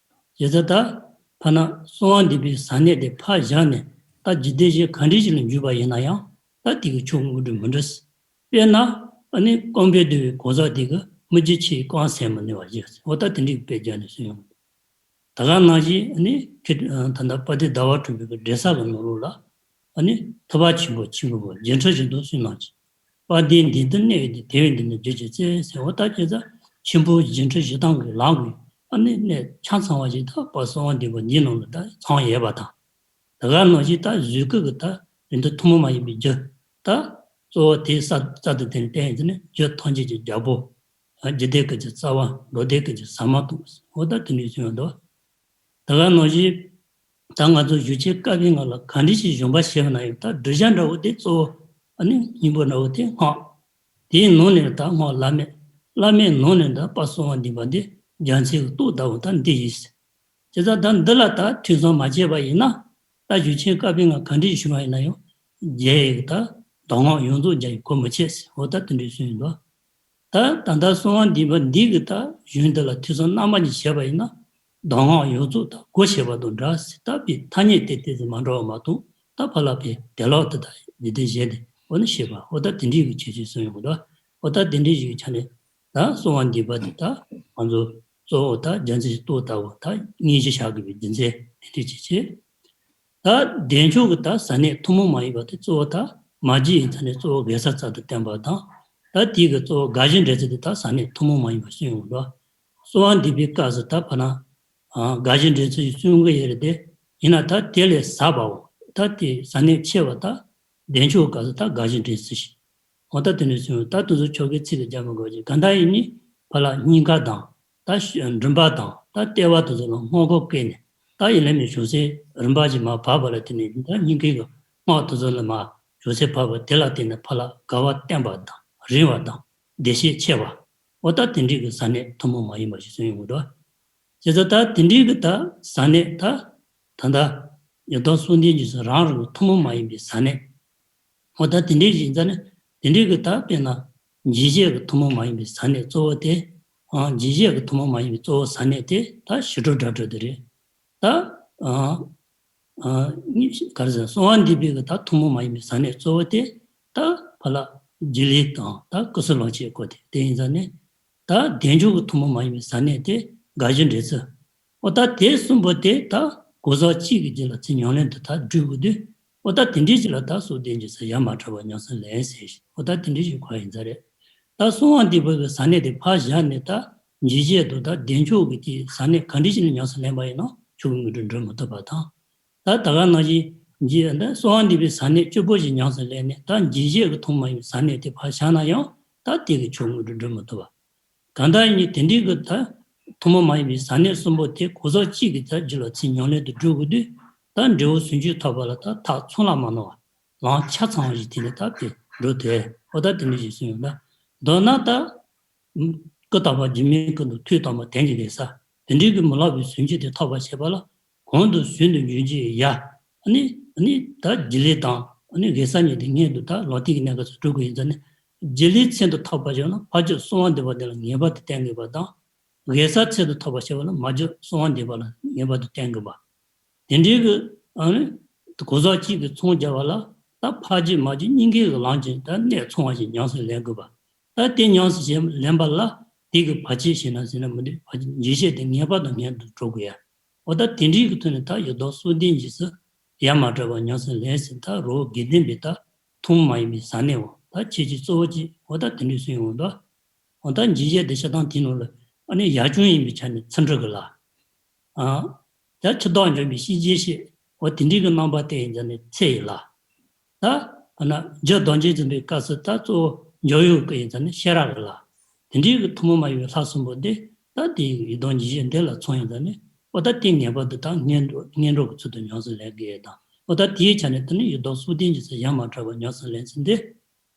བྱས་ཙང་ད་ཕར་ན་གསང་བ་འདུས་པའི་ཟག་གནས་དེ་ཕར་བཞག་ནས་ད་རྒྱུད་སྡེ་གཞན་ག་འདྲ་ཞིག་ལ་འཇུག་པ་ཡིན་ན་ཡང་ད་དེ་གི་ཆོས་དངོས་གྲུབ་མི་འགྲུབ། དཔེར་ན་ཨ་ནི་རྐང་པས་བསྡུས་པའི་གང་ཟག་དེ་གིས་མི་འགྱུར་ཕྱིར་རྐང་ཟད་མི་ནུས་པ་བཞིན་ཟེར་བ་ད་དེ་འདྲའི་དཔེ་བརྒྱབ་ནས་གསུངས་ཡོང་གི་འདུག་ད་ག་ནང་བཞིན་ཨ་ནི་ཁྱེད་ད་ལྟ་དཔལ་ལྡན་ཟླ་བ་གྲགས་པའི་གི་འགྲེལ་ས་གི་ནང་ལོགས་ལ་ཨ་ནི་ཐུབ་པ་ཆེན་པོ་ཆེན་པོ་བཞི་ཁྲི་བཞི་སྟོང་གསུངས་གནང་ཅིང་། དཔལ་ལྡན་འདི་ལྟར་གནས་ཡོད་དེ། དེ་བས་འདི་ནི་བརྗོད་ཅིག་བརྩེ་ཟེར་བ་ད་ཁྱེད་ཚ་ཆེན་པོ་བཞི་ཁྲི་བཞི་སྟོང་གི་ལམ་གྱི་ཨ་ནི་གནས་ཆ་ཚང་བ་ཞིག་ད་བར་གསང་བ་འདུས་པ་འདི་ནང་ལ་ད་ཚང་ཡོད་པ་དང་། ད་ག་ནང་བཞིན་ད་གཟུགས་སྐུ་གི་ད་རིགས་མཐུན་ཐུན་མོང་མ་ཡིན་པའི་རྒྱུ་ད་གཙོ་བོ་དེ་ས་རྩ་དང་དེ་ནི་བརྟེན་ཡོད་དེ་ནི་རྒྱུ་ཐམས་ཅད་ཀྱི་རྒྱལ་པོ། རྒྱུད་སྡེ་ཀུན་གྱི་རྩ་བ། མདོ་སྡེ་ཀུན་གྱི་ཟ་མ་ཏོག་འོ་ད་དེ་འདྲའི་གསུངས་ཡོད་དོ། ད་ག་ནང་བཞིན་ད་ང་ཚོ་གཞུང་ཆེན་བཀའ་པོད་ལྔ་ལ་ག་འདྲ་ཞིག་གཞོན་པ་བྱས་པ་ན་ཡང་ད་བསྒྲུབ་བྱ་འདྲ་བོ་དེ་གཙོ་བོ་ཨ་ནི་སྙིང་པོ་འདྲ་བོ་དེ་སྔགས། དེའི་ནང་ནས་ད་སྔགས་བླ་མེད། བླ་མེད་ནང་ནས་ད་དཔལ་གསང་བ་འདུས་པ་འདི་རྒྱལ་མཚན་གྱི་སྟོབས་ལྟ་བུ་ད་འདི་ཡིན། དེ་ལྟར་ད་འདི་ལ་ད་ཐོས་བསམ་མ་བྱས་པ་ཡིན་ན། ད་གཞུང་ཆེན་བཀའ་པོད་ལྔ་ག་འདྲའི་ཞུ་བ་ཡིན་ན་ཡང་། རྒྱལ་ཡི་ད་གདམས་ངག་ཡོངས་རྫོགས་རྒྱ་ཡི་གོ་མི་ཆོད་ཟེར་འོ་ད་དེ་འདྲའི་གསུངས་ཡོད་དོ། ད་ད་ལྟ་གསང་བ་འདུས་པ་འདི་གི་ད་གཞུང་འདི་ལ་ཐོས་བསམ་རྣལ་མ་ཞིག་བྱས་པ་ཡིན་ན། གདམས་ངག་ཡོངས་རྫོགས་ད་གོ་ཤེས་པ་དང་འདྲ་ཟེར་ད་པའི་ཐ་སྙད་དེ་ཏོག་ཙམ་མ་འདྲ་བ་མ་གཏོགས་ད་ཕར་ལ་པའི་དེ་ལོག་ཏུ་ད་འདི་དེ་བཞེས་ཏེ་འོ་ན་ཤེས་པ་འོ་ད་དེ་འདྲའི་གི་ཁྱད་ཆོས་གསུངས་ཡོད་དོ། འོ་ད་དེ་འདྲའི་ཞིག་གི་ཆ་ནས་ད་གསང་བ་འདུས་པ་འདི་ད་ང་ཚོ་གཙོ་བོ་ད་རྒྱལ་མཚན་གྱི་སྟོབས་ལྟ་བུ་ད་སྙིང་རྗེ་བཞག་དགོས་པའི་རྒྱུ་མཚན་དེ་འདྲ་ཅིག་བྱས། ད་བདེ་མཆོག་གི་ད་ཟག་གནས་ཐུན་མོང་མ་ཡིན་པ་དེ་གཙོ་བོ་ད་མ་བརྗེད་ཡིན་ཙང་ནས་གཙོ་བོ་དགེ་རྩ་རྩལ་དུ་བསྟན་པ་དང་། ད་དེའི་གི་གཙོ་བོ་དགའ་བཞི་འབྲེལ་ཚུལ་དེ་ད་ཟག་གནས་ཐུན་མོང་མ་ཡིན་པ་གསུངས་ཡོང་འདུག་གསང་བ་འདུས་པའི་སྐབས་སུ་ད་ཕ་ན་དགའ་བཞི་འབྲེལ་ཚུལ་ཞིག་གསུང་གི་ཡོད་རེད་དེ། ཡིན་ན་ད་དེ་ལས་ཟབ་པའོ། ད་དེ་ཟག་གནས་ཆེ་བ་ད་བདེ་མཆོག་གི་སྐབས་སུ་ད་དགའ་བཞི་འབྲེལ་ཚུལ་ཞིག་འོ་ད་དེ་འདྲ་གསུངས་ད་དེ་ཚོ་ཆོ་གའི་ཚིག་ལ་རྒྱག་མི་དགོས་ཀྱི་གང་ལྟར་ཡིན་ནི་ཕ་ལ་སྙིང་ག་དང་ད་ཤ་མགྲིན་པ་དང་ད་ལྟེ་བ་དེ་ཚོ་ལ་སྔགས་འཁོར་བསྐོར་ནས་ད་ཡི་ལེ་མའི་བྱང་སེམས་རིམ་པ་བཞིན་མར་བབས་པ་ལ་བརྟེན་ནས་ད་སྙིང་གའི་སྔགས་དེ་ཚོ་ལ་མར་བྱང་སེམས་བབས་པ་དེ་ལ་བརྟེན་ནས་ཕ་ལ་དགའ་བ་བརྟན་པ་དང་རིང་བ་དང་བདེ་གཤེགས་ཆེ་བ་འོ་ད་དེ་འདྲའི་གི་ཟག་གནས་ཐུན་མོང་མ་ཡིན་པ་ཞིག་གསུངས་ཡོང་གི་འདུག་བྱས་ཙང་ད་དེ་འདྲའི་གི་ད་ཟག་གནས་ད་ད་ལྟ་ཡི་དྭགས་གསུམ་ལྡན་རྗེས་སུ་རང་རང་གི་ཐུན་མོང་མ་ཡིན་པའི་ཟག་གནས། འོ་ད་དེ་འདྲའི་ཞིག་ཡིན་ཙང་ནི་དེ་འདྲའི་གི་ད་དཔེར་ན་འཇིགས་བྱེད་ཀྱི་ཐུན་མོང་མ་ཡིན་པའི་ཟག་གནས་གཙོ་བོ་དེ། ཨ་འཇིགས་བྱེད་ཀྱི་ཐུན་མོང་མ་ཡིན་པའི་གཙོ་བོ་ཟག་གནས་དེ་ད་ཞི་ཁྲོ་སྒྲ་སྒྲོགས་དེ་རེད། ད་ཨ་ཨ་གཉིས་ག་རེ་ཟེར་གསང་བ་འདུས་པའི་གི་ད་ཐུན་མོང་མ་ཡིན་པའི་ཟག་གནས་གཙོ་བོ་དེ་ད་ཕ་ལ་སྒྱུ་ལུས་དང་ད་ཀུན་གསལ་ལོངས་སྤྱོད་སྐོར་དེ་དེ་ཡིན་ཙང་ནི། ད་བདེ་མཆོག་གི་ཐུན་མོང་མ་ཡིན་པའི་ཟག་གནས་དེ་དགའ་བཞི་འབྲེལ་ཚུལ། འོ་ད་དེ་གསུམ་པོ་དེ་ད་གོ་ས་གཅིག་གི་རྒྱུད་ལ་ཚུར་ཉམས་ལེན་དུ་ད་སྒྲུབ་དགོས་དུས། འོ་ད་དེ་འདྲའི་ཅིག་ལ་ད་སོ་བདེ་འཇིགས་སུ་ཡ་མ་བྲལ་བ་ཉམས་སུ་ལེན་ཟེར་ཞིང་འོ་ད་དེ་འདྲའི་ཞིག་གོ་ཡིན་ས་རེད། ད་གསང་བ་འདུས་པའི་གི་ཟག་གནས་དེ་ཕར་བཞག་ནས་ད་འཇིགས་བྱེད་དུ་ད་བདེ་མཆོག་གི་དེ་ཟག་གནས་ག་འདྲ་ཞིག་ལ་ཉམས་སུ་ལེན་པ་ཡིན་ན་ཆོས་ཀྱི་དངོས་གྲུབ་འགྲུབ་མི་ཐུབ་པ་དང་། ད་ད་ག་ནང་བཞིན་འཇིགས་ད་གསང་བ་འདུས་པའི་ཟག་གནས་བཅུ་པོ་ཞིག་ཉམས་སུ་ལེན་ནས་ད་འཇིགས་བྱེད་ཀྱི་ཐུན་མོང་མ་ཡིན་པའི་ཟག་གནས་དེ་ཕར་བཞག་ན་ཡང་ད་དེ་གི་ཆོས་དངོས་གྲུབ་འགྲུབ་མི་ཐུབ་པ། གང་ལྟར་ཡིན་དེ་འདྲའི་གི་ད་ཐུན་མོང་མ་ཡིན་པའི་ཟག་གནས་གསུམ་པོ་དེ་གོ་ས་གཅིག་གི་ད་རྒྱུད་ལ་ཚུར་ཉམས་ལེན་དུ་སྒྲུབ་དགོས་དུས་ད་འབྲས་བུ་ཟུང་འཇུག་ཐོབ་པ་ལ་ད་ཐག་ཚང་ལ་མ་ནོར་བ་ལམ་ཆ་ཚང་བ་ཞིག་དེ་ལས་ད་དེ་འགྲོ་དེ་འོ་ད་དེ་འདྲ་ཞིག་གསུངས་ཡོད་ན། མདོར་ན་ད་སྐུ་དམ་པ་འཇིགས་མེད་ཀུན་ཏུ་ཐུགས་དམ་པ་དོན་གྱི་འགྲེལ་ས་དེ་འདྲའི་གི་མི་ལོག་པའི་ཟུང་འཇུག་དེ་ཐོབ་པར་བྱེད་པ་ལ། གོང་དུ་ཟུང་དུ་འཇུག་བྱེད་ཡ། ཨ་ནི་ཨ་ནི་ད་སྒྱུ་ལུས་དང་ཨ་ནི་དགེ་རྩ་གཉིས་དེ་སྔོན་དུ་ད་ལོག་ལྟའི་གནས་སྐབས་སུ་སྒྲུབ་དགོས་ཡིན་ཙང་ནི། སྒྱུ་ལུས་མཚོན་དུ་ཐོབ་པ་བྱུང་ན་ཕར་ཕྱོགས་གསང་བ་འདུས་པ་དེ་ལ་ངེས་པར་དུ་བརྟེན་དགོས་པ་དང་། དགེ་རྩ་མཚོན་དུ་ཐོབ་པ་བྱུང་ན་མར་ཕྱོགས་གསང་བ་འདུས་པ་ལ་ངེས་པར་དུ་བརྟེན་དགོས་པ། དེ་འདྲའི་གི་ཨ་ནི་གོ་ས་གཅིག་གི་ཚང་རྒྱ་བ་ལ་ད་ཕར་ཕྱོགས་མར་ཕྱོགས་གཉིས་ཀའི་གི་ལམ་གྱི་ད་གནད་ཚང་བ་ཞིག་ཉམས་སུ་ལེན་དགོས་པ། ད་དེ་ཉམས་སུ་ལེན་པ་ལ་དེ་གི་བར་ཆད་ཞེ་ན་ཟེར་ན་མི་འདུག་བར་ཆད་འཇིགས་བྱེད་དེ་ངེས་པར་དུ་ངེས་དུ་འགྲོ་དགོས་ཡ། འོ་ད་དེ་འདྲའི་གི་ཐོག་ནས་ད་ཡི་དྭགས་གསུམ་ལྡན་རྗེས་སུ་ཡ་མ་བྲལ་བ་ཉམས་སུ་ལེན་ཟེར་ད་རོ་དགེ་ལྡན་པའི་ད་ཐུན་མོང་མ་ཡིན་པའི་ཟག་གནས་འོ་ད་ཁྱེད་ཀྱི་གཙོ་བོ་གཅིག་འོ་ད་དེ་འདྲའི་གསུངས་ཡོང་ད། འོ་ད་འཇིགས་བྱེད་དེ་ཤ་སྟག་དེའི་ནང་ལ་ཨ་ནི་ཡ་ཆུང་ཡིན་པའི་ཆ་ནས་ཚུར་འགྲོ་གི་ལ། ཨ། ད་ཕྱི་ལྟར་འཇོམས་པའི་གཤིན་རྗེ་གཤེད། འོ་དེ་འདྲའི་གི་རྣམ་པ་དེ་ཡིན་ཙང་ནི་ཚེ་ཡི་ལྷ། ད་ཨ་ན་རྒྱུ་རྡོ་རྗེ་འཛིན་པའི་སྐབས་སུ་ད་གཙོ་བོ་འཇོ་ཡུལ་གི་ཡིན་ཙང་ནི་ཤེས་རབ་ཀྱི་ལྷ། དེ་འདྲའི་གི་ཐུན་མོང་མ་ཡིན་པའི་ལྷ་གསུམ་པོ་འདི་ད་དེའི་ཡི་དམ་ཉི་ཤུ་འདི་ལ་མཚོན་ཡིན་ཙང་ནི་འོ་ད་དེ་ངེས་པར་དུ་ད་སྔོན་འགྲོ་སྔོན་འགྲོ་གི་ཚུལ་དུ་ཉམས་སུ་ལེན་དགོས་ཡས་དང་། འོ་ད་དེའི་ཆ་ནས་དེ་ནི་ཡི་དམ་གསུམ་ལྡན་གྱི་ཚུལ་ཡང་མ་གྲགས་པ་ཉམས་སུ་ལེན་ཚུལ་འདི།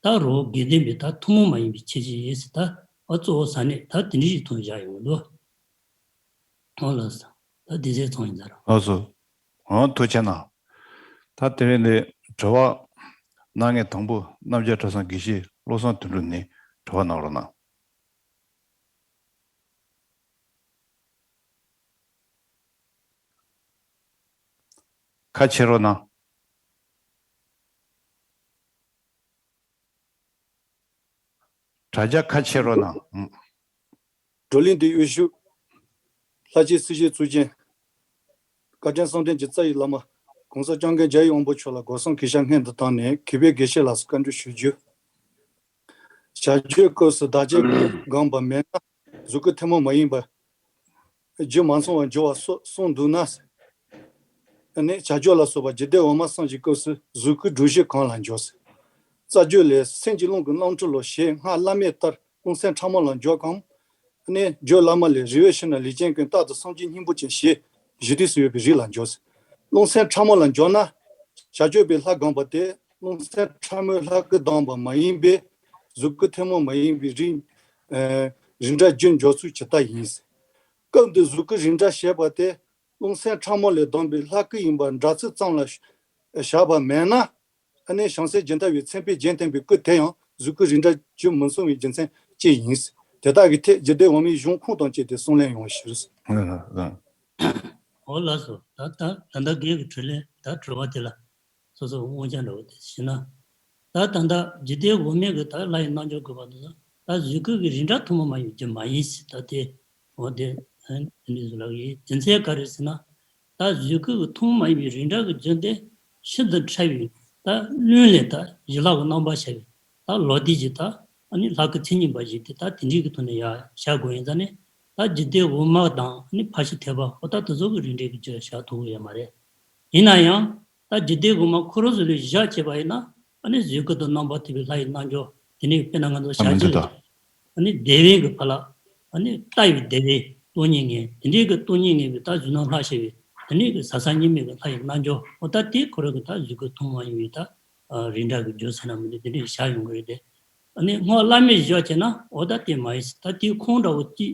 ད་རོ་དགེ་ལྡན་པའི་ད་ཐུན་མོང་མ་ཡིན་པའི་ཁྱད་ཆོས་ཡིན་ཟེར། ད་ཨ་གཙོ་བོ་ས་གནས་ད་དེ་འདྲ་ཞིག་མཐོང་བཞག་ཡོང་གི་འདུག་ཨོ་ལགས་སོ། ད་དེ་ཚེ་ཚོང་ཡིན་ཟེར། ལགས་སོ། འོ་ཐུགས་རྗེ་གནང་། ད་དེ་རིང་འདི་དྲི་བ་གནང་མཁན་དང་པོ་རྣམ་རྒྱལ་གྲྭ་ཚང་དགེ་བཤེས་བློ་བཟང་དོན་གྲུབ་ནས་དྲི་བ་གནང་རོགས་གནང་། ཁ་ཕྱེ་རོགས་གནང་། དྲ་རྒྱ་ཁ་ཕྱེ་རོགས་གནང་། ཨུམ། བགྲོ་གླེང་འདི་དབུ་བཞུགས། ལྷ་རྗེ་སྲས་བཞིའི་གཙུག་རྒྱན། བཀའ་དྲིན་གསུམ་ལྡན་གྱི་རྩ་ཡི་བླ་མ། ༸གོང་ས་༸སྐྱབས་མགོན་རྒྱལ་བའི་དབང་པོ་མཆོག་ལ་སྒོ་གསུམ་གུས་ཕྱག་སྔོན་དུ་བཏང་ནས་མཁས་པའི་དགེ་བཤེས་ལ་སོགས་བཀའ་འདྲི་ཞུ་རྒྱུ། བྱ་སྤྱོད་སྐབས་སུ་བདག་བསྐྱེད་ཀྱིས་དགོངས་པ་མེད་ན་གཟུགས་སྐུ་ཐུན་མོང་མ་ཡིན་པ། རྒྱུད་མ་ཚང་བར་འགྱུར་བ་སོགས་གསུངས་འདུག་ན། ནི་བྱ་སྤྱོད་ལ་སོགས་པ་རྒྱུད་སྡེ་འོག་མ་གསུམ་གྱི་སྐབས་སུ་གཟུགས་སྐུའི་སྒྲུབ་བྱེད་གང་ལ་འཇོག་ཟེར། རྩ་རྒྱུད་ལས་སེམས་ཀྱི་རླུང་གི་རྣམ་འཕྲུལ་ལོ་ཞེས་སྔགས་བླ་མེད་ལྟར་རླུང་སེམས་ཕྲ་མོ་ལ་འཇོག་གམ། ནི་རྒྱུད་བླ་མ་ལས་རི་བོའི་ཞིང་ན་ལུས་ཅན་ཀུན་རྟག་ཏུ་སེམས་ཀྱི་སྙིང་པོ་ཅན་ཞེས་བཞི་དུས་སུ་ཡོད་པའི་རིགས་ལ་འཇོག་ཟེར། རླུང་སེམས་ཕྲ་མོ་ལ་འཇོག་ན། བྱ་སྤྱོད་པའི་ལྷ་དགོངས་པ་དེ་རླུང་སེམས་ཕྲ་མོའི་ལྷ་སྐུ་ལྡན་པ་མ་ཡིན་པས་གཟུགས་སྐུ་ཐུན་མོང་མ་ཡིན་པའི་རིགས། ཨ་རིགས་འདྲ་རྒྱུར་འཇོག་ཚུལ་ཇི་ལྟར་ཡིན། སྐབས་འདིར་གཟུགས་སྐུ་རིགས་འདྲ་ཞེས་པ་དེ་རླུང་སེམས་ཕྲ་མོ་ལས་ལྡན་པའི་ལྷ་སྐུ་ཡིན་པ་འདྲ་ཚུལ་ཙམ་ལ་བཞག་པ་མེད་ན། ཨ་ནི་བྱང་སེམས་ཇི་ལྟ་བའི་མཚན་དཔེས་རྒྱན་བསྟན་པའི་སྐུ་དེ་ཡང་གཟུགས་སྐུ་རིགས་འདྲ་རྒྱུར་མི་མཚུངས་པའི་རྒྱུ་མཚན་ཅིག་ཡིན། དེ་དག་གི་ཐད་རྒྱུད་སྡེ་འོག་མའི་གཞུང་ཁུངས་དང་བཅས་ཏེ་གསུང་ལན་ཡང་ཞུ། ཨ་ཨ། འོ་ལགས་སོ། ད་ད་ད་ལྟ་རྒན་གྱི་དྲིས་ལན་ད་དྲི་བ་དེ་ལ་སོ་སོ་དབང་ཆ་འདྲ་བོ་དེ་ཞུས་ན། ད་ད་ལྟ་རྒྱུད་སྡེ་འོག་མའི་གི་ད་ལྷ་ཡི་རྣལ་འབྱོར་དགོས་པ་འདུག་ད་གཟུགས་སྐུ་གི་རིགས་འདྲ་ཐུན་མོང་མ་ཡིན་རྒྱུ་མ་ཡིན་ཟེར། ད་དེ་འོ་དེ་ཨ་དེ་འདྲ་ཟེར་ལབ་ཡིན། རྒྱུ་མཚན་ག་རེ་ཟེར་ན། ད་གཟུགས་སྐུ་གི་ཐུན་མོང་མ་ཡིན་པའི་རིགས་འདྲ་གི་རྒྱུ་དེ་ཤིན་ཏུ་ཕྲ་བའི་ད་བླུན་ལས་ད་ཡིད་ལ་གི་རྣམ་པར་ཤར་བའི་ད་ལོག་ལྟའི་གི་ད་ཨ་ནི་ལྷ་སྐུ་མཚན་ཉིད་པ་ཞིག་དེ་ད་དེ་འདྲའི་གི་ཐོག་ནས་ཡར་བཞག་དགོས་ཡིན་ཙང་ནི། ད་རྒྱུད་སྡེ་འོག་མ་དང་ཨ་ནི་ཕར་ཕྱིན་ཐེག་པ་འོ་ད་དེ་ཚོ་གི་རིགས་འདྲའི་གི་རྒྱུ་བཞག་ཐུབ་ཀྱི་ཡོད་མ་རེད། ཡིན་ན་ཡང་ད་རྒྱུད་སྡེ་འོག་མ་ཁོ་རང་ཚོ་ལ་བཞག་བྱས་པ་ཡིན་ན། ཨ་ནི་གཟུགས་སྐུ་དང་རྣམ་པར་ཐར་པའི་ལྷ་ཡི་རྣལ་འབྱོར་དེ་ནི་དཔེར་ན་ང་ཚོ་བྱ་སྤྱོད་ལ། ཨ་ནི་བདེ་བའི་གི་ཕར་ལ། ཨ་ནི་ལྟ་བའི་བདེ་བའི་སྟོང་ཉིད་ངེས། དེ་འདྲའི་གི་སྟོང་ཉིད་ངེས་པའི་ད་གཟུགས་སྣང་ལྷ་ཞེས་པའི་དེ་འདྲའི་གི་གཟའ་གཟའ་ཉི་མའི་གི་ལྷ་ཡི་རྣལ་འབྱོར་འོ་ད་དེ་ཁོ་རང་གི་ད་གཟུགས་སྐུ་ཐུན་མོང་ཡིན་པའི་ད་རིགས་འདྲ་གི་རྒྱུ་ཟེར་ན་མི་འདུག་དེ་འདྲའི་བཞག་ཡོང་གི་རེད་དེ། ཨ་ནི་སྔགས་བླ་མེད་བཞག་བྱས་ན་འོ་ད་དེ་མ་ཡིན་ཟེར། ད་དེའི་ཁུངས་འདྲ་བོ་གཅིག་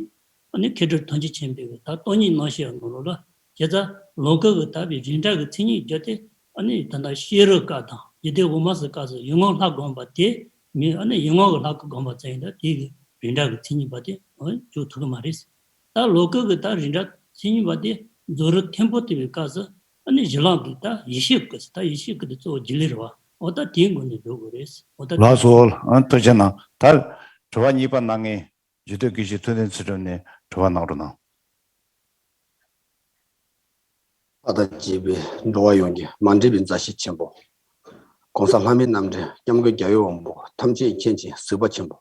ཨ་ནི་མཁས་གྲུབ་ཐམས་ཅད་མཁྱེན་པའི་གི་ད་སྟོང་ཉིད་རྣམ་བཤད་ནང་ལོགས་ལ་བྱས་ཙང་ལོ་ཀ་གི་ད་བའི་རིགས་འདྲ་གི་མཚན་ཉིད་བརྗོད་དེ། ཨ་ནི་ད་ལྟ་ཤེས་རབ་སྐབས་དང་རྒྱུད་སྡེ་འོག་མ་སོགས་སྐབས་སུ་ཡིད་ངོར་ལྷ་དགོངས་པ་དེ་མིན། ཨ་ནི་ཡིད་ངོར་གྱི་ལྷ་སྐུ་དགོངས་པ་ཙམ་ཡིན་ད་དེ་གི་རིགས་འདྲ་གི་མཚན་ཉིད་པ་དེ་འཇོག་ཐུབ་ཀྱི་མ་རེད། ད་ལོ་ཀ་གི་ད་རིགས་འདྲ་མཚན་ཉིད་པ་དེ་རྫོགས་རིམ་ཐེམ་པོ་ཐེ་བའི་སྐབས་སུ་ཨ་ནི་གཞི་ལམ་གྱི་ད་ཡེ་ཤེས་སྐུ་ཟེར། ད་ཡེ་ཤེས་སྐུ་དེ་གཙོ་བོ་རྒྱུད་ལས་རེད་བ། འོ་ད་དེའི་སྒོ་ནས་འགྲོ་དགོས་རེད། འོ་ད་ལགས་སོ། ཨ་ཐུགས་རྗེ་གནང་། ད་དྲི་བ་གཉིས་པ་གནང་མཁན། རྒྱུད་སྟོད་དགེ་བཤེས་ཐུབ་བསྟན་ཚུལ་ཁྲིམས་ནས་དྲི་བ་གནང་རོགས་གནང་། ལྷ་དང་བཅས་པའི་འགྲོ་བ་ཡོངས་ཀྱི་མ་འདྲིས་པའི་མཛའ་བཤེས་ཆེན་པོ། ༸གོང་ས་ལྷ་མིའི་རྣམ་འདྲེན་༸སྐྱབས་མགོན་རྒྱལ་བའི་དབང་པོ་ཐམས་ཅད་མཁྱེན་ཅིང་གཟིགས་པ་ཆེན་པོ།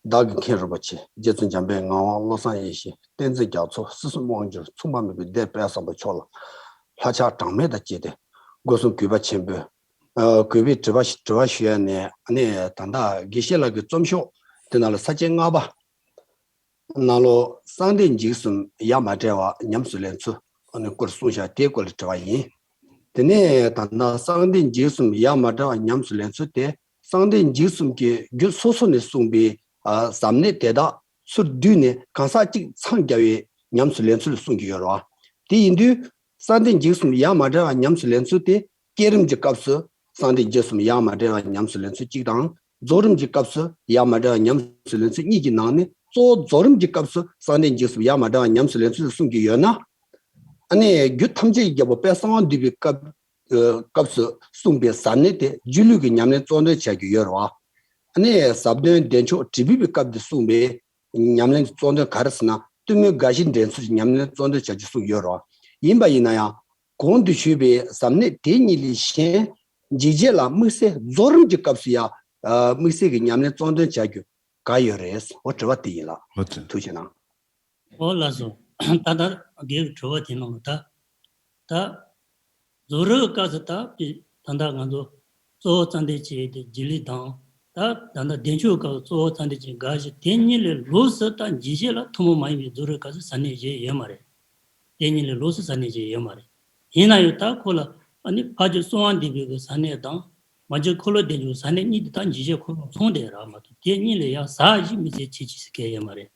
བདག་གི་མཁན་རིན་པོ་ཆེ་རྗེ་བཙུན་འཇམ་དཔལ་ངག་དབང་བློ་བཟང་ཡེ་ཤེས་བསྟན་འཛིན་རྒྱ་མཚོ་སྲིད་གསུམ་དབང་སྒྱུར་མཚུངས་པ་མེད་པའི་སྡེ་དཔལ་བཟང་པོ་མཆོག་ལ་ལྷ་ཕྱག་གྲངས་མེད་དང་བཅས་ཏེ་སྒོ་གསུམ་གུས་པ་ཆེན་པོས། ཨ་གུས་པའི་དྲི་བ་ཞིག་དྲི་བ་ཞུ་ཡ་ནས་ཨ་ནི་ད་ལྟ་དགེ་བཤེས་ལགས་ཀྱི་རྩོམ་ཤོག་དེ་ནང་ལ་ས་བཅད་ལྔ་པ་ནང་ལོགས་གསང་བདེ་འཇིགས་གསུམ་ཡ་མ་བྲལ་བ་ཉམས་སུ་ལེན་ཚུལ་ཨ་ནི་སྐོར་གསུངས་བཞག་དེའི་སྐོར་ལ་དྲི་བ་ཡིན། དེ་ནས་ད་ལྟ་གསང་བདེ་འཇིགས་གསུམ་ཡ་མ་བྲལ་བ་ཉམས་སུ་ལེན་ཚུལ་དེ་གསང་བདེ་འཇིགས་གསུམ་གྱི་རྒྱུད་སོ་སོ་ནས་གསུངས་པའི་ཨ་ཟབ་གནད་དེ་དག་ཚུར་བསྡུས་ནས་གང་ཟག་གཅིག་འཚང་རྒྱ་བའི་ཉམས་སུ་ལེན་ཚུལ་གསུངས་ཀྱི་ཡོད་རེད་བ། དེ་ཡིན་དུས། གསང་བདེ་འཇིགས་གསུམ་ཡ་མ་བྲལ་བ་ཉམས་སུ་ལེན་ཚུལ་དེ་བསྐྱེད་རིམ་གྱི་སྐབས་སུ་གསང་བདེ་འཇིགས་གསུམ་ཡ་མ་བྲལ་བ་ཉམས་སུ་ལེན་ཚུལ་གཅིག་དང་རྫོགས་རིམ་གྱི་སྐབས་སུ་ཡ་མ་བྲལ་བ་ཉམས་སུ་ལེན་ཚུལ་གཉིས་ཀྱི་ནང་ནས་གཙོ་བོ་རྫོགས་རིམ་གྱི་སྐབས་སུ་གསང་བདེ་འཇིགས་གསུམ་ཡ་མ་བྲལ་བ་ཉམས་སུ་ལེན་ཚུལ་གསུངས་ཀྱི་ཡོད་ན། ཨ་ནི་རྒྱུད་ཐམས་ཅད་ཀྱི་རྒྱལ་པོ་དཔལ་གསང་བ་འདུས་པའི་སྐབས་སྐབས་སུ་གསུངས་པའི་ཟབ་གནད་དེ་སྒྱུ་ལུས་ཀྱི་ཉམས་ལེན་གཙོ་འདོན་བྱ་རྒྱུ་ཡོད་རེད་བ། ཨ་ནི་ཟབ་དོན་བདེ་མཆོག་དྲིལ་བུ་པའི་སྐབས་དེ་གསུངས་པའི་ཉམས་ལེན་གྱི་གཙོ་འདོན་ག་རེ་ཟེར་ན་གཏུམ་མོའི་དགའ་བཞི་འདྲེན་ཚུལ་གྱི་ཉམས་ལེན་གཙོ་འདོན་བྱ་རྒྱུ་གསུངས་ཡོད་རེད་བ། ཡིན་པ་ཡིན་ན་ཡང་གོང་དུ་ཞུས་པའི་ཟབ་གནད་དེ་གཉིས་ལས་གཞན་འཇིགས་བྱེད་ལ་དམིགས་བསལ་རྫོགས་རིམ་གྱི་སྐབས་སུ་ཡང་དམིགས་བསལ་གྱི་ཉམས་ལེན་གཙོ་འདོན་བྱ་རྒྱུ་ག་ཡོད་རེད། འོ་དྲི་བ་དེ་ཡིན་ལགས། འོ་ཐུགས་རྗེ་གནང་། འོ་ལགས་སོ། ད་ལྟ་རྒན་གྱི་དྲི་བ་དེ་ནང་ལ་ད་ད་ རྫོགས་རིམ་སྐབས་སུ་ད་ད་ལྟ་ང་ཚོ་གཙོ་བོ་རྩ་འདོན་བྱས་ཏེ་སྒྱིད་ལུག་དང་། ད་ད་ལྟ་བདེ་མཆོག་སྐབས་གཙོ་བོ་རྩ་འདོན་བྱས་དགག་གཞི་དེ་གཉིས་ལས་ལོགས་སུ་ད་འཇུག་བྱེད་ལ་ཐུན་མོང་མ་ཡིན་པའི་རྫོགས་རིམ་སྐབས་སུ་ཟབ་གནད་བཞི་ཡོད་མ་རེད། དེ་གཉིས་ལས་ལོགས་སུ་ཟབ་གནད་བཞི་ཡོད་མ་རེད། ཡིན་ན་ཡང་ད་ཁོ་ལ་ཨ་ནི་ཕ་རྒྱུད་གསང་བ་འདུས་པའི་གི་ཟབ་གནད་དང་། མ་རྒྱུད་འཁོར་ལོ་བདེ་མཆོག་ཟབ་གནད་གཉིས་དེ་ད་འཇུག་བྱེད་ཁོ་རང་མཚུངས་བསྡད་རག་མ་གཏོགས་དེ་གཉིས་ལས་ཡང་ཟབ་ཞིག་དམིགས་བསལ་ཆེ་ཆེ་ཟེར་མཁན་ཡོད་མ་རེད།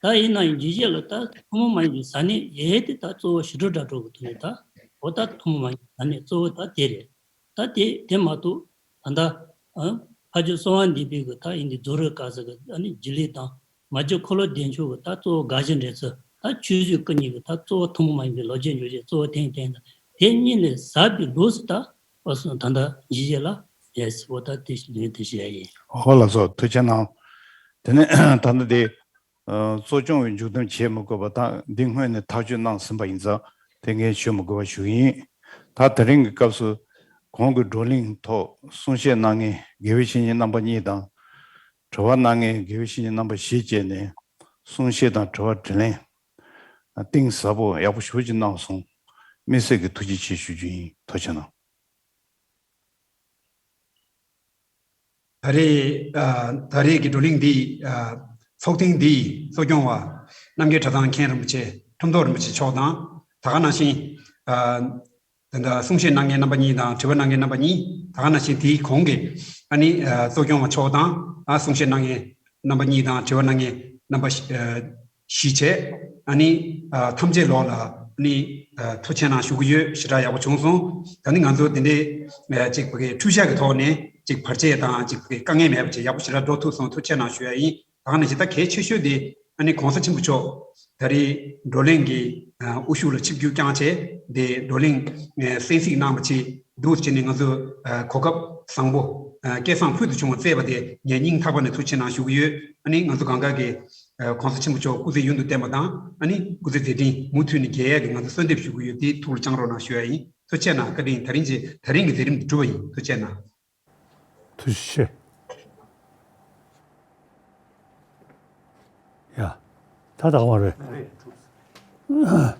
ད་ཡིན་ན་ཡང་འཇུག་བྱེད་ལ་ད་ཐུན་མོང་མ་ཡིན་པའི་ཟབ་གནད་ཡོད་དེ་ད་གཙོ་བོ་ཞི་ཁྲོ་སྒྲ་སྒྲོགས་ཀྱི་ཐོག་ནས་ད་འོ་ད་ཐུན་མོང་མ་ཡིན་པའི་ཟབ་གནད་གཙོ་བོ་ད་དེ་རེད། ད་དེ་དེ་མ་གཏོགས་ད་ལྟ་ཨ་ཕ་རྒྱུད་གསང་བ་འདུས་པའི་གི་ད་ཡིན་དེ་རྫོགས་རིམ་སྐབས་སུ་གི་ཨ་ནི་སྒྱིད་ལུག་དང་མ་རྒྱུད་འཁོར་ལོ་བདེ་མཆོག་གི་ད་གཙོ་བོ་དགག་གཞི་འགྲེལ་ཚུལ་ད་ཆོས་བརྒྱུད་ཀུན་གཉིས་གི་ད་གཙོ་བོ་ཐུན་མོང་མ་ཡིན་པའི་ལོག་རྒྱུ་འཇུག་བྱེད་གཙོ་བོ་ཐེངས་བསྟན་དང་དེ་གཉིས་ལས་ཟབ་པའི་ལོགས་སུ་ད་འོ་སོང་ད་ལྟ་འཇུག་བྱེད་ལ་ཡོད་ཟེར་བ་ད་དེ་ཞིག་ལོས་དེ་བཤད་ཡིན། ཧོ་ལགས་སོ་ཐུགས་རྗེ་གནང་། དེ་ནས་ད་ལྟ་དེ། ཨ་གཙོ་སྐྱོང་བའི་མཇུག་སྡོམ་བྱེད་མི་དགོས་པ་དང་འདི་སྔོན་ནས་ཐག་གཅོད་གནང་ཟིན་པ་ཡིན་ཙང་དེ་ངས་ཞུ་མི་དགོས་པ་ཞུ་གི་ཡིན། ད་དེ་རིང་གི་སྐབས་སུ་གོང་གི་བགྲོ་གླེང་ཐོག་གསུང་བཤད་གནང་མཁན་དགེ་བའི་བཤེས་གཉེན་རྣམ་པ་གཉིས་དང་། དྲི་བ་གནང་མཁན་དགེ་བའི་བཤེས་གཉེན་རྣམ་པ་བཞི་བཅས་ནས་གསུང་བཤད་དང་དྲི་བ་དྲིས་ལན་གཏིང་ཟབ་པོ་ཡག་པོ་ཞེ་པོ་ཅིག་གནང་སོང་། དམིགས་བསལ་གྱི་ཐུགས་རྗེ་ཆེ་ཞུ་རྒྱུ་ཡིན། ཐུགས་རྗེ་གནང་། ད་རེས་ཨ་ད་རེས་ཀྱི་བགྲོ་གླེང་འདི་ཨ་ཚོགས་ཐེངས་འདིའི་གཙོ་སྐྱོང་བ་རྣམ་རྒྱལ་གྲྭ་ཚང་མཁན་རིན་པོ་ཆེ་ཁྲོམ་ཐོག་རིན་པོ་ཆེ་མཆོག་དང་། ད་ག་ནང་བཞིན་ཨ་ད་ལྟ་གསུང་བཤད་གནང་མཁན་རྣམ་པ་གཉིས་དང་དྲི་བ་གནང་མཁན་རྣམ་པ་གཉིས། ད་ག་ནང་བཞིན་དེའི་གོང་གི་ཨ་ནི་ཨ་གཙོ་སྐྱོང་བ་མཆོག་དང་ཨ་གསུང་བཤད་གནང་མཁན་རྣམ་པ་གཉིས་དང་དྲི་བ་གནང་མཁན་རྣམ་པ་བཞི་ཨ་བཞི་བྱས། ཨ་ནི་ཨ་ཐམས་ཅད་ལོག་ལ་ཨ་ནི་ཨ་ཐུགས་རྗེ་གནང་ཞུ་གི་ཡོད། ཞེ་དྲག་ཡག་པོ་བྱུང་སོང་། ད་ནི་ང་ཚོ་དེ་འདྲའི་ཨ་ཅིག་ཕ་གི་འཕྲུལ་ཆས་ཀྱི་ཐོག་ནས་ཅིག་བར་ཆད་དང་ཅིག་ཕ་གི་དཀའ་ངལ་མེད་པ་བྱས་ཡག་པོ་ཞེ་དྲག་འགྲོ་ཐུབ་སོང་། ཐུགས་རྗེ་གནང་ཞུ་ཡ་ཡིན། ད་ག་ནང་བཞིན་ད་གལ་ཆེ་ཤོས་དེ་ཨ་ནི་གོང་ས་ཆེན་པོ་མཆོག་ད་རེས་བགྲོ་གླེང་གི་ཨ་དབུ་བཞུགས་ལ་ཆིབས་བསྒྱུར་བསྐྱངས་བྱས་དེ་བགྲོ་གླེང་ཨ་གསན་གཟིགས་གནང་བ་བྱས་འདུག་བྱས་ནས་ང་ཚོ་ཨ་གོ་སྐབས་བཟང་པོ་ཨ་སྐལ་བཟང་ཕུལ་དུ་བྱུང་བ་བསྩལ་བ་དེ་ངས་སྙིང་ཐག་པ་ནས་ཐུགས་རྗེ་གནང་ཞུ་གི་ཡོད། ཨ་ནི་ང་ཚོ་གང་ག་གི་ཨ་གོང་ས་ཆེན་པོ་མཆོག་སྐུ་ཚེ་ཡུན་དུ་བརྟན་པ་དང་ཨ་ནི་སྐུ་ཚེ་མཛད་འཕྲིན་མུ་མཐུད་ནས་རྒྱས་ཡག་གི་ང་ཚོ་གསོལ་འདེབས་ཞུ་གི་ཡོད། དེ་ཐུགས་ལ་བཅངས་རོགས་གནང་ཞུ་ཡ་ཡིན། ཐུགས་རྗེ་གནང་། བཀའ་དྲིན། ད་རིང་གི་ད་རིང་གི་མཛད་རིམ་འདི་གྲུབ་པ་ཡིན། ཐུགས་རྗེ་གནང་། ཐུགས་རྗེ་ཆེ། ཡ། ད་ད་ག་བ་རེད།